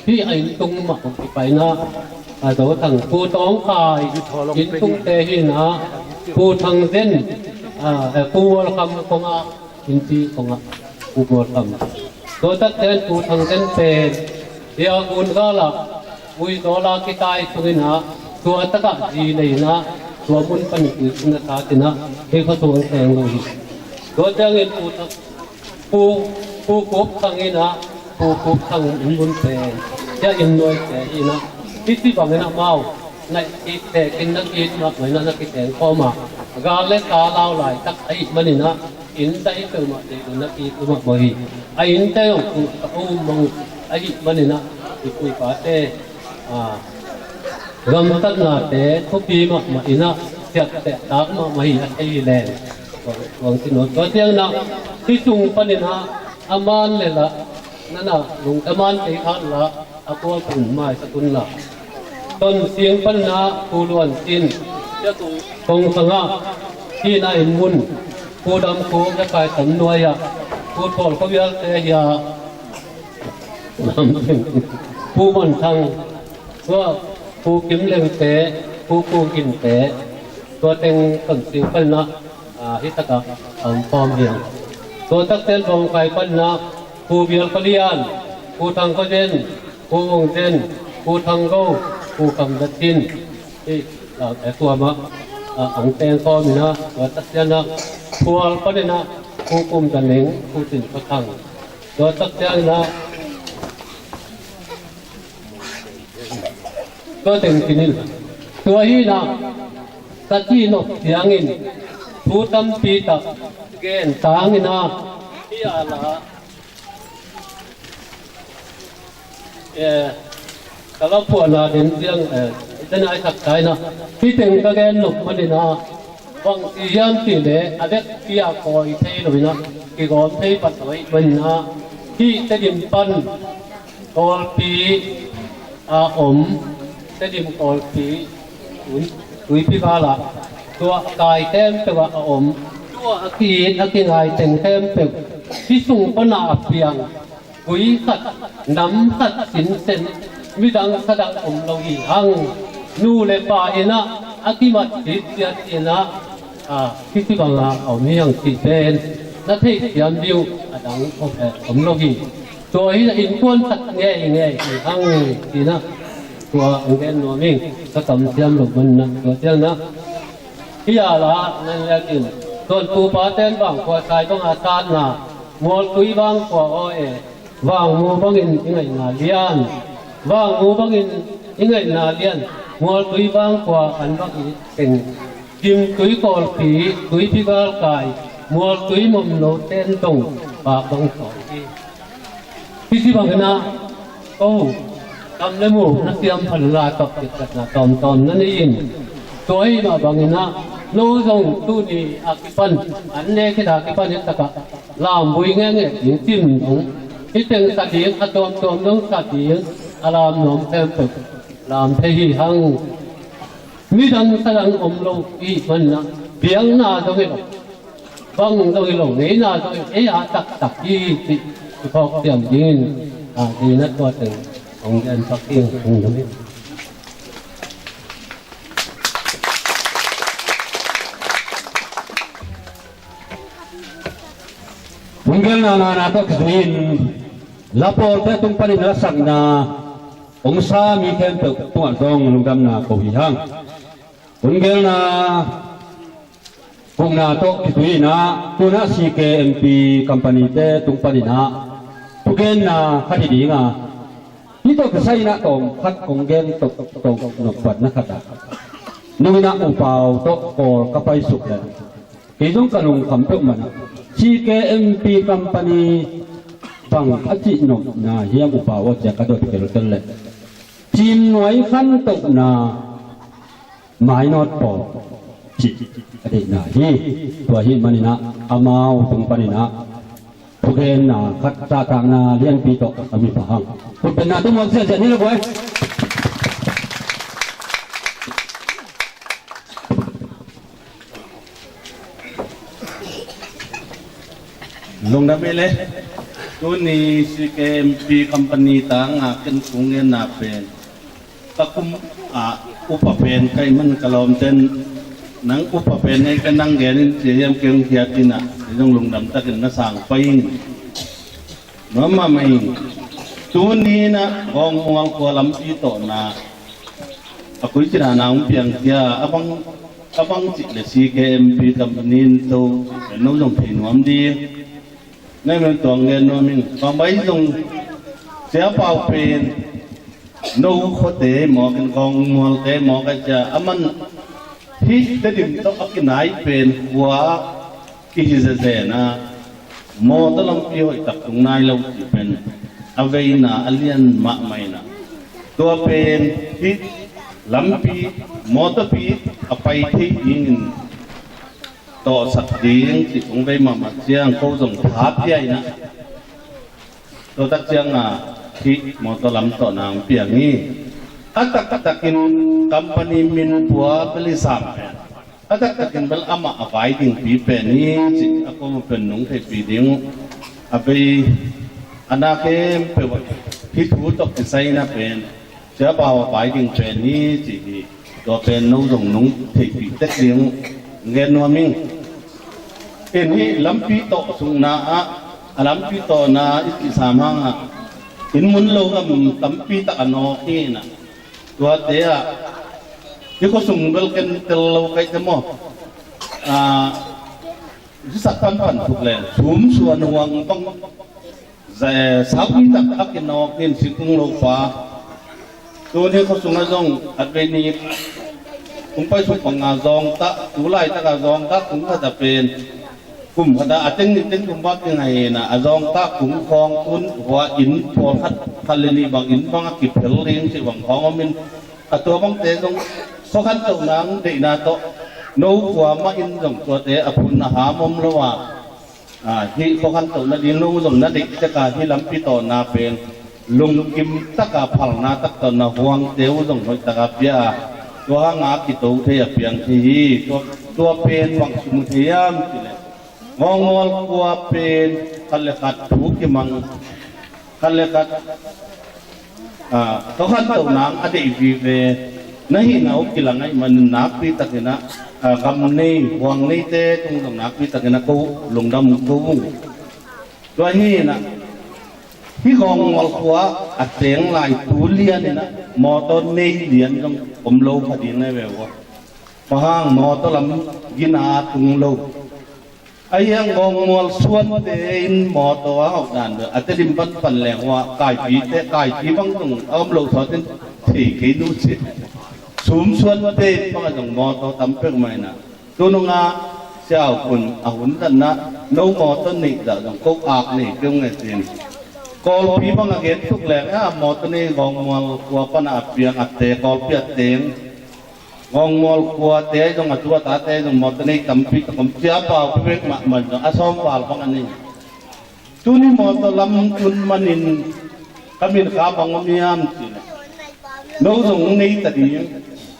hi a inn tung mah i pai in ah, a Zo Thang Pu Tawng Khai inn tungte hi in ah, Pu Thang Zen, a, eh, Pu Mual Kham kong ah, innpi kong ah Pu Mual Kham. Tua takte in Pu Thang Zen pen hi a gun gal ah Ui Zawla kitai sung in ah, tua tak ah zi nei in ah, tua mun panin tuiphum na sat in ah, hi khuasung teng lo hi. Tua ciangin Pu Thang, Pu, Pu Kup Thang in ah, Pu Kup Thang inn mun pen hi a inn nuaite hi in ah, hih ci bangin amau na kiteek in, na ki-it mah bangin ah na kiteng khawm a, gal le sa lau laitak ahih manin ah, inn dah i peuhmah deih un a kik uh mah bawh hi. A innte zong kung ka um mang uh ahih manin ah, i pu i pate, a, gamtatnate thupi mahmah in ah, siatteh tak mahmah hi a thei hi leng. Tuang, tuang sin uh. Tua ciangin ah, hih sung panin ah, a man le lah, na na, lungdam man kei khat lah, a kual kun maisak un la. Ton Sing pan na Pu Luan Sin, Kong Sang ah, hi na inn mun, Pu Dam Kho, ya kai tam nuai ah, Pu Thawl Khua Vial te hi a, Pu Mon Thang, tua Pu Kim Leng te, Pu Kung Gin te, tua teng Ton Sing pan na, a, hi tak ah a om khawm hi ang. Tua tak ten Bawngkai pan na, Pu Bial Khua Lian, Pu Thang Khua Zen, Pu Vung Zen, Pu Thang Go, Pu Kam Za Cin, hi, a, e, tua mah, a, ang teng khawm in ah, tua tak ciang ah, Phual pan in ah, Pu Kum Za Ning, Pu Cin Khua Thang. Tua tak ciang in ah, tua teng kinin, tua hi in ah, ka cih nop ciangin thu tampi tak gen tang in ah, hi a la, eh, ka la phuahna den ciang, eh, i ten ai sak ta in ah, hi teng ka gen nop man in ah, bang ci hiam cih leh a vekpi a kawi thei lo in ah, kigawm thei pah lo ahih man in ah, hih Tedim pan Kawlpi a om, Tedim Kawlpi, Tui, Tuipi gal ah, tua kai khempeuh ah a om, tua a ki-it a kingai teng khempeuh, hih sung pan a piang, gui khat, nam khat sinsen, midang sa dang om lo hi hang. Nu le pa in ah a kimat ciatciat in ah, a, hih ci bang a om hi hang cih pen na theih siam ding uh a dang om, eh, om lo hi. Tua hi a innkuan khat ngeingei hi hang ci in ah, tua ang gen nuam ing, ka kam siam lo man in ah, tua ciang in ah, hi a la, nan lek in, Tuantu pa ten Vangkhua sai bang a satna, Mualtui Vangkhua aw e, Vangmu bangin i ngaihna lian, Vangmu bangin i ngaihna lian, Mualtui Vangkhua an bang i teng, Dimtui Kawlpi, Tuipi galkai, Mualtui momno ten dong pak bang sawm hi. Hih ci bangin ah, ko, kam le mu na siam phan la tawh kikatna tawmtawm na nei in, tua hi mah bangin ah, no zong tuni a kipan, an ne khit a kipan hi tak ah, lamvui ngenge ding cim dong, hih teng sa ding, a tuamtuam dong sa ding, a lam nuam khempeuh lam thei hi hang. Midang sa dang om lo i hih man in ah, biakna zong hi lo, bang zong hi lo, ngeina zong hi, ei a taktak hi cih i phawk siam dingin, a, dina tua teng hong gen pak ing, hong dam ing. Hong gelna na na tawh kizui in, Lapawlte tung panin lasakna hong sa mi khempeuh tungah zong lungdamna ko hi hang. Hun gelna gukna tawh kituinah tunah C K M P company-te tung paninah thugenna khat hi dinga, hih tawh kisai inah tawm khat kong gen toktok nopbatna khatah, nunginah upau tawh kawl ka paisuk leh kei zong ka lungkham peuhmah ah, C K M P company bang a cihnopna hiam upau aw cia ka dot kelkel leh, cimnuai khantohna mainawt pawl cih a deihna hi. Tua hih maninah amau tung paninah thugenna khat zahtakna lianpi tawh a mi pha hang. Khutbetna tung muak ziahziah ni lo guai. Lungdam hi le. Tuni C K M P company tangah ken kong genna pen ka kum ah upa pen ka hih man ka lawmten, nang upa pen nei ka nang gen in ci hiam kei hong khiat inah, kei zong lungdam takin na sang pai in. Mama mai. Tuni inah Gawngmual khua lampi tawhna a koi cina na hong piang khia a bang, a bang cih le C K M P company in to no zong thei nuam ding. Nei men tuang ngen nuam ing. Bang bai zong Sia Pau pen no khuate mawk in Gawngmualte mawk a cia a man hih Tedim tawh a kinai pen khua kihi zezen a, mawtaw lampi hoihtak tung nai lo cih pen a veina a lian mahmah inah, tua pen hih lampi mawtawpi a pai thei dingin tawhsak ding cih kong vei mahmah ciang ko zong tha pia inah, tua tak cianga hih mawtaw lam tawh nang piang hi. A taktakin company min pua bel i sam pen, a taktakin bel amah a vai dingpi pen hi cih a koma pen nung theihpih ding uh. A bei a na khempeuh ah hih thu tawh kisai na pen Sia Pau a vai ding pen hi cih hi. Tua pen no zong nung theihpih tek ding uh. Ngen nuam ing. Ken hih lampi tawh sungna ah, a lampi tawhna i cih sam hangah inn mun lo gam tampi tak a nawk hi inah, tuate ah hih khuasung bel ken tel lo kaihte maw? Ah, hih sak panpan thuk le sum suan huang bang Za-, eh, saupi tak a kinawk in singkung lopa. Tuni khuasungah zong a bei ni kung paisuk banga zawngtah, tu laitaka zawngtah kung khat a pen kum khat a a teng ni teng kum bak ding ahi na, a zawngtah kung khawng tun hua inn pawlkhat khat le nih bang inn bang a kiphel ding cih bang khawng om in, a tua bangte zong khuakhan toh nang deihna tawh no khua mah in zong tuate a phun a ham om lo a. Ah, hih khuakhan toh nading no zong na deih teka hih lampi tawhna pen lungkim taka phalna tak tawh na huangte uh zong hoih taka pia a, tua hanga kito thei a piang thei hi. Tua, tua pen bang sum uh thei hiam cih leh Gawngmual khua pen khat le khat thu kimang, khat le khat, ah, khuakhan toh nang a deih vive na hihna uh kilang ahih manin nakpi takin ah, ah, gam nei huang neite tung zong nakpi takin ah ko lungdam ko ung. Tua hi inah hih Gawngmual khua a teng lai tu lian inah mawtaw nei lian zong om lo kha ding na ve uh a. Bang hang mawtaw lam gina tung lo. A hiang Gawngmual suante in mawtaw a hauh dan bel a Tedim panpan leng hua kaipite, kaipi bang zong a om lo suatin thei kei nu cih. Sum suante in bang a zong mawtaw tam pek mah inah. Tununga siau kun a hun tanna no mawtaw neih zah zong ko ak nei keu nge cin. Kawlpi bang a gen tuk leng a mawtaw nei Gawngmual khua pana a piang a te Kawlpi a teng. Gawngmual khuate ahi zong a tu a tate ahi zong mawtaw nei tampi tak om. Sia Pau pek mahmah zong a sawm val bang a nei. Tuni mawtaw lam tun manin ka min kha bang om hiam cih leh no zong hong nei ta ding.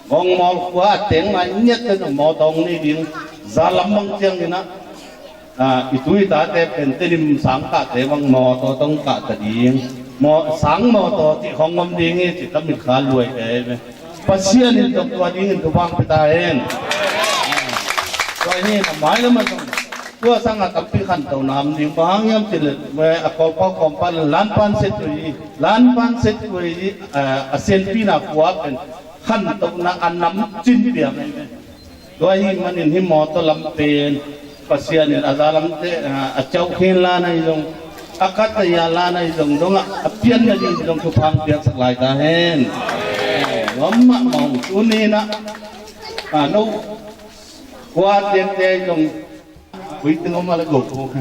Gawngmual khua a teng lai ngiat te zong mawtaw hong nei ding. Za lam bang ciangin ah, ah, i tu i tate pen Tedim sang kahte bang mawtaw tawh hong kah ta ding. Maw, sang mawtaw cih hong om ding hi cih ka mit kha luai kei ve. Pasian in zong tua dingin thupha hong pia ta hen. Tua hi na mailam ah zong Tua sangah tampi khantohna om ding, bang hang hiam cih leh, eh, a kawlpau kawmpa le lanpan set uh hi, lanpan set uh hi, eh, a sianpina khua pen khantohna a nam cin piang ahi ve. Tua ahih manin hih mawtaw lam pen Pasian in a za lamte, eh, a ciauh khin lan ahi zong, a kat a ya lan ahi zong dongah a pianna ding zong thupha piaksak lai ta hen. Nuam mahmah ung. Tuni-in ah, ah, no khua tengte ahi zong, Ui, teng om a le gopu.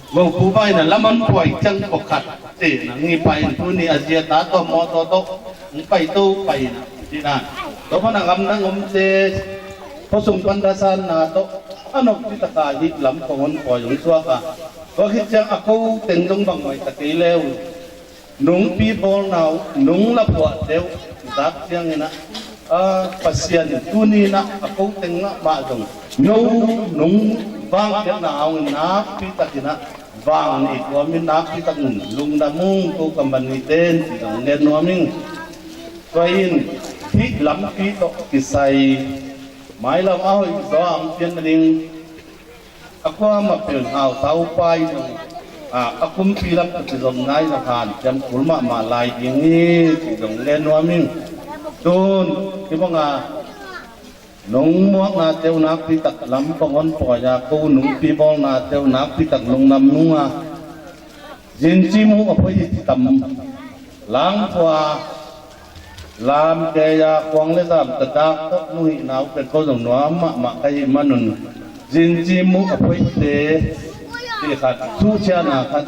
Gopu pai na lam an puai ciang pakhat te na ngi pai in tuni a zia ta tawh mawtaw tawh hong pai to pai na. Ci na. Tua pan a gamdang omte khua sung pan dasanna tawh a nop ci taka hih lam kong hong puai hong suak a. Tua khit ciang a ko teng dong bangmah ta kei leu. Nungpi bawlna uh, nung lapuahte uh, zak ciangin ah, a, Pasian tuni-in ah, a ko teng mahmah zong, no nung vangpiakna hangin nakpi takin ah, vang nei tuamin nakpi takin lungdam ung ko company ten ci zong ngen nuam ing. Tua in, hih lampi tawh kisai, mailam a hoih zaw a hong pian nading, a kuamah pen hau tau pai zong, a, a kumpi lam tawh kizomna i zong hanciam kul mahmah lai ding hi, ci zong ngen nuam ing. Tun, hih banga nong muaknate uh nakpi tak lam pang hong pawi a, ko nungpi bawlnate uh nakpi tak lungdam nung a, Zinci muh a phoih i ci tam. Langpua, lam kei a kuang le zam tatak tawh nu hihna uh pen ko zong nuam mahmah ka hih manun. Zinci muh a phoihte, ti khat, suhciana khat,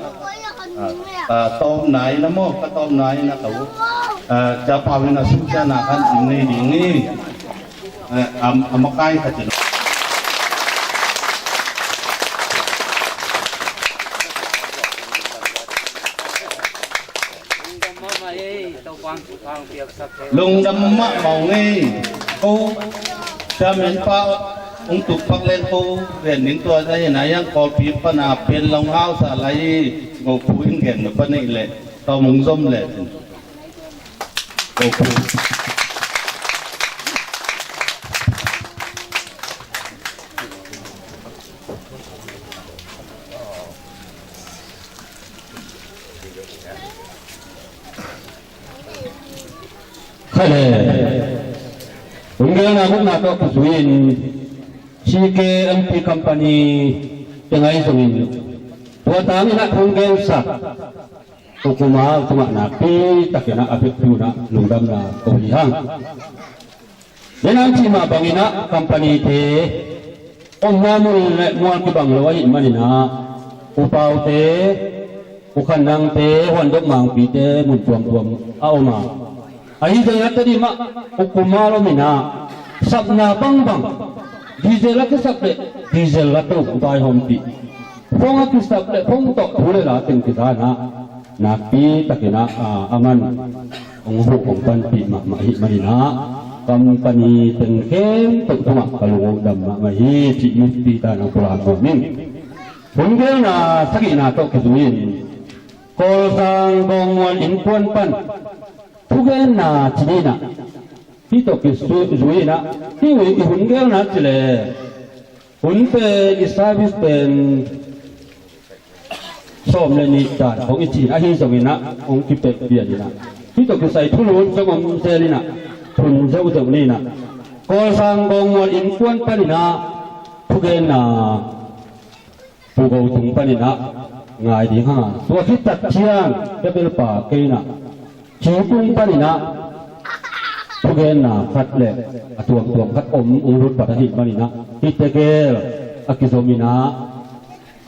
a, a, tawmna in a maw, ka tawmna in a ka uh. A, Cia Pau in a suhciana khat nei ding hi. Eh, a, a makai khat in. Lungdam mahmah ung ei. Ko, Chairman pa, ung tuk pak leng ko, ven ning tua zai na yang Kawlpi pana pen long hau sa lai, go pu in gen na pa nei le, tau mung zom le. Khai le. Hong gelna mukna tawh kizui in C K M P Company teng ahi zongin tua tangin a hong gelsa U Kuma, U Kuma nakpi takin a bek tuna lungdamna ko hi hang. Denang cih mah bangin a company te omna mun le mual kibang lo ahih manin a U Pau te, U Khan Nang te, Huan Dok Mangpi te mun tuamtuam a om a. Ahi zongin a Tedim ah U Kuma lo min a sapna bangbang, diesel a kisap le diesel a tung vaihawmpih, phone a kisap le phone tawh thu le la teng kizan a, nakpi takin a, a, a man hong huh hong panpih mahmah ahih manin a, company teng khempeuh tungah ka lungdam mahmah hi cih mipite tungah pulak nuam ing. Hun gelna sagihna tawh kizui in Kawlsang Gawngmual innkuan pan thugenna ci ni in a, hih tawh kizui in a, hih i hun gelna ci le hun pen i service pen sawm le nih dan hong i cih in ahi zongin a hong kipek pian in a, hih tawh kisai thulu zong om zel in a, thun zeuhzeuh ni in a, Kawlsang Gawngmual innkuan pan in a thugenna Pu Go tung panin ah ngai ding hang a, tua khit tak ciang Bethel pa kei in ah Ci Kung panin ah thugenna khat le a tuamtuam khat om ung lut pat ahih manin ah, hihte gel a kizom in ah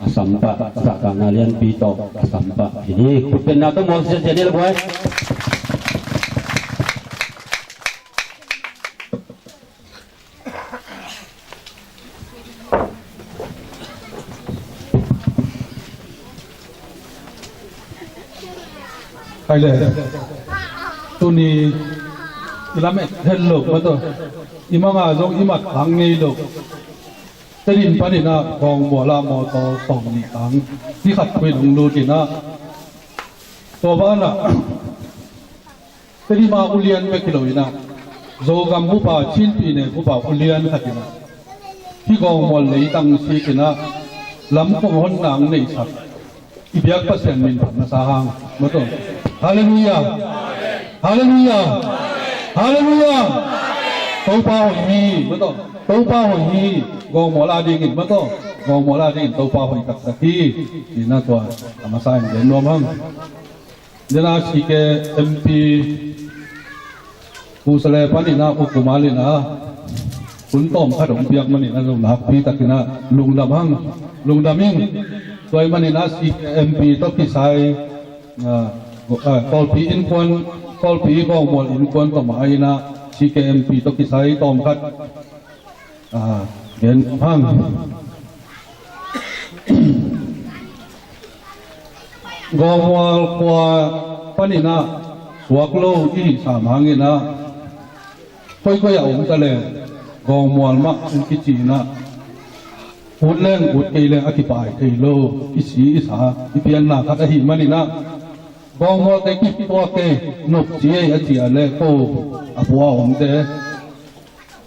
a sampah, sahtakna lianpi tawh a sampah hi ni. Khutbenna tawh muang siasia ni la buai. Khai le. Tuni i lamet het lo mah tawh, i manga zong i mat hang ngei lo. Tedim panin ah Gawngmual ah mawtaw sawm nih kang, ni khat phuin hong lut in ah, tua banah Tedim ah ulian bek hi lo in ah, Zogam bupa, Chin pyine bupa ulian khat in ah, hih Gawngmual leitang sik in ah, lam kong honna ang neihsak i biak Pasian min phat na sa hang. Maw taw. Halleluiah. Halleluiah. Halleluiah. Topa hoih hi. Maw taw. Topa hoih hi. Gawngmual a dingin, maw taw, gawngmual a dingin Topa hoih taktak hi. Ina tua a masa in gen nuam hang. Dena C K M P Pu Sale panin ah U Kumal in ah hun tawm khat hong piak manin ah zong nakpi takin ah lungdam hang, lungdam ing. Tua ahih manin ah C K M P tawh kisai, ah, ah, Kawlpi innkuan, Kawlpi gawngmual innkuan tawh mah in ah C K M P tawh kisai tawm khat, ah, gen hang. Gawngmual khua panin ah suak lo i hih sam hangin ah, koikoi ah om ta leh gawngmual mah hong kici in ah, ut leng ut kei leng a kipai thei lo, i si i sa i pianna khat ahih manin ah, gawngmualte kituak kei, nopci ei a ci a leh ko a pua a omte,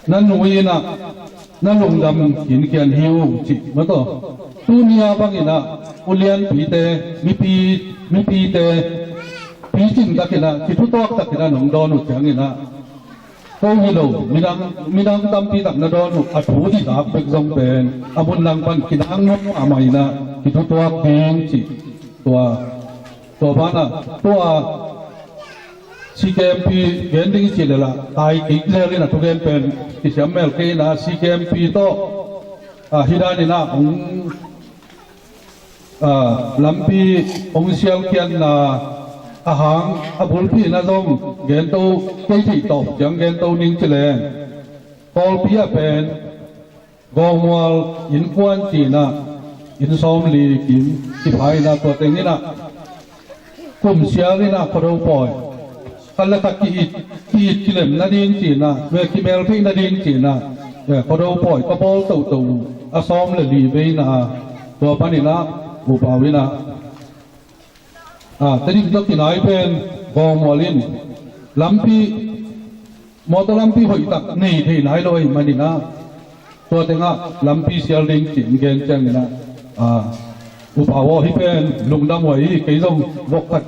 na nui in ah na lungdam khinkhian hi ung ci, maw taw. Tuni a bangin ah ulianpite, mipi, mipite picing takin ah, kithutuak takin ah nong dawn uh ciangin ah, ko hi lo, midang, midang tampi tak na dawn uh a thu hizak bek zong pen a mun lang pan kinang nuam mahmah in ah kithutuak ding ci. Tua, tua banah tua C K M P gen ding i cih leh lah tai kik lel in a thugen pen kisiam mel kei in ah, C K M P tawh, ah, hih danin ah hong, ah, lampi hong sialkhiatna a hang a bulpi in ah zong gento, kei theih tawh ciang gento ning ci leng, Kawlpi ah pen gawngmual innkuan ci in ah inn sawmli kim kipha in ah, tua teng in ah kum sial in ah Khuado pawi khat le khat ki-it, ki-it kilem nading ci in ah, me kimelphei nading ci in ah, eh, Khuado pawi ka bawl toto uh a sawm le li vei in ah, tua panin ah U Pau in ah, ah, Tedim tawh kinai pen gawngmual in lampi, mawtaw lampi hoihtak nei thei nai lo ahih manin ah, tua teng ah lampi sial ding ci in gen ciangin ah, ah, U Pau aw, hih pen lungdam huai hi, kei zong vok khat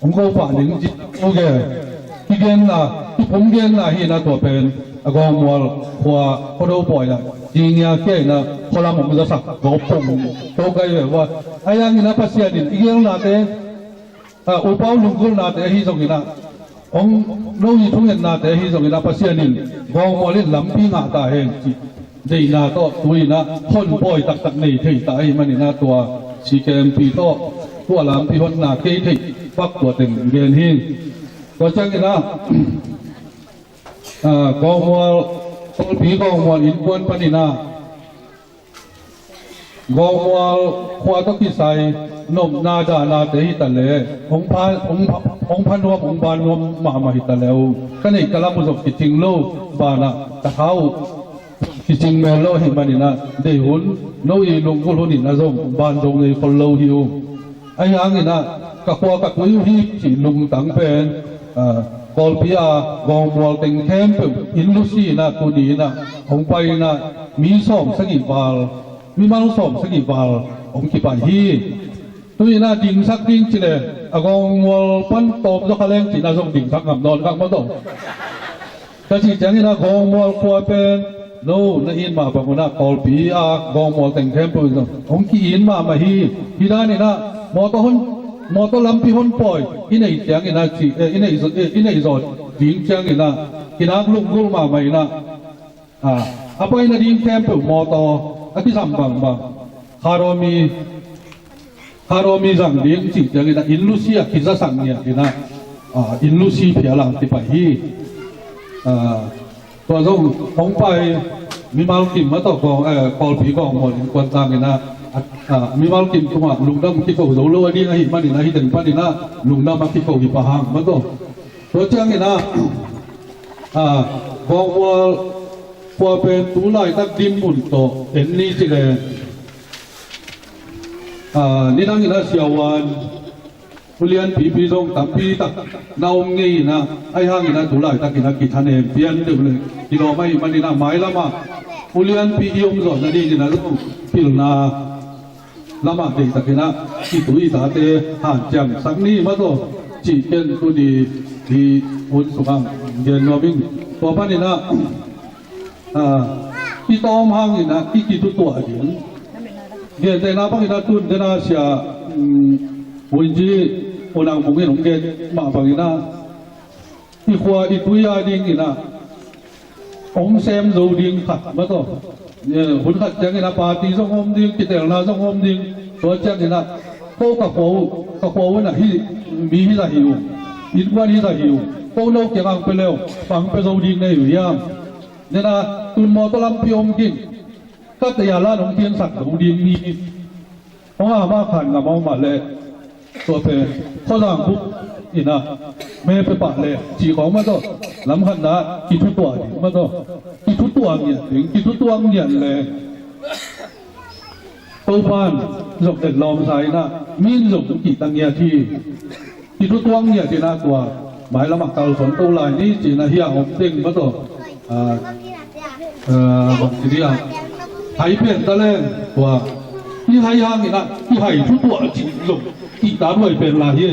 hong ko pah ning ci, u ge, kigenna, kipum genna hi in ah, tua pen a gawngmual khua Khuado pawi ah ci ngia kia in ah khualam hong zasak gawp pong to kai ve ua. Ahi hangin ah Pasian in i gelnate, ah, U Pau lunggulhnate ahi zongin ah, hong, no i thungennate ahi zongin ah, Pasian in gawngmual in lampi ngah ta hen cih deihna tawh tu in ah hon pawi taktak nei thei ta ahih manin ah, tua C K M P tawh tua lampi honna kei theih bak tua teng gen hi. Tua ciangin ah, ah, gawngmual, Kawlpi gawngmual innkuan panin ah, gawngmual khua tawh kisai nopna dahnate hi ta leh, hong pha, hong pha, hong pha nuam, hong ban nuam mahmah hi ta leh, ka neih ka lam uh zong kicing lo, banah ka tha uh kicing mel lo ahih manin ah, deih hun, no i lunggulh hun in ah zong ban zong nei khol lo hi uh. Ahi hangin ah, ka khua ka kui uh hi cih lungtang pen, ah, Kawlpi a gawngmual teng khempeuh inn lusi in ah, tuni in ah hong pai in ah, mi sawm sagih val, mimal sawm sagih val hong kipai hi. Tu in ah dingsak ding ci leh, a gawngmual pan tawm zaw kha leng ci in ah zong dingsak ngam nawn kha, maw taw. Ka cih ciangin ah gawngmual khua pen, no, na it mah bang un ah Kawlpi a gawngmual teng khempeuh in zong hong ki-it mahmah hi. Hih danin ah mawtaw hon, mawtaw lampi hon pawi i neih ciangin ah ci, eh, i neih zaw, eh, i neih zaw ding ciangin ah kinak lunggulh mahmah in ah, ah, a pai nading khempeuh mawtaw a kisam bangbang, Kha Daw mi, Kha Daw mi zang ding cih ciangin ah inn lusi a kizasak ngiat in ah, ah, inn lusi phial a kipai hi. Ah, tua zong hong pai mimal kim, maw taw, gawng, eh, Kawlpi gawngmual innkuan tangin ah, ah, ah, mimal kim tungah lungdam kiko zo lo a ding ahih manin ah, hih teng panin ah lungdam a kiko hi pah hang, maw taw. Tua ciangin ah, ah, gawngmual khua pen tu laitak dinmun tawh en ni ci leh, ah, nidangin ah siavuan, ulianpipi zong tampi tak na om ngei in ah, ahi hangin ah tu laitakin ah kithanem pian deuh leh kilawm ahih manin ah, mailam ah ulianpi i om zawh nadingin ah zong pilna lamah deihtakin ah i tu i tate hanciam sak ni maw taw, cih ken tuni hi hun sungah gen nuam ing. Tua panin ah, ah, i tawm hangin ah i kitutuah ding. Gentehna bangin ah tun dena sia, um, Wunji Unang Mung in hong gen mah bangin ah, i khua i tui a dingin ah hong sem zo ding khat maw taw. Eh, hun khat ciangin ah party zong om ding, kitelna zong om ding. Tua ciangin ah ko ka khua uh, ka khua uh in ah hih mi hih zah hi uh, innkuan hih zah hi uh, ko no kiangah hong pia le uh, bang pia zo ding na hi uh hiam? Nena tun mawtaw lampi om khin, ka tei a lan hong piangsak zo ding mi hong a mah khan ngam a om mah leh, tua pen khuazang buk in ah me pia pah leh cih khawng maw taw, lam khatna kithutuah ding maw taw, kithutuah ngiat ding, kithutuah ngiat leh Topa'n zong etlawmsa in ah, min zong kihta ngiat hi. Kithutuah ngiat in ah tua mailamah kalsuan to lai ni ci-in ah hih a om teng maw taw. Ah, ah, bang ci ding ah, hai pen ta leng tua i hai hangin ah i hai thutuah cih zong kihta duai pen lai hi.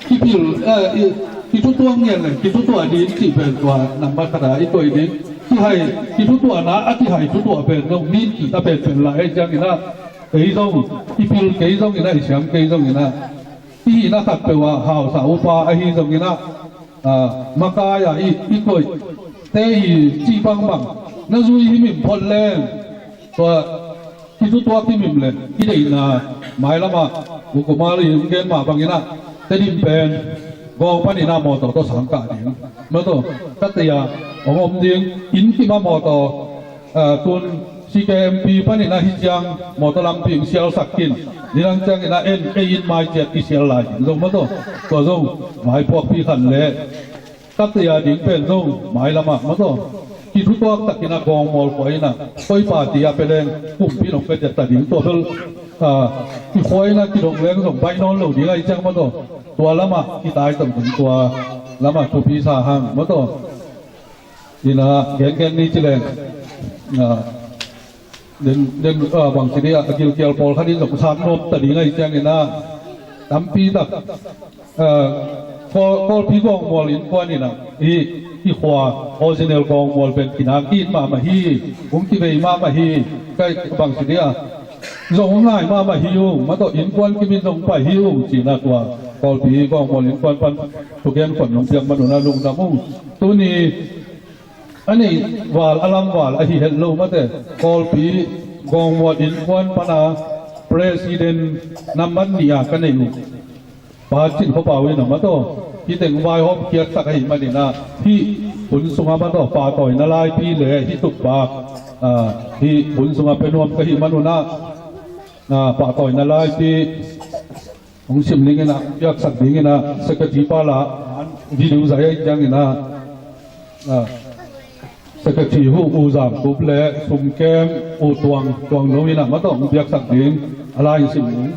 Kipil, eh, i, kithutuah ngiat leng kithutuah ding cih pen tua nambat khat a i koih ding. Kihai, kithutuahna a kihai thutuah pen zong min kihta penpen lai ahih ciangin ah, kei zong i pil kei zongin ah, i siam kei zongin ah, i hihna khatpeuh ah hausa upa ahi zongin ah, ah, makai ah i, i koihte i cih bangbang na zui himhim phot leng, tua kithutuak himhim leh i deihna mailamah U Kumar in hong gen mah bangin ah Tedim pen Gawng panin ah mawtaw tawh sang kah ding. Mawtaw ka tei a hong om ding, inn kim ah mawtaw, ah, tun C K M P panin ah hih ciang mawtaw lampi hong sialsak khin. Nidang ciangin ah en ei in mai ciat i sial lai ding zong mawtaw. Tua zong maipuakpi khat leh ka tei a ding pen zong mailamah mawtaw kithutuak takin ah Gawngmual khua in ah koi party a pia leng kumpi in hong pia ciat ta ding, tua bel, ah, i khua in ah kidong leng zong baih nawn lo ding ahih ciang mawtaw tua lamah i taitam ding, tua lamah thupi sa hang mawtaw. In ah gengen ni ci leng, ah, den, den, ah, bang ci ding ah, a gilkial pawlkhat in zong sang nop ta ding ahih ciangin ah tampi tak, ah, Kawl, Kawlpi Gawngmual innkuan in ah i, i khua original Gawngmual pen kinang kik mahmah hi, hong kivei mahmah hi. Kai bang ci ding ah, zong hong ngai mahmah hi ung, mawtaw innkuan kim in zong pai hi ung ci-in ah tua Kawlpi Gawngmual innkuan pan thugen khuan nong piak man un ah lungdam ung. Tuni a nei val a lam val ahi het lo mate, Kawlpi Gawngmual innkuan pana president nambat nih a ka nei uh Pa Cin Khua Pau in ah mawtaw, hih teng vaihawm khiatsak ahih manin ah hih hun sungah mawtaw pahtawina laipi le hih tukpak, ah, hih hun sungah pia nuam ka hih man un ah, ah, pahtawina laipi hong sim dingin ah, piaksak dingin ah secretary pa la video zai ahih ciangin ah, ah, secretary hu U Zam Kup le sumkem U Tuang, Tuang No in ah mawtaw hong piaksak ding a lai hong sim ding.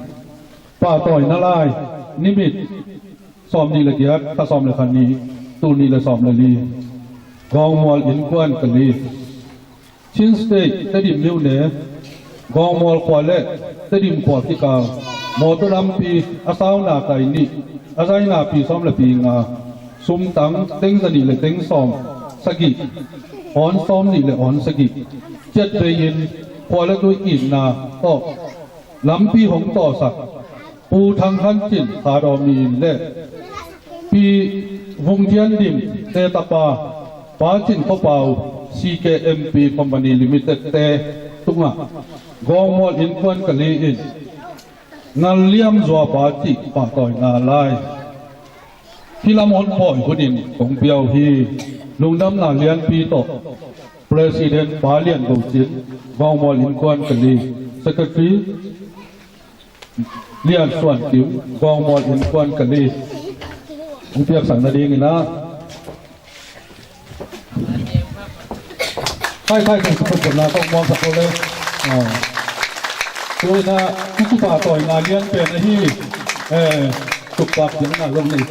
Pahtawina lai, nimit sawmnih le giat, kha sawm le kha nih, tul nih le sawm le li. Gawngmual innkuan ka li. Chin State, Tedim myone, Gawngmual khua le Tedim khua kikal mawtaw lampi a sauna tai nih, a zaina pi sawm le pi nga, sumtang teng za nih le teng sawm sagih, awn sawm nih le awn sagih. Ciat vei in khua le tui itna tawh lampi hong tawhsak Pu Thang Khan Cin, Kha Daw mi in le Pi Vung Thian Dim te tapa, Pa Cin Khua Pau, C K M P Company Limited te tungah Gawngmual innkuan ka li in ngal liam zuapa cih pahtawina lai hih lam hong pawi hunin kong pia uh hi. Lungdamna lianpi tawh President Pa Lian Go Cin, Gawngmual innkuan ka li, Secretary Lian Suan Kim, Gawngmual innkuan ka li, hong piaksak nadingin ah, khai khai kong support na kong muang sak ko le. Ah. Tu in ah, hih kipahtawina lian pen ahi, eh, tukpak ding na zong ni.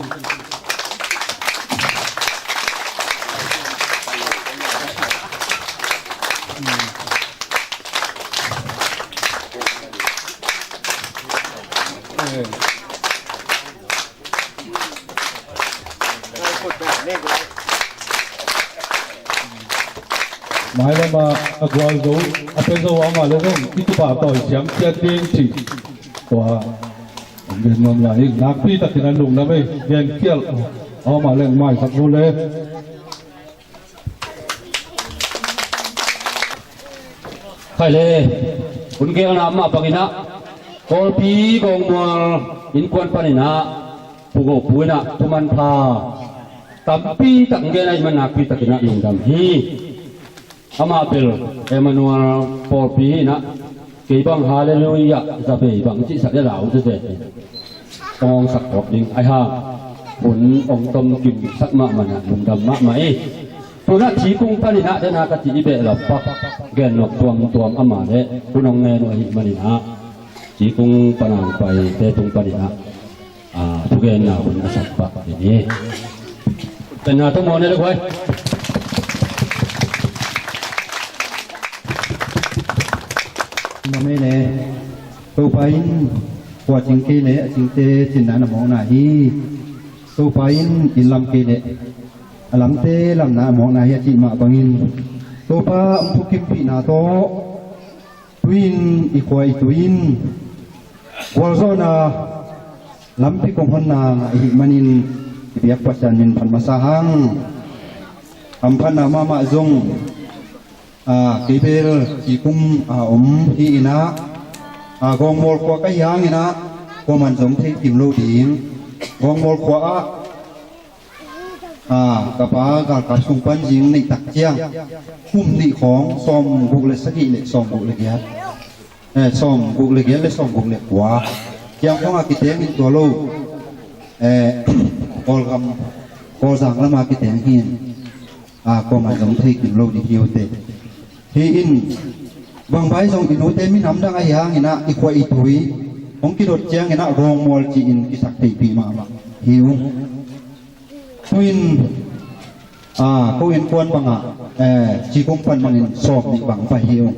Mailam ah a gualzo, a pia zo amah le zong i tupa tawi siam ciat ding cih tua gen nuam lai ing. Nakpi takin a lungdam ei, gen kial amah leng maisak zo le. Khai le, hun gelna mah bangin ah Kawlpi Gawngmual innkuan panin ah Pu Go Pu in ah thumanpha tampi tak gen ahih man nakpi takin ah lungdam hi. Amah bel Emmanuel pawlpi hi in ah, kei bang Hallelujah za bei bang cihsak le lau zezen hi. Hong sak kawk ding ahi hang, hun hong tom kimsak mahmah in ah lungdam mahmah hi. Tu in ah Cikung panin ah dena ka cih i behlap pak gen nop tuamtuam amah le hun hong ngen uh ahih manin ah Cikung pan a hong paite tung panin ah, ah, thugenna hun a sak pak ding hi. Penna tawh mawh ne le guai. Namei le Topa in khua cing kei le a cingte cinna na mawkna hi. Topa in inn lam kei le a lamte lamna a mawkna hi a cih mah bangin Topa hong thukimpihna tawh tu-in i khua i tui in gualzawhna lampi kong honna ngah i hih manin i biak Pasian min phat masa hang. Hamphatna mahmah zong, a, kei bel Cikung a om hi in ah, a, Gawngmual khua ka hi hangin ah kuaman zong thei kim lo ding. Gawngmual khua ah, a, ka pa galkap sung pan zing neih tak ciang kum nih khawng, sawmguk le sagih le sawmguk le giat, eh, sawmguk le giat le sawmguk le kua ciang khawng a kiteng in tua lo, eh, Kawlgam, Kawlzang lam a kiteng hi in, a, kuaman zong thei kim lo ding hi uh teh. Hi in, bangbai zong i nute minam dang ahi hangin ah i khua i tui hong kidot ciangin ah Gawngmual ci-in kisak theihpih mahmah hi ung. Tu-in, a, ko innkuan bangah, eh, Cikung pan bangin sawm nih bang pai hi ung.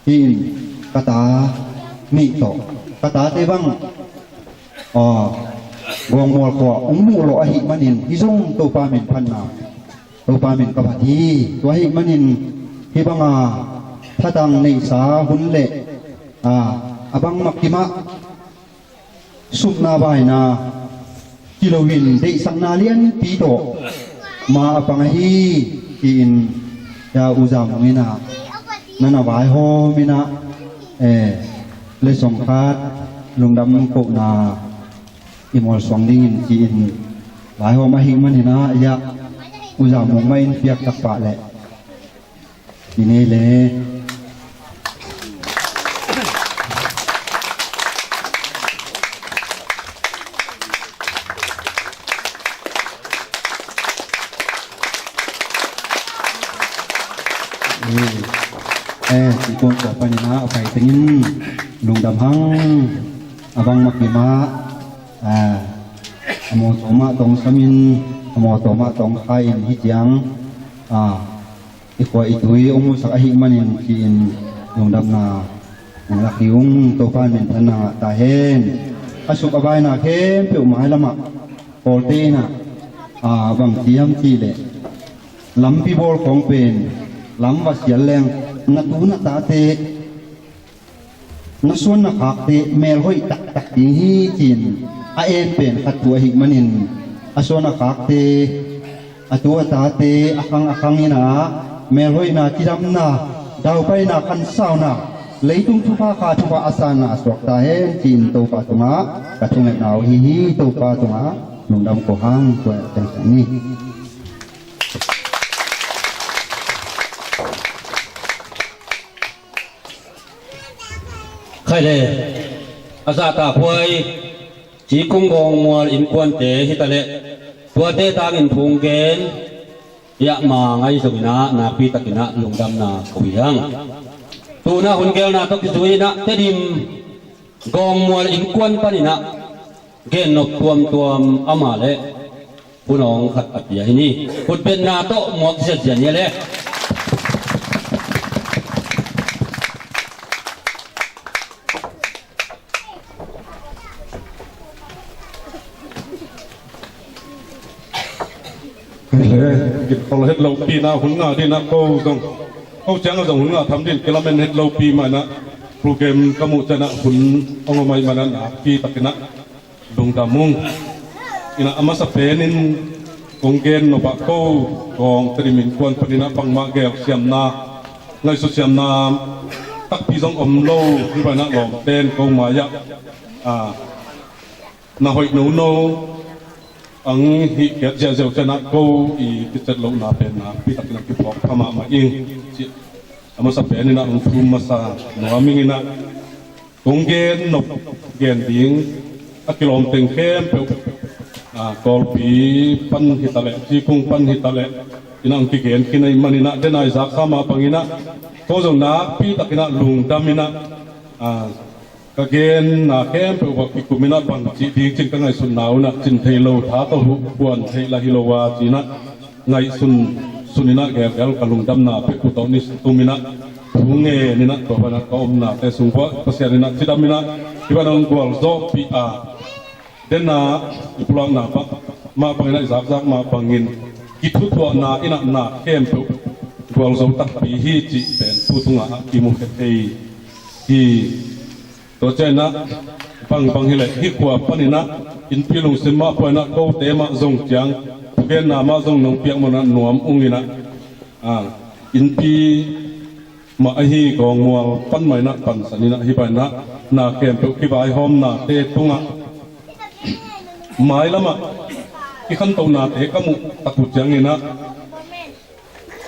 Hi in, ka ta nih tawh, ka tate bang, a, Gawngmual khua hong muh lawh ahih manin hih zong Topa min phatna, Topa min ka phat hi. Tua ahih manin hih banga thatang neihsa hun le, a, a bangmah kimah supna baina kiloin deihsakna lianpi tawh ma a pang ahi, tiin ya U Za Mung in ah na na vaihawm in ah, eh, letsong khat lungdam kohna i mualsuang dingin ci-in vaihawm ahih manin ah, ya U Za Mung mah in piak takpah leh i nei le. Eh, i kuang kuang panin ah a pai tengin lungdam hang. A bangmah kimah, ah, a mawtaw mah tong samin, a mawtaw mah tong kha-in hih ciang, ah, i khua i tui hong musak ahih manin ci-in lungdamna hong lak hi ung. Topa in minthanna ngah ta hen. A suk a baina khempeuh mailamah Kawlte in ah, a, bang ci hiam cih leh lampi bawl khawng pen lam va sial leng na tu na tate na suan na khakte melhoih taktak ding hi, ci-in a en pen khat thu ahih manin a suan a khakte, a tu a tate, a khang a khang in ah melhoihna, cidamna, daupaina, khansauna, leitung thupha kha thupha a sanna a suak ta hen, ci-in Topa tungah ka thungetna uh ahi hi. Topa tungah lungdam ko hang, tua tengsak ni. Khai le, a zahtakhuai Cikung Gawngmual innkuante hi ta leh, tuate tangin phung gen, i ah ma ngai zongin ah nakpi takin ah lungdamna ko hi hang. Tuna hun gelna tawh kizui in ah Tedim Gawngmual innkuan panin ah gennop tuamtuam amah le hun awng khat a pia hi ni. Khutbetna tawh muak ziazia ni a le. Kei le, gitkhol het lopi na hun ngah ding ah ko zong, ko ciang a zong hun ngah tham ding kilamen het lopi mah in ah, program ka muh ciang ah hun hong om ahih man ah nakpi takin ah lungdam ung. In ah a masa penin kong gen nop ah ko Gawng Tedim innkuan panin ah bangmah gelsiamna, ngaihsut siamna takpi zong om lo, hih bangin ah lawmten ko mai-ah, ah, na hoih nono ang hih kiat ziahziah uh ciang ah ko i kicet lohna pen nakpi takin ah kiphawk pha mahmah ing. Cih a masa penin ah hong thum masa nuam ing in ah, kong gen nop, gen ding a kilawm teng khempeuh, ah, Kawlpi pan hi ta leh, Cikung pan hi ta leh, in ah hong kigen khin ahih manin ah, den a i zaksa mah bangin ah ko zong nakpi takin ah lungdam in ah, ah, ka genna khempeuh va kikum in ah bang cih ding cin ka ngaihsutna un ah cin thei lo, tha tawh huh kuan theih lah hi lo a ci-in ah ngaihsun sun in ah gelgel ka lungdamna pek uh tawh ni tum in ah thu ngen in ah tua bangin ah ka omnate sung vuah Pasian in ah cidam in ah hih bangin ah hong gualzawhpih a, den a i pulakna mah bangin ah i zakzak mah bangin kithutuahna in ah na khempeuh gualzo takpi hi cih pen tu tungah ah kimu khia thei hi. Tua ciang in ah bangbang hi leh hih khua panin ah innpi lungsim mah pua in ah kote mah zong ciang thugenna mah zong nong piak mah in ah nuam ung in ah, ah, innpi mah ahi Gawngmual pan mah in ah pansan in ah hih bangin ah na khempeuh kivaihawmnate tungah mailam ah kikhantohnate ka muh tak uh ciangin ah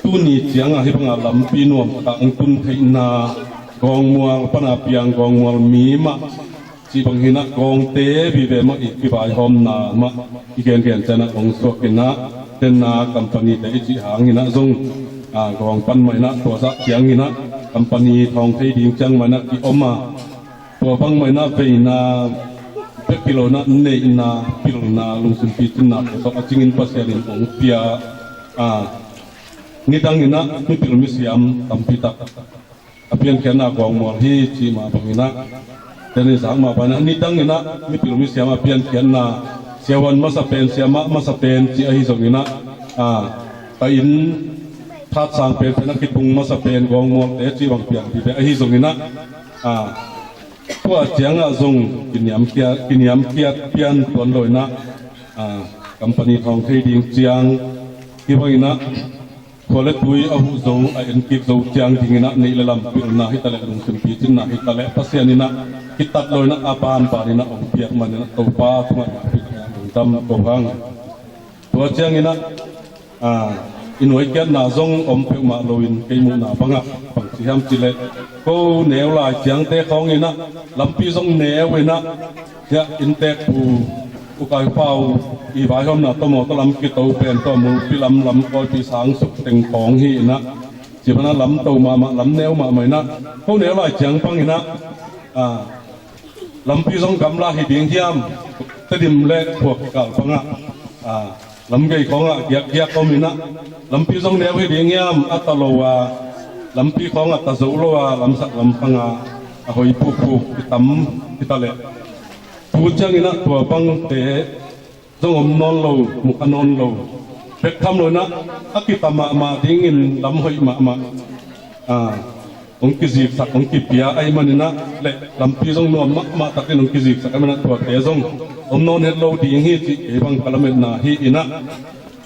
tuni ciang ah hih bangin ah lampi nuam tak hong tun theihna, Gawngmual pan a piang Gawngmual mi mah cih bang hi in ah Gawngte vive mah i kivaihawmna mah i gengen ciang ah hong suak in ah, den a company-te i cih hang in ah zong, ah, Gawng pan mah in ah tua zah ciangin ah company thawng thei ding ciang mah in ah ki-om a, tua bang mah in ah veina, bek hi lo in ah neihna, pilna, lungsim picinna tawh a cingin Pasian in hong pia, ah, nidang in ah mipil misiam tampi tak a piankhiatna Gawngmual hi cih mah bangin ah, den i zak mah bangin ah nidang in ah mipil misiam a piankhiatna, siavuan masa pen, siamah masa pen cih ahi zongin ah, ah, ka inn thatsang penpen a kitung masa pen Gawngmualte cih bang piang vive ahi zongin ah, ah, tua ciang ah zong kiniamkhiat, kiniamkhiat pian tuan lo in ah, ah, company thawng thei ding ciang hih bangin ah khua le tui a huh zo, a enkik zo ciang dingin ah neih le lam pilna hi ta leh, lungsim picinna hi ta leh, Pasian in ah kitat lo in ah a banban in ah hong piak man in ah Topa tungah nakpi takin ah lungdam ko hang. Tua ciangin ah, ah, i nuaikiatna zong om peuhmah loin kei muhna bangah bang ci hiam cih leh ko neu lai ciangte khawng in ah lampi zong neu in ah, hiah innteekpu U Kai Pau i vaihawmna tawh mawtaw lam kito pen tawh Mulpi lam, lam Kawipi sang suk teng khawng hi in ah, ci bang in ah lam to mahmah, lam neu mahmah in ah, ko neu lai ciang bang in ah, ah, lampi zong gamla hi ding hiam, Tedim le khua kikal bangah, ah, lam gei khawngah giakgiak om in ah, lampi zong neu hi ding hiam, a ta lo a, lampi khawngah ta zo lo a, lamsak lam pangah a hoi pukpuk kitam hi ta leh, tu ciangin ah tua bangte zong om nawn lo, mu kha nawn lo. Bek tham lo in ah a kita mahmah dingin lam hoih mahmah, ah, hong kiziksak, hong kipia ahih manin ah, le lampi zong nuam mahmah takin hong kiziksak ahih manin ah tuate zong om nawn het lo ding hi cih kei bang ka lametna hi in ah,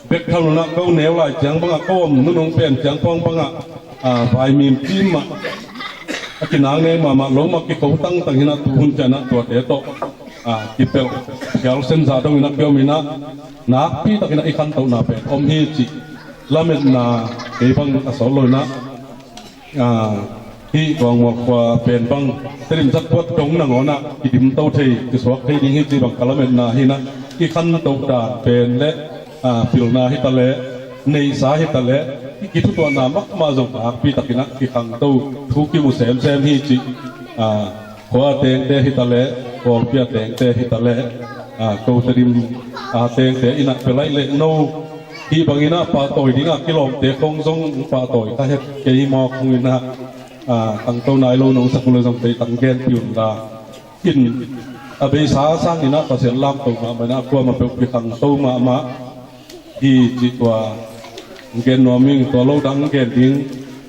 bek tham lo in ah ko neu lai ciang bangah, ko om nunung pen ciang khawng bangah, ah, vaimim cim mah, a kinang neng mahmah lo mah kiko tangtang hi in ah, tuhun ciang ah tuate tawh, ah, kipelh, phial sen zah dongin ah kiom in ah, nakpi takin ah i khantohna pen om hi cih lametna kei bang a sawt lo in ah, ah, hih Gawngmual khua pen bang Tedim zat kuat dong nangawn ah kidimto thei, kisuak thei ding hi cih bang ka lametna hi in ah, i khantoh dan pen le, ah, pilna hi ta leh, neihsa hi ta leh, i kithutuahna mahmah zong nakpi takin ah kikhangto, thu kimu semsem hi cih, ah, khua a tengte hi ta leh, Kawlpi a tengte hi ta leh, ah, ko Tedim a tengte in ah pia laih leh no, hih bangin ah pahtawi ding a kilawmte khawng zong pahtawi kha het kei mawk hong in ah, ah, khangto nai lo nong sak uh leh zong tei tang gen pih un la. In a beisa sangin ah Pasian lamto mahmah in ah kuamah peuh kikhangto mahmah. hi cih tua hong gen nuam ing. Tua lo dang gen ding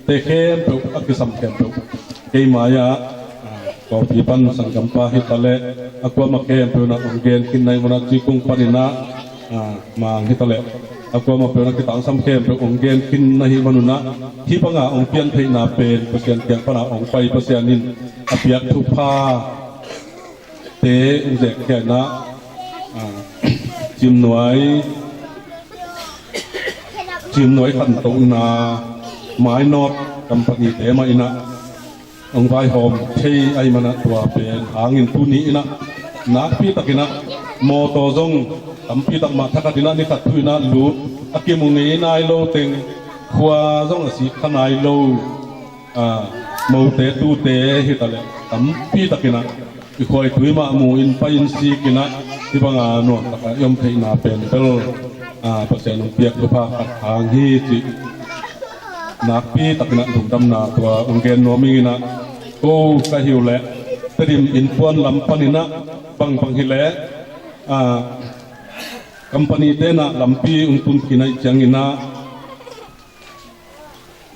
te khempeuh a kisam khempeuh kei mai-ah, ah, kawpi pan sanggampa hi ta leh a kuamah khempeuh na hong gen khin na hih manun ah, cikung panin ah, ah, Mang hi ta leh a kuamah peuh na kitangsam khempeuh hong gen khin na hih manun ah, hih banga hong pian theihna pen Pasian kiang pana hong pai Pasian in a piak thupha te hong zekkhia in ah, ah, Cimnuai, Cimnuai khantohna Mainawt company te mah in ah hong vaihawm thei ahih man ah, tua pen hangin tuni in ah nakpi takin ah mawtaw zong tampi tak mah thakhat in ah ni khat thu in ah lut a kimu ngei nai lo teng, khua zong a sik kha nai lo, ah, mote tute hi ta leh tampi takin ah i khua i tui mah mu in pai in sik in ah hih banga nuam takin i om theihna pen bel, ah, Pasian hong piak thupha khat hang hi cih nakpi takin ah lungdamna tua hong gen nuam ing in ah, ko ka hi uh leh Tedim innkuan lam panin ah bangbang hi leh, ah, company te in ah lampi hong tun khin ahih ciangin ah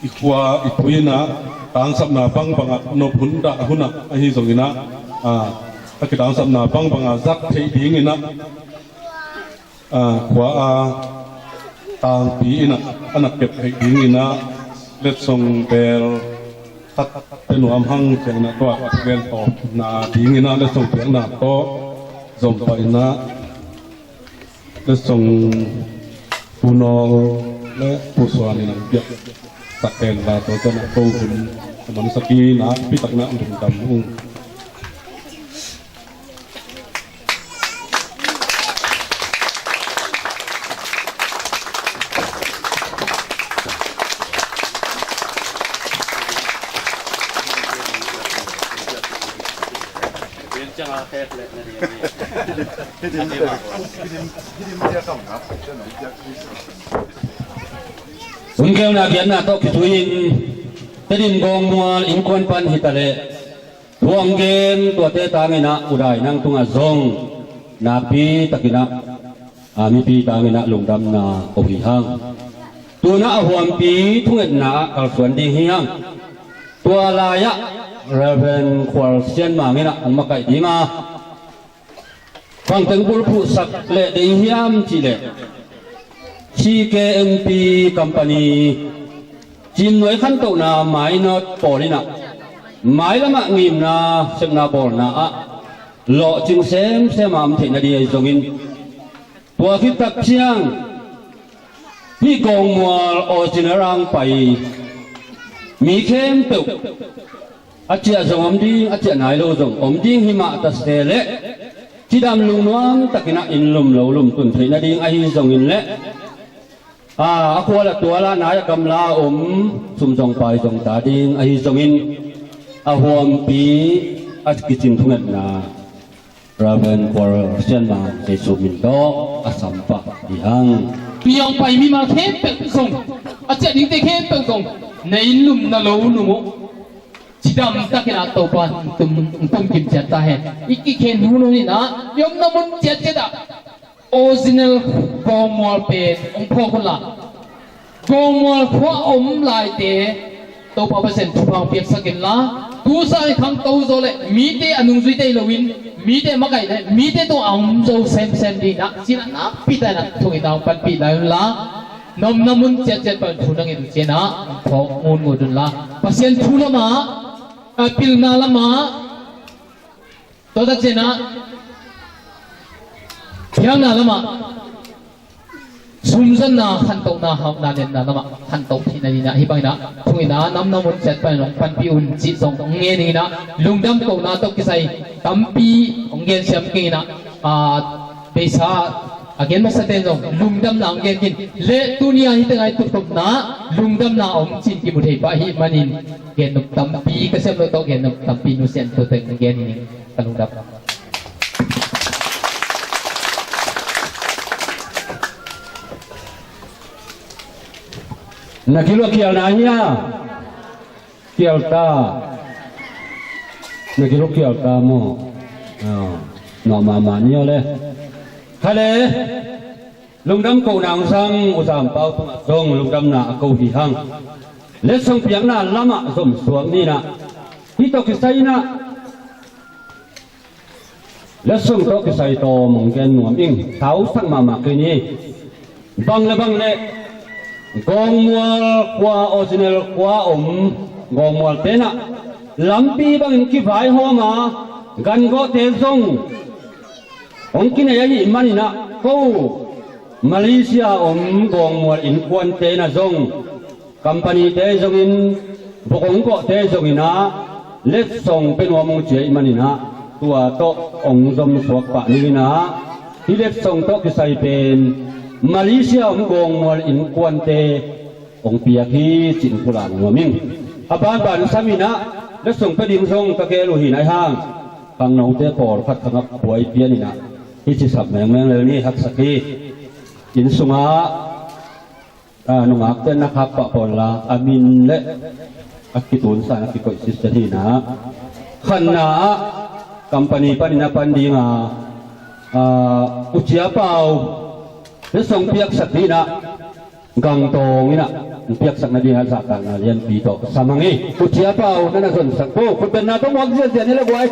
i khua i tui in ah tangsapna bangbang a nop hun dah hun ah ahi zongin ah, ah, a kitangsapna bangbang a zat theih dingin ah, ah, khua a tangpi in ah a na kep theih dingin ah letsong bel khat pia nuam hang ciangin ah tua gen tawpna dingin ah letsong piakna tawh zom pah in ah letsong Pu Nawl le Pu Suan in hong piaksak hen la, tua ciang ah ko hun a mansak in ah nakpi takin ah lungdam ung. Hun keu na biakna tawh kizui in Tedim Gawngmual innkuan pan hi ta leh thu hong gen tuate tangin ah U Dai nang tungah zong nakpi takin ah, ah, mipi tangin ah lungdamna ko hi hang. Tu-in ah a huampi thungetna ah kalsuan ding hi hang. Tua lai-ah Reverend Khual Sian Mang in ah hong makaih ding a, bangteng bulphuhsak leh deih hiam cih leh C K M P company Cimnuai khantohna Mainawt pawl in ah mailam ah ngimna sepna bawlna ah lawhcing semsem a om theih nading ahi zongin, tua khit tak ciang hih Gawngmual original ah hong pai mi khempeuh a ciah zong om ding, a ciah nai lo zong om ding hi mah ta se leh cidam lungnuam takin ah inn lum lo lum tun theih nading ahi zongin leh, a, a khual a tual a nai a gamla a om sum zong pai zong ta ding ahi zongin a huampi a kicing thungetna Reverend Khual Sian Mang Jesu min tawh a sam pah hi hang. Tui hong pai mimal khempeuh zong, a ciah dingte khempeuh zong na inn lum na lo lum uh cidam takin ah Topa hong tum, hong tum kim ciat ta hen. I kikhen hun hun in ah i omna mun ciatciat ah original Gawngmual pen hong phawk un la, Gawngmual khua a om laite Topa Pasian thupha hong piaksak in la, tu sangin khangto zaw leh mite a nungzuite hi loin mite makaih leh mite tungah a om zo semsem dingin ah ci-in ah nakpi takin ah thungetna hong panpih lai un la, na omna mun ciatciat pan thu na nget uh ciangin ah hong phawk ngungut un la, Pasian thu lamah, a, pilna lamah, tua tak ciangin ah biakna lamah, sumzonna, khantohna, hauhna, netna lamah khantoh theih nadingin ah hih bangin ah thungetna na omna mun ciat panin hong panpih un cih zong hong ngen ing in ah, lungdam kohna tawh kisai tampi hong gensiam kei ing in ah, a, beisa a gen masate in zong lungdamna hong gen kei in, leh tuni a hih teng ah i tukhopna lungdamna a om cih kimu thei pah ahih manin gennop tampi ka siam loh tawh gennop tampi nusia in tua teng hong gen ing. Ka lungdam. Na gil uh a kial na hia? Kial ta. Na gil uh kial ta maw? Ah, nuam mahmah ni aw le. Kha le. Lungdam kohna hong sang U Zam Pau tungah zong lungdamna a ko hi hang. Letsong piakna lamah zom suak ni in ah, hih tawh kisai in ah letsong tawh kisai tawm hong gen nuam ing. Thausak mahmah kei ni. Bang le bang le Gawngmual khua, original khua om Gawngmualte in ah lampi bangin kivaihawm a, gangawhte zong hong kinei ahih manin ah, ko Malaysia om Gawngmual innkuante in ah zong, company-te zongin, vok hong kawhte zongin ah letsong pia nuam hong ci ahih manin ah, tua tawh hong zom suak pah ning in ah, hih letsong tawh kisai pen Malaysia om Gawngmual innkuante hong piak hi cih pulak nuam ing. A banban sam in ah, letsong pia ding zong ka gel uh hi na hang, khangnote pawlkhat khangah buai pian in ah, hih ci sap mengmeng lel ni, haksa hi. Inn sungah, ah, nungakte na khak pah pawl la, a min le a kitunsan a kikoih sitset hi in ah. Khatna ah company panin a pan ding a, ah, U Cia Pau letsong piaksak ding in ah, gangtawng in ah piaksak nading ah zahtakna lianpi tawh sam hang hi. U Cia Pau, na na zonsak bo. Khutbenna tawh muak ziahziah ni le guai.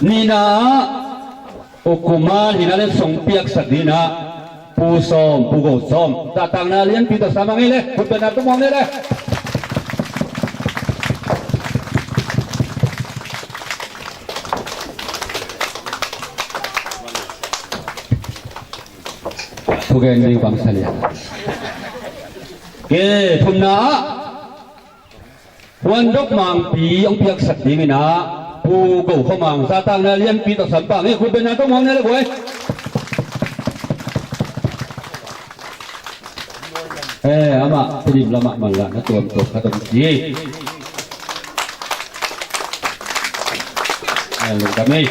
Nihna ah U Kumal hi in ah letsong piaksak ding in ah Pu Sawm, Pu Go Sawm, zahtakna lianpi tawh sam hang hi le, khutbenna tawh muak ni le. Thugen ding bang sa lian. Ke, thumna ah Huan Dok Mangpi hong piaksak ding in ah Pu Go Khua Mang, zahtakna lianpi tawh sam pah hang hi. Khutbenna tawh muak ni le guai. Eh, amah Tedim lamah manlah na tuamtuam khat om ci. Eh, lungdam ei.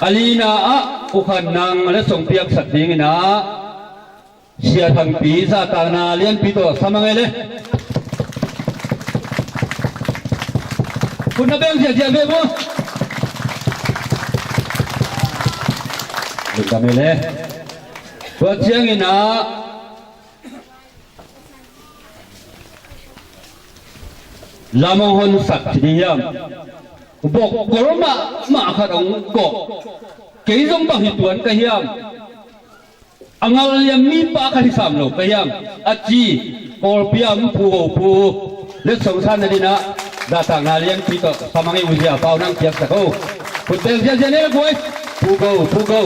A lina ah U Khan Nang letsong piaksak ding in ah Sia Thangpi, zahtakna lianpi tawh sam hang hi le. Khut na beng ziahziah ve maw. Lungdam hi le. Tua ciangin ah lam hong honsak ci ding hiam? Bok gol mahmah khat hong kawh. Kei zong bang hi tuan ka hiam? A ngal liam mipa khat hi sam lo ka hiam? A ci. Kawlpi ah om Pu Go Pu letsong san nading in ah zahtakna lianpi tawh sam hang hi. U Zia Pau, nang piaksak o. Khut beng ziahziah ni le guai. Pu Go, Pu Go.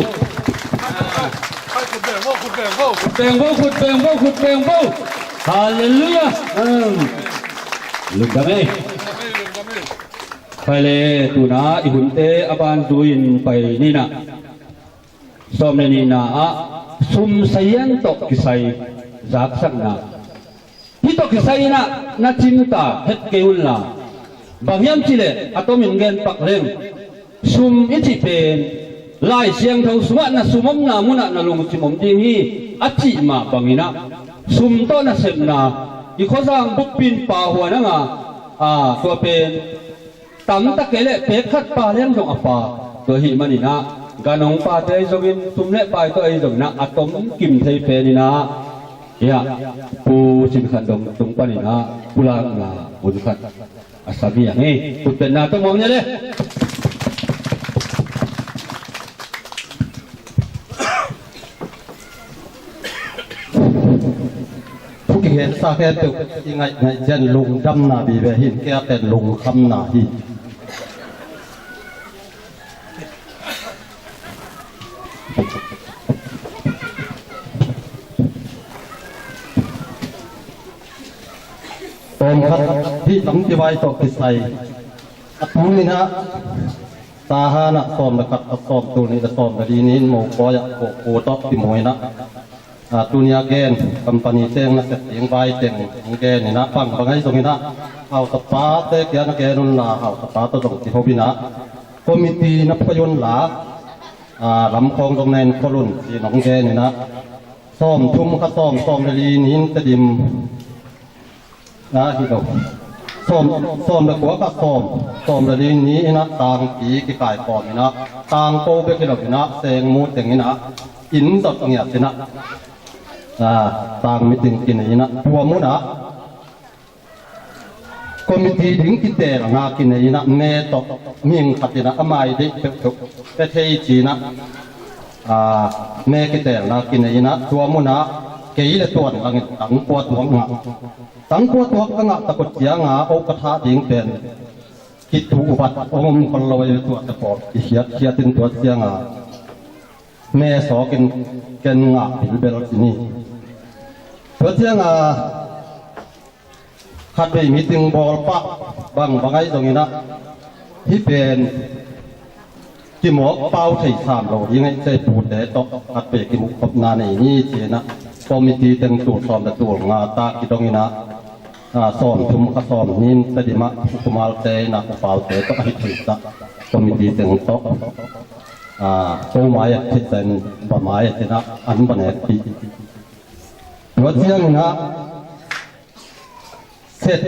Khut beng bo, khut beng bo. Khut beng bo, khut beng bo, khut beng bo. Halleluiah. Um. Lungdam ei. Khai le, tuna i hunte a ban zui-in pai ni in ah, sawm le nihna ah sum sazian tawh kisai zaksakna. Hih tawh kisai in ah na cimtak het kei un la. Bang hiam cih leh a tomin gen pak leng, sum i cih pen Lai Siangtho sungah na sum omna munah na lungsim om ding hi, a cih mah bangin ah, sum tawh nasepna, i khuazang bukpi in pahhuan hang a, a, tua pen tamtak kei leh pek khat pha liang zong a pha. Tua ahih manin ah, gan hong pate ahi zongin, sum le pai tawh ahi zongin ah, a tom kim thei pen in ah, hiah Pu Cin Khan Dong tung panin ah pulakna hun khat a sa hi hang hi. Khutbenna tawh muak ni le. Thu kikhensa khempeuh i ngaih ngaih ciang lungdamna vive hi in, kei a pen lungkhamna hi. Tawmkhat hih lam kivai tawh kisai, a tuni in ah Tahan ah sawm le khat, a sawm, tul nih le sawm le li ni in Mokawi ah Kawhpu tawh kimu in ah, a, tuni a gen company teng nasep ding vai teng hong gen in ah, bangbang ahi zongin ah hausapate kiang na gen un la, hausapa tawh zong kiho in ah, committee na poi un la, a, lamkhawng zong na enkhol un ci-in hong gen in ah, sawmthum kha sawm, sawm le li ni in Tedim Na hi lo. Sawm, sawm le kua ka sawm, sawm le li ni in ah tangpi kikai khawm in ah, tangko bek hi lo in ah, sengmu teng in ah, inn zot ngiat in ah, ah, tang meeting kinei in ah, tua mun ah committee ding kiteelna kinei in ah, me tawh mihing khat in ah, a mai deih peuhpeuh pe thei ci in ah, ah, me kiteelna kinei in ah, tua mun ah kei le tuan langin tangkua tuak ngah. Tangkua tuak ka ngah tak uh ciang a, o ka thah ding pen kituh vat hong om khol lo ei, tua te pawl kikhiatkhiat in, tua ciang a me sawk in ken ngah bilbel ci ni. Tua ciang a khatvei meeting bawl pah bangbang ahi zongin ah, hih pen kimawk pau thei sam lo ding ahih ciang, pute tawh khatvei kimuh khopna nei ni ci in ah, committee teng tul sawm le tul nga ta kidong in ah, ah, sawm thum kha sawm nih in Tedim ah U Kumalte in ah, U Paute tawh a hi thei ta, committee teng tawh, ah, ko mai a thei ta in, ba mai a thei in ah, an ba nekpih. Tua ciang in ah, set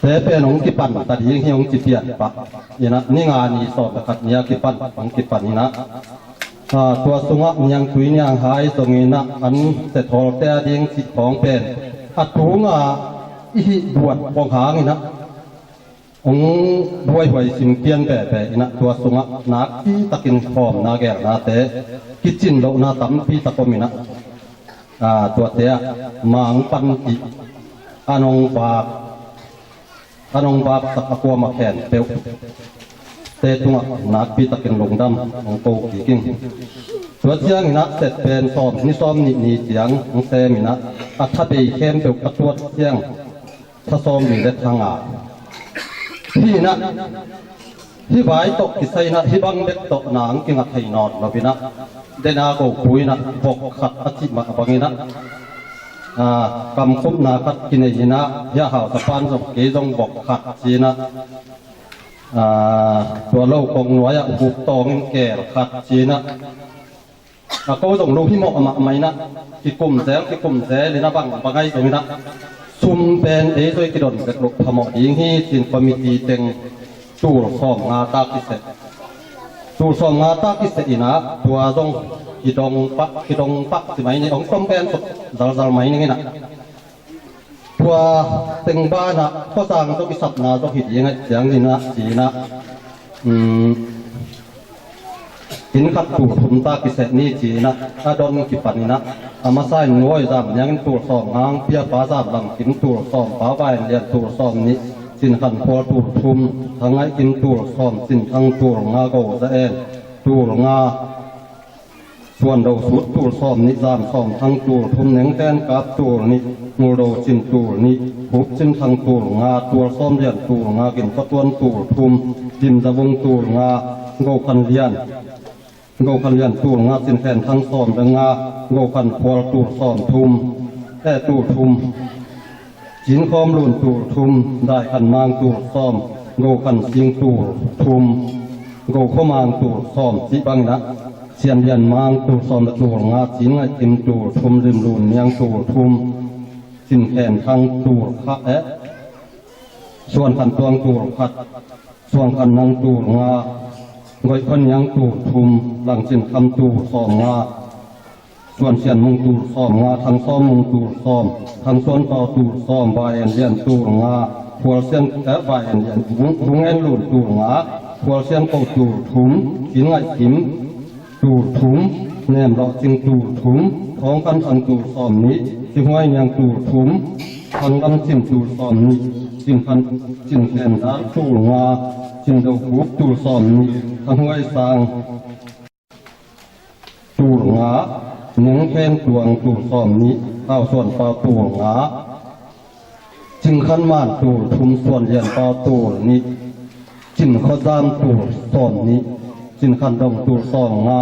te pen hong kipan ta ding hi, hong kipian pah in ah, ni nga ni sawm le khat ni a kipan, hong kipan in ah, ah, tua sungah niangtui nianghai zongin ah, an set hawlte a ding cih khawng pen a tunga i hih buat kong hang in ah, hong buaihuai simpian veve in ah, tua sungah nakpi takin khawmna gelnate, kicin lohna tampi tak om in ah, ah, tuate ah Mang panpih, a nong vak, a nong vaksak a kuamah khempeuh te tungah nakpi takin lungdam hong ko kik ing. Tua ciang in ah set pen sawm, ni sawm nih ni ciang hong sem in ah, a tha bei khempeuh ka tuat ciang tha sawm nih le tha nga. Hih in ah, hih vai tawh kisai in ah, hih bang bek tawh nang kinga thei nawn lo in ah, den a gopui in ah, vok khat a cih mah bangin ah, ah, kamkhupna khat kinei in ah, hih a hausapan zong, kei zong vok khat ci in ah, ah, tua lo kong nuai ah hup tawng in keel khat ci in ah, a ko zong lu himawh mahmah in ah, kikum zel, kikum zel in ah, bangbang ahi zongin ah, sum pen ei zong kidon bek loh phamawh ding hi ci in, committee teng tul sawm nga ta kiseh. Tul sawm nga ta kiseh in ah, tua zong kidong pah, kidong pah ci mai ni, hong tom gen suk zalzal mai ning in ah. Tua teng banah khuasang zong i sapna zong hi ding ahih ciangin ah, ci in ah, um, inn khat tul thum ta kiseh ni ci in ah, a don kipan in ah, a masa in Nuai Zam Niang in tul sawm nga, Piapa Zam Lam Kim tul sawm, Pa Vai Lian tul sawm nih, Cin Khan Phual tul thum, Thang Ngaih Kim tul sawm, Cin Thang tul nga, Go Za En tul nga, Suan Do Sut tul sawm nih, Zam Sawm Thang tul thum, Neng Ten Kap tul nih, Ngul Do Cin tul nih, Hup Cin Thang tul nga, Tual Sawm Lian tul nga, Gin Khuatuan tul thum, Dim Za Vung tul nga, Go Khan Lian, Go Khan Lian tul nga, Cin Khen Thang sawm le nga, Go Khan Phual tul sawm thum, eh, tul thum. Cin Khawm Lun tul thum, Dai Khan Mang tul sawm, Go Khan Sing tul thum, Go Khua Mang tul sawm cih bangin ah, Sian Lian Mang tul sawm le tul nga, Cin Ngaih Kim tul thum, Lim Lun Niang tul thum, Cin Khen Thang tul khat, eh, Suan Khan Tuang tul khat, Suang Khan Nang tul nga, Goih Khua Niang tul thum, Lang Cin Kham tul sawm nga, Suan Sian Mung tul sawm nga, Thang Sawm Mung tul sawm, Thang Suan Pau tul sawm, Vai En Lian tul nga, Khual Sian, eh, Vai En Lian, Vung, Vung En Lun tul nga, Khual Sian Ko tul thum, Cin Ngaih Kim tul thum, Nem Lawh Cing tul thum, Thawng Khan Thang tul sawm nih, Ci Huai Niang tul thum, Thang Lam Cin tul sawm nih, Cin Khan, Cin Khen Dal tul nga, Cin Do Hup tul sawm nih, Thang Huai Sang tul nga, Neng Khen Tuang tul sawm nih, Hau Suan Pau tul nga, Cing Khan Man tul thum, Suan Lian Pau tul nih, Cin Khua Zam tul sawm nih, Cin Khan Dong tul sawm nga,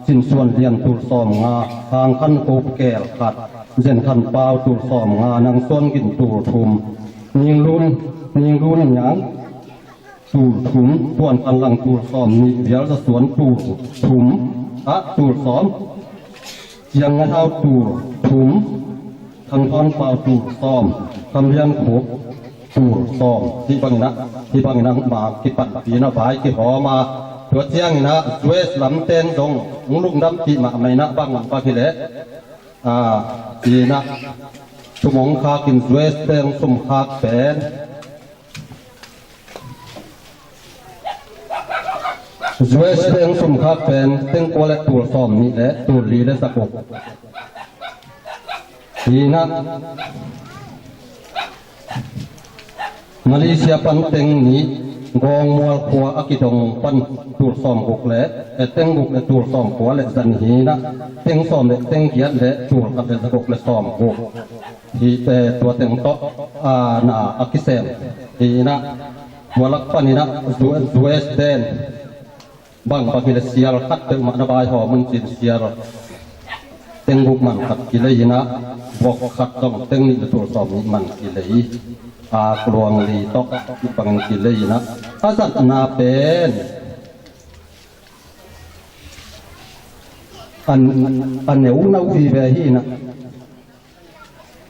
Cin Suan Lian tul sawm nga, Hang Khan Kup keel khat, Zen Khan Pau tul sawm nga, Nang Suan Gin tul thum, Ning Lun, Ning Lun Niang tul thum, Tuan Khan Lang tul sawm nih, Vial Za Suan tul thum, ah, tul sawm, Ciang Ngai Hau tul thum, Khang Thawn Pau tul sawm, Kam Lian Khup tul sawm, hih bangin ah, hih bangin ah ma kipanpih in ah vai kihawm a, tua ciangin ah U S lamten zong hong lungdampih mahmah in ah bang bang hi leh, a, in ah sum hong khak in U S te hong sum khak pen, U S te hong sum khak pen teng kua le tul sawm nih le tul li le za guk. Hi in ah Malaysia pan teng nih, Gawngmual khua a kidong pan tul sawm guk le, eh, teng guk le tul sawm kua le za nih hi in ah, teng sawm le teng giat le tul khat le za guk le sawm guk. Hi, eh, tua teng tawh, ah, na a kisem hi in ah, tua lak panin ah U S, U S ten bang bang hi leh sial khat peuhmah na vaihawm un ci-in sial teng guk man khat kilei in ah, vok khat zong teng nih le tul sawm nih man kilei, a, kluang li tawh bang kilei in ah, a zatna pen a, a neu nau vive hi in ah,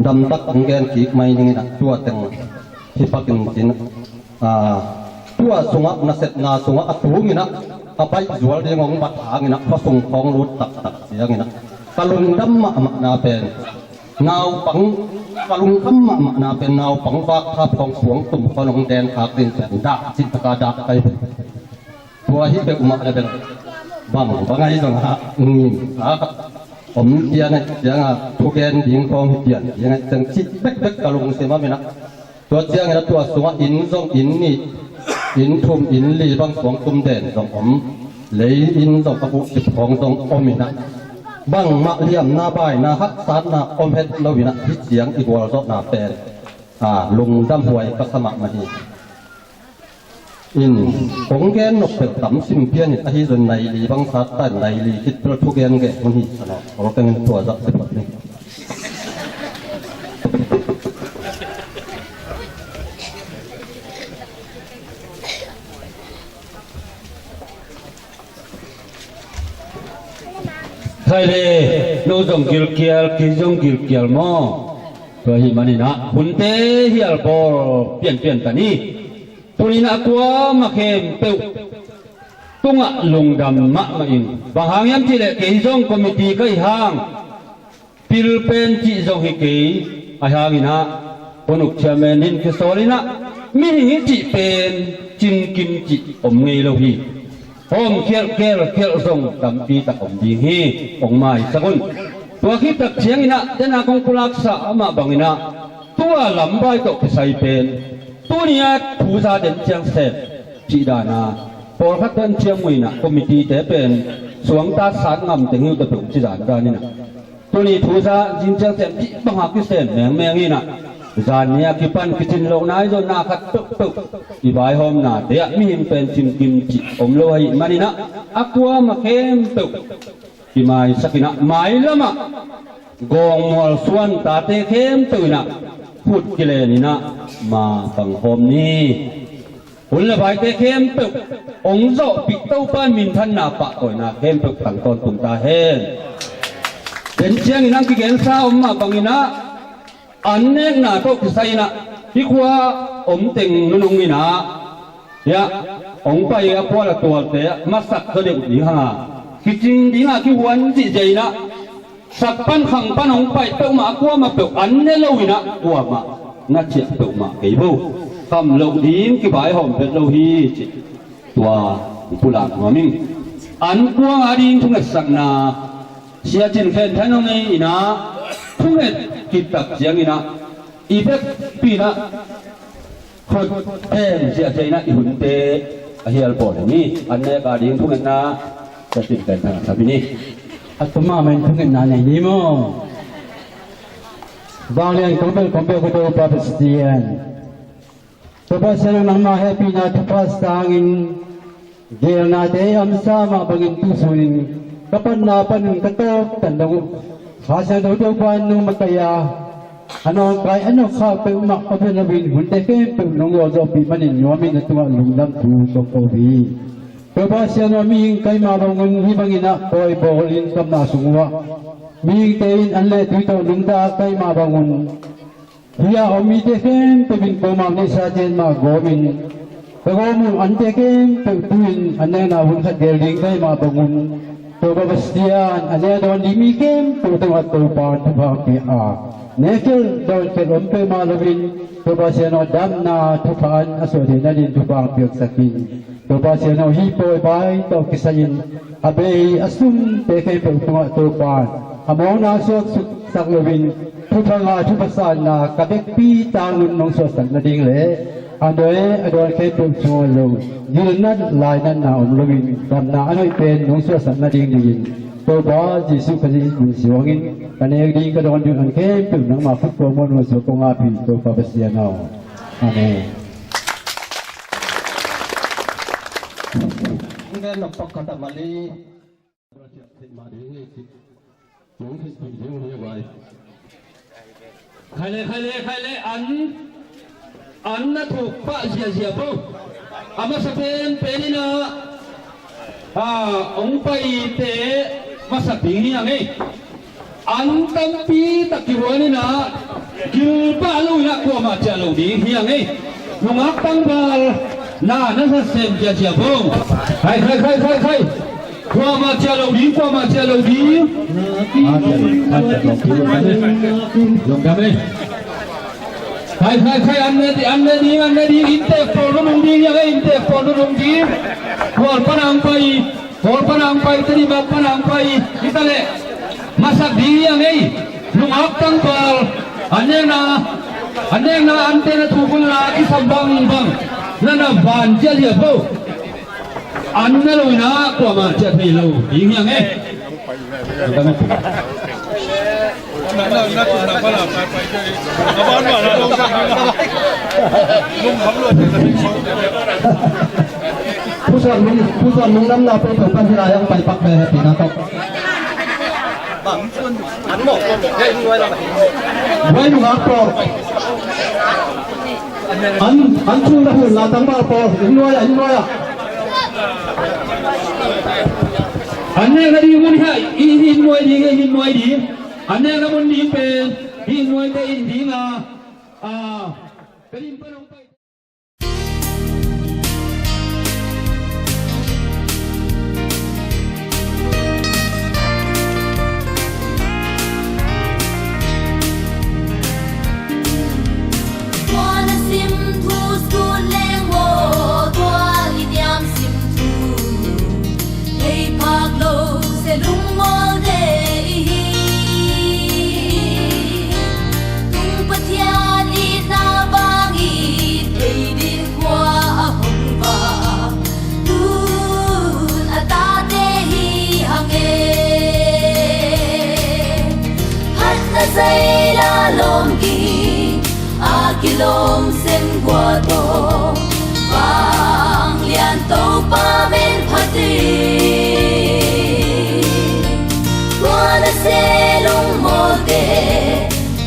damtak hong gen kik mai ning in ah, tua teng hi pak in cin, a, tua sungah, nasepna sungah a tung in ah, a baih zual ding hong bat hang in ah, khua sung khawng lut taktak ciangin ah, ka lungdam mahmahna pen naupang, ka lungdam mahmahna pen naupang vak khap khawng puang tum khawng hong den khak ding pen dak cin taka dak kai pen. Tua hi peuhmah le bel bang bang ahi zong a, ngim a, om pian ahi ciang a, thugen ding khawng hi pian ding ahi ciang cih bekbek ka lungsim a min ah. Tua ciangin a tua sungah inn zong inn nih, inn thum, inn li bang suang tum den zong om. Lei inn zong a buh cip khawng zong om in ah, bangmah liamna baina haksatna om het lo in ah, hih ciang i gualzawhna pen, a, lungdam huai ka sa mahmah hi. In, kong gen nop peuh tam sim pian in, ahi zong nai li bang sat ta in, nai li khit peuh thugen gen hun hi, a no, ol keng in tua zak si phot ni. Khai le, no zong gilkial, kei zong gilkial maw? Tua hi manin ah, hunte hial bawl pianpian ta ni. Tuni-in a kuamah khempeuh tungah lungdam mahmah ing. Bang hang hiam cih leh kei zong committee ka hih hang, pil pen cih zong hi kei, ahih hangin ah, Hun Uk Chairman in kisawl in ah, mihing i cih pen cingkim cih om ngei lo hi. Hawm khialh, khialh, khialh zong tampi tak om ding hi, hong maisak un. Tua khit tak ciangin ah, den a kong pulaksa amah bangin ah, tua lam vai tawh kisai pen, tuni a thu za den ciang sem, cih dan a, pawlkhat tawh en ciang muin ah, committee te pen, suangta sat ngam teng hi uh tawh ci dan dan in ah. Tuni thu za zing ciang sem cih bang a kisem mengmeng in ah, zan ni a kipan kicin lohna i zonna khat peuhpeuh i vaihawmnate ah mihing pen cingkim cih om lo ahih manin ah, a kuamah khempeuh kimaisak in ah, mailam ah Gawngmual suan tate khempeuh in ah, khut kilen in ah, ma pang hawm ni. Hun le vaite khempeuh hong zawhpih Topa minthanna pahtawina khempeuh tang tawntung ta hen. Den ciangin hong kigensa om mah bangin ah, an nekna tawh kisai in ah, hih khua om teng nunung in ah, hiah hong pai a kual a tualte ah masak zaw deuh ding hang a, kicing ding a kihuan zihziah in ah, sak pan khang pan hong pai peuhmah a kuamah peuh an ne lo in ah, kuamah na ciah peuhmah kei bo. Kham loh ding kivaihawm vet lo hi, cih tua pulak nuam ing. An kuang a ding thungetsakna Sia Cin Khen Thain hong nei in ah, thunget kik tak ciangin ah, i vekpi in ah, khut phen ziahziah in ah i hunte a hial bawl hi ni. An nek a ding thungetna Sia Cin Khen Thain a thapih ni. A tum mahmah in thungetna nei ni maw? Vanglian kong bel kong bel ko Topa Pasian, Topa Pasian aw, nangmah hehpihna thupha sangin, geelnate i amsa mah bangin tu sunin ka panna panin ka tawptan dong uh. Kha Siangtho Topa in nong makaih a, a nawngkai a nawkkhak peuhmah a pen loin hunte khempeuh nong gualzawhpih manin nuamin na tungah lungdam thu ka ko hi. Topa Sian aw, mihing keimah bangun hih bangin ah pawi bawlin kamna sung uh ah mihingte in an le tui tawh nungta keimah bangun hih a om mite khempeuh in kuamah neihsa ciat mah gawmin ka gawm uh ante khempeuh tu-in an nekna hun khat gel ding keimah bangun Topa Pasian, an ne a dawn ding mi khempeuh tungah Topa thupha hong pia a, nekkhel dawnkhel om peuhmah loin Topa Sian aw, damna thupha an a suah theih nadingin thupha hong piaksak in. Topa Sian aw, hih pawi bai tawh kisai-in a bei a sumte khempeuh tungah Topa a mawkna suaksak loin thupha ngah thupha sanna ka vekpi tangun nong suahsak nading le a nuai a dawn khempeuh sungah zong gilnat lainatna om loin damna a hoih pen nong suahsak nading dingin Topa Jesuh Khrih min siangin ka nek ding ka dawn ding an khempeuh nangma khut kong muan uh suak kong aphi Topa Pasian aw. Amen. Khai le, khai le, khai le, an, an na thuk pah ziazia bo. A masa pen pen in ah, a, hong paite masak ding hi hang ei. An tampi tak kihuan in ah, gil pah lo in ah kuamah ciah lo ding hi hang ei. Nungak tangval na na sa sem ciacia bong. Khai, khai, khai, khai, khai. Kuamah ciah lo ding, kuamah ciah lo ding. Lungdam ei. Khai, khai, khai, an ne ding, an ne ding, an ne ding. Inntek pawl nunung ding hi hang ei, inntek pawl nunung ding. Kual pan hong pai. Pawl pan hong pai, teni bak pan hong pai, hi ta leh masak ding hi hang ei. Nungak tangval, an nekna, an nekna ante na thuk un la kisam bangbang na na van ciah liah bo. An na lo in ah kuamah ciah thei lo ding hi hang ei. Pusuan lung, pusuan lungdamna peuh peuh pan hi lai ang pai pak ve happy na tawh. Buai nungak pawl. An, an chung na hun la tangval pawl. Inn nuai ah, inn nuai ah. An nekna ding mun hi a, i, i inn nuai ding, i inn nuai ding. An nekna mun ding pen i inn nuaite inn ding a, a, ka inn pan hong pai. Tua na sim thu sut leng maw, tua i niam sim thu thei phak lo se lungmawl te i hi. Tung Pathian itna bang i thei ding khua a hong vak tun a tate hi hang e. Phatna zei la lawm ging a kilawm sem gua tawh, Vanglian Topa men phat in. Tua na se lungmawlte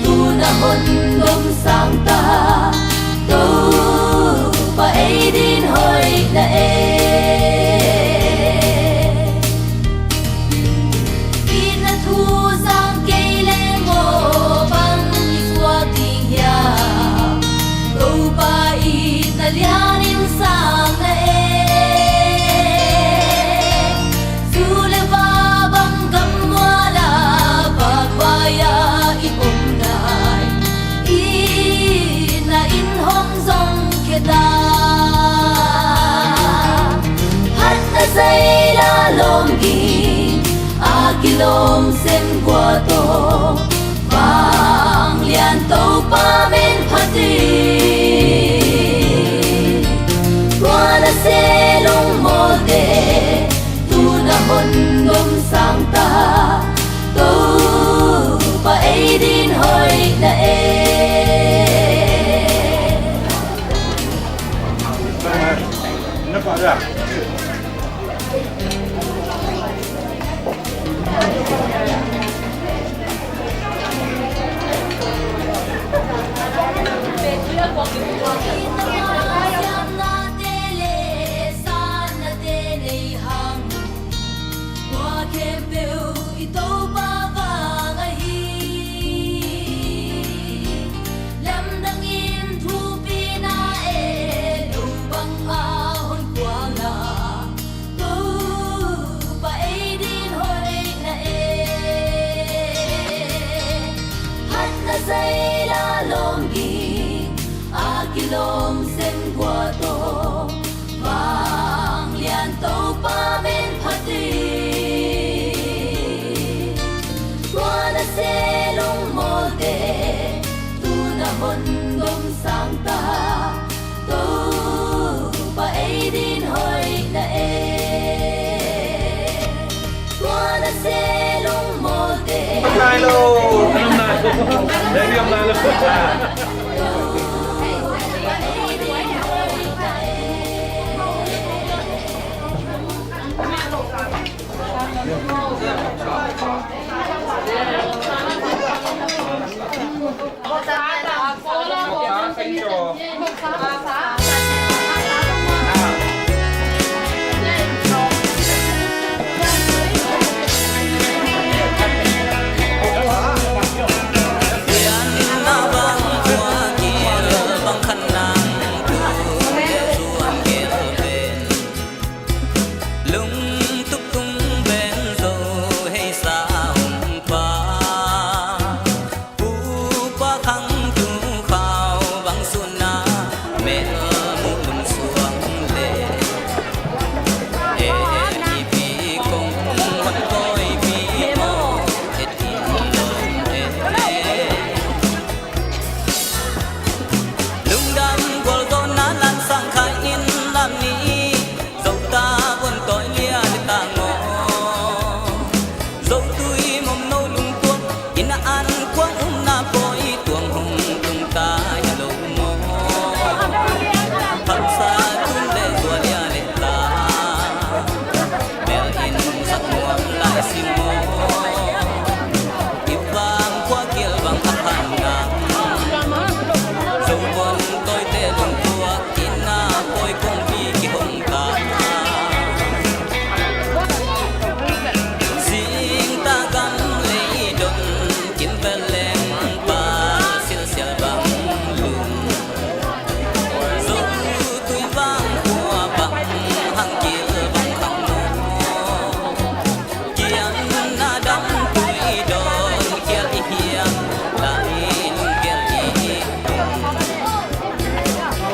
tu na hon dom sang ta, Topa ei din hoih na e. Itna thu sang kei leng maw, bang i suak ding hiam? Topa itna lianin sang na e. Zu le va bang gammual ah vakvai-a i om nai, itna in hong zong khia ta. Phatna zei la lawm ging a kilawm sem gua tawh, Vanglian Topa men phat in. Tua na se lungmawlte tu na hon dom sang ta, Topa ei din hoih na e. Siamnate le sannate nei Kilawm sem gua tawh vanglian Topa men phat hi. Tua na se lungmawlte tu na hon dom sang ta. Topa ei din hoih na e. Tua na se lungmawlte. Nai lo. Nai lo. Lungtup tung ben zo hei sa hong pa. Upa khang tu khau bang sun na mel mu lum suang le. E pi pi kong hon koi pi mo et in lo e. Lungdam gualzawhna lansang khai in lam ni. Zo ta guan tawi lia le ta ngaw. Zo tui mom no lungtuak inn a an kuang umna pawi tuang hong tung ta hi lo maw. Phamsa tun le zua lia le ta. Mel in sak nuam lai si maw. I vang khua gil bang a khan na. Zo bon tawite lungtuak inn a pawi kongpi kihong ta. Zing ta gam lei don kim vel leng pal silsial bang lung. Zo tui vang khua bang hang kil bang khang maw. Kiamna dam tui dawn khial i hiam lai lungkial i hi.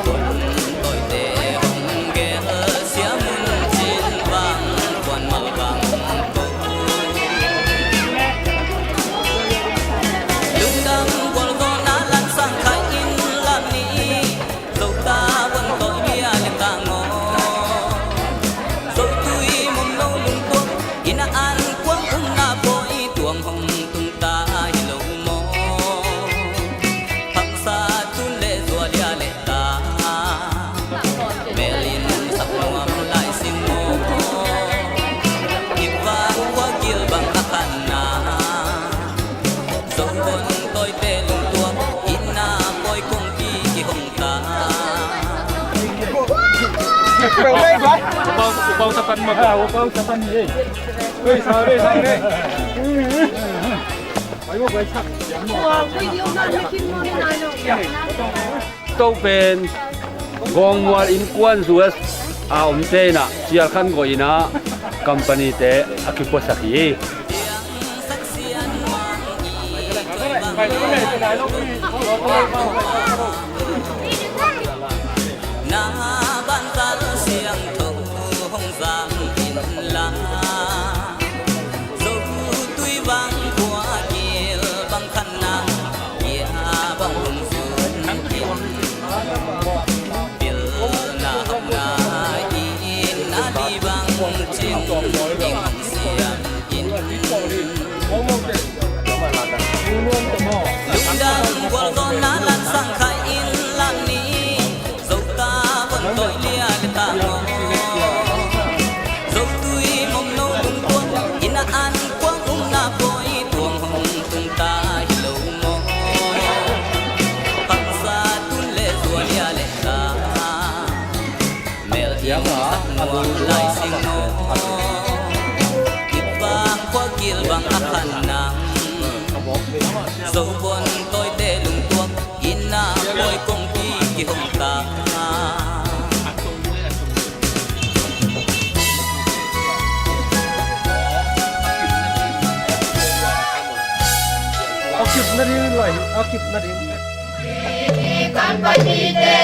Kun tawite hong gel sia mun cin bang kuan mal bang ko. Lungdam gualzawhna lansang khai in lam ni. Zo ta guan tawi lia le ta ngaw. Zo tui mom no lungtuak inn a an kuang umna pawi tuang hong tung ta hi lo maw. Phamsa tun le zua lia le ta. Mel in sak nuam lai si maw. I vang khua gil bang a khan na. Zo bon tawite lungtuak inn a pawi kongpi kihong ta. Pau, pau sapan ma. Ha, pau sapan ni. Hei, sa, hei, sa, hei. Topen Gawngmual innkuan zu a omte inah cial khan gawh inah company te a kipuasak hi. Na bantal siangtho hong zang in la. Zo tui vang khua gil bang khan na, ia bang lungsun in. Pilna hapna in a di bang cin ding siam in. Lungdam gualzawhna lansang khai in lam ni. Zo ta guan tawi lia le ta ngaw. Zo tui mom no lungtuak inn a an kuang umna pawi tuang hong tung ta hi lo maw. Phamsa tun le zua lia le ta. Mel in sak nuam lai si maw. I vang khua gil bang a khan na. Zo bon tawite lungtuak inn a pawi kongpi kihong ta. A kip na ding lai, a kip na ding. Company te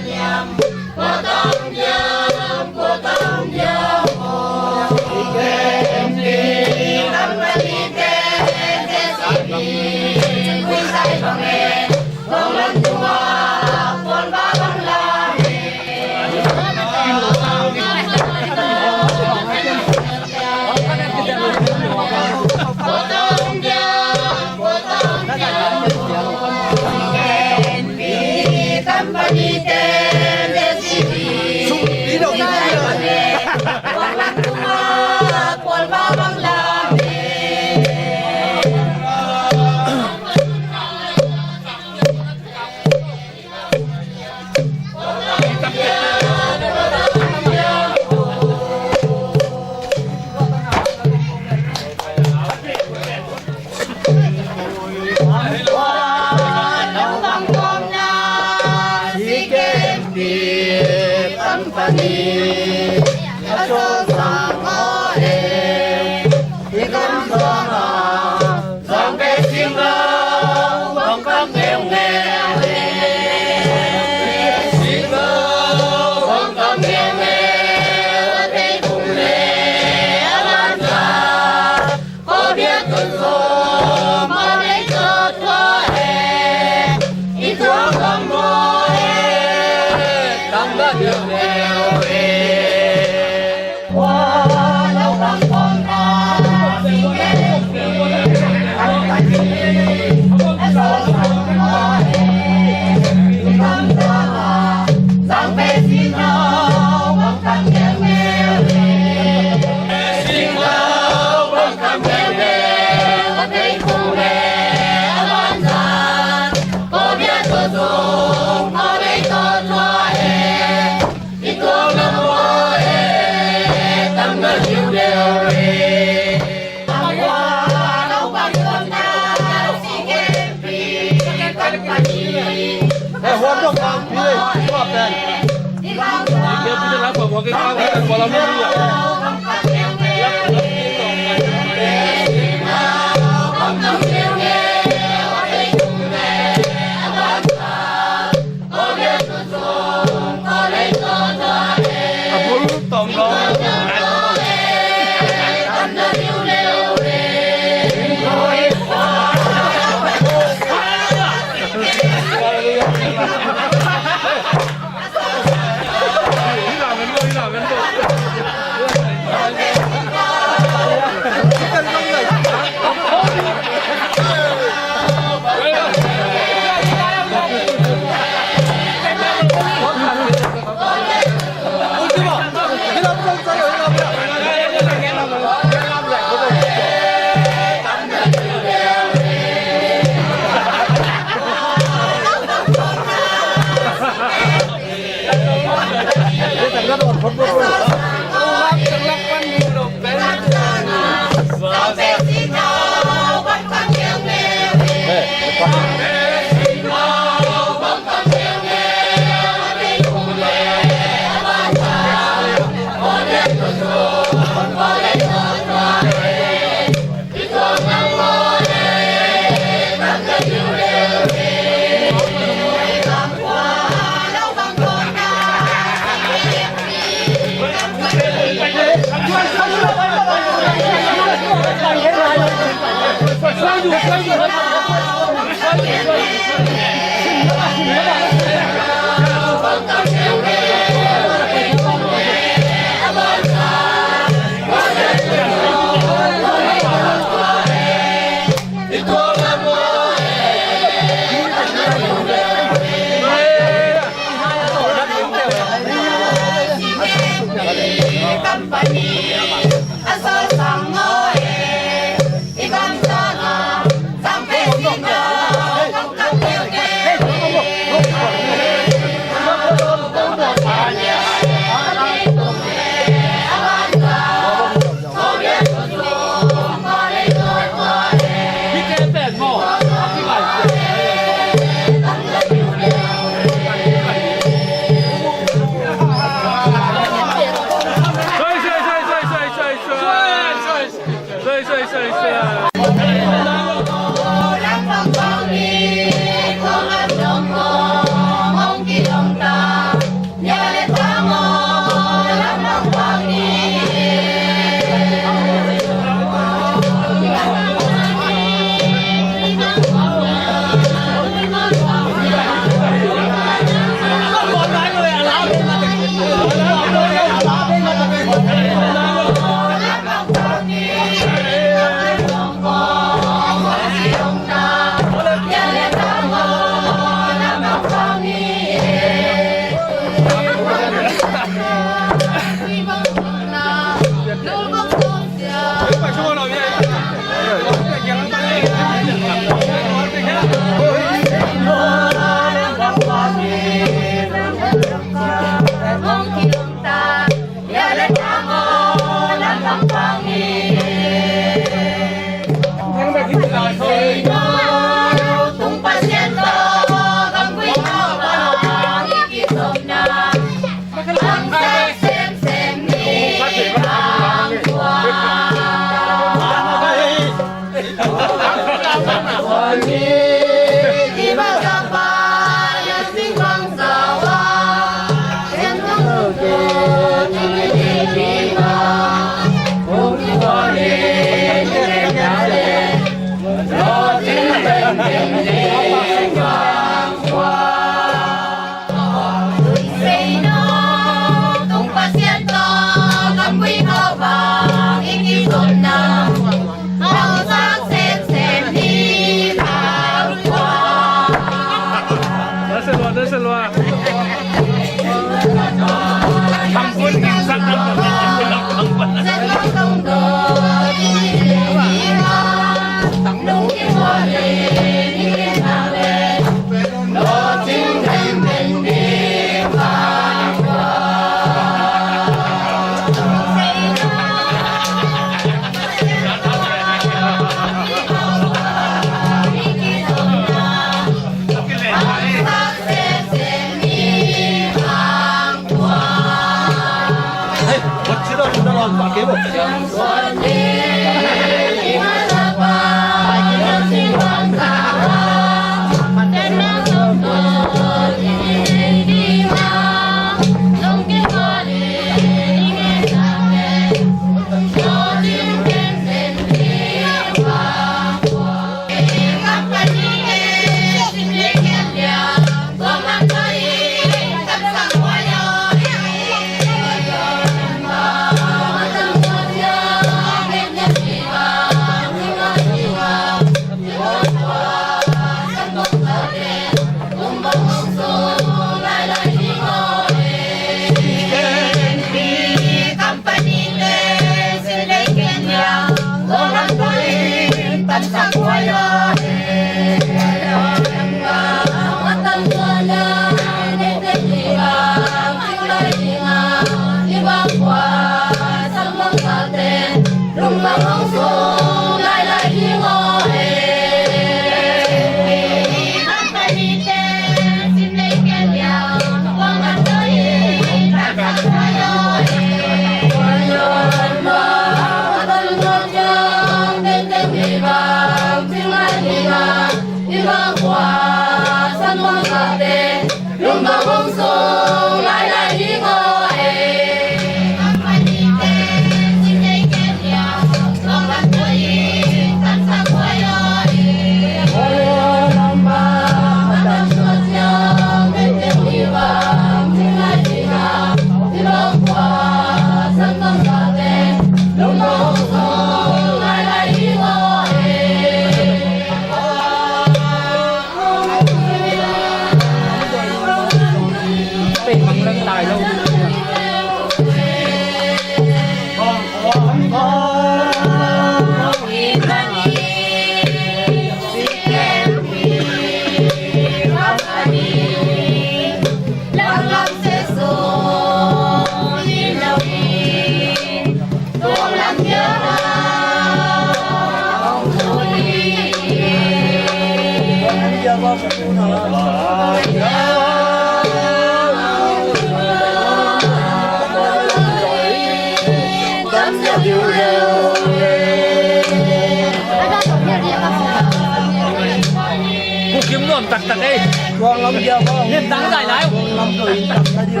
Bukim nuam taktak ei. Tuang lam dia bang. Lim tang zai lai. Tuang lam do in tak na dia.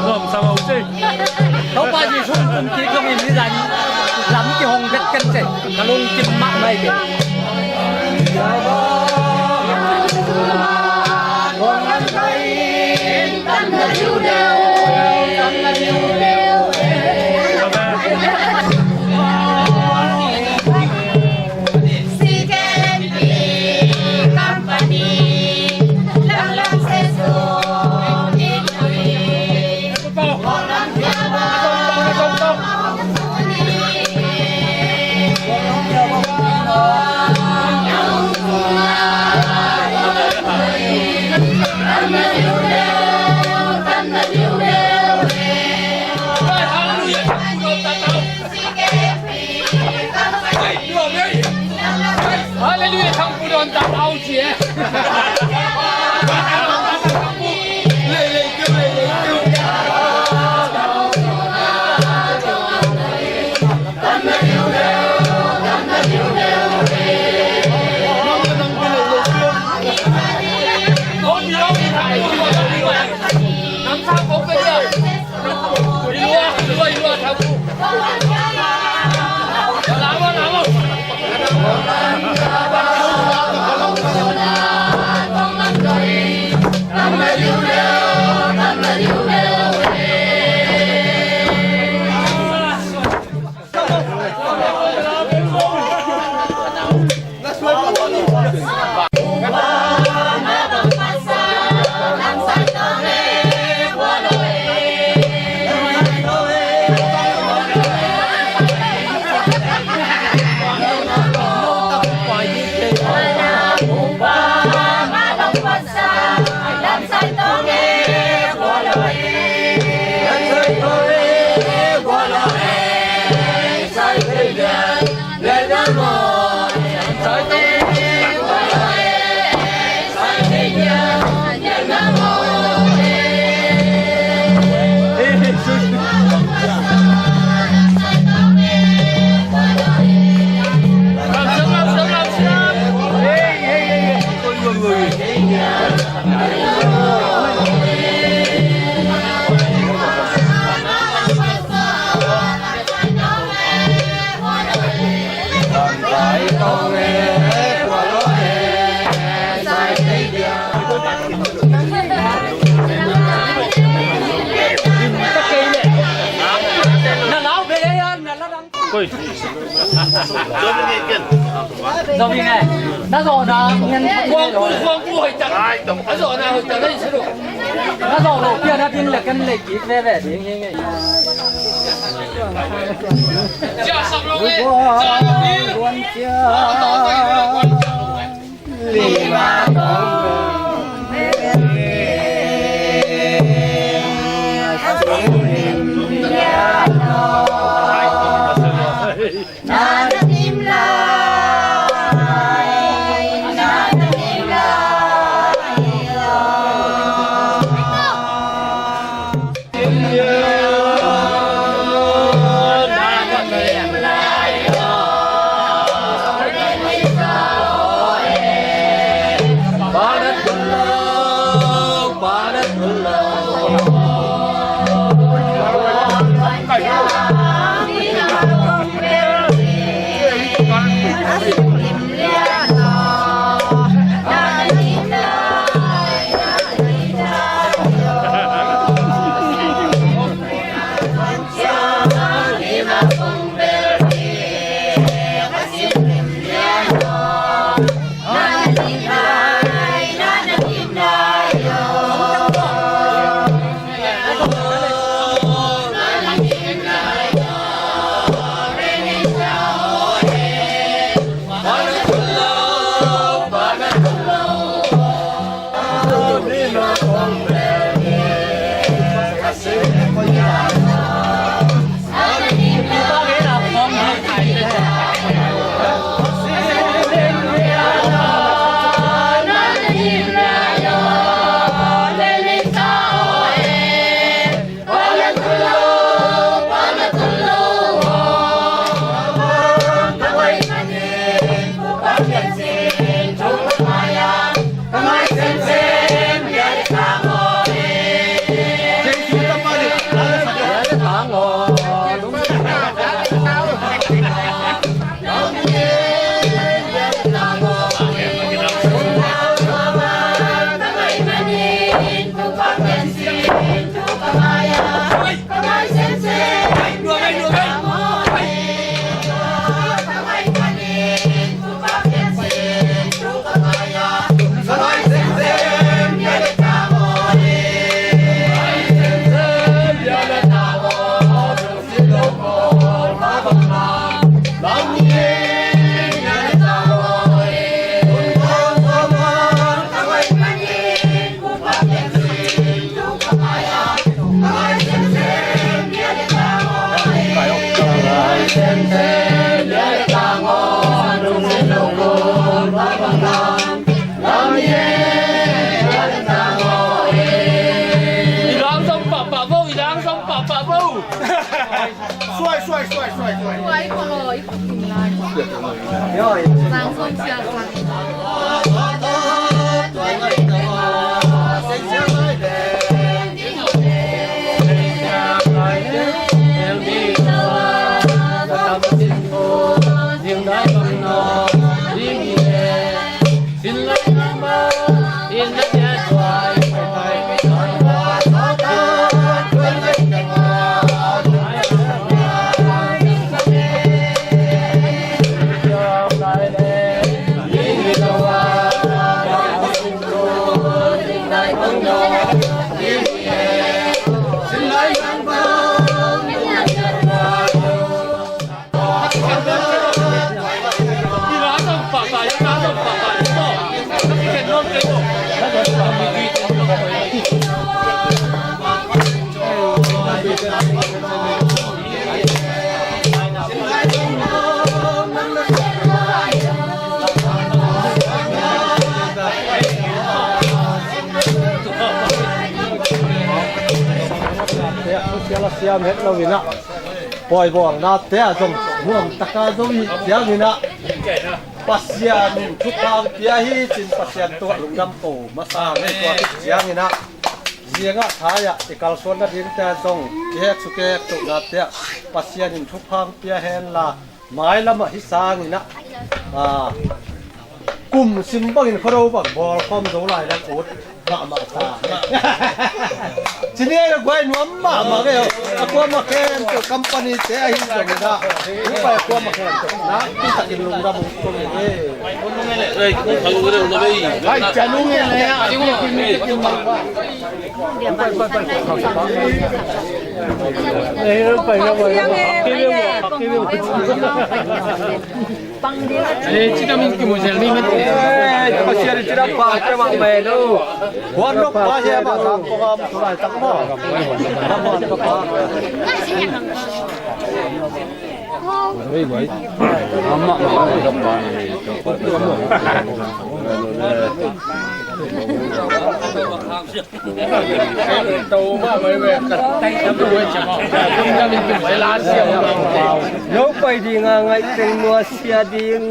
Nuam sa mau sei. Topa Jesu kum kik zong in ni zan lam kihong vet ken se. Ka lungkim mahmah hi kei. Hallelujah, thang pu don ta au ci e. Zong ing e. Na zawhna ngen khuang pu, khuang pu hoih tak. A zawhna hoih tak na in sa lo. Na zawh lo pia na din le kan lei kik veve ding hi ngei. Suai, suai, suai, suai, suai. Suai ko lo, i ko tung lai. Sang som sia sang. Siam het lo in ah, pawibawlnate ah zong nuam taka zo i ciangin ah, Pasian in thupha pia hi cin Pasian tungah lungdam ko masa ngei tua khit ciangin ah, ziangah thai-ah i kalsuan nadingte ah zong i hek suk i hek tohnate ah Pasian in thupha pia henla, mailamah hi sangin ah, ah, kum sim bangin khuado bang bawlkhawm zo lai dang ut mahmah sa. Cini ai na guai nuam mahmah ve. Kuamah khempeuh company te ahi zongin ah, hih pai kuamah khempeuh nakpi takin lungdam uh kong hi. Ei, kong thang lungdam uh ei. Ai, ca lungdam uh ei. Ei, pai na pai na. Eh, ci tam in kimu zel ni mate. Eh, Pasian ci tam pa, ci tam mah meh lo. Huan nok pa, ci tam pa, tam pa, tam pa, tam pa. Wei, wei. Ama, ama. No pai ding a ngaih teng nuasia ding.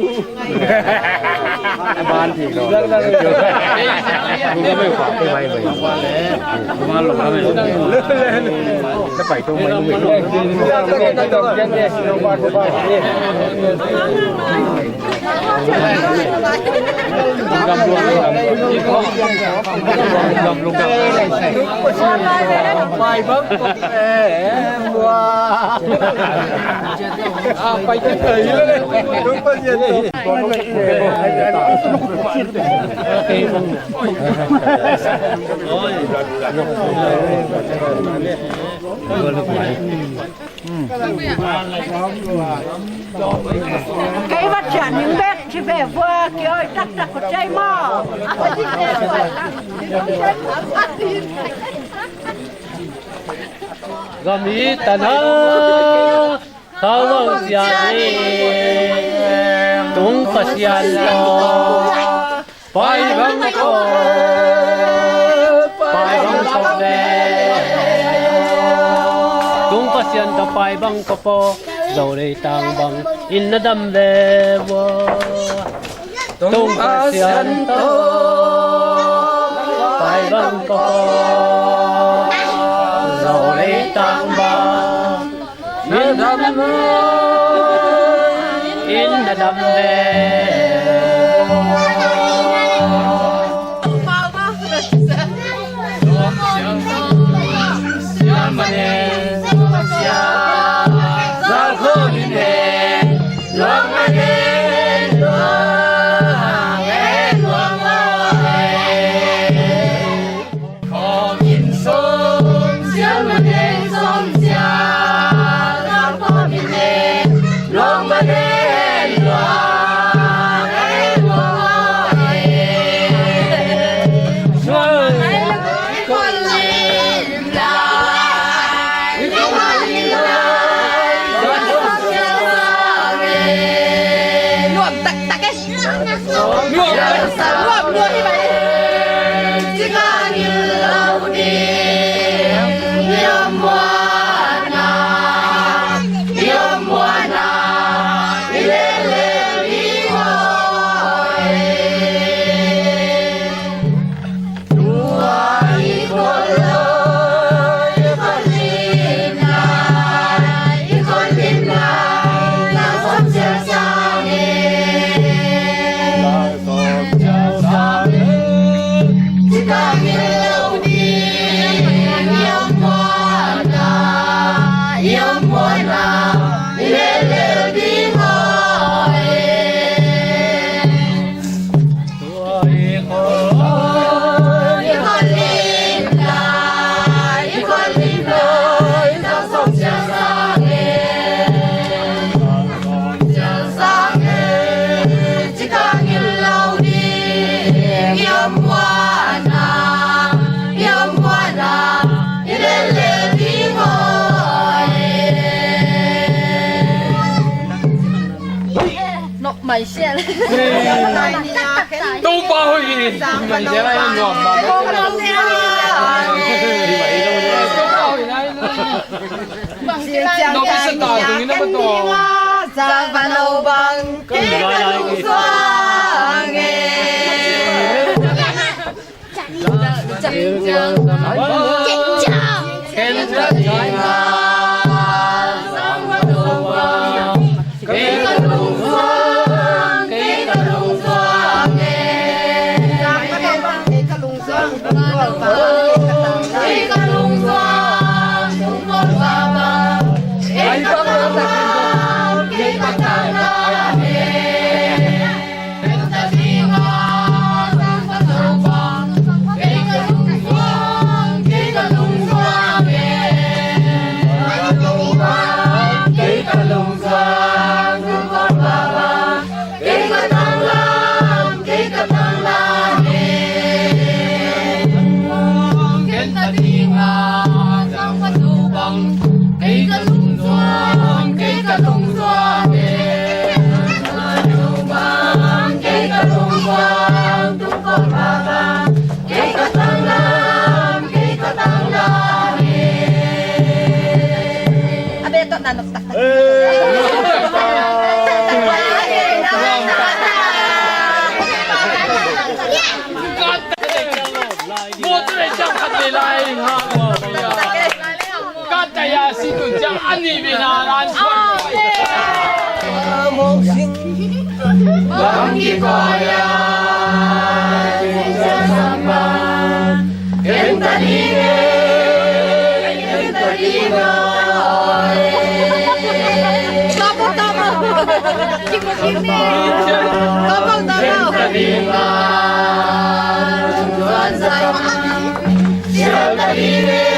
Kei va ciah ning bek ci ve vua, kei oi taktak ko cai maw. Gam i tana kau bang ciah ning, tung Pasian tawh pai bang ko, pai bang ko ve. Tung Pasian tawh pai bang ko po, Zo leitang bang in na dam ve vua. Tung Pasian tawh pai bang ko po, Zo leitang bang in na dam, in na dam ve. Nop mai sial. Topa hoih hi. Mai sial ai nuam. Topa hoih nai. Nop i sa ta tung in a ba to. Zang ba lo bang. Kei ka lung suang e. Ni bina nan. Amen. Bang kikoya. Ken tadine, ken tadine. Tama, tama. Tama, tama. Ken tadine. Ken tadine.